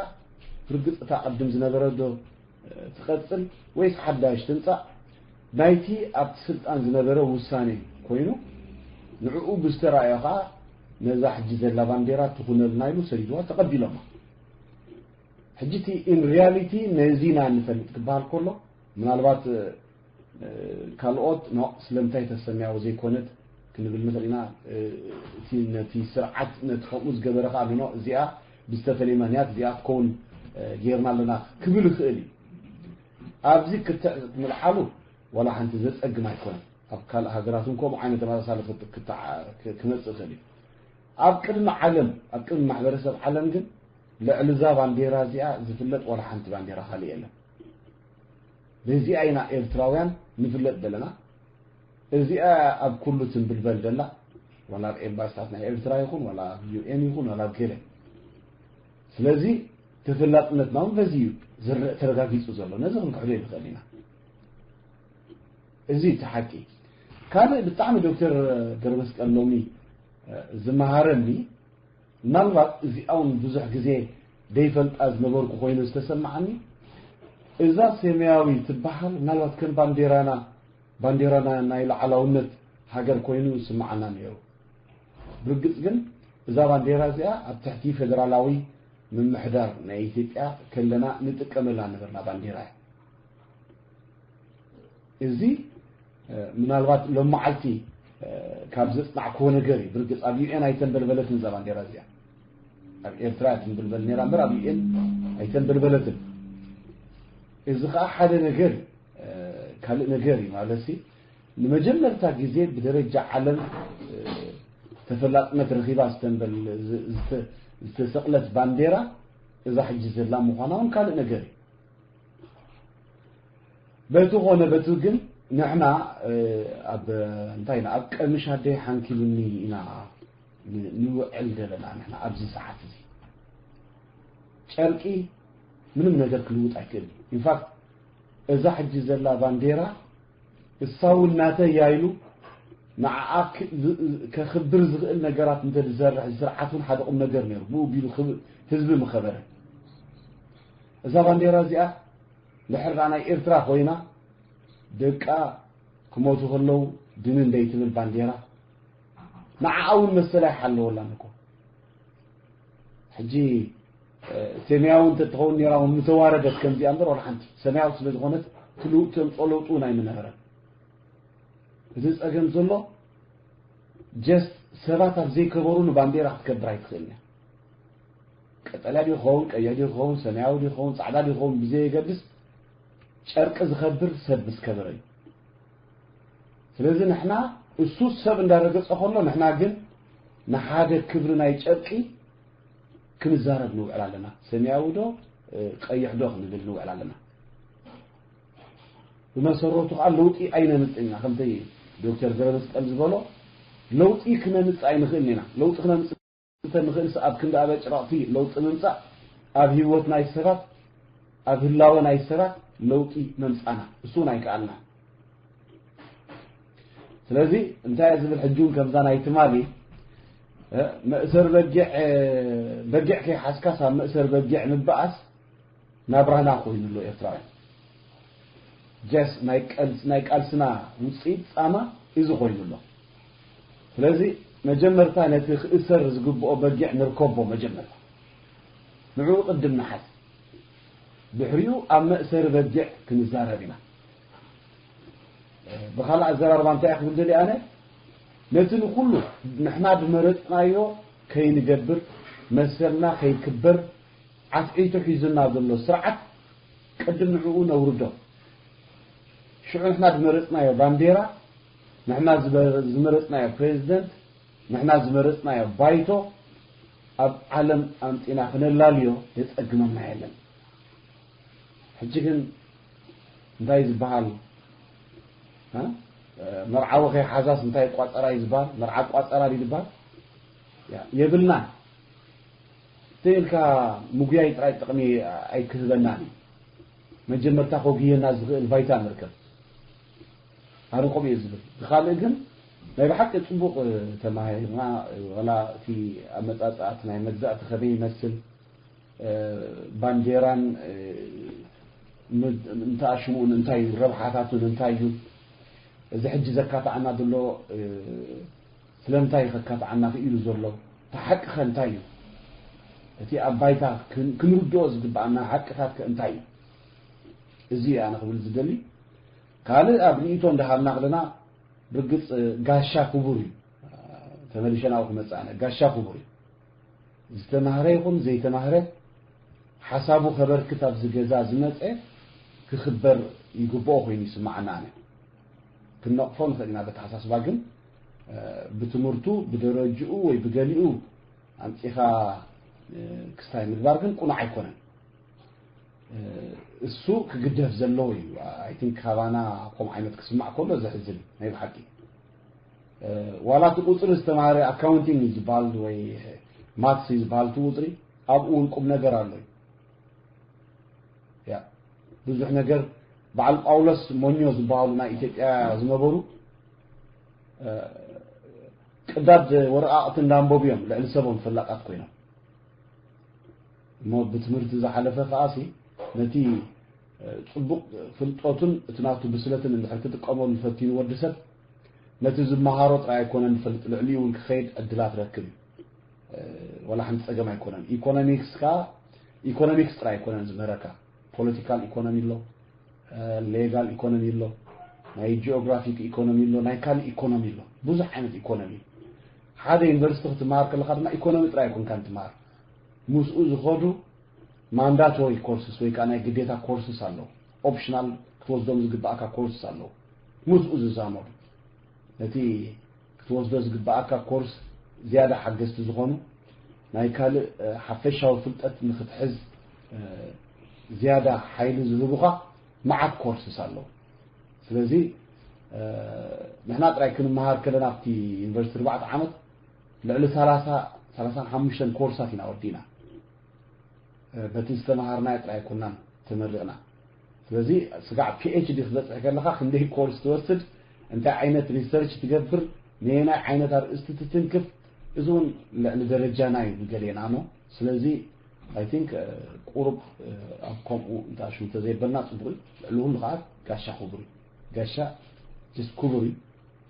ርግጽ እታ ቅድም ዝነበረ ዶ ትቐጽል ወይስ ሓዳሽ ትምጻእ፣ ናይቲ ኣብቲ ስልጣን ዝነበረ ውሳኔ ኮይኑ፣ ንዕኡ ብዝተራእዮ ኸኣ ነዛ ሕጂ ዘላ ባንዴራ ትኹነልና ኢሉ ሰዲድዋ፣ ተቐቢሎማ። ሕጂ እቲ ኢን ሪያሊቲ ነዚ ኢና ንፈልጥ ክበሃል ከሎ፣ ምናልባት ካልኦት ኖ ስለምንታይ ተሰምያዎ ዘይኮነት ክንብል ንኽእል ኢና። እቲ ነቲ ስርዓት ነቲ ከምኡ ዝገበረ ከኣ ኣሎ፣ እዚኣ ብዝተፈለየ ምኽንያት እዚኣ ክትከውን ጌርና ኣለና ክብል ይኽእል እዩ። ኣብዚ ክትዕ ምልዓሉ ዋላ ሓንቲ ዘጸግም ኣይኮነን። ኣብ ካልእ ሃገራት እውን ከምኡ ዓይነት ተመሳሳሊ ክመጽእ ይኽእል እዩ። ኣብ ቅድሚ ዓለም፣ ኣብ ቅድሚ ማሕበረሰብ ዓለም ግን ልዕሊ እዛ ባንዴራ እዚኣ ዝፍለጥ ዋላ ሓንቲ ባንዴራ ካልእ የለን። በዚኣ ኢና ኤርትራውያን ንፍለጥ ዘለና። እዚኣ ኣብ ኩሉ ትንብልበል ደላ፣ ዋላ ኣብ ኤምባስታት ናይ ኤርትራ ይኹን፣ ዋላ ኣብ ዩ ኤን ይኹን፣ ዋላ ኣብ ገለ። ስለዚ ተፈላጥነትና እውን በዚ እዩ ዝረእ ተረጋጊጹ ዘሎ። ነዚ ክንክሕዶ ይንኽእል ኢና። እዚ እቲ ሓቂ። ካልእ ብጣዕሚ ዶክተር ገብረመስቀል ሎሚ ዝመሃረኒ፣ ምናልባት እዚኣ እውን ብዙሕ ግዜ ደይፈልጣ ዝነበርኩ ኮይኑ ዝተሰማዓኒ፣ እዛ ሰማያዊ ትበሃል ምናልባት ከም ባንዴራና፣ ባንዴራና ናይ ላዕላውነት ሃገር ኮይኑ ይስምዓና ነይሩ። ብርግጽ ግን እዛ ባንዴራ እዚኣ ኣብ ትሕቲ ፌደራላዊ ምምሕዳር ናይ ኢትዮጵያ ከለና ንጥቀመላ ነበርና ባንዴራ እያ። እዚ ምናልባት ሎም መዓልቲ ካብ ዘጽናዕክዎ ነገር እዩ። ብርግጽ ኣብ ዩ ኤን ኣይተንበልበለትን እዛ ባንዴራ እዚኣ። ኣብ ኤርትራ እያ ትንብልበል ነይራ እምበር ኣብ ዩ ኤን ኣይተንበልበለትን። እዚ ኸኣ ሓደ ነገር እዩ። ካልእ ነገር እዩ ማለት ሲ፣ ንመጀመርታ ግዜ ብደረጃ ዓለም ተፈላጥነት ረኺባ ዝተንበል ዝተሰቕለት ባንዴራ እዛ ሕጂ ዘላ ምዃና እውን ካልእ ነገር እዩ። በቲ ኾነ በቲ ግን ንሕና ኣብ እንታይ ኢና ኣብ ቀምሽ ኣደይ ሓንኪሉኒ ኢና ንውዕል ዘለና። ንሕና ኣብዚ ሰዓት እዚ ጨርቂ ምንም ነገር ክልውጥ ኣይክእል። ኢንፋክት እዛ ሕጂ ዘላ ባንዴራ እሳ እውን ናተይ እያ ኢሉ ንዓኣ ከኽብር ዝኽእል ነገራት እንተ ዝሰርሕ፣ ስርዓት እውን ሓደ ቁም ነገር ነይሩ። ብኡ ቢሉ ህዝቢ ምኸበረ። እዛ ባንዴራ እዚኣ ድሕር ናይ ኤርትራ ኮይና ደቃ ክሞቱ ከለዉ ድንን ደይትብል ባንዴራ ንዓኣ እውን መሰላ ይሓለወላን እኮ። ሕጂ ሰማያዊ እንተትኸውን ነይራ እውን ምተዋረደት ከምዚኣ እምበር፣ ዋላ ሓንቲ ሰማያዊ ስለ ዝኾነት ትምጾ ለውጢ እውን ኣይምነበረን። እቲ ጸገም ዘሎ ጀስት ሰባት ኣብ ዘይከበሩሉ ባንዴራ ክትከብር ኣይትኽእልን እያ። ቀጠልያ ድዩ ክኸውን፣ ቀይሕ ድዩ ክኸውን፣ ሰማያዊ ድዩ ክኸውን፣ ጻዕዳ ድዩ ክኸውን ብዘየገድስ ጨርቂ ዝኸብር ሰብ ምስ ከበረ እዩ። ስለዚ ንሕና እሱ ሰብ እንዳረገጸ ከሎ ንሕና ግን ንሓደ ክብሪ ናይ ጨርቂ ክንዛረብ ንውዕል ኣለና። ሰማያዊ ዶ ቀይሕ ዶ ክንብል ንውዕል ኣለና። ብመሰረቱ ከዓ ለውጢ ኣይነምጽእ ኢና። ከምቲ ዶክተር ገረመስቀል ዝበሎ ለውጢ ክነምጽእ ኣይንኽእልን ኢና። ለውጢ ክነምጽእ እንተ ንኽእልስ ኣብ ክንዲ ኣበጭራቕቲ ለውጢ ምምጻእ ኣብ ህይወት ናይ ሰባት ኣብ ህላወ ናይ ሰባት ለውጢ መምጻና እሱ እውን ኣይከኣልና። ስለዚ እንታይ እየ ዝብል ሕጂ እውን ከምዛ ናይ ትማሊ መእሰር በጊዕ በጊዕ ከይሓዝካስ ኣብ መእሰር በጊዕ ምበኣስ ናብራና ኮይኑ ኣሎ ኤርትራውያን። ጀስ ናይ ቃልስና ውፅኢት ፃማ እዚ ኮይኑ ኣሎ። ስለዚ መጀመርታ ነቲ ክእሰር ዝግብኦ በጊዕ ንርከቦ። መጀመርታ ንዕኡ ቅድም ንሓዝ። ድሕሪኡ ኣብ መእሰሪ በጊዕ ክንዛረብ ኢና። ብኻልእ ኣዘራርባ እንታይ ክብል ደልየ ኣነ፣ ነቲ ንኹሉ ንሕና ዝመረጽናዮ ከይንገብር፣ መሰልና ከይክበር ዓትዒቱ ሒዙና ዘሎ ስርዓት ቅድም ንዕኡ ነውርዶ። ሽዑ ንሕና ዝመረጽናዮ ባንዴራ፣ ንሕና ዝበ- ዝመረጽናዮ ፕሬዚደንት፣ ንሕና ዝመረጽናዮ ባይቶ ኣብ ዓለም ኣምጺና ክነላልዮ የጸግመና የለን። ሕጂ ግን እንታይ ዝበሃል? እ? መርዓዊ ከይሓዛስ እንታይ ቋጸራ እዩ ዝበሃል? መርዓ ቋጸራ ድዩ ዝበሃል? ያ፣ የብልናን። ትእልካ ምጉያይ ጥራይ ጥቕሚ ኣይክህበናን እዩ። መጀመርታ ኮግየና ዝኽእል ባይታ ንርከብ። ኣነ ከምኡ እየ ዝብል። ብኻልእ ግን ናይ ብሓቂ ጽቡቕ ተማሂርና። ዋላ እቲ ኣመጻጽኣት ናይ መግዛእቲ ከመይ ይመስል፣ ባንዴራን እንተኣሽሙኡን እንታይ እዩ፣ ረብሓታቱን እንታይ እዩ፣ እዚ ሕጂ ዘካትዓና ዘሎ ስለምንታይ ከካትዓና ክኢሉ ዘሎ፣ እቲ ሓቂ ከ እንታይ እዩ፣ እቲ ኣብ ባይታ ክንርድኦ ዝግብኣና ሓቅታት ከ እንታይ እዩ? እዚ ኣነ ክብል ዝደሊ። ካልእ ኣብ ርእይቶ እንዳሃብና ክለና፣ ብርግጽ ጋሻ ክቡር እዩ። ተመሊሸ ናብኡ ክመጽእ ኣነ፣ ጋሻ ክቡር እዩ። ዝተማህረ ይኹን ዘይተማህረ ሓሳቡ ከበርክት ኣብዚ ገዛ ዝመጸ ክኽበር ይግብኦ ኮይኑ ይስምዓና። ኣነ ክንነቕፎ ንኽእል ኢና በተሓሳስባ፣ ግን ብትምህርቱ ብደረጅኡ ወይ ብገሊኡ ኣምጺኻ ክስታይ ምግባር ግን ቁኑዕ ኣይኮነን። እሱ ክግደፍ ዘለዎ እዩ። ኣይ ቲንክ ካባና ከምኡ ዓይነት ክስማዕ ከሎ ዘሕዝን ናይ ብሓቂ። ዋላ እቲ ቁፅሪ ዝተማሃረ ኣካውንቲንግ እዩ ዝበሃል ወይ ማትስ እዩ ዝበሃል እቲ ቁፅሪ ኣብኡ እውን ቁም ነገር ኣሎ እዩ። ያ ብዙሕ ነገር በዓል ጳውሎስ ሞኞ ዝበሃሉ ናይ ኢትዮጵያ ዝነበሩ ቅዳድ ወረቃቅቲ እንዳንበቡ እዮም ልዕሊ ሰቦም ፈላጣት ኮይኖም። እሞ ብትምህርቲ ዝሓለፈ ከኣሲ ነቲ ጽቡቕ ፍልጠቱን እቲ ናቱ ብስለትን እንድሕር ክጥቀመሉ ፈቲኑ ወዲ ሰብ ነቲ ዝመሃሮ ጥራይ ኣይኮነን ዝፈልጥ፣ ልዕሊኡ እውን ክኸይድ ዕድላት ረክብ እዩ። ወላ ሓንቲ ጸገም ኣይኮነን። ኢኮኖሚክስ ከኣ ኢኮኖሚክስ ጥራይ ኣይኮነን ዝምህረካ፣ ፖለቲካል ኢኮኖሚ ኣሎ፣ ሌጋል ኢኮኖሚ ኣሎ፣ ናይ ጂኦግራፊክ ኢኮኖሚ ኣሎ፣ ናይ ካልእ ኢኮኖሚ ኣሎ። ብዙሕ ዓይነት ኢኮኖሚ። ሓደ ዩኒቨርሲቲ ክትመሃር ከለኻ ድማ ኢኮኖሚ ጥራይ ኣይኮንካን ትመሃር። ምስኡ ዝኸዱ ማንዳቶሪ ኮርስስ ወይ ከዓ ናይ ግዴታ ኮርስስ ኣለዉ። ኦፕሽናል ክትወስዶም ዝግባእካ ኮርስስ ኣለዉ። ምስኡ ዝዛመዱ ነቲ ክትወስዶ ዝግባኣካ ኮርስ ዝያዳ ሓገዝቲ ዝኾኑ ናይ ካልእ ሓፈሻዊ ፍልጠት ንክትሕዝ ዝያዳ ሓይሊ ዝህቡኻ መዓት ኮርስስ ኣለዉ። ስለዚ ንሕና ጥራይ ክንመሃር ከለና ኣብቲ ዩኒቨርሲቲ ኣርባዕተ ዓመት ልዕሊ ሰላሳ ሰላሳን ሓሙሽተን ኮርሳት ኢና ወዲእና። በቲ ዝተምሃርናዮ ጥራይ ኣይኮናን ተመሪቕና። ስለዚ ስጋዕ ፒ ኤች ዲ ክትበፅሕ ከለኻ ክንደይ ኮርስ ትወስድ፣ እንታይ ዓይነት ሪሰርች ትገብር፣ ነየናይ ዓይነት ኣርእስቲ ትትንክፍ፣ እዚ እውን ልዕሊ ደረጃና እዩ ብገሌና እሞ። ስለዚ ኣይ ቲንክ ቁሩብ ኣብ ከምኡ እንተኣሽሙ ተዘይበልና ፅቡቕ እዩ። ልዕሊ ኩሉ ከዓ ጋሻ ክቡር እዩ። ጋሻ ጀስት ክቡር እዩ።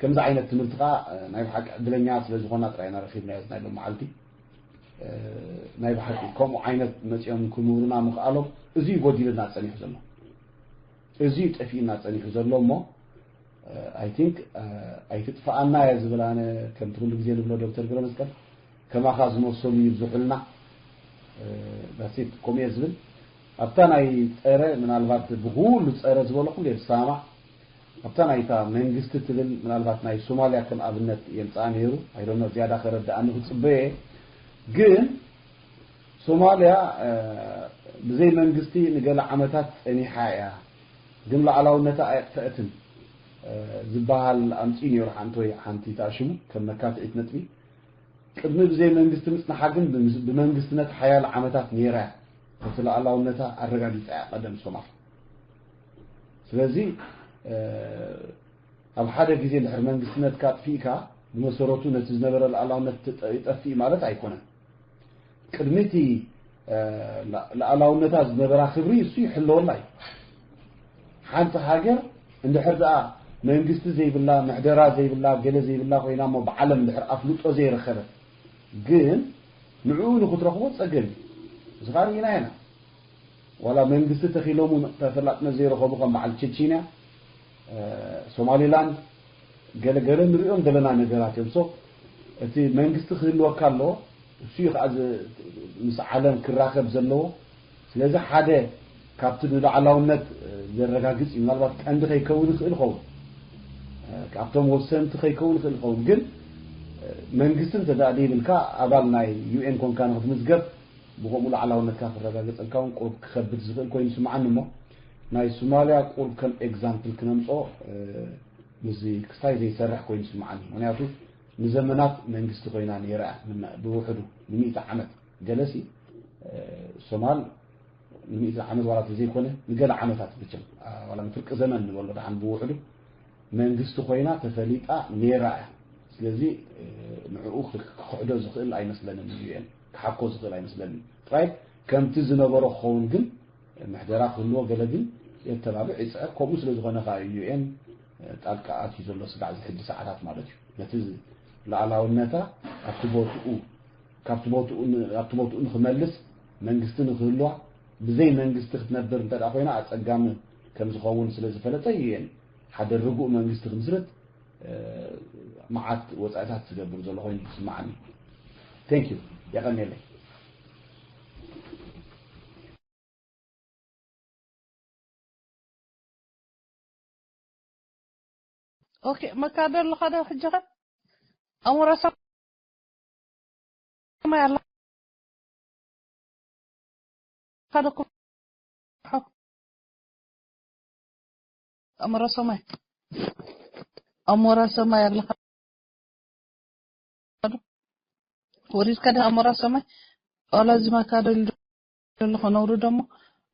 ከምዚ ዓይነት ትምህርቲ ከዓ ናይ ብሓቂ ዕድለኛ ስለ ዝኾና ጥራይ ኢና ረኺብናዮ ናይ ሎመዓልቲ። ናይ ብሓቂ ከምኡ ዓይነት መፂኦም ክምህሩና ምኽኣሎም እዚ እዩ ጎዲሉና ፀኒሑ ዘሎ። እዚ እዩ ጠፊኡና ፀኒሑ ዘሎ እሞ ኣይ ቲንክ ኣይትጥፍኣና እየ ዝብል ኣነ። ከምቲ ኩሉ ግዜ ንብሎ ዶክተር ገብረመስቀል ከማኻ ዝመሰሉ ይብዝሑልና። ዳሴት ከምኡ እየ ዝብል። ኣብታ ናይ ፀረ ምናልባት ብኩሉ ፀረ ዝበሎ ኩሉ እየ ዝሰማማዕ። ኣብታ ናይታ መንግስቲ ትብል ምናልባት ናይ ሶማልያ ከም ኣብነት የምፅኣ ነይሩ። ኣይ ዶንት ኖ ዝያዳ ከረድኣኒ ክፅበየ ግን ሶማልያ ብዘይ መንግስቲ ንገለ ዓመታት ፀኒሓ እያ ግን ሉዓላውነታ ኣየጥፈአትን ዝበሃል ኣምፅኡ ነይሩ። ሓንቲ ወይ ሓንቲ ተኣሽሙ ከም መካትዒት ነጥቢ ቅድሚ ብዘይ መንግስቲ ምፅንሓ ግን ብመንግስትነት ሓያለ ዓመታት ነይራ እያ። እቲ ሉዓላውነታ ኣረጋጊፃ እያ ቀደም ሶማል። ስለዚ ኣብ ሓደ ግዜ ድሕሪ መንግስትነትካ ኣጥፊእካ ብመሰረቱ ነቲ ዝነበረ ሉዓላውነት ይጠፍእ ማለት ኣይኮነን። ቅድሚ እቲ ሉዓላውነታ ዝነበራ ክብሪ እሱ ይሕለወላ እዩ። ሓንቲ ሃገር እንድሕር ደኣ መንግስቲ ዘይብላ፣ ምሕደራ ዘይብላ፣ ገለ ዘይብላ ኮይና እሞ ብዓለም ድሕር ኣፍልጦ ዘይረኸበት፣ ግን ንዕኡ ንኽትረኽቦ ጸገም እዩ። እዚ ኸኣ ርኢና ኢና። ዋላ መንግስቲ ተኺሎም እውን ተፈላጥነት ዘይረኸቡ ከም በዓል ቸቺንያ፣ ሶማሊላንድ፣ ገለ ገለ ንሪኦም ዘለና ነገራት እዮም። So እቲ መንግስቲ ክህልወካ ኣለዎ፣ እሱ እዩ ከዓ ዝ- ምስ ዓለም ክራኸብ ዘለዎ። ስለዚ ሓደ ካብቲ ንሉዓላውነት ዘረጋግፅ እዩ። ምናልባት ቀንዲ ከይከውን ይኽእል ይኸውን፣ ካብቶም ወሰንቲ ከይከውን ይኽእል ይኸውን፣ ግን መንግስቲ እንተ ደኣ ዘይብልካ፣ ኣባል ናይ ዩ ኤን ኮንካ ንክትምዝገብ፣ ብኸምኡ ሉዓላውነትካ ክረጋገፀልካ እውን ቁሩብ ክኸብድ ዝኽእል ኮይኑ ይስምዓኒ። እሞ ናይ ሶማልያ ቁሩብ ከም ኤግዛምፕል ክነምፅኦ፣ ምስዚ ክስታይ ዘይሰርሕ ኮይኑ ይስምዓኒ። ምክንያቱ ንዘመናት መንግስቲ ኮይና ነይራ እያ። ብውሕዱ ንሚእቲ ዓመት ገለሲ ሶማል ንሚእቲ ዓመት ዋላ ተዘይኮነ ንገለ ዓመታት ብቸም ዋላ ንፍርቂ ዘመን ንበሎ ደሓን ብውሕዱ መንግስቲ ኮይና ተፈሊጣ ነይራ እያ። ስለዚ ንዕኡ ክክሕዶ ዝኽእል ኣይመስለንን፣ ዩ ኤን ክሓኮ ዝኽእል ኣይመስለንን። ጥራይ ከምቲ ዝነበሮ ክኸውን ግን ምሕደራ ክህልዎ ገለ ግን የተባብዕ ይፅዕር። ከምኡ ስለ ዝኾነ ከዓ እዩ ዩ ኤን ጣልቃ ኣትዩ ዘሎ ስጋዕ ዝሕጂ ሰዓታት ማለት እዩ። ነቲ ዝ- ሉዓላውነታ ኣብቲ ቦትኡ ካብቲ ቦትኡ ን- ኣብቲ ቦትኡ ንክመልስ መንግስቲ ንክህልዋ ብዘይ መንግስቲ ክትነብር እንተ ደኣ ኮይና ኣፀጋሚ ከም ዝኸውን ስለ ዝፈለጠ ዩ ኤን ሓደ ርጉእ መንግስቲ ክምስርት መዓት ወፃኢታት ዝገብር ዘሎ ኮይኑ ዝስምዓኒ። Thank you። የቐንየለይ። ኦኬ መካደ ኣለኻ ዶ ሕጂ ኸ ኣሞራ ሰማይ ኣለኻ ዶ ኣሞራ ሰማይ ኣሞራ ሰማይ ኣለኻ ዶ ወሪድካ ዶ ኣሞራ ሰማይ ዋላ እዚ መካደ ኣለኹ ነውሪ ደሞ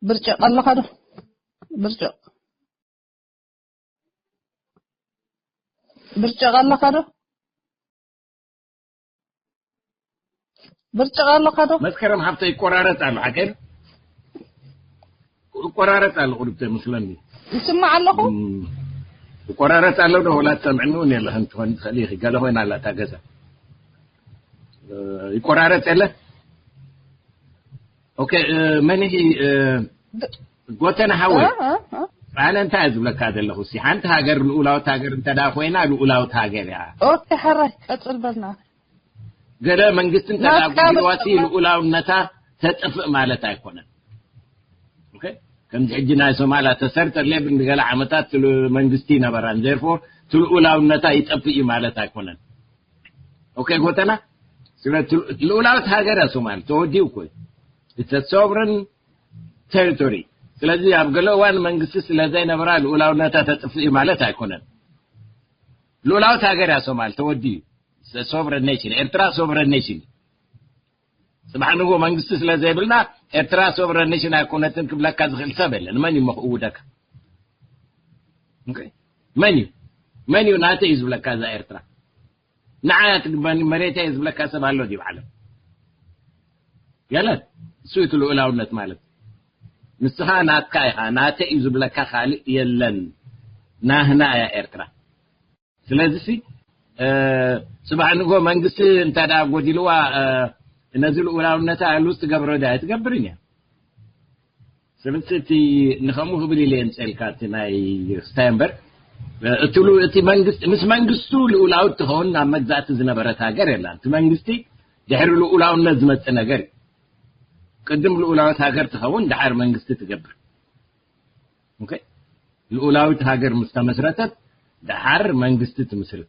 ብርጭቕ ኣለኻ ዶ ብርጭቕ ብርጭቕ ኣለኻ ዶ ብርጭቕ ኣለኻ ዶ መስከረም ሃብተ ይቆራረፅ ኣሎ ሓቀን ይቆራረፅ ኣሎ ቁርብተ መስለኒ ይስማዕ ኣለኹ ይቆራረፅ ኣሎ ዶ ወላ ትሰምዕኒ እውን የለኽን ትኾን ትኽእል ኢኺ ገለ ኮይና ኣላ እታ ገዛ ይቆራረፅ የለ ኦኬ መን ጎተና ሓወይ ኣነ እንታይ እየ ዝብለካ ዘለኹ ሲ ሓንቲ ሃገር ልኡላውት ሃገር እንተ ኮይና ልኡላውት ሃገር እያ ኦኬ ሓራይ ቀፅል በልና ገለ መንግስቲ እንተ ጎዲልዋ ሲ ልኡላውነታ ተጥፍእ ማለት ኣይኮነን ከምዚ ሕጂ ናይ ሶማልያ ተሰርተ ሌብን ገለ ዓመታት መንግስቲ ይነበራን therefore ልኡላውነታ ይጠፍእ እዩ ማለት ኣይኮነን ኦኬ ጎተና ስለ ልኡላውት ሃገር እያ ሶማል ተወዲኡ እኮ it's a sovereign territory ስለዚ ኣብ ገለ እዋን መንግስቲ ስለ ዘይነበራ ልኡላውነታ ተጥፍእ ማለት ኣይኮነን ልኡላውት ሃገር እያ ሶማል ተወዲኡ sovereign nation ኤርትራ sovereign nation ጽባሕ ንጎ መንግስቲ ስለ ዘይብልና ኤርትራ sovereign nation ኣይኮነትን ክብለካ ዝኽእል ሰብ የለን መን እዩ መኽእውደካ መን እዩ መን እዩ ናተ እዩ ዝብለካ እዛ ኤርትራ ንዓያ ትግባኒ መሬታ እየ ዝብለካ ሰብ ኣሎ ድዩ ዓለም የለን እሱ እቲ ልኡላውነት ማለት ንስኻ ናትካ ኢኻ ናተ እዩ ዝብለካ ካልእ የለን ናህና እያ ኤርትራ ስለዚ ሲ ጽባሕ ንጎ መንግስቲ እንተ ጎዲልዋ ነዚ ልኡላውነታ ሉዝ ትገብሮ ዳ ትገብርን እያ ስለዚ እቲ ንኸምኡ ክብል ኢለ የምፀልካ እቲ ናይ ክስታይ እምበር እቲ መንግስቲ ምስ መንግስቱ ልኡላዊ ትኸውን ናብ መግዛእቲ ዝነበረት ሃገር የላ እቲ መንግስቲ ድሕሪ ልኡላውነት ዝመፅእ ነገር እዩ ቅድም ልኡላዊት ሃገር ትኸውን ድሓር መንግስቲ ትገብር ልኡላዊት ሃገር ምስ ተመስረተት ድሓር መንግስቲ ትምስርት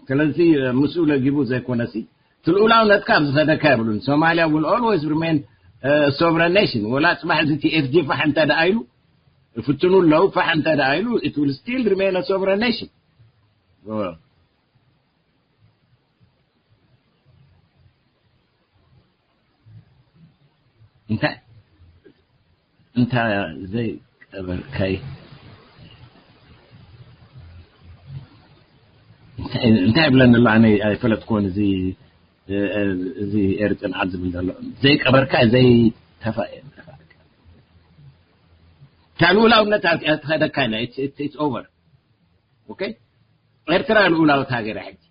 ስለዚ ምስኡ ለጊቡ ዘይኮነሲ እቲ ልኡላውነትካ ኣብ ዝኸደካ የብሉን ሶማልያ will always remain sovereign nation ወላ ፅባሕ እዚ ቲ ኤፍ ጂ ፋሕ እንተ ደኣ ኢሉ ይፍትኑ ኣለዉ ፋሕ እንተ ደኣ ኢሉ it will still remain a sovereign nation እንታይ እንታይ ዘይቀበርካይ እንታይ ብለኒ ኣሎ ኣነ ኣይፈለጥኩዎን እዚ እዚ ኤርፅን ዓብ ዝብል ዘሎ ዘይቀበርካ ዘይተፋ እታ ልኡላውነት ኣብ ትኸደካ ኢና። It's over. Okay? ኤርትራ ልኡላውት ሃገር ሕጂ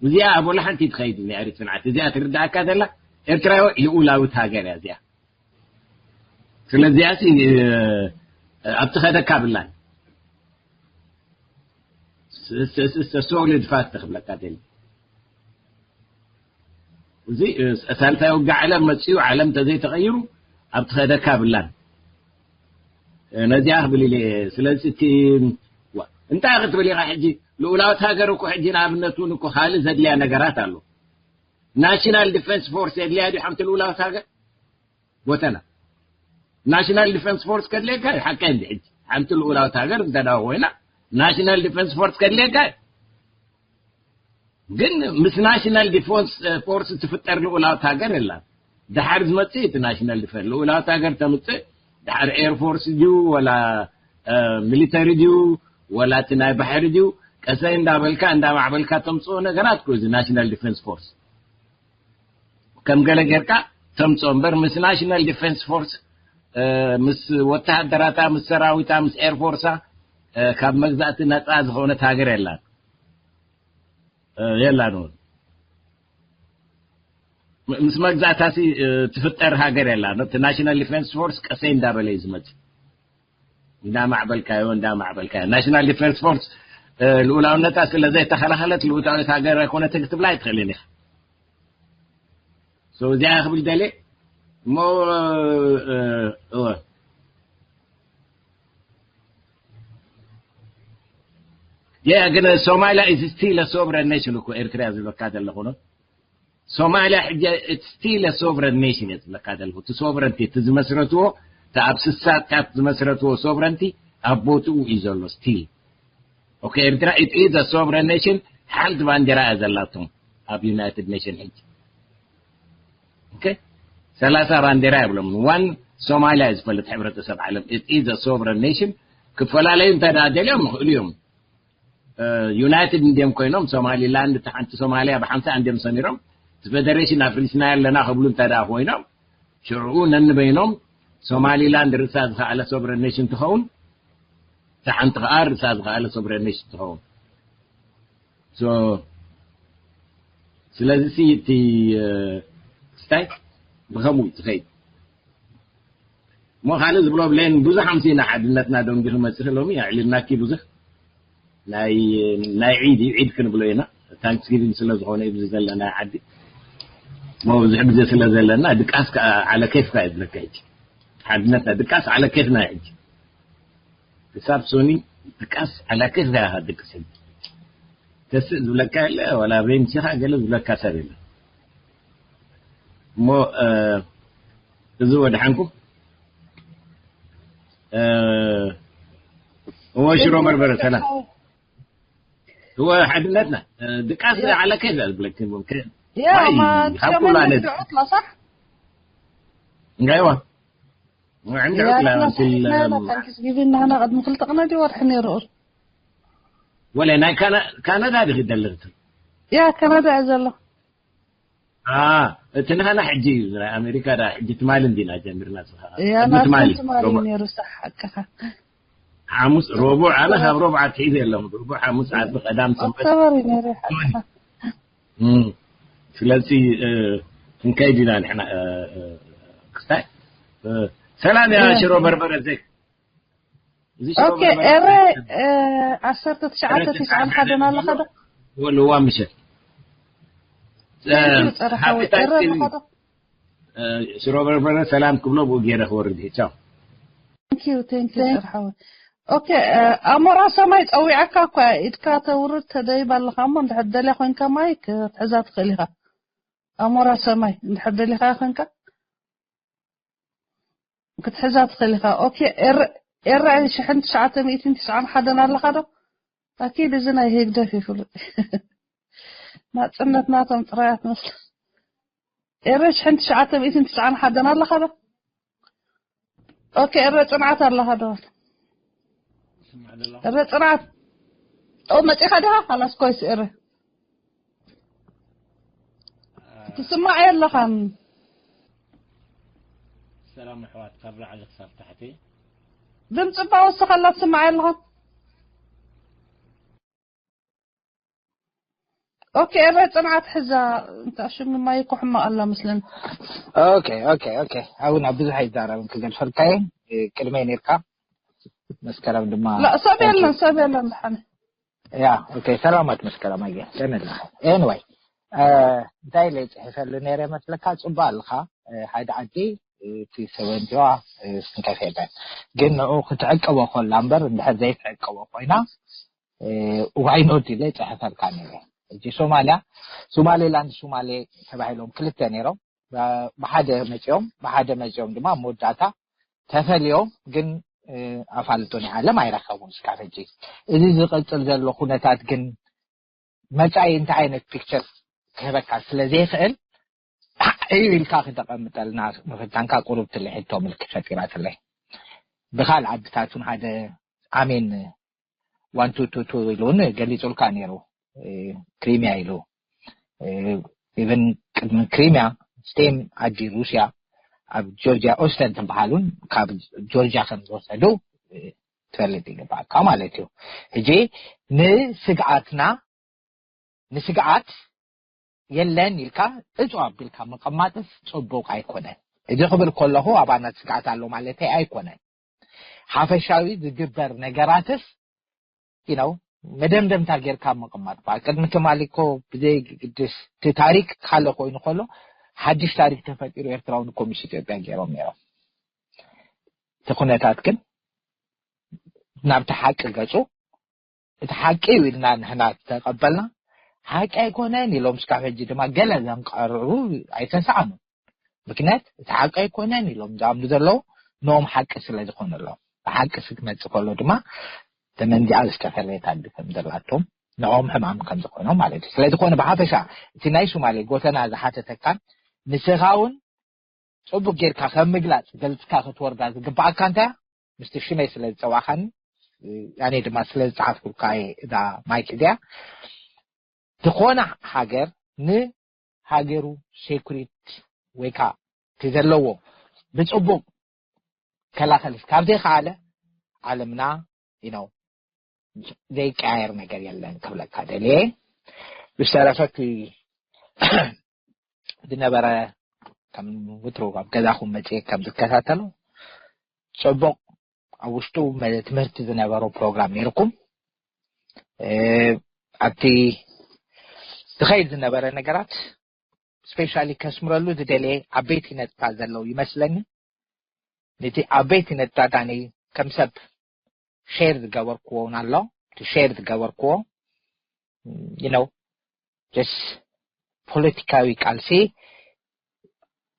እዚኣ ኣብ ወላ ሓንቲ ትኸይድ እዚኣ ሪት ስንዓት እዚኣ ትርዳእካ ዘላ ኤርትራ ልኡላውት ሃገር እያ እዚኣ። ስለዚኣ ሲ ኣብ ትኸደካ ብላን solid fact ክብለካ ደሊ። እዚ ሳልሳይ ውግእ ዓለም መፅኡ ዓለም ተዘይተቐይሩ ኣብ ትኸደካ ብላን ነዚኣ ክብል ኢለ። ስለዚ እቲ እንታይ ክትብል ኢኻ ሕጂ? ልኡላውት ሃገር እኮ ሕጂ ንኣብነት እውን እኮ ካልእ ዘድልያ ነገራት ኣሎ። ናሽናል ዲፌንስ ፎርስ የድልያ ድዩ ሓንቲ ልኡላውት ሃገር? ቦተና ናሽናል ዲፌንስ ፎርስ ከድልየካ እዩ። ሓቀይ እንዲ ሕጂ ሓንቲ ልኡላውት ሃገር እንተዳ ኮይና ናሽናል ዲፌንስ ፎርስ ከድልየካ እዩ። ግን ምስ ናሽናል ዲፌንስ ፎርስ ትፍጠር ልኡላውት ሃገር የላን። ድሓር ዝመፅእ እቲ ናሽናል ዲፌንስ ልኡላውት ሃገር ተምፅእ ድሓር ኤርፎርስ ድዩ ወላ ሚሊተሪ ድዩ ወላ እቲ ናይ ባሕሪ ድዩ ቀሰይ እንዳበልካ እንዳማዕበልካ ተምፅኦ ነገራት ኮ እዚ ናሽናል ዲፌንስ ፎርስ ከም ገለ ጌርካ ተምፅኦ እምበር ምስ ናሽናል ዲፌንስ ፎርስ ምስ ወተሃደራታ ምስ ሰራዊታ ምስ ኤርፎርሳ ካብ መግዛእቲ ነፃ ዝኾነት ሃገር የላን። የላን እውን ምስ መግዛእታሲ ትፍጠር ሃገር የላን። እቲ ናሽናል ዲፌንስ ፎርስ ቀሰይ እንዳበለ እዩ ዝመፅእ። እንዳማዕበልካዮ እንዳማዕበልካዮ ናሽናል ዲፌንስ ፎርስ ልኡላውነታ ስለ ዘይተኸላኸለት ልኡላዊት ሃገር ኣይኮነትን ክትብላ ኣይትኽእልን ኢኻ። So እዚኣ ክብል ደልየ እሞ እወ ያ ግን ሶማሊያ is still a sovereign nation እኮ ኤርትራ ዝብለካ ዘለኹ ነው። ሶማሊያ ሕጂ it's still a sovereign nation እየ ዝብለካ ዘለኹ። እቲ ሶቨረንቲ እቲ ዝመስረትዎ እቲ ኣብ ስሳታት ዝመስረትዎ ሶቨረንቲ ኣብ ቦትኡ እዩ ዘሎ still። Okay ኤርትራ it is a sovereign nation ሓንቲ ባንዴራ እያ ዘላቶም ኣብ ዩናይትድ ኔሽን ሕጂ። Okay ሰላሳ ባንዴራ የብሎም ዋን ሶማሊያ ዝፈልጥ ሕብረተሰብ ዓለም it is a sovereign nation። ክፈላለዩ እንተ ደልዮም ይኽእሉ እዮም። ዩናይትድ እንዲም ኮይኖም ሶማሊላንድ እቲ ሓንቲ ሶማሊያ ብሓምሳ እንዲም ሰሚሮም እቲ ፌደሬሽን ኣፍሪስና ኣለና ክብሉ እንተ ደኣ ኮይኖም ሽዕኡ ነንበይኖም ሶማሊላንድ ርእሳ ዝኸኣለ ሶቨረን ኔሽን ትኸውን። እታ ሓንቲ ከዓ ርእሳ ዝኸኣለ ሶቨረን ኔሽን ትኸውን። So ስለዚ ሲ እቲ ክስታይ ብኸምኡ ትኸይድ እሞ ካልእ ዝብሎ ብለን ብዙሕ ኣምሲና ሓድነትና ደንጊ ክመፅእ ሎሚ ኣዕሊልናኪ ብዙሕ ናይ ናይ ዒድ እዩ ዒድ ክንብሎ ኢና። ታንክስጊቪንግ ስለ ዝኾነ እዩ ብዚ ዘለና ዓዲ እሞ ብዙሕ ግዜ ስለ ዘለና ድቃስ ከዓ ዓለ ኬፍካ ይብለካ ሕጂ ሓድነትና ድቃስ ዓለ ኬፍና እዩ ሕጂ ክሳብ ሶኒ ድቃስ ዓለ ኬፍካ ኢኻ ድቅስ ሕጂ ተስእ ዝብለካ የለ ዋላ ቤንሲኻ ገለ ዝብለካ ሰብ የለ እሞ እዚ ወድሓንኩም እሞ ሽሮ በርበረ ሰላም እወ ሓድነትና ድቃስ ዓለ ኬፍ እያ ዝብለኪ ያ ማ ሸመን ድዑት ላሳሕ እንጋይዋ እንጋይዋ ዕምዲ ዕቅላ ታንክስጊቪን ናህና ቅድሚ ክልተ ቅነ ድዩ ወርሒ ነይሩ ወለ ናይ ካናዳ ድኺ ደለኽት ያ ካናዳ እያ ዘሎ እቲ ናህና ሕጂ እዩ ናይ ኣሜሪካ ዳ ሕጂ ትማሊ እንዲና ጀሚርና ያ ናትኩም ትማሊ ነይሩ ሳሕ ሓቅኻ ሓሙስ ረቡዕ ኣነ ካብ ረቡዕ ኣትሒዘ የለኹ ረቡዕ ሓሙስ ዓርቢ ቀዳም ሰንበት ኦክቶበር እዩ ነይሩ ሓቅኻ ስለዚ ክንከይድ ኢና ንሕና ክስታይ ሰላም ያ ሽሮ በርበረ ዘይ ኦኬ ኤረ ዓሰርተ ትሽዓተ ትስዓን ሓደን ኣለኻ ዶ ወልዋ ምሸት ጸረሓወይ ኤረ ኣለኻ ዶ ሽሮ በርበረ ሰላም ክብሎ ብኡ ገይረ ክወርድ እዩ ቻው Thank you, thank you, ጸርሓወ። ኦኬ፣ ኣሞራ ሰማይ ጸዊዓካ እኳ ኢድካ ተውርድ ተደይብ ኣለኻ እሞ እንድሕር ደልያ ኮይንካ ማይ ክትሕዛ ትኽእል ኢኻ። ኣሞራ ሰማይ እንድሕር ደሊኻ ኮይንካ ክትሕዛ ትኽእል ኢኻ። ኦኬ፣ ኤረ ኤረ ሽሕን ትሽዓተ ሚእትን ትስዓን ሓደን ኣለኻ ዶ? ኣኪድ እዚ ናይ ህግደፍ ይፍሉጥ። ናጽነት ናቶም ጥራያት መስል። ኤረ ሽሕን ትሽዓተ ሚእትን ትስዓን ሓደን ኣለኻ ዶ? ኦኬ፣ ኤረ ጽንዓት ኣለኻ ዶ? ኤረ ጽንዓት። ኦ፣ መጺኻ ዲኻ? ካላስ ኮይስ ኤረ። ትስማዕ የለኻን። ሰላም ኣሕዋት፣ ካብ ላዕሊ ክሳብ ታሕቲ። ድምፂ እባ ወስኸላ ትስማዕ ኣለኻ። ኦኬ፣ እረ ፅንዓት ሕዛ። እንታ ሽም ማይኮ ሕማቕ ኣላ መስለኒ። ኦኬ ኦኬ ኦኬ። ኣሁን ኣብ ብዙሕ ኣይዛረብን ክገልፈልካየ ቅድመይ ነርካ መስከረም ድማ ላ ሰብ የለን ሰብ የለን ብሓነ ያ ኦኬ። ሰላማት መስከረም ኣየ ሰነላ ኤንዋይ እንታይ ኢለ ይፅሕፈሉ ነይረ መስለካ? ፅቡቅ ኣለካ። ሓደ ዓዲ እቲ ሰበንቲዋ ስንከፌበ ግን ንዑ ክትዕቀቦ ኮላ እምበር እንድሕር ዘይትዕቀቦ ኮይና ዋይኖድ ኢለ ይፅሕፈልካ ነይረ። እጂ ሶማሊያ ሶማሌላንድ ሶማሌ ተባሂሎም ክልተ ነይሮም። ብሓደ መፂኦም ብሓደ መፂኦም ድማ መወዳእታ ተፈልዮም ግን ኣፋልጦ ናይ ዓለም ኣይረከቡን እስካብ ሕጂ። እዚ ዝቐፅል ዘሎ ኩነታት ግን መፃኢ እንታይ ዓይነት ፒክቸር ክህበካ ስለ ዘይኽእል እዩ ኢልካ ክተቐምጠልና ምፍታንካ ቁሩብ ትልሒቶ ምልክት ፈጢራትለይ። ብካል ዓድታት እውን ሓደ ኣሜን ዋን ቱ ቱ ቱ ኢሉ እውን ገሊፁልካ ነይሩ። ክሪሚያ ኢሉ ኢቨን ቅድሚ ክሪሚያ ስቴም ዓዲ ሩስያ ኣብ ጆርጂያ ኦስተን ትበሃል እውን ካብ ጆርጂያ ከም ዝወሰዱ ትፈልጥ ይግባእካ ማለት እዩ። ሕጂ ንስግኣትና ንስግኣት የለን ኢልካ እፁ ኣቢልካ ምቕማጥስ ፅቡቅ ኣይኮነን። እዚ ክብል ከለኹ ኣባና ስግኣት ኣሎ ማለተይ ኣይኮነን። ሓፈሻዊ ዝግበር ነገራትስ you know መደምደምታ ጌርካ ምቕማጥ በዓል ቅድሚ ትማሊ እኮ ብዘይ ግድስ እቲ ታሪክ ካለ ኮይኑ ከሎ ሓድሽ ታሪክ ተፈጢሩ ኤርትራውን ኮሚስ ኢትዮጵያ ገይሮም ነይሮም። እቲ ኩነታት ግን ናብቲ ሓቂ ገፁ እቲ ሓቂ እዩ ኢልና ንሕና ተቐበልና ሓቂ ኣይኮነን ኢሎም ስካብ ሕጂ ድማ ገለ ዘንቀርሩ ኣይተሰኣኑን። ምክንያት እቲ ሓቂ ኣይኮነን ኢሎም ዝኣምኑ ዘለዉ ንኦም ሓቂ ስለ ዝኾነሎም ብሓቂ ስክመፅእ ከሎ ድማ ተመንዚኣ ዝተፈለየት ኣዲ ከም ዘላቶም ንኦም ሕማም ከም ዝኾኖም ማለት እዩ። ስለዝኾነ ብሓፈሻ እቲ ናይ ሱማሌ ጎተና ዝሓተተካን ንስኻ እውን ፅቡቅ ጌርካ ከም ምግላፅ ገልፅካ ክትወርዳ ዝግባኣካ እንታይ ምስቲ ሽመይ ስለ ዝፀዋእካኒ ያኔ ድማ ስለ ዝፀሓፍኩልካ እዛ ማይክ እዚኣ ዝኾነ ሃገር ንሃገሩ ሴኩሪት ወይ ከዓ እቲ ዘለዎ ብፅቡቅ ከላኸል ካብ ዘይከኣለ ዓለምና you know ዘይቀያየር ነገር የለን ክብለካ ደልየ። ብዝተረፈ እቲ ዝነበረ ከም ውትሩ ኣብ ገዛኹም መፅየ ከም ዝከታተሎ ፅቡቅ ኣብ ውሽጡ ትምህርቲ ዝነበሮ ፕሮግራም ነይርኩም። ኣብቲ ዝኸይድ ዝነበረ ነገራት ስፔሻሊ ከስምረሉ ዝደልየ ዓበይቲ ነጥብታት ዘለዉ ይመስለኒ። ነቲ ዓበይቲ ነጥብታት ኣነ ከም ሰብ ሼር ዝገበርክዎ እውን ኣሎ። እቲ ሼር ዝገበርክዎ you know just ፖለቲካዊ ቃልሲ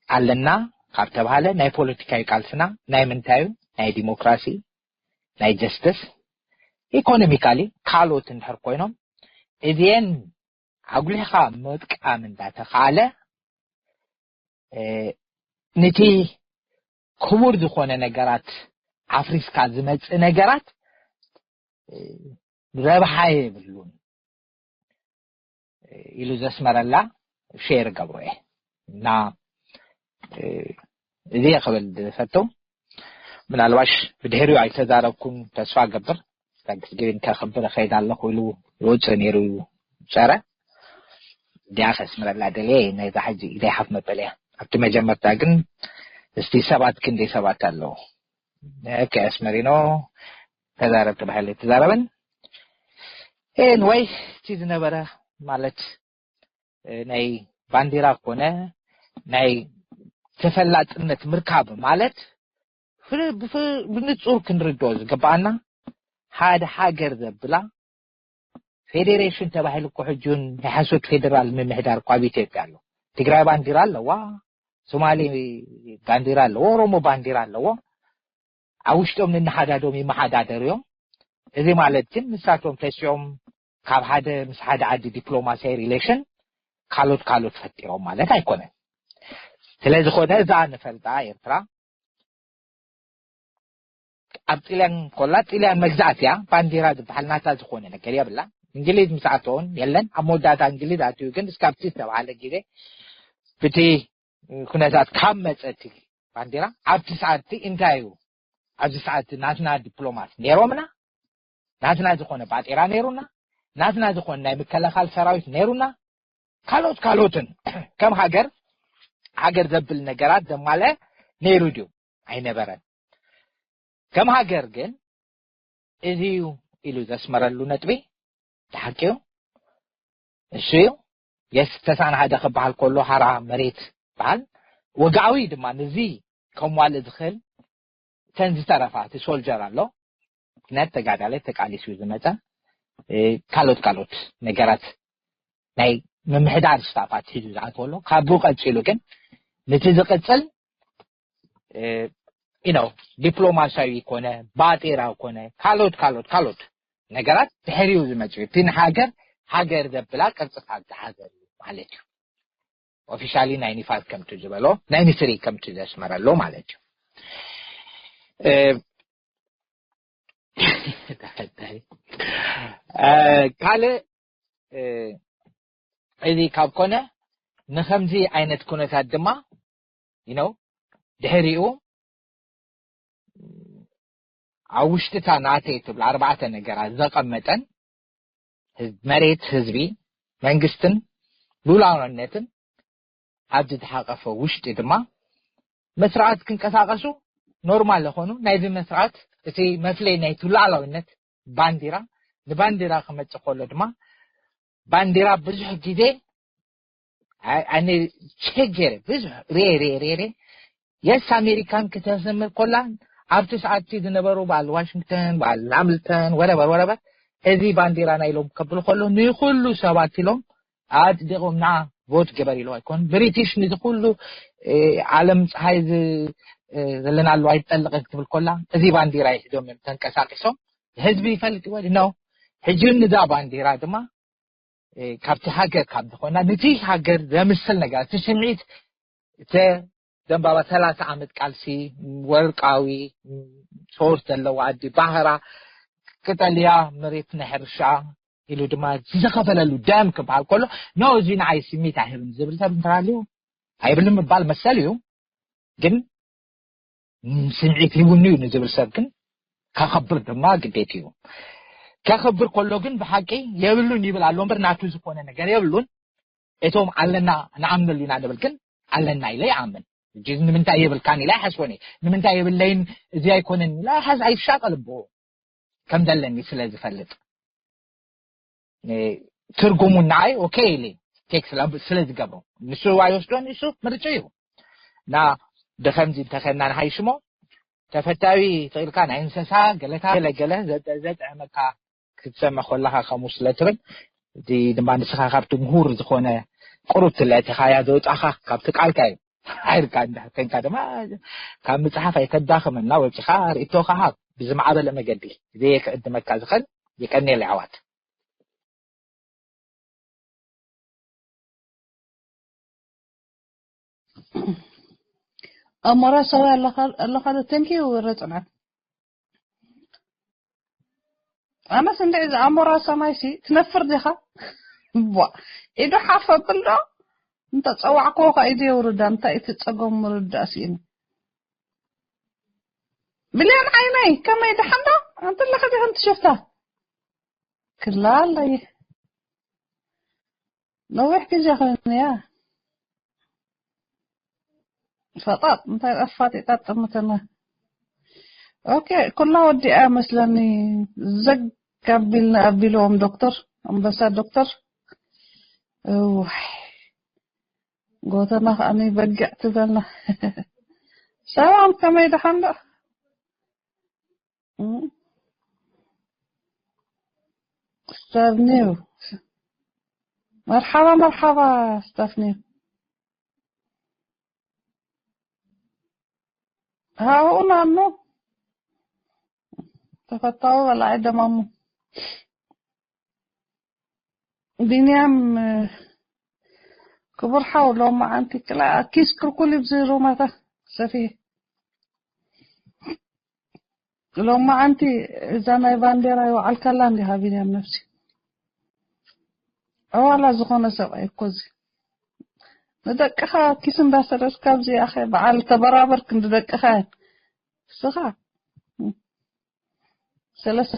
ኣለና ካብ ተባሃለ ናይ ፖለቲካዊ ቃልስና ናይ ምንታዩ ናይ ዲሞክራሲ ናይ ጀስትስ ኢኮኖሚካሊ ካልኦት እንድሕር ኮይኖም እዚአን ኣጉሊሕካ ምጥቃም እንዳተኻለ ነቲ ክቡር ዝኾነ ነገራት ኣፍሪስካ ዝመፅእ ነገራት ረብሓ የብሉን ኢሉ ዘስመረላ ሼር ገብሮ እየ እና እዚ ክብል ዝፈቱ ምናልባሽ ብድሕሪኡ ኣይተዛረብኩን ተስፋ ገብር ታንክስጊቪን ከኽብር እኸይድ ኣለኹ ኢሉ ይወፅእ ነይሩ እዩ ጨረ እዚኣ ከስምረላ ደልየ ነዛ ሕጂ ኢደይ ሓፍ መበል እያ ኣብቲ መጀመርታ ግን እስቲ ሰባት ክንደይ ሰባት ኣለዉ ኦኬ ኣስመሪኖ ተዛረብ ተባሂለ ኣይተዛረበን ኤንወይ እቲ ዝነበረ ማለት ናይ ባንዲራ ኮነ ናይ ተፈላጥነት ምርካብ ማለት ብንፁር ክንርድኦ ዝግባኣና ሓደ ሃገር ዘብላ ፌዴሬሽን ተባሂሉ እኮ ሕጂ እውን ናይ ሓሶት ፌዴራል ምምሕዳር እኮ ኣብ ኢትዮጵያ ኣሎ። ትግራይ ባንዲራ ኣለዋ፣ ሶማሌ ባንዲራ ኣለዎ፣ ኦሮሞ ባንዲራ ኣለዎ። ኣብ ውሽጦም ንንሓዳዶም ይመሓዳደሩ እዮም። እዚ ማለት ግን ንሳቶም ተሲኦም ካብ ሓደ ምስ ሓደ ዓዲ ዲፕሎማሲያዊ ሪሌሽን ካልኦት ካልኦት ፈጢሮም ማለት ኣይኮነን። ስለዝኾነ እዛ ንፈልጣ ኤርትራ ኣብ ጥልያን ኮላ ጥልያን መግዛእት እያ ባንዲራ ዝበሃል ናታ ዝኾነ ነገር የብላ እንግሊዝ ምስኣተውን የለን ኣብ መወዳእታ እንግሊዝ ኣትዩ ግን እስካብቲ ዝተባሃለ ግዜ ብቲ ኩነታት ካብ መፀቲ ባንዲራ ኣብቲ ሰዓትቲ እንታይ እዩ ኣብዚ ሰዓት ናትና ዲፕሎማት ነይሮምና፣ ናትና ዝኾነ ባጤራ ነይሩና፣ ናትና ዝኾነ ናይ ምክልኻል ሰራዊት ነይሩና፣ ካልኦት ካልኦትን ከም ሃገር፣ ሃገር ዘብል ነገራት ዘማልአ ነይሩ ድዩ? ኣይነበረን። ከም ሃገር ግን እዚ እዩ ኢሉ ዘስመረሉ ነጥቢ ብሓቂ እዩ። እሱ እዩ። የስ ተሳን ሓደ ክበሃል ከሎ ሓራ መሬት በሃል። ወግዓዊ ድማ ነዚ ከሟልእ ዝኽእል ተን ዝተረፋ እቲ ሶልጀር ኣሎ። ምክንያት ተጋዳላይ ተቃሊሱ ዝመፀ፣ እ፣ ካልኦት ካልኦት ነገራት ናይ ምምሕዳር ስታፋት ሒዙ ዝኣተወ ኣሎ። ካብኡ ቀፂሉ ግን ነቲ ዝቕፅል፣ እ፣ you know፣ ዲፕሎማሲያዊ ኮነ፣ ባጤራ ኮነ፣ ካልኦት ካልኦት ካልኦት ነገራት ድሕሪኡ ዝመፅኡ እዩ። እቲ ንሃገር ሃገር ዘብላ ቅርፅታት ዝሓዘ እዩ ማለት እዩ። ኦፊሻሊ ናይንቲ ፋይቭ ከምቲ ዝበሎ፣ ናይንቲ ስሪ ከምቲ ዘስመረሎ ማለት እዩ። እ፣ እ፣ ካልእ፣ እ፣ እዚ ካብ ኮነ፣ ንኸምዚ ዓይነት ኩነታት ድማ፣ you know፣ ድሕሪኡ ኣብ ውሽጢ እታ ናተይ ትብል ኣርባዕተ ነገራት ዘቐመጠን ህዝ-፣ መሬት ህዝቢ፣ መንግስትን ሉዓላውነትን ኣብዚ ዝሓቐፈ ውሽጢ ድማ መስርዓት ክንቀሳቐሱ ኖርማል ዝኾኑ፣ ናይዚ መስርዓት እቲ መፍለይ ናይቲ ሉዓላውነት ባንዲራ፣ ንባንዲራ ክመጽእ ከሎ ድማ ባንዲራ ብዙሕ ግዜ ኣይ-፣ ኣነ ቸክ ገይረ ብዙሕ ሬ ሬ ሬ ሬ የስ ኣሜሪካን ክተስምር ኮላ ኣብቲ ሰዓትቲ ዝነበሩ በዓል ዋሽንግተን፣ በዓል ሃምልተን፣ ወረበር ወረበር፣ እዚ ባንዲራና ኢሎም ከብሉ ከሎ ንኩሉ ሰባት ኢሎም ኣጽዲቖም ንዓ ቮት ግበር ኢሉ ኣይኮን። ብሪቲሽ ንዚ ኩሉ፣ እ፣ ዓለም ፀሓይ ዝ-፣ እ፣ ዘለናሉ ኣይትጠልቕ ክትብል ኮላ እዚ ባንዲራ ይሒዞም እዮም ተንቀሳቂሶም። ህዝቢ ይፈልጥ ይወል ነው። ሕጂ ንዛ ባንዲራ ድማ፣ እ፣ ካብቲ ሃገር ካብ ዝኾና ነቲ ሃገር ዘምስል ነገር፣ እቲ ስምዒት፣ እተ ዘንባባ ሰላሳ ዓመት ቃልሲ፣ ወርቃዊ ሶርስ ዘለዋ ኣዲ ባህራ፣ ቅጠልያ መሬት ናይ ሕርሻ ኢሉ ድማ ዝተኸፈለሉ ደም ክበሃል ከሎ፣ ኖ፣ እዚ ንዓይ ስምዒት ኣይህብን ዝብል ሰብ እንተሃልዩ፣ ኣይብልን ምባል መሰል እዩ። ግን ስምዒት ሂቡኒ እዩ ንዝብል ሰብ ግን ከኸብር ድማ ግዴት እዩ። ከኸብር ከሎ ግን ብሓቂ የብሉን ይብል ኣሎ እምበር ናቱ ዝኾነ ነገር የብሉን። እቶም ኣለና ንኣምነሉ ኢና ንብል ግን ኣለና ኢለ ይኣምን። ሕጂ ንምንታይ የብልካን ኢለ ኣይሓስቦን እየ። ንምንታይ የብለይን እዚ ኣይኮነን ኢለ ኣይሓስ-፣ ኣይሻቐል ብኡ ከም ዘለኒ ስለ ዝፈልጥ። እ፣ ትርጉሙ ንዓይ ኦኬ ኢለ ቴክ ስለ፣ ስለ ዝገብሮ ንሱ ኣይወስዶን፣ ንሱ ምርጫ እዩ። እና ብኸምዚ እንተኸና ንሃይሽሞ ተፈታዊ ትኽእልካ ናይ እንስሳ ገለካ ገለ ገለ ዘጠ-፣ ዘጥዕመካ ክትሰምዕ ከለኻ ከምኡ ስለ ትብል፣ እዚ ድማ ንስኻ ካብቲ ምሁር ዝኾነ ቁሩብ ትለቲኻያ ዘውጻኻ ካብቲ ቃልካ እዩ። ሓይልካ እንዳ ኮንካ ድማ ካብ ምጽሓፍ ኣይተዳኽመና፣ ወጺኻ ርእይቶኻ ሃብ ብዝማዕበለ መገዲ። እዚ ክዕድመካ ዝኽእል። የቀንየለይ ዓዋት። ኣሞራ ሰው ኣለኻ፣ ኣለኻ ዶ? Thank you፣ ወረ ጽናት። ኣነስ እንደ እዚ ኣሞራ ሰማይ ሲ ትነፍር ዲኻ? ቧ፣ ኢዱ ሓፍ ኣብል ዶ? እንተ ጸዋዕክዎ ኸኣ ኢዱ የውርዳ፣ እንታይ እቲ ጸገሙ ምርዳእ ስኢኑ። ብሌን ዓይነይ፣ ከመይ ደሓን ዶ? ኣንቲ ኣለኺ ዲኺ ኣንቲ ሽፍታ? ክላ ኣለየ። ነዊሕ ግዜ ኾይኑ እያ። ፈጣጥ እንታይ ኣፋጢጣ ጠምተና። ኦኬ፣ ኩላ ወዲኣ መስለኒ። ዘግ ኣቢልና ኣቢልዎም ዶክተር፣ ኣንበሳ ዶክተር። እዋይ፣ ጎተና ከዓኒ በጊዕ ትበልና። ሰላም፣ ከመይ ደሓን ዶ? እም። ስታቭ ኒው። መርሓባ፣ መርሓባ፣ ስታፍ ኒው። ሃኡ ናኑ። ተፈታዊ በላዒ ደማሙ። ቢንያም፣ ክቡር ሓው፣ ሎማዓንቲ ክላ ኪስ ክልኩል ይብዚ ሩማታ ሰፊ። ሎማዓንቲ እዛ ናይ ባንዴራ ይወዓልካላ እንዲኻ ቢንያም ነፍሲ። ዕዋላ ዝኾነ ሰብኣይ እኮ እዚ። ንደቅኻ ኪስ እንዳሰደድካ ኣብዚ ኣኸ በዓል ተበራበርክ ንደቅኻ። ንስኻ ሰለስተ